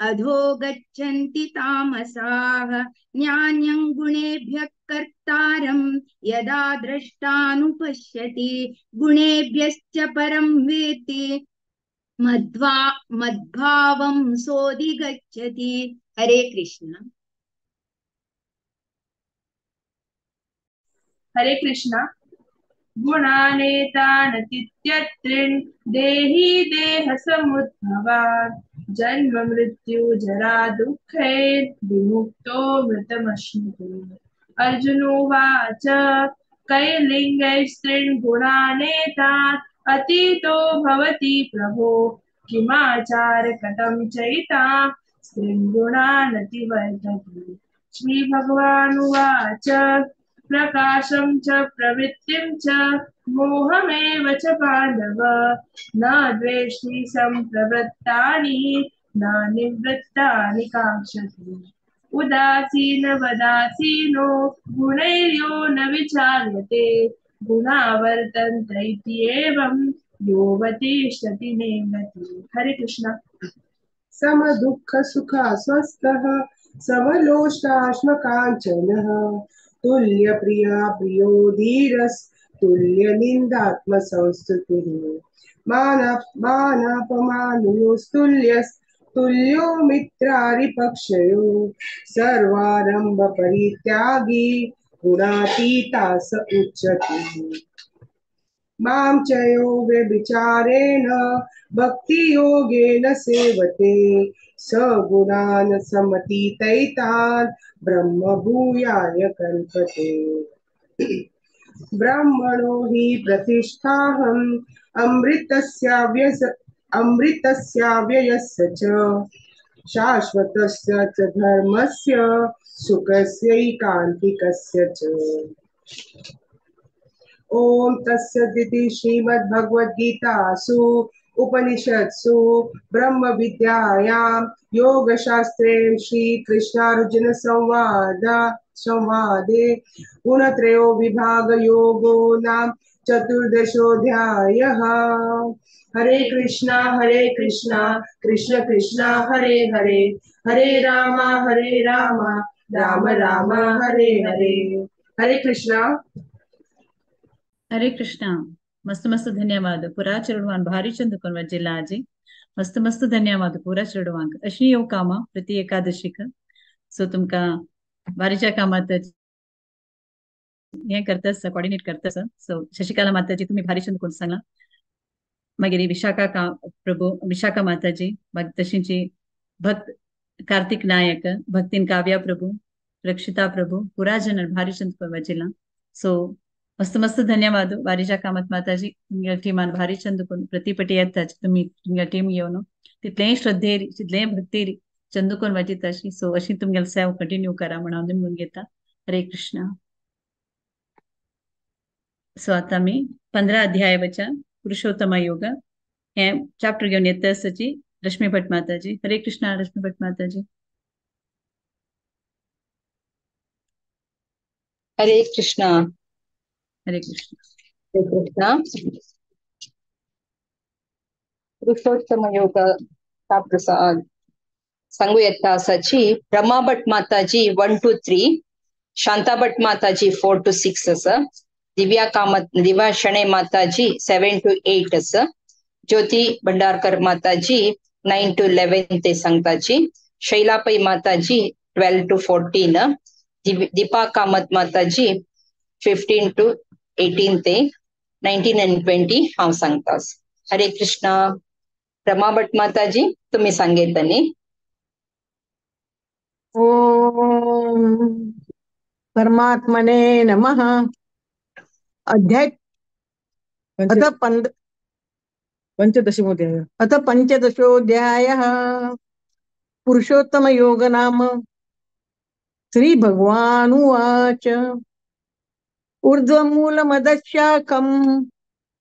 अधो गच्छन्ति तामसाः। ज्ञान्यं गुणेभ्यः कर्तारं यदा द्रष्टानुपश्यति। गुणेभ्यश्च परं वेत्ति मद्भावं सोऽधिगच्छति। हरे कृष्ण। हरे कृष्ण। गुणानेतानतीत्यत्रिन् देहि देह समुद्भवान्। जन्म मृत्यु जरा दुःखैर्विमुक्तो मृतमश्नुते। अर्जुन उवाच कैर्लिङ्गैस्त्रीन् गुणानेतान् अतीतो भवति प्रभो। किमाचार कथं चैतां स्त्रीन् गुणानतिवर्तते। श्रीभगवानुवाच प्रकाशं च प्रवृत्तिं च मोहमेव च पाण्डव। न द्वेष्टि सम्प्रवृत्तानि न निवृत्तानि काङ्क्षति। उदासीन वदासीनो गुणैर्यो न विचार्यते। गुणा वर्तन्त इत्येवं योऽवतिष्ठति नेङ्गति। हरे कृष्ण। समदुःख सुखास्वस्थः समलोष्टाश्मकाञ्चनः। तुल्य प्रिया प्रियो धीरस्तुल्य निन्दात्मसंस्तुतिः। मानापमानयोस्तुल्यस्तुल्यो मित्रारिपक्षयो। सर्वारंभ परित्यागी गुणातीता स उच्यते। मां च यो व्यभिचारेण भक्तियोगेन सेवते। स गुणान् समतीतैतान् ब्रह्मभूयाय कल्पते। ब्राह्मणो हि प्रतिष्ठाहम् अमृतस्याव्ययस्य च। शाश्वतस्य च धर्मस्य सुखस्यैकान्तिकस्य च। ॐ तत्सदिति श्रीमद्भगवद्गीतासु उपनिषत्सु ब्रह्मविद्यायां योगशास्त्रे श्रीकृष्णार्जुन संवादे गुणत्रयो विभागयोगो नाम चतुर्दशोऽध्यायः। हरे कृष्णा कृष्ण कृष्ण हरे हरे, हरे राम राम राम हरे हरे। हरे कृष्णा। हरे कृष्णा। मस्त मस्त धन्यवाद पुरा चेडवान भारी चंद कोण जिल्हा आजी मस्त मस्त धन्यवाद पुरा चेडवांक अशी येव कामां प्रति एकादशीक सो तुमकां बारीच्या कामात हें करता आसता कॉर्डिनेट करता आसा। सो शशिकला माताजी तुम्ही भारी चंद कोण सांगला। मागीर विशाखा प्रभू विशाखा माताजी तशींची भक्त कार्तिक नायक भक्तीन काव्या प्रभू रक्षिता प्रभू पुरा जन भारी चंद कोण जिल्हा। सो मस्त मस्त धन्यवाद वारीच्या कामात माताजी तुमच्या टीमान भारी चंद कोण प्रतिपटी येता तुम्ही तुमच्या टीम घेवन तितलेय श्रद्धेरी तितलेय भक्तेरी चंद कोण वाजित अशी। सो अशी तुमगेले सेवा कंटिन्यू करा म्हणून हांव निमगून घेता। हरे कृष्णा। सो आतां आमी 15 अध्यायाच्या पुरुषोत्तम योग हे चॅप्टर घेवन येता आसाची रश्मी भट माताजी। हरे कृष्णा रश्मी भट माताजी। हरे कृष्णा। हरे कृष्णा। हरे कृष्णा। पुरुषोत्तम योग सांगू येता आसाची रमा भट माताजी 1 to 3, Shanta Bhat Mataji 4 to 6 आसा, दिव्या कामत दिव्या शणे माताजी 7 to 8 आसा, ज्योती भंडारकर माताजी 9 to 11 ते सांगताची, शैला पै माताजी 12 to 14, Deepa Kamat Mataji 15 to 18 ते 19 and 20 हांव सांगता। हरे कृष्णा। रमा भट माताजी तुम्ही सांगेतनी। ओम परमात्मने नमः। अध्याय अथ पंचदशोध्याय अथ पंचदशोध्यायः पुरुषोत्तम योग नाम। श्री भगवानुवाच ऊर्ध्वमूलमदशाखम्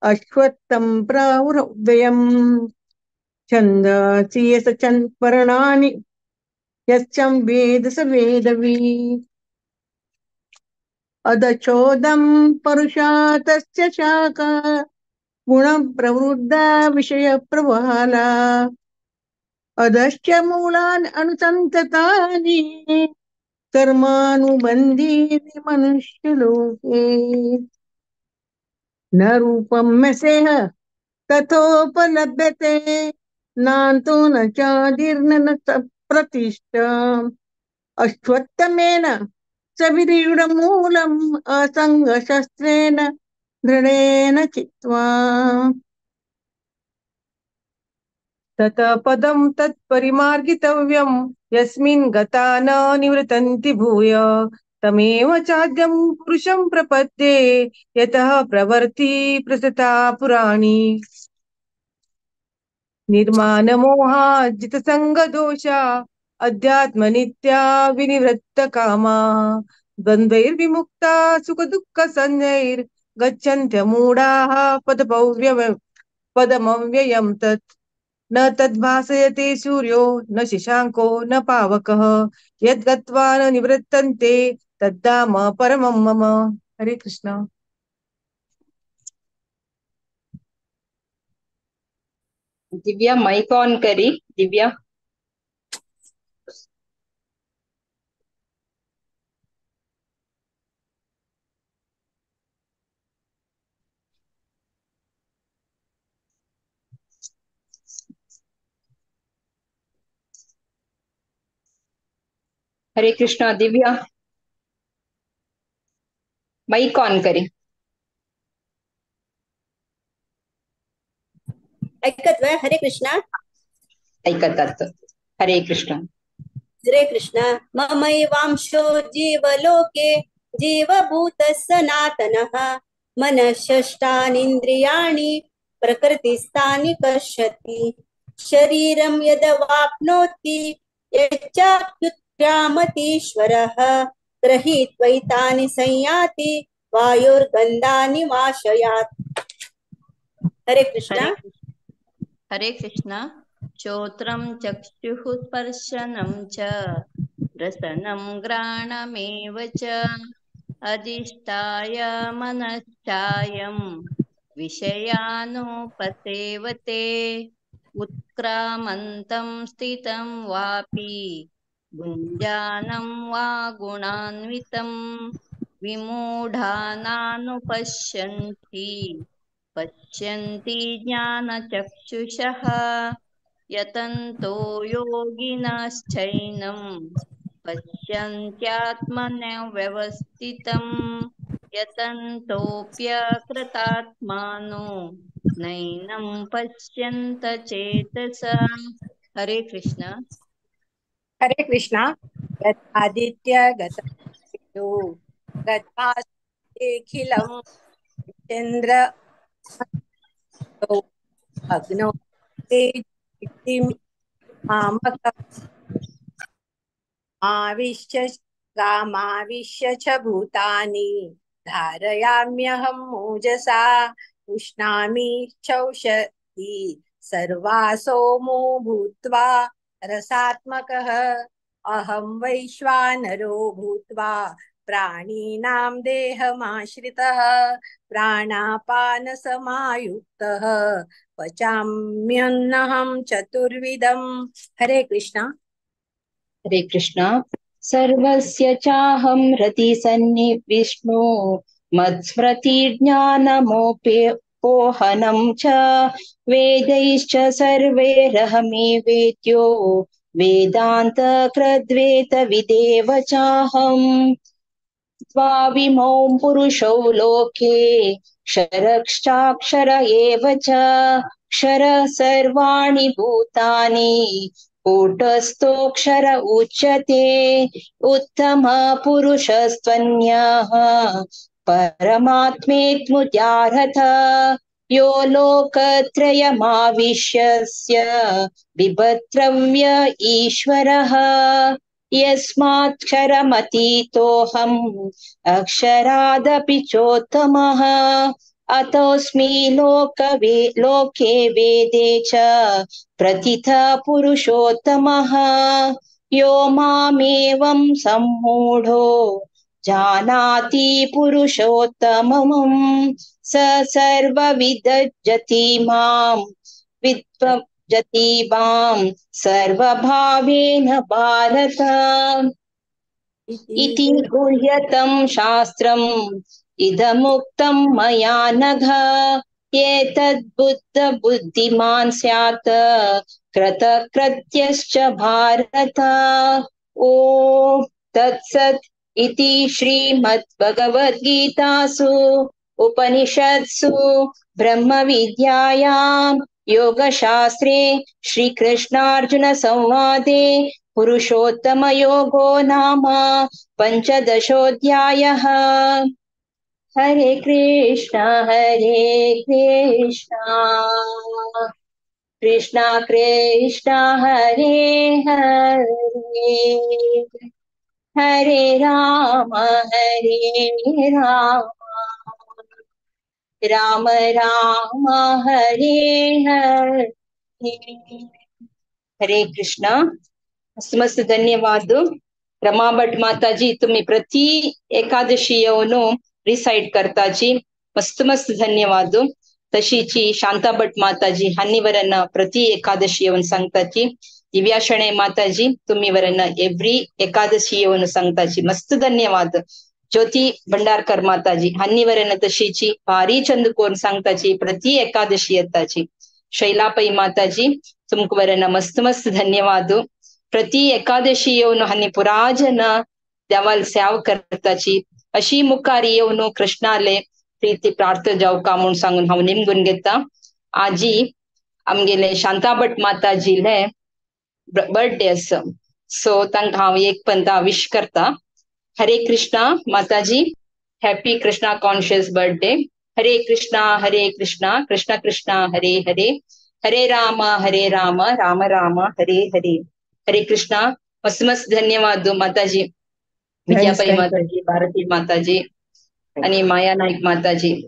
अश्वत्थं प्राहुरव्ययम् छन्दसि यस्य पर्णानि यश्चं वेद स वेदवी। अदचोदं परुषा तस्य शाखा गुणप्रवृद्धा विषयप्रवाला अधश्च मूलान् अनुसन्ततानि कर्मानुबन्धीनि मनुष्यलोके। न रूपं यस्येह तथोपलभ्यते नान्तो न चादीर्न न प्रतिष्ठा। अश्वत्थमेन सविरीढमूलम् असङ्गशस्त्रेण दृढेन चित्वा। ततः पदं तत्परिमार्गितव्यं यस्मिन् गता न निवृतन्ति भूय तमेव चाद्यं पुरुषं प्रपद्ये यतः प्रवर्ति प्रसृता पुराणी। निर्माणमोहाजितसङ्गदोषा अध्यात्मनित्या विनिवृत्तकामा द्वन्द्वैर्विमुक्ता सुखदुःखसंज्ञैर्गच्छन्त्यमूढाः पदमव्ययं तत्। न तद्भासयते सूर्यो न शशाङ्को न पावकः यद्गत्वा न निवृत्तन्ते तद्धाम परमं मम। हरे कृष्णा। दिव्या माइक ऑन करी। दिव्या हरे कृष्णा। दिव्या माइक ऑन करी। ऐकत वे? हरे कृष्णा। ऐकतात। हरे कृष्णा। हरे कृष्णा। ममैवांशो जीवलोके जीवभूतः सनातनः मनःषष्ठानीन्द्रियाणि प्रकृतिस्थानि कर्षति शरीरं यदवाप्नोति यच्चाप्युत्क्रामतीश्वरः गृहीत्वैतानि संयाति वायुर्गन्धानि वाशयात्। हरे कृष्णा। हरे कृष्णा। श्रोत्रं चक्षुः स्पर्शनं च रसनं घ्राणमेव च अधिष्ठाय मनश्चायं विषयानुपसेवते उत्क्रामन्तं स्थितं वापि भुञ्जानं वा गुणान्वितं विमूढानानुपश्यन्ति पश्यन्ति ज्ञानचक्षुषः यतन्तो योगिनश्चैनं पश्यन्त्यात्मन्यवस्थितं यतन्तोऽप्यकृतात्मानो नैनं पश्यन्त चेतसा। हरे कृष्णा। हरे कृष्णा। आदित्य गतो गताखिलं चंद्र अग्नौ मामक आविश्य गामाविश्य च भूतानि धारयाम्यहं ओजसा। उष्णामि चौषधि सर्वा सोमो भूत्वा रसात्मकः। अहं वैश्वानरो भूत्वा प्राणिनां देहमाश्रितः प्राणापानसमायुक्तः पचाम्यन्नहं चतुर्विधम्। हरे कृष्णा। हरे कृष्णा। सर्वस्य चाहं हृदि सन्निविष्णो मत्स्मृतिर्ज्ञानमोपोहनं च वेदैश्च सर्वैरहमेवेत्यो वेदान्तकृद्वेतविदेव चाहम्। द्वाविमौ पुरुषौ लोके क्षरश्चाक्षर एव च क्षर सर्वाणि भूतानि कूटस्थोऽक्षर उच्यते। उत्तम पुरुषस्त्वन्यः परमात्मेत्मुद्यारथ यो लोकत्रयमाविश्यस्य बिभद्रव्य ईश्वरः। यस्मात्क्षरमतीतोऽहम् अक्षरादपि चोत्तमः अतोऽस्मि लोके वेदे च प्रतिथा पुरुषोत्तमः। यो मामेवं सम्मूढो जानाति पुरुषोत्तमं स सर्वविदजति मां विद्वजति मां सर्वभावेन भारत। इति गुह्यतं शास्त्रम् इदमुक्तं मया नघ एतद्बुद्ध बुद्धिमान् स्यात् कृतकृत्यश्च भारत। ॐ तत्सत् इति श्रीमद्भगवद्गीतासु उपनिषत्सु ब्रह्मविद्यायां योगशास्त्रे श्रीकृष्णार्जुनसंवादे पुरुषोत्तमयोगो नाम पञ्चदशोऽध्यायः। हरे कृष्णा हरे कृष्णा कृष्णा कृष्णा हरे हरे हरे राम हरे राम राम राम हरे हरे। हरे कृष्णा। मस्त मस्त धन्यवाद रमा भट माताजी। तुम्ही प्रति एकादशी येवन रिसाइट करताची, मस्त मस्त धन्यवाद। तशीची शांता भट माताजी हांनी वरन प्रति एकादशी येवन सांगताची। दिव्या शणे माताजी तुम्ही वरन एव्हरी एकादशी येवन सांगताची, मस्त धन्यवाद। ज्योती भंडारकर माताजी हांनी वरन तशीची भारी चंद कोण सांगताची प्रति एकादशी येताची। शैला पै माताजी तुमक वरन मस्त मस्त धन्यवाद। प्रति एकादशी येवन हांनी पुराजन देवाल सेव करताची। अशी मुखार येवन कृष्णाले प्रीती प्रार्थ जावका म्हूण सांगून हांव निमगून घेता। आजी आमगेले शांता भट माताजीले बर्थडे आसा, सो तांकां हांव एक पंता विश करता। हरे कृष्णा माताजी, happy Krishna conscious birthday. Hare Krishna Krishna Krishna Hare Hare, Hare Rama Rama Rama Hare Hare. Hare Krishna. मस्त मस्त धन्यवाद माताजी, विद्यापाई माताजी, भारती माताजी आणि माया नाईक माताजी।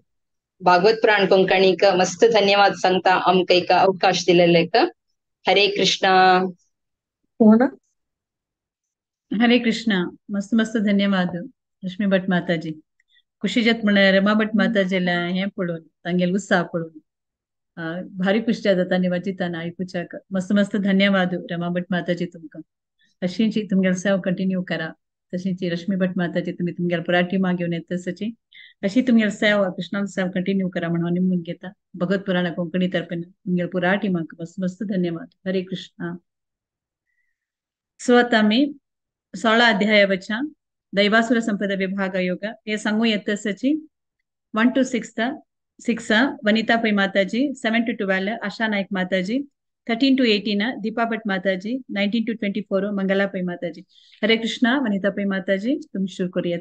भागवत प्राण कोंकणीक मस्त धन्यवाद सांगता आमकां एक अवकाश दिलेले। हरे कृष्णा। हरे कृष्णा। मस्त मस्त धन्यवाद लक्ष्मी भट माताजी। खुशी जात म्हणल्यार रमा भट माताजीला हें पळोवन तांगेलो उत्साह पळोवन भारी खुशी जाता आनी वाचिताना आयकुच्याक। मस्त मस्त धन्यवाद रमा भट माताजी तुमकां। अशीच तुमगेलो सेवा कंटिन्यू करा। तशीच रश्मी भट माताजी तुम्ही तुमगेलो पुरा टिमा घेवन येता तशी अशी तुमगेलो सेवा कृष्णालो सेवा कंटिन्यू करा म्हण हांव निमून घेता। भगवत पुराणा कोंकणी तर्फेन तुमगेलो पुरा टिमाक मस्त मस्त धन्यवाद। हरे कृष्णा। सो आतां आमी 16 अध्याय वचा दैवासुर संपद विभाग योग हे सांगू येत सची 1 to 6 Vanita Pai Mataji, 7 to 12 Asha Naik Mataji, 13 to 18 Deepa Bhat Mataji, 19 to 24 Mangala Pai Mataji. Hare Krishna. Vanita Pai Mataji तुम शुरू करूया।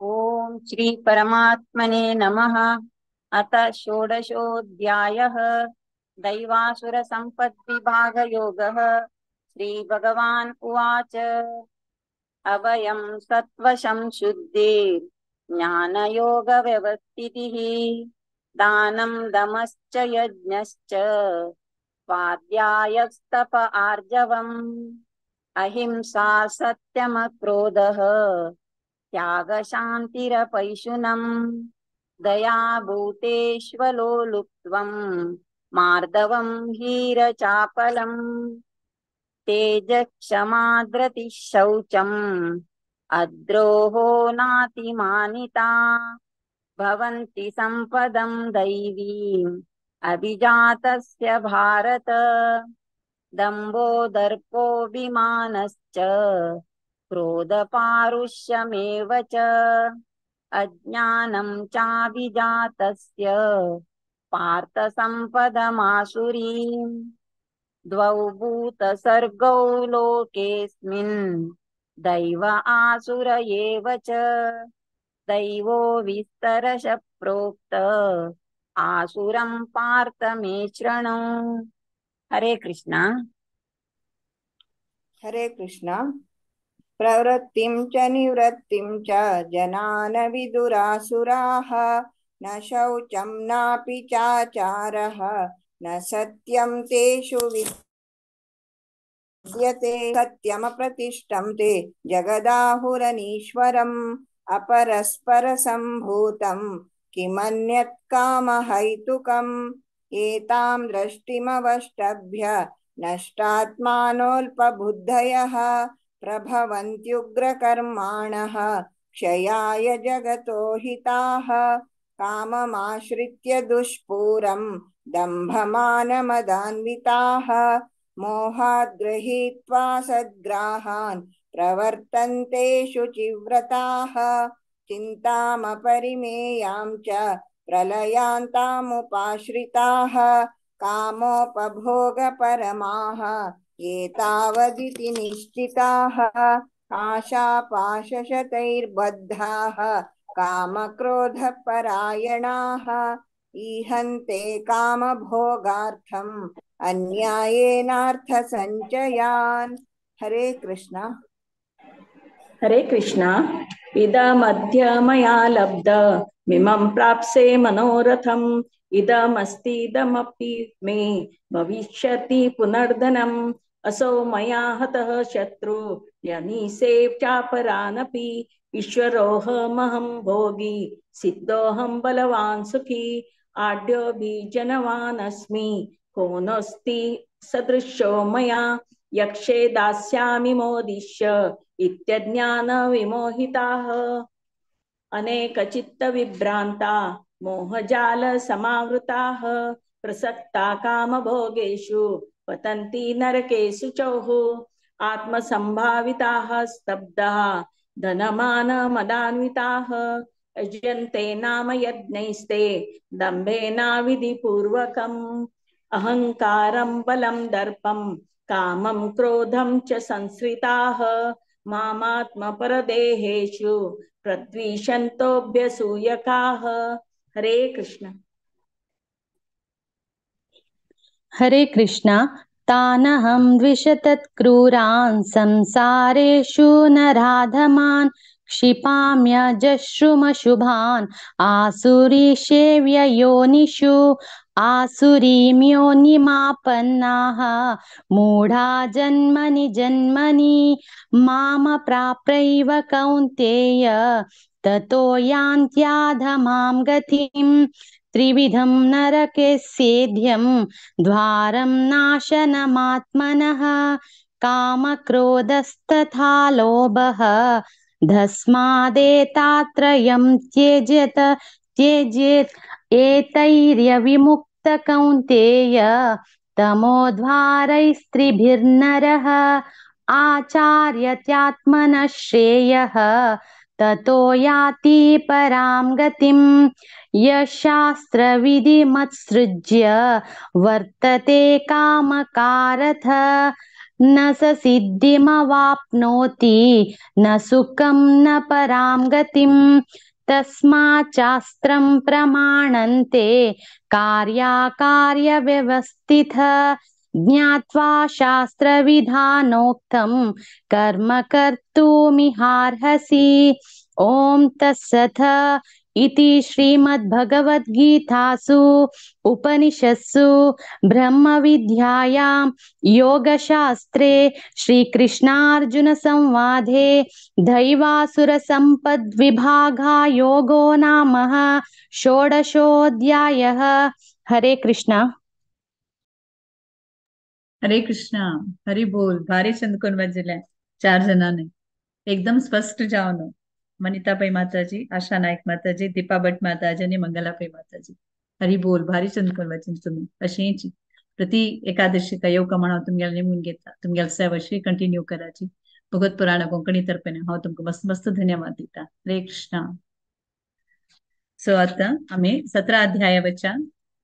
ओम श्री परमात्मने नमः। अथ षोडशोऽध्यायः दैवासुर संपद् विभाग योगः। श्रीभगवान् उवाच अभयं सत्त्वशं शुद्धिर्ज्ञानयोगव्यवस्थितिः दानं दमश्च यज्ञश्च स्वाध्यायस्तप आर्जवम् अहिंसा सत्यमक्रोधः त्यागशान्तिरपैशुनम् दया भूतेष्वलोलुप्त्वं मार्दवं हीरचापलम् तेजक्षमाधृतिः शौचम् अद्रोहो नातिमानिता भवन्ति सम्पदं दैवीम् अभिजातस्य भारत दम्भो दर्पोऽभिमानश्च क्रोधपारुष्यमेव च अज्ञानं चाभिजातस्य पार्थ सम्पदमासुरीम् द्वौ भूतसर्गौ लोकेऽस्मिन् दैव आसुर एव च दैवो विस्तरश प्रोक्त आसुरं पार्थ मे शृणु। हरे कृष्णा। हरे कृष्णा। प्रवृत्तिं च निवृत्तिं च जनान विदुरासुराः न शौचं नापि चाचारः न सत्यं तेषु विद्यते सत्यमप्रतिष्ठं ते जगदाहुरनीश्वरम् अपरस्परसम्भूतं किमन्यत् कामहैतुकम् एतां दृष्टिमवष्टभ्य नष्टात्मानोऽल्पबुद्धयः प्रभवन्त्युग्रकर्माणः क्षयाय जगतो हिताः काममाश्रित्य दुष्पूरं दम्भमानमदान्विताः मोहाद् गृहीत्वा सद्ग्राहान् प्रवर्तन्ते शुचिव्रताः चिन्तामपरिमेयां च प्रलयान्तामुपाश्रिताः कामोपभोगपरमाः ये तावदिति निश्चिताः आशापाशशतैर्बद्धाः कामक्रोधपरायणाः ईहन्ते कामभोगार्थम् अन्यायेनार्थसञ्चयान्। हरे कृष्णा। हरे कृष्णा। इदमद्य मया लब्धमिमं प्राप्स्ये मनोरथम् इदमस्तीदमपि मे भविष्यति पुनर्धनम् असौ मया हतः शत्रु यनीसे चापरानपि ईश्वरोऽहमहं भोगी सिद्धोऽहं बलवान् सुखी आढ्योऽभिजनवानस्मि को नोऽस्ति सदृशो मया यक्षे दास्यामि मोदिष्य इत्यज्ञानविमोहिताः अनेकचित्तविभ्रान्ता मोहजालसमावृताः प्रसक्ता कामभोगेषु पतन्ति नरकेषु चौः आत्मसंभाविताः स्तब्धाः धनमानमदान्विताः यजन्ते नाम यज्ञैस्ते दम्भेनाविधिपूर्वकम् अहंकारं बलं दर्पं कामं क्रोधं च संश्रिताः मामात्मपरदेहेषु प्रद्विषन्तोऽभ्यसूयकाः। हरे कृष्ण। हरे कृष्णा। तानहं द्विषतत्क्रूरान् संसारेषु नराधमान् क्षिपाम्यजश्रुमशुभान् आसुरीसेव्ययोनिषु आसुरीं योनिमापन्नाः मूढा जन्मनि जन्मनि माम प्राप्रैव कौन्तेय ततो यान्त्याधमां गतिं त्रिविधं नरकेस्येद्यं द्वारं नाशनमात्मनः कामक्रोधस्तथा लोभः धस्मादेतात्रयं त्यजेत त्यजेत् एतैर्यविमुक्त कौन्तेय तमोद्वारैस्त्रिभिर्नरः आचार्यत्यात्मनः श्रेयः ततो याति परां गतिं यशास्त्रविधिमत्सृज्य वर्तते कामकारथ न स सिद्धिमवाप्नोति न सुखं न परां गतिं तस्माच्चास्त्रं प्रमाणन्ते कार्याकार्यव्यवस्थितः ज्ञात्वा शास्त्रविधानोक्तं कर्म कर्तुमिहार्हसि। ॐ तत्सत् इति श्रीमद्भगवद्गीतासु उपनिषत्सु ब्रह्मविद्यायां योगशास्त्रे श्रीकृष्णार्जुनसंवादे दैवासुरसम्पद्विभागायोगो नाम षोडशोऽध्यायः। हरे कृष्णा। हरे कृष्णा। हरि बोल। भारी चंद कोण वाजले चार जणांनी एकदम स्पष्ट जावनो। मनीता पै माताजी, आशा नाईक माताजी, दीपा भट माताजी आणि मंगला पै माताजी। हरी बोल। भारी चंद कोण वाचन तुम्ही अशीच प्रति एकादशी का योग म्हणा तुमगेला नेमून घेता तुमगेला सेवा अशी कंटिन्यू करायची। भगवत पुराण कोंकणी तर्फेने हांव तुमकां मस्त मस्त धन्यवाद दिता। हरे कृष्णा। सो आता आम्ही 17 अध्यायावरच्या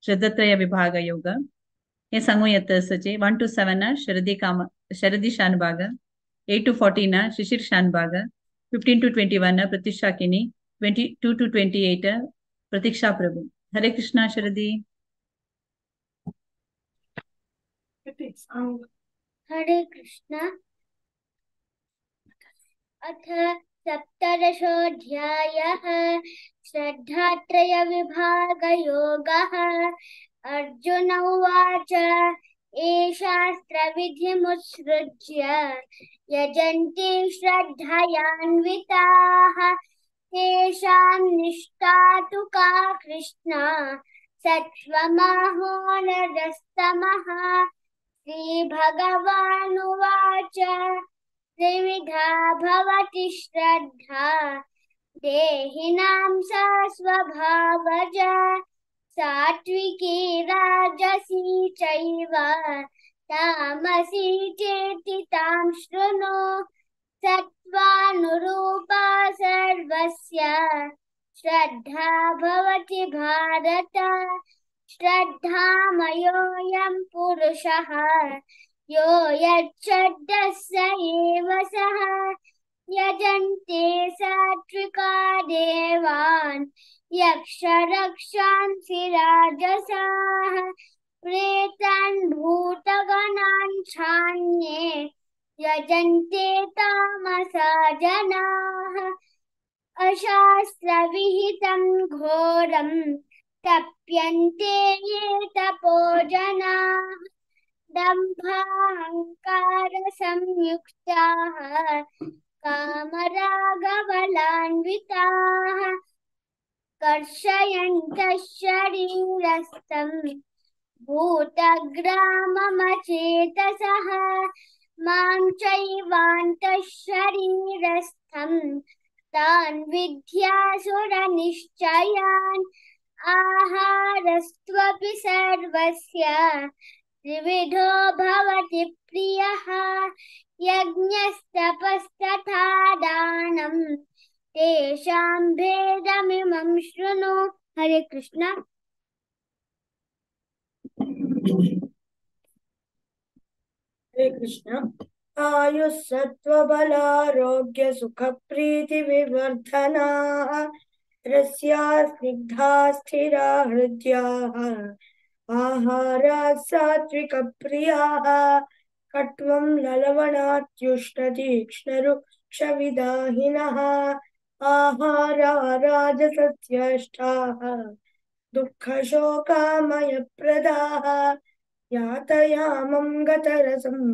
श्रद्धत्रय विभाग योग हे सांगू येत असचे 1 to 7 Sharadi Shanbhag, 8 to 14 Shishir Shanbhag, 15 to 21 Pratisha Kini, 22 to 28 Pratiksha Prabhu. Hare Krishna Sharadi. Hare Krishna. अथ सप्तदशोऽध्यायः श्रद्धात्रय विभागयोगः। अर्जुन उवाच, ये शास्त्रविधिमुत्सृज्य यजन्ति श्रद्धयान्विताः तेषां निष्ठा तु का कृष्ण सत्त्वमाहो नरस्तमः। श्रीभगवानुवाच, त्रिविधा भवति श्रद्धा देहिनां सा स्वभावजा सात्विकी राजसी चैव तामसी चेति तां शृणु। सत्त्वानुरूपा सर्वस्य श्रद्धा भवति भारत। श्रद्धामयोऽयं पुरुषः यो यच्छ्रद्धः स एव सः। यजन्ते सात्विका देवान् यक्षरक्षांसि राजसाः प्रेतान् भूतगणान् छान्ये यजन्ते तामसा जनाः। अशास्त्रविहितं घोरं तप्यन्ते ये तपो जनाः। दम्भाहङ्कारसंयुक्ताः कामरागबलान्विताः कर्षयन्तः शरीरस्थं भूतग्राममचेतसः। मां चैवान्तः शरीरस्थं तान् विद्यासुरनिश्चयान्। आहारस्त्वपि सर्वस्य त्रिविधो भवति प्रियः। यज्ञस्तपस्तथा दानं तेषां भेदमिमं शृणु। हरे कृष्णा। हरे कृष्ण। आयुः सुख प्रीति विवर्धनाः रस्या स्निग्धा स्थिरा हृद्याः आहारा सात्विक प्रियाः कट्वं ललवणात्युष्णतीक्ष्णरुक्षविदाहिनः आहारा राजसस्यष्टाः दुःखशोकामयप्रदाः यातयामं गतरसं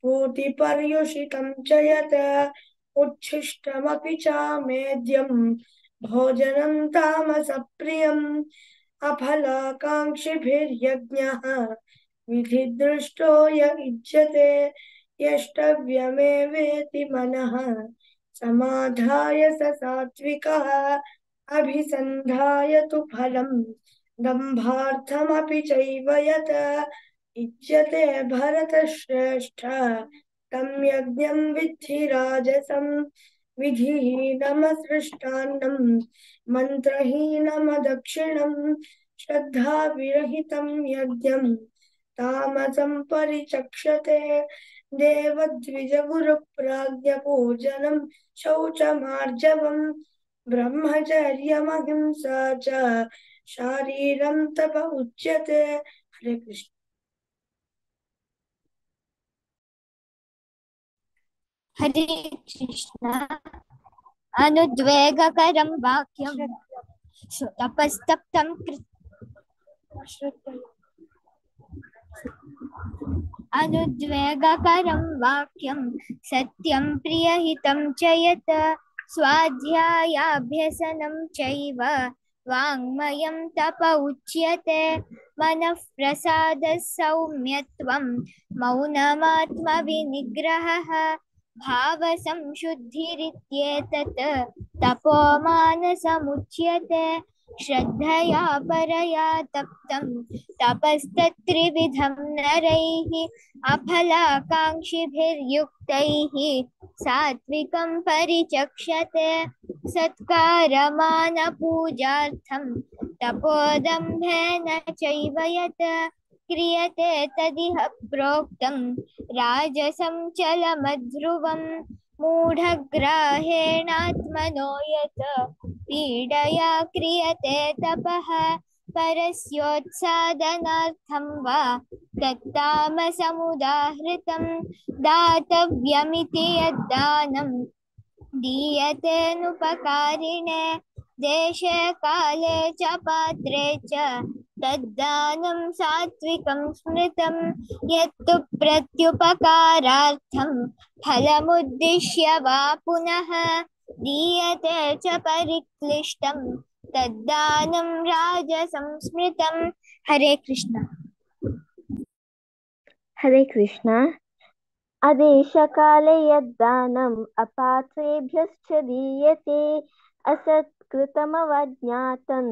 पूतिपर्युषितं च यत् उच्छिष्टमपि चामेद्यं भोजनं तामसप्रियम् अफलाकाङ्क्षिभिर्यज्ञः विधिदृष्टो य इज्यते यष्टव्यमेवेति मनः समाधाय स सात्विकः अभिसन्धाय तु फलं दम्भार्थमपि चैव यत् इज्यते भरतश्रेष्ठ तं यज्ञं विद्धि राजसं विधिहीनमसृष्टान्नं मन्त्रहीनमदक्षिणं श्रद्धाविरहितं यज्ञं तामसं परिचक्षते। देवद्विजगुरुप्राज्ञपूजनं शौचमार्जवं ब्रह्मचर्यमहिंसा च शारीरं तप उच्यते। हरे कृष्ण। हरे कृष्ण। अनुद्वेगकरं वाक्यं तपस्तप्तं अनुद्वेगकरं वाक्यं सत्यं प्रियहितं च यत् स्वाध्यायाभ्यसनं चैव वाङ्मयं तप उच्यते। मनः प्रसादः सौम्यत्वं मौनमात्मविनिग्रहः भावसंशुद्धिरित्येतत् तपो मानसमुच्यते। श्रद्धया परया तप्तं तपस्तत्त्रिविधं नरैः अफलाकाङ्क्षिभिर्युक्तैः सात्विकं परिचक्षते। सत्कारमानपूजार्थं तपोदम्भेन चैव यत् क्रियते तदिह प्रोक्तं राजसं चलमध्रुवं मूढग्राहेणात्मनो यत् पीडया क्रियते तपः परस्योत्सादनार्थं वा तत्तामसमुदाहृतं दातव्यमिति यद्दानं दीयतेऽनुपकारिणे देशे काले च पात्रे च तद्दानं सात्विकं स्मृतं। यत्तु प्रत्युपकारार्थं फलमुद्दिश्य वा पुनः दीयते च परिक्लिष्टं तद्दानं राजसं स्मृतं। हरे कृष्ण। हरे कृष्ण। आदेशकाले यद्दानम् अपात्रेभ्यश्च दीयते असत्कृतमवज्ञातं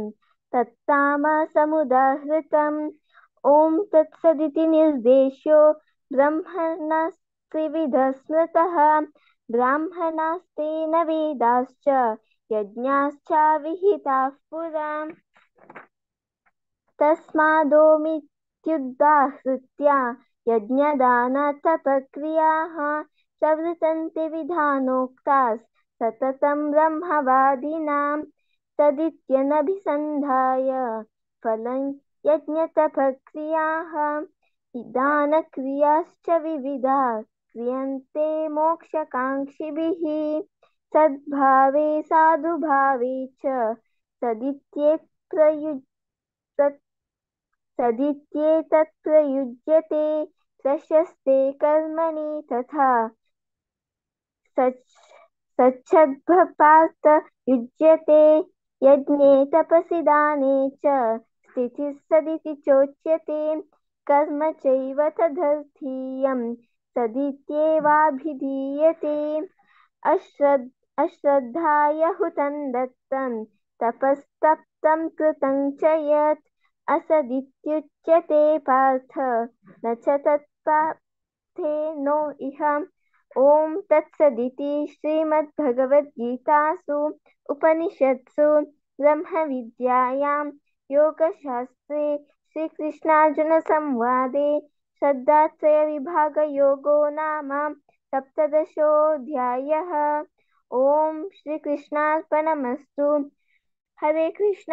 तत्तामसमुदाहृतम्। ॐ तत्सदिति निर्देश्यो ब्रह्मणस्त्रिविधः स्मृतः। ब्राह्मणास्तेन वेदाश्च यज्ञाश्च विहिताः पुरा। तस्मादोमित्युदाहृत्य यज्ञदानतपक्रियाः प्रवृतन्ते विधानोक्ताः सततं ब्रह्मवादिनां। तदित्यनभिसन्धाय फलं यज्ञतपक्रियाः दानक्रियाश्च विविधा क्रियन्ते मोक्षकाङ्क्षिभिः। सद्भावे साधुभावे च सदित्येतत् प्रयुज्यते। प्रशस्ते कर्मणि तथा सच्छद्भपार्थ युज्यते। यज्ञे तपसि दाने च स्थितिः सदिति चोच्यते। कर्म चैव तदर्थीयं सदित्येवाभिधीयते। अश्रद्धाय हुतं दत्तं तपस्तप्तं कृतं च यत् असदित्युच्यते पार्थ न च तत्पार्थे नो इह। ॐ तत्सदिति श्रीमद्भगवद्गीतासु उपनिषत्सु ब्रह्मविद्यायां योगशास्त्रे श्रीकृष्णार्जुनसंवादे श्रद्धात्रयविभागयोगो नाम सप्तदशोऽध्यायः। ॐ श्रीकृष्णार्पणमस्तु। हरे कृष्ण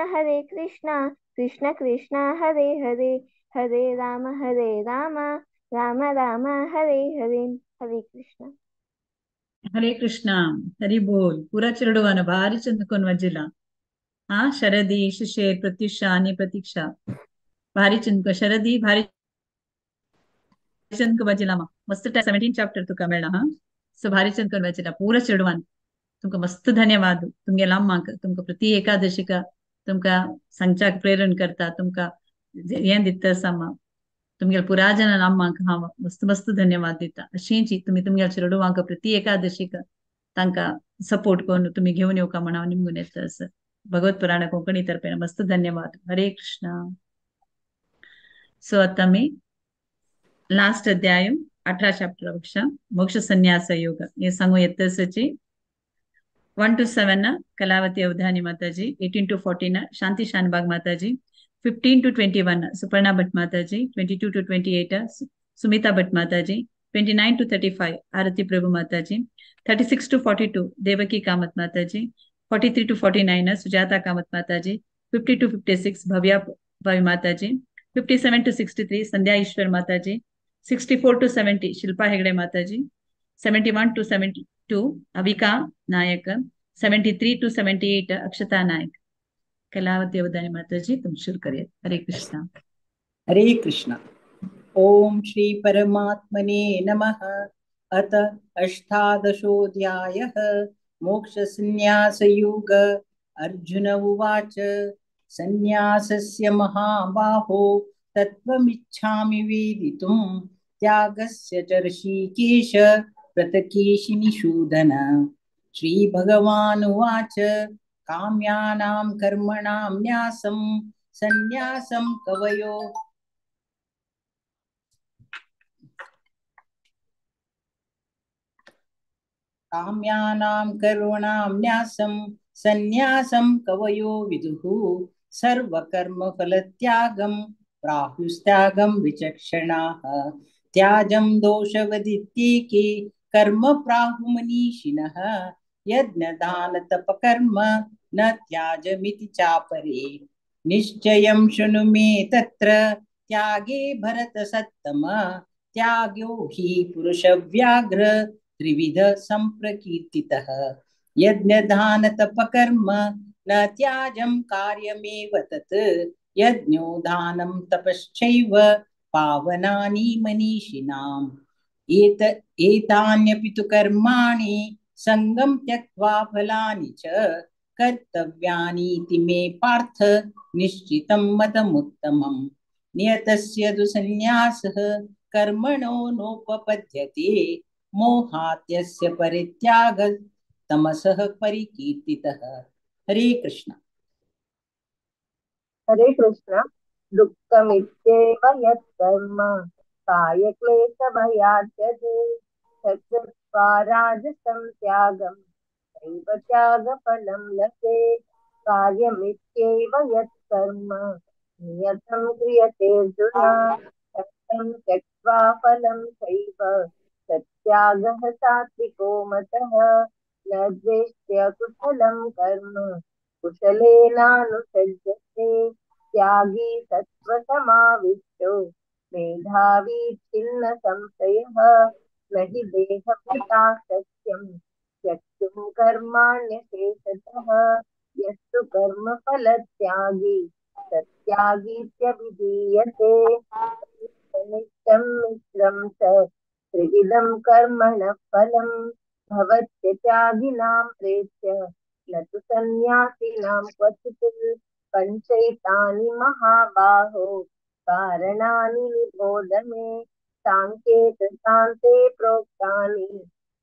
कृष्ण कृष्ण हरे हरे, हरे राम राम राम हरे हरे। हरे कृष्ण। हरे कृष्ण। हरि बोल। पूरा चिरडुवान भारी चंद वजिला। हाँ, शरदी शिशिर प्रत्युषा आणि प्रतीक्षा भारी चंद शरदी भारी चंद वजिला मस्त 17 चॅप्टर तुका मेळ्ळा। हा, सो भारी चंद वजिला पूरा चिरडुवान तुमका मस्त धन्यवाद। तुमगेला अम्माक तुमका प्रति एकादशिका तुमका सांगच्याक प्रेरण करता तुमका हें दिता आसा तुमगेले पुरा जनान अम्माक हांव मस्त मस्त धन्यवाद दिता। अशींची तुमी तुमगेल्या चेडवांक प्रति एकादशीक तांकां सपोर्ट करून तुमी घेवन येवका म्हण हांव निमगून येता आसा। भगवत पुराण कोंकणी तर्फेन मस्त धन्यवाद। हरे कृष्ण। सो आतां आमी लास्ट अध्याय 18 चॅप्टर पेक्षा मोक्ष संन्यास योग हे सांगू येता आसाची। 1 to 7 Kalavati Avadhani Mataji, 18 to 14 Shanti Shanbhag Mataji, 15 to 21 Suparna Bhat Mataji, 22 to 28 Sumita Bhat Mataji, 29 to 35 Arati Prabhu Mataji, 36 to 42 Devaki Kamath Mataji, 43 to 49 Sujata Kamath Mataji, 50 to 56 Bhavya Bhavi Mataji, 57 to 63 Sandhya Ishwar Mataji, 64 to 70 Shilpa Hegde Mataji, 71 to 72 Avika Nayak, 73 to 78 Akshata Nayak. Kalavati Avadhani Mataji, तुम शुरू करिए। हरे कृष्णा। हरे कृष्णा। ओम श्री परमात्मने नमः। अत अष्टादशोऽध्यायः मोक्षसंन्यासयोग। अर्जुन उवाच, संन्यासस्य महाबाहो तत्त्वमिच्छामि वेदितुं त्यागस्य च ऋषिकेश प्रतकेशिनिषूदन। श्रीभगवानुवाच, काम्यानां कर्मणां न्यासं संन्यासं कवयो काम्यानां कर्मणां न्यासं संन्यासं कवयो विदुः सर्वकर्मफलत्यागं प्राहुस्त्यागं विचक्षणाः। त्याजं दोषवदित्येके कर्म प्राहुमनीषिणः यज्ञदानतपकर्म न त्याजमिति चापरे। निश्चयं शृणु मे तत्र त्यागे भरतसत्तम त्यागो हि पुरुषव्याघ्र त्रिविध संप्रकीर्तितः। यज्ञदानतपकर्म न त्याजं कार्यमेव तत् यज्ञो दानं तपश्चैव पावनानि मनीषिणाम्। एतान्यपि तु कर्माणि संगं त्यक्त्वा फलानि च कर्तव्यानीति मे पार्थ निश्चितं मतमुत्तमम्। नियतस्य तु संन्यासः कर्मणो नोपपद्यते मोहात्यस्य परित्याग तमसः परिकीर्तितः। हरे कृष्ण। हरे कृष्ण। दुःखमित्येव यत्कर्म कायक्लेशभयात् त्यजेत् तत्कृत्वा राजसं त्यागं नैव त्यागफलं लभेत्। कार्यमित्येव यत्कर्म नियतं क्रियते अर्जुन तत्तं त्यक्त्वा फलं चैव तत्त्यागः सात्विको मतः। न द्वेष्ट्य कुशलं कर्म कुशलेनानुसज्जते त्यागी सत्त्वसमाविष्टो मेधावी छिन्न संशयः। न हि देहभृता सत्यं त्यक्तुं कर्माण्यशेषतः यस्तु कर्मफलत्यागी सत्यागीत्यभिधीयते। अनिष्टं मिश्रं च त्रिविधं कर्मणः फलं भवत्य त्यागिनां प्रेत्य न तु सन्न्यासिनां क्वचित्। पञ्चैतानि महाबाहो कारणानि निबोध मे साङ्ख्ये कृतान्ते प्रोक्तानि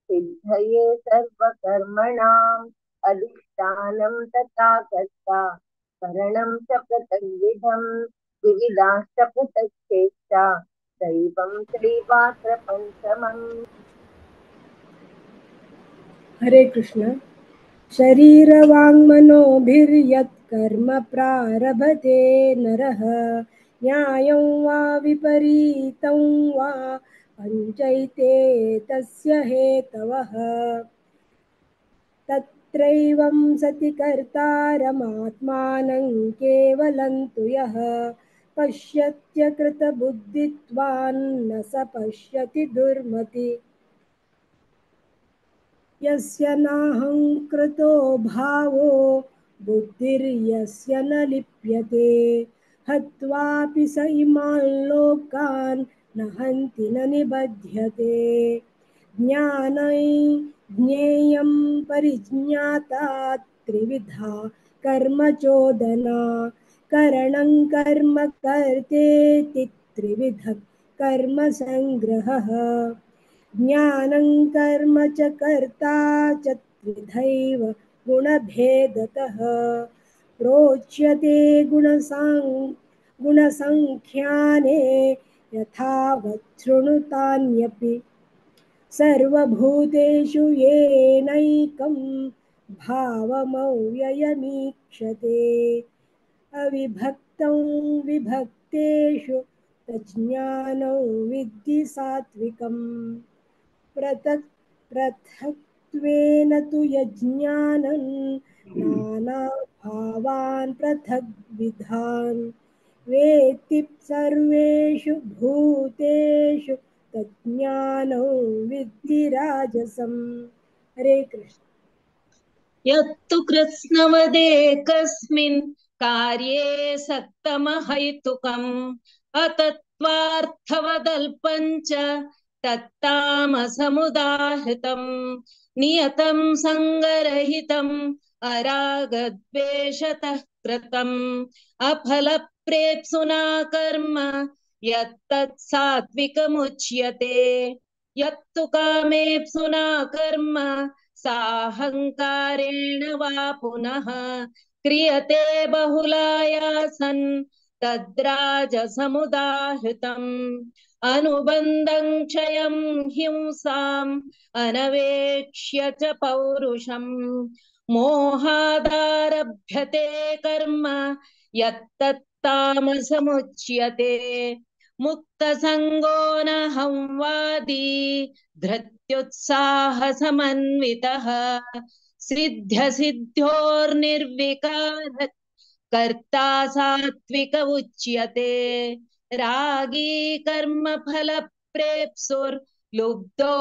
सिद्धये सर्वकर्मणाम्। अधिष्ठानं तथा कर्ता करणं च पृथग्विधं विविधाश्च पृथक् चेष्टा दैवं चैवात्र पञ्चमम्। हरे कृष्ण। शरीरवाङ्मनोभिर्यत् कर्म प्रारभते नरः न्यायं वा विपरीतं वा पञ्चैते तस्य हेतवः। तत्रैवं सति कर्तारमात्मानं केवलं तु यः पश्यत्यकृतबुद्धित्वान्न स पश्यति दुर्मति। यस्य नाहङ्कृतो भावो बुद्धिर्यस्य न लिप्यते हत्वापि स इमान् लोकान् न हन्ति न निबध्यते। ज्ञानै ज्ञेयं परिज्ञाता त्रिविधा कर्मचोदना करणं कर्म कर्तेति त्रिविधः कर्म संग्रहः। ज्ञानं कर्म च कर्ता च त्रिधैव गुणभेदतः प्रोच्यते गुणसंख्याने यथावत् शृणुतान्यपि। सर्वभूतेषु येनैकं भावमव्ययमीक्षते अविभक्तं विभक्तेषु तज्ज्ञानं विद्धि सात्विकम्। पृथक्त्वेन तु यज्ञानं नानाभावान् पृथग्विधान् वेत्ति सर्वेषु भूतेषु तज्ज्ञानं विद्धि राजसं। हरे कृष्ण। यत्तु कृत्स्नवदेकस्मिन् कार्ये सक्तमहैतुकम् अतत्त्वार्थवदल्पं च तत्तामसमुदाहृतम् नियतं सङ्गरहितम् अरागद्वेषतः कृतम् अफलप्रेप्सुना कर्म यत्तत् सात्विकमुच्यते। यत्तु कामेप्सुना कर्म साहंकारेण वा पुनः क्रियते बहुलायासन् तद्राजसमुदाहृतम् अनुबन्धं क्षयं हिंसाम् अनवेक्ष्य च पौरुषम् मोहादारभ्यते कर्म यत्तत्तामसमुच्यते। मुक्तसङ्गो न हंवादी धृत्युत्साहसमन्वितः सिद्ध्यसिद्ध्योर्निर्विकारः कर्ता सात्विक उच्यते। रागी कर्मफलप्रेप्सुर्लुब्धो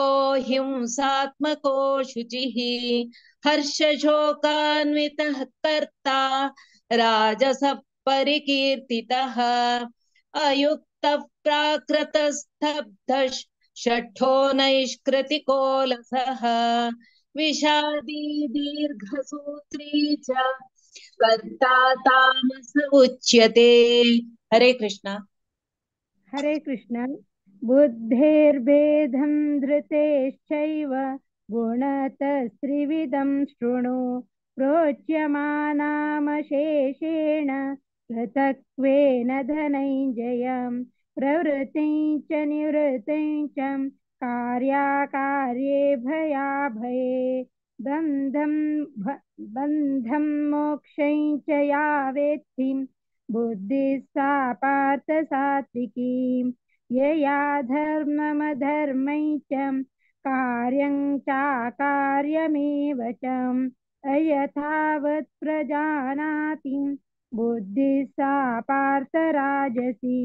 हिंसात्मको शुचिः हर्षशोकान्वितः कर्ता राजसः परिकीर्तितः अयुक्तः प्राकृतस्तब्धः षठो नैष्कृतिकोलसः विषादी दीर्घसूत्री च कर्ता तामस उच्यते। हरे कृष्णा। हरे कृष्ण। बुद्धेर्भेदं धृतेश्चैव गुणतस्त्रिविधं शृणु प्रोच्यमानामशेषेण पृथक्त्वेन धनञ्जय प्रवृत्तिं च निवृत्तिं च कार्याकार्ये भयाभये बन्धं बन्धं मोक्षं च या वेत्ति बुद्धिः सा पार्थ सात्विकी। यया धर्ममधर्मं च कार्यं चाकार्यमेव च अयथावत् प्रजानाति बुद्धिः सा पार्थ राजसी।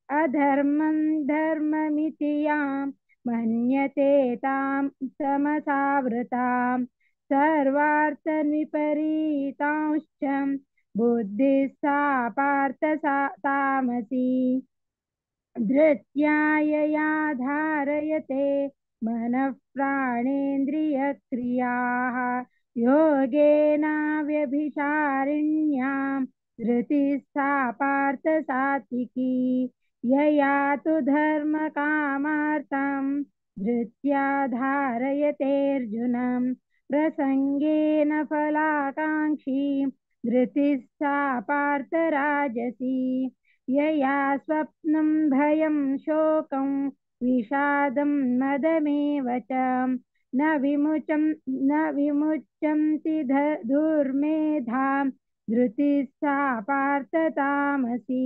अधर्मं धर्ममिति यां मन्यते तां तमसावृतां सर्वार्थविपरीतांश्च बुद्धिः सा पार्थ सा तामसी। धृत्या यया धारयते मनः प्राणेन्द्रियक्रियाः योगेनाव्यभिचारिण्यां धृतिः सा पार्थ सात्विकी। यया तु धर्मकामार्थं धृत्या धारयतेऽर्जुनं प्रसङ्गेन फलाकाङ्क्षी धृतिः सा पार्थ राजसी। यया स्वप्नं भयं शोकं विषादं मदमेव च न विमुच्यन्ति दुर्मेधां धृतिः सा पार्थ तामसी।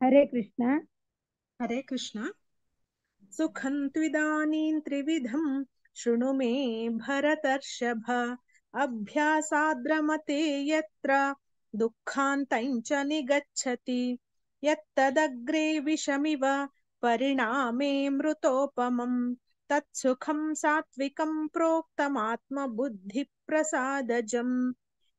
हरे कृष्ण। हरे कृष्ण। सुखं त्विदानीं त्रिविधं शृणु मे भरतर्षभ अभ्यासाद्रमते यत्र दुःखान्तं च निगच्छति यत्तदग्रे विषमिव परिणामे मृतोपमं तत्सुखं सात्विकं प्रोक्तमात्मबुद्धिप्रसादजम्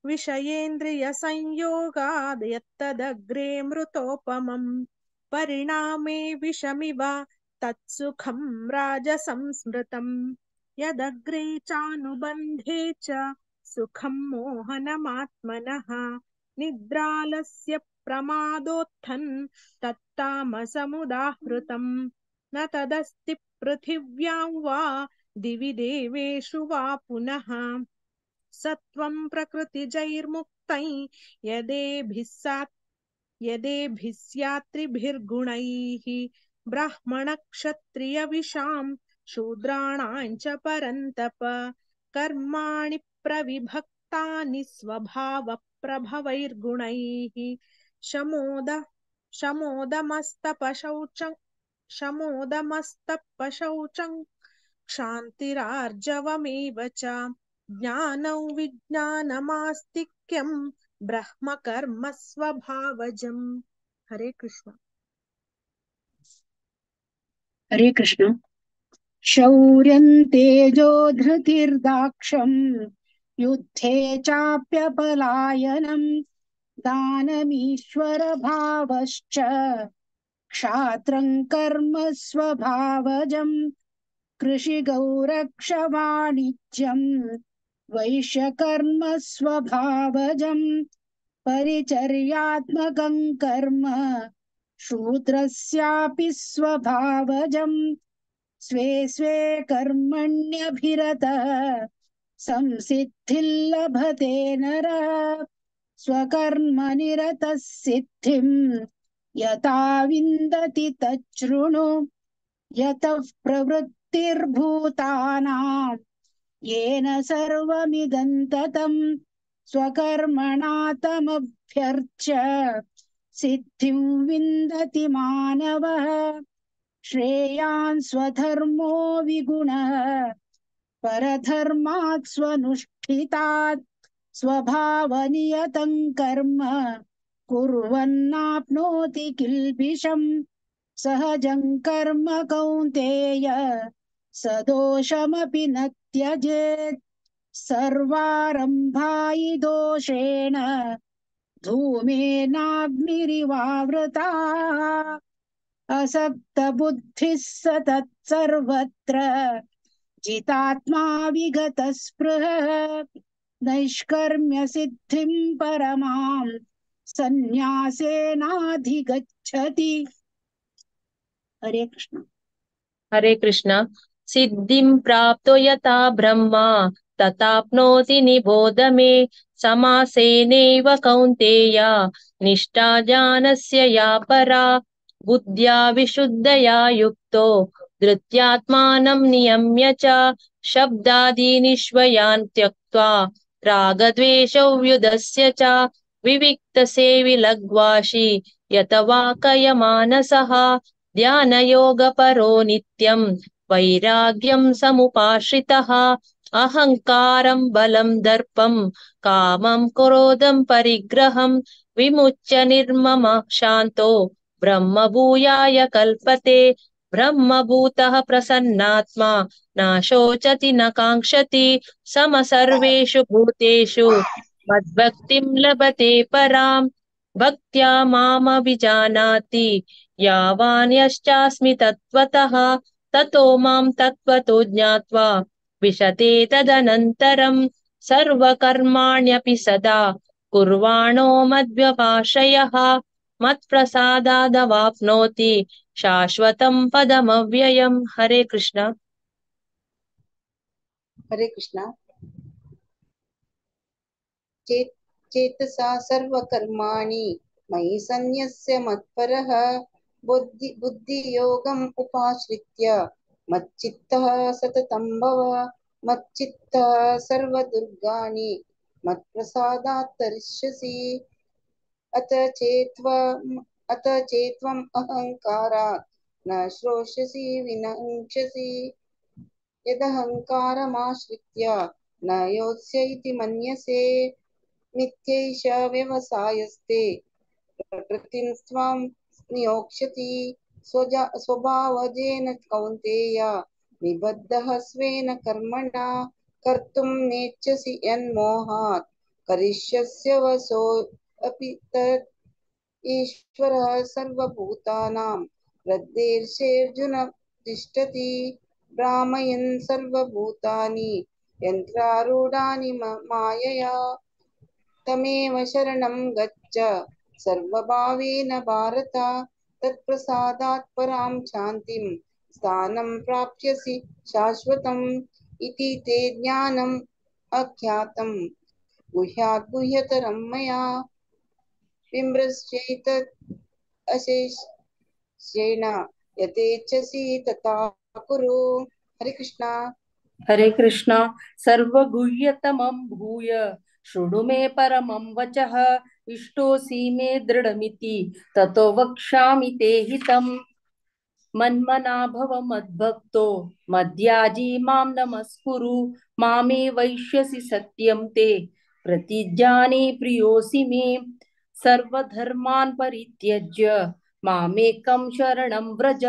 विषयेन्द्रियसंयोगाद् यत्तदग्रे मृतोपमं परिणामे विषमिव तत्सुखं राजसंस्मृतम् यदग्रे चानुबन्धे च सुखं मोहनमात्मनः निद्रालस्य प्रमादोत्थन् तत्तामसमुदाहृतम् न तदस्ति पृथिव्यां वा दिवि देवेषु वा पुनः सत्वं प्रकृतिजैर्मुक्तै यदेभिः स्यात्रिभिर्गुणैः ब्राह्मणक्षत्रियविषां शूद्राणां च परन्तप कर्माणि प्रविभक्तानि स्वभावप्रभवैर्गुणैः शमोदमस्तपशौचं क्षान्तिरार्जवमेव च ज्ञानं विज्ञानमास्तिक्यं ब्रह्मकर्म स्वभावजम्। हरे कृष्ण। हरे कृष्ण। शौर्यं तेजो धृतिर्दाक्ष्यं युद्धे चाप्यपलायनं दानमीश्वर भावश्च क्षात्रं कर्म स्वभावजं कृषिगौरक्ष वाणिज्यं वैश्यकर्म स्वभावजं परिचर्यात्मकं कर्म शूद्रस्यापि स्वभावजं स्वे स्वे कर्मण्यभिरतः संसिद्धिं लभते नरः स्वकर्मनिरतः सिद्धिं यथा विन्दति तच्छृणु। यतः प्रवृत्तिर्भूतानां येन सर्वमिदं ततं स्वकर्मणा तमभ्यर्च्य सिद्धिं विन्दति मानवः। श्रेयान् स्वधर्मो विगुणः परधर्मात् स्वनुष्ठितात् स्वभावनियतं कर्म कुर्वन्नाप्नोति किल्बिषं सहजं कर्म कौन्तेय सदोषमपि न त्यजेत्। सर्वारम्भा हि दोषेण धूमेनाग्निरिवावृताः असक्तबुद्धिः सतत् सर्वत्र जितात्मा विगतस्पृहः नैष्कर्म्य सिद्धिं परमां सन्न्यासेनाधिगच्छति। हरे कृष्ण। हरे कृष्ण। सिद्धिं प्राप्तो यथा ब्रह्मा तथाप्नोति निबोध मे। समासेनैव कौन्तेय निष्ठा ज्ञानस्य या परा। बुद्ध्या विशुद्धया युक्तो धृत्यात्मानं नियम्य च शब्दादीनिष्वयान् त्यक्त्वा रागद्वेषौ व्युदस्य च विविक्तसेवि लघ्वाशी यत वाकयमानसः ध्यानयोगपरो नित्यं वैराग्यं समुपाश्रितः। अहंकारं बलं दर्पं कामं क्रोधं परिग्रहं विमुच्य निर्ममः शान्तो ब्रह्मभूयाय कल्पते। ब्रह्मभूतः प्रसन्नात्मा न शोचति न काङ्क्षति समसर्वेषु भूतेषु मद्भक्तिं लभते परां। भक्त्या मामभिजानाति यावान् यश्चास्मि तत्त्वतः ततो मां तत्त्वतो ज्ञात्वा विशते तदनन्तरं सर्वकर्माण्यपि सदा कुर्वाणो मद्व्यपाश्रयः मत्प्रसादादवाप्नोति शाश्वतं पदमव्ययम्। हरे कृष्ण। हरे कृष्ण। चेतसा सर्वकर्माणि मयि सन्न्यस्य मत्परः बुद्धियोगम् उपाश्रित्य मच्चित्तः सततं भव। मच्चित्तः सर्वदुर्गाणि मत्प्रसादात् तरिष्यसि। अत चेत्त्वम् अहङ्कारात् न श्रोष्यसि विनङ्क्ष्यसि। यदहङ्कारमाश्रित्य न योत्स्य इति मन्यसे मिथ्यैष व्यवसायस्ते प्रकृतिं त्वां नियोक्ष्यति। स्वभावजेन कौन्तेय निबद्धः स्वेन कर्मणा कर्तुं नेच्छसि यन्मोहात् करिष्यस्य वशो अपि तत्। ईश्वरः सर्वभूतानां हृद्देशेऽर्जुन तिष्ठति। भ्रामयन् सर्वभूतानि यन्त्रारूढानि मायया। तमेव शरणं गच्छ सर्वभावेन भारत। तत्प्रसादात् परां शान्तिं स्थानं प्राप्स्यसि शाश्वतम्। इति ते ज्ञानम् अख्यातं गुह्यात् गुह्यतरं मया। विमृश्यैतत् अशेषेण यथेच्छसि तथा कुरु। हरे कृष्णा। हरे कृष्णा। सर्वगुह्यतमं भूय शृणु मे परमं वचः। इष्टोऽसि मे दृढमिति ततो वक्ष्यामि ते हितम्। मन्मना भव मद्भक्तो मद्याजी मां नमस्कुरु। मामे वैष्यसि सत्यं ते प्रतिजाने प्रियोऽसि मे। सर्वधर्मान् परित्यज्य मामेकं शरणं व्रज।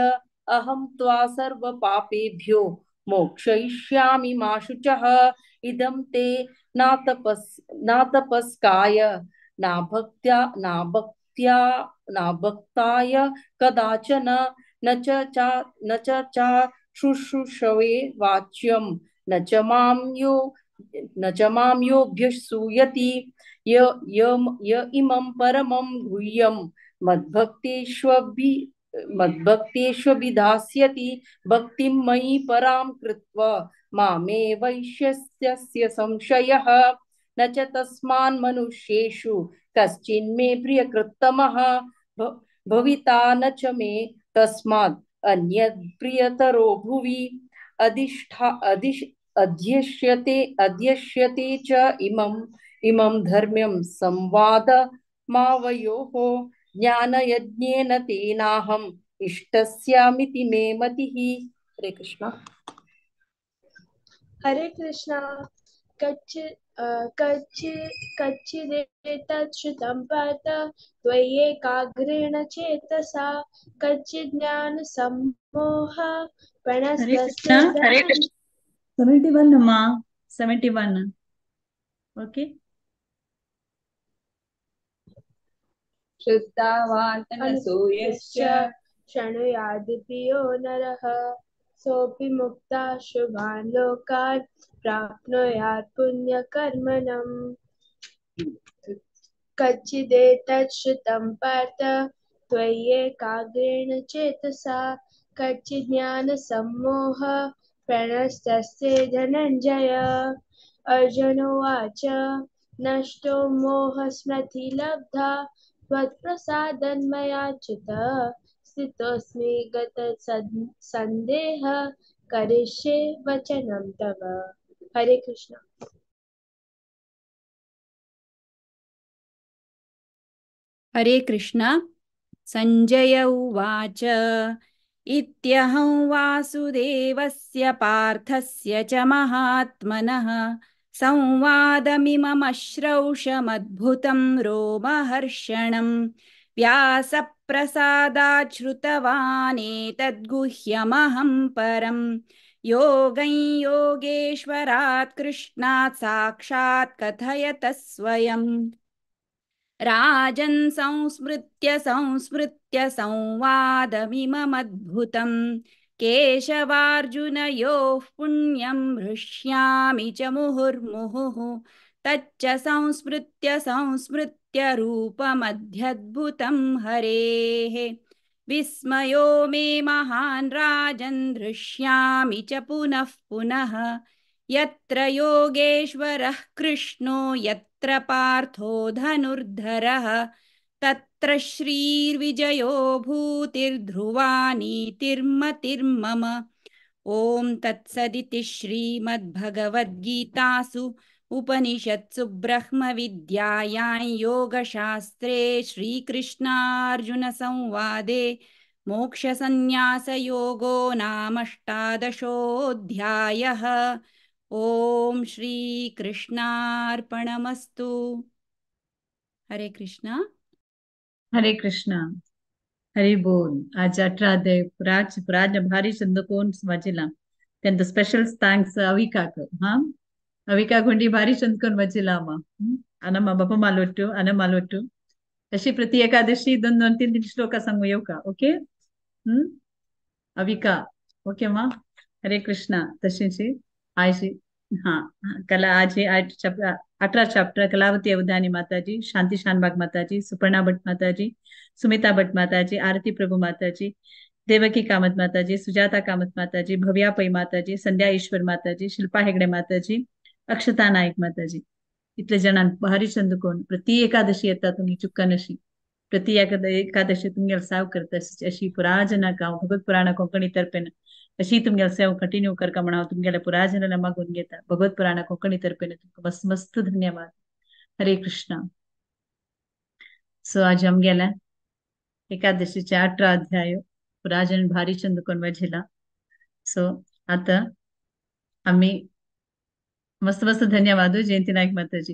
अहं त्वा सर्वपापेभ्यो मोक्षयिष्यामि मा शुचः। इदं ते नातपस्काय नाभक्त्या नाभक्ताय कदाचन न च चा शुश्रूषवे वाच्यं न च मां योऽभ्यसूयति। य इमं परमं गुह्यं मद्भक्तेष्वभिधास्यति भक्तिं मयि परां कृत्वा मामे वैश्यस्य संशयः। न च तस्मान् मनुष्येषु कश्चिन्मे प्रियकृत्तमः भविता न च मे तस्मात् अन्यत् प्रियतरो भुवि। अध्यक्ष्यते च इमं धर्म्यं संवादमावयोः ज्ञानयज्ञेन तेनाहम् इष्टस्यामिति मे मतिः। हरे कृष्ण। हरे कृष्ण। कच्चिदेतच्छ्रुतं पार्थ त्वय्येकाग्रेण चेतसा कच्चिज्ज्ञानसम्मोह हरे कृष्ण। हरे कृष्ण। 71 अम्मा, 71। ओके। श्रुतावान्तनसूयश्च शृणुयादिति यो नरः सोऽपि मुक्ता शुभान् लोकान् प्राप्नुयात् पुण्यकर्मणम्। कच्चिदेतच्छ्रुतं पार्थ त्वय्येकाग्रेण चेतसा कच्चिज्ज्ञानसम्मोह प्रणस्तस्य धनञ्जय। अर्जुन उवाच नष्टो मोहस्मृतिलब्धा त्वत्प्रसादन्मयाच्युत स्थितोऽस्मि गतसन्देह करिष्ये वचनं तव। हरे कृष्ण। हरे कृष्ण। संजय उवाच इत्यहं वासुदेवस्य पार्थस्य च महात्मनः संवादमिममश्रौषमद्भुतं रोमहर्षणं व्यासप्रसादाच्छ्रुतवानेतद्गुह्यमहं परं योगं योगेश्वरात् कृष्णात् साक्षात् कथयतः स्वयम्। राजन् संस्मृत्य संस्मृत्य संवादमिममद्भुतं केशवार्जुनयोः पुण्यं हृष्यामि च मुहुर्मुहुः तच्च संस्मृत्य संस्मृत्य रूपमध्यद्भुतं हरेः। विस्मयो मे महान् राजन् हृष्यामि च पुनः पुनः यत्र योगेश्वरः कृष्णो यत्र पार्थो धनुर्धरः तत्र श्रीर्विजयो भूतिर्ध्रुवा नीतिर्मतिर्मम। ॐ तत्सदिति श्रीमद्भगवद्गीतासु उपनिषत्सु ब्रह्मविद्यायां योगशास्त्रे श्रीकृष्णार्जुनसंवादे मोक्षसंन्यासयोगो नाम अष्टादशोऽध्यायः। ॐ श्रीकृष्णार्पणमस्तु। हरे कृष्णा। हरे कृष्णा। हरी बोल। आज 18 अध्याय पुराज पुराज भारी चंदकोन वाचिला त्यांत स्पेशल thanks अविकाक। हा अविका गुंडी भारी चंदकोन वाचिला अम्मा अनम्मा बापा मालोट्टू अनम मालोट्टू अशी प्रति एकादशी 2 2 3 3 श्लोका सांगू येऊ का? ओके। अविका ओके मा। हरे कृष्णा। तशीची आयशी हाँ कला आज 18 चैप्टर कलावती अवधानी माताजी, शांति शानबाग माताजी, सुपर्णा भट्ट माताजी, सुमिता भट्ट माताजी, आरती प्रभु माताजी, देवकी कामत माताजी, सुजाता कामत माताजी, भव्या पै माताजी, संध्या ईश्वर माताजी, शिल्पा हेगडे माताजी, अक्षता नाईक माताजी इतले जणां भारी चंदकोन प्रति एकादशी येता तुम्ही चुक्का नशी प्रति एकादशी तुमगेल साव करता अशी पुराजनाक हांव भगवत पुराण कोंकणी तर्फेन अशी तुमगेल सेव कंटिन्यू करका म्हण हांव तुमगेल्या पुराजनाला मागून घेता। भगवत पुराण कोंकणी तर्फेन तुमकां मस्त मस्त धन्यवाद। हरे कृष्णा। सो आज आमगेल्या एकादशीचे 18 अध्याय पुराजन भारी चंदकोन वाचिला। सो आता आमी मस्त मस्त धन्यवाद जयंती नाईक माताजी।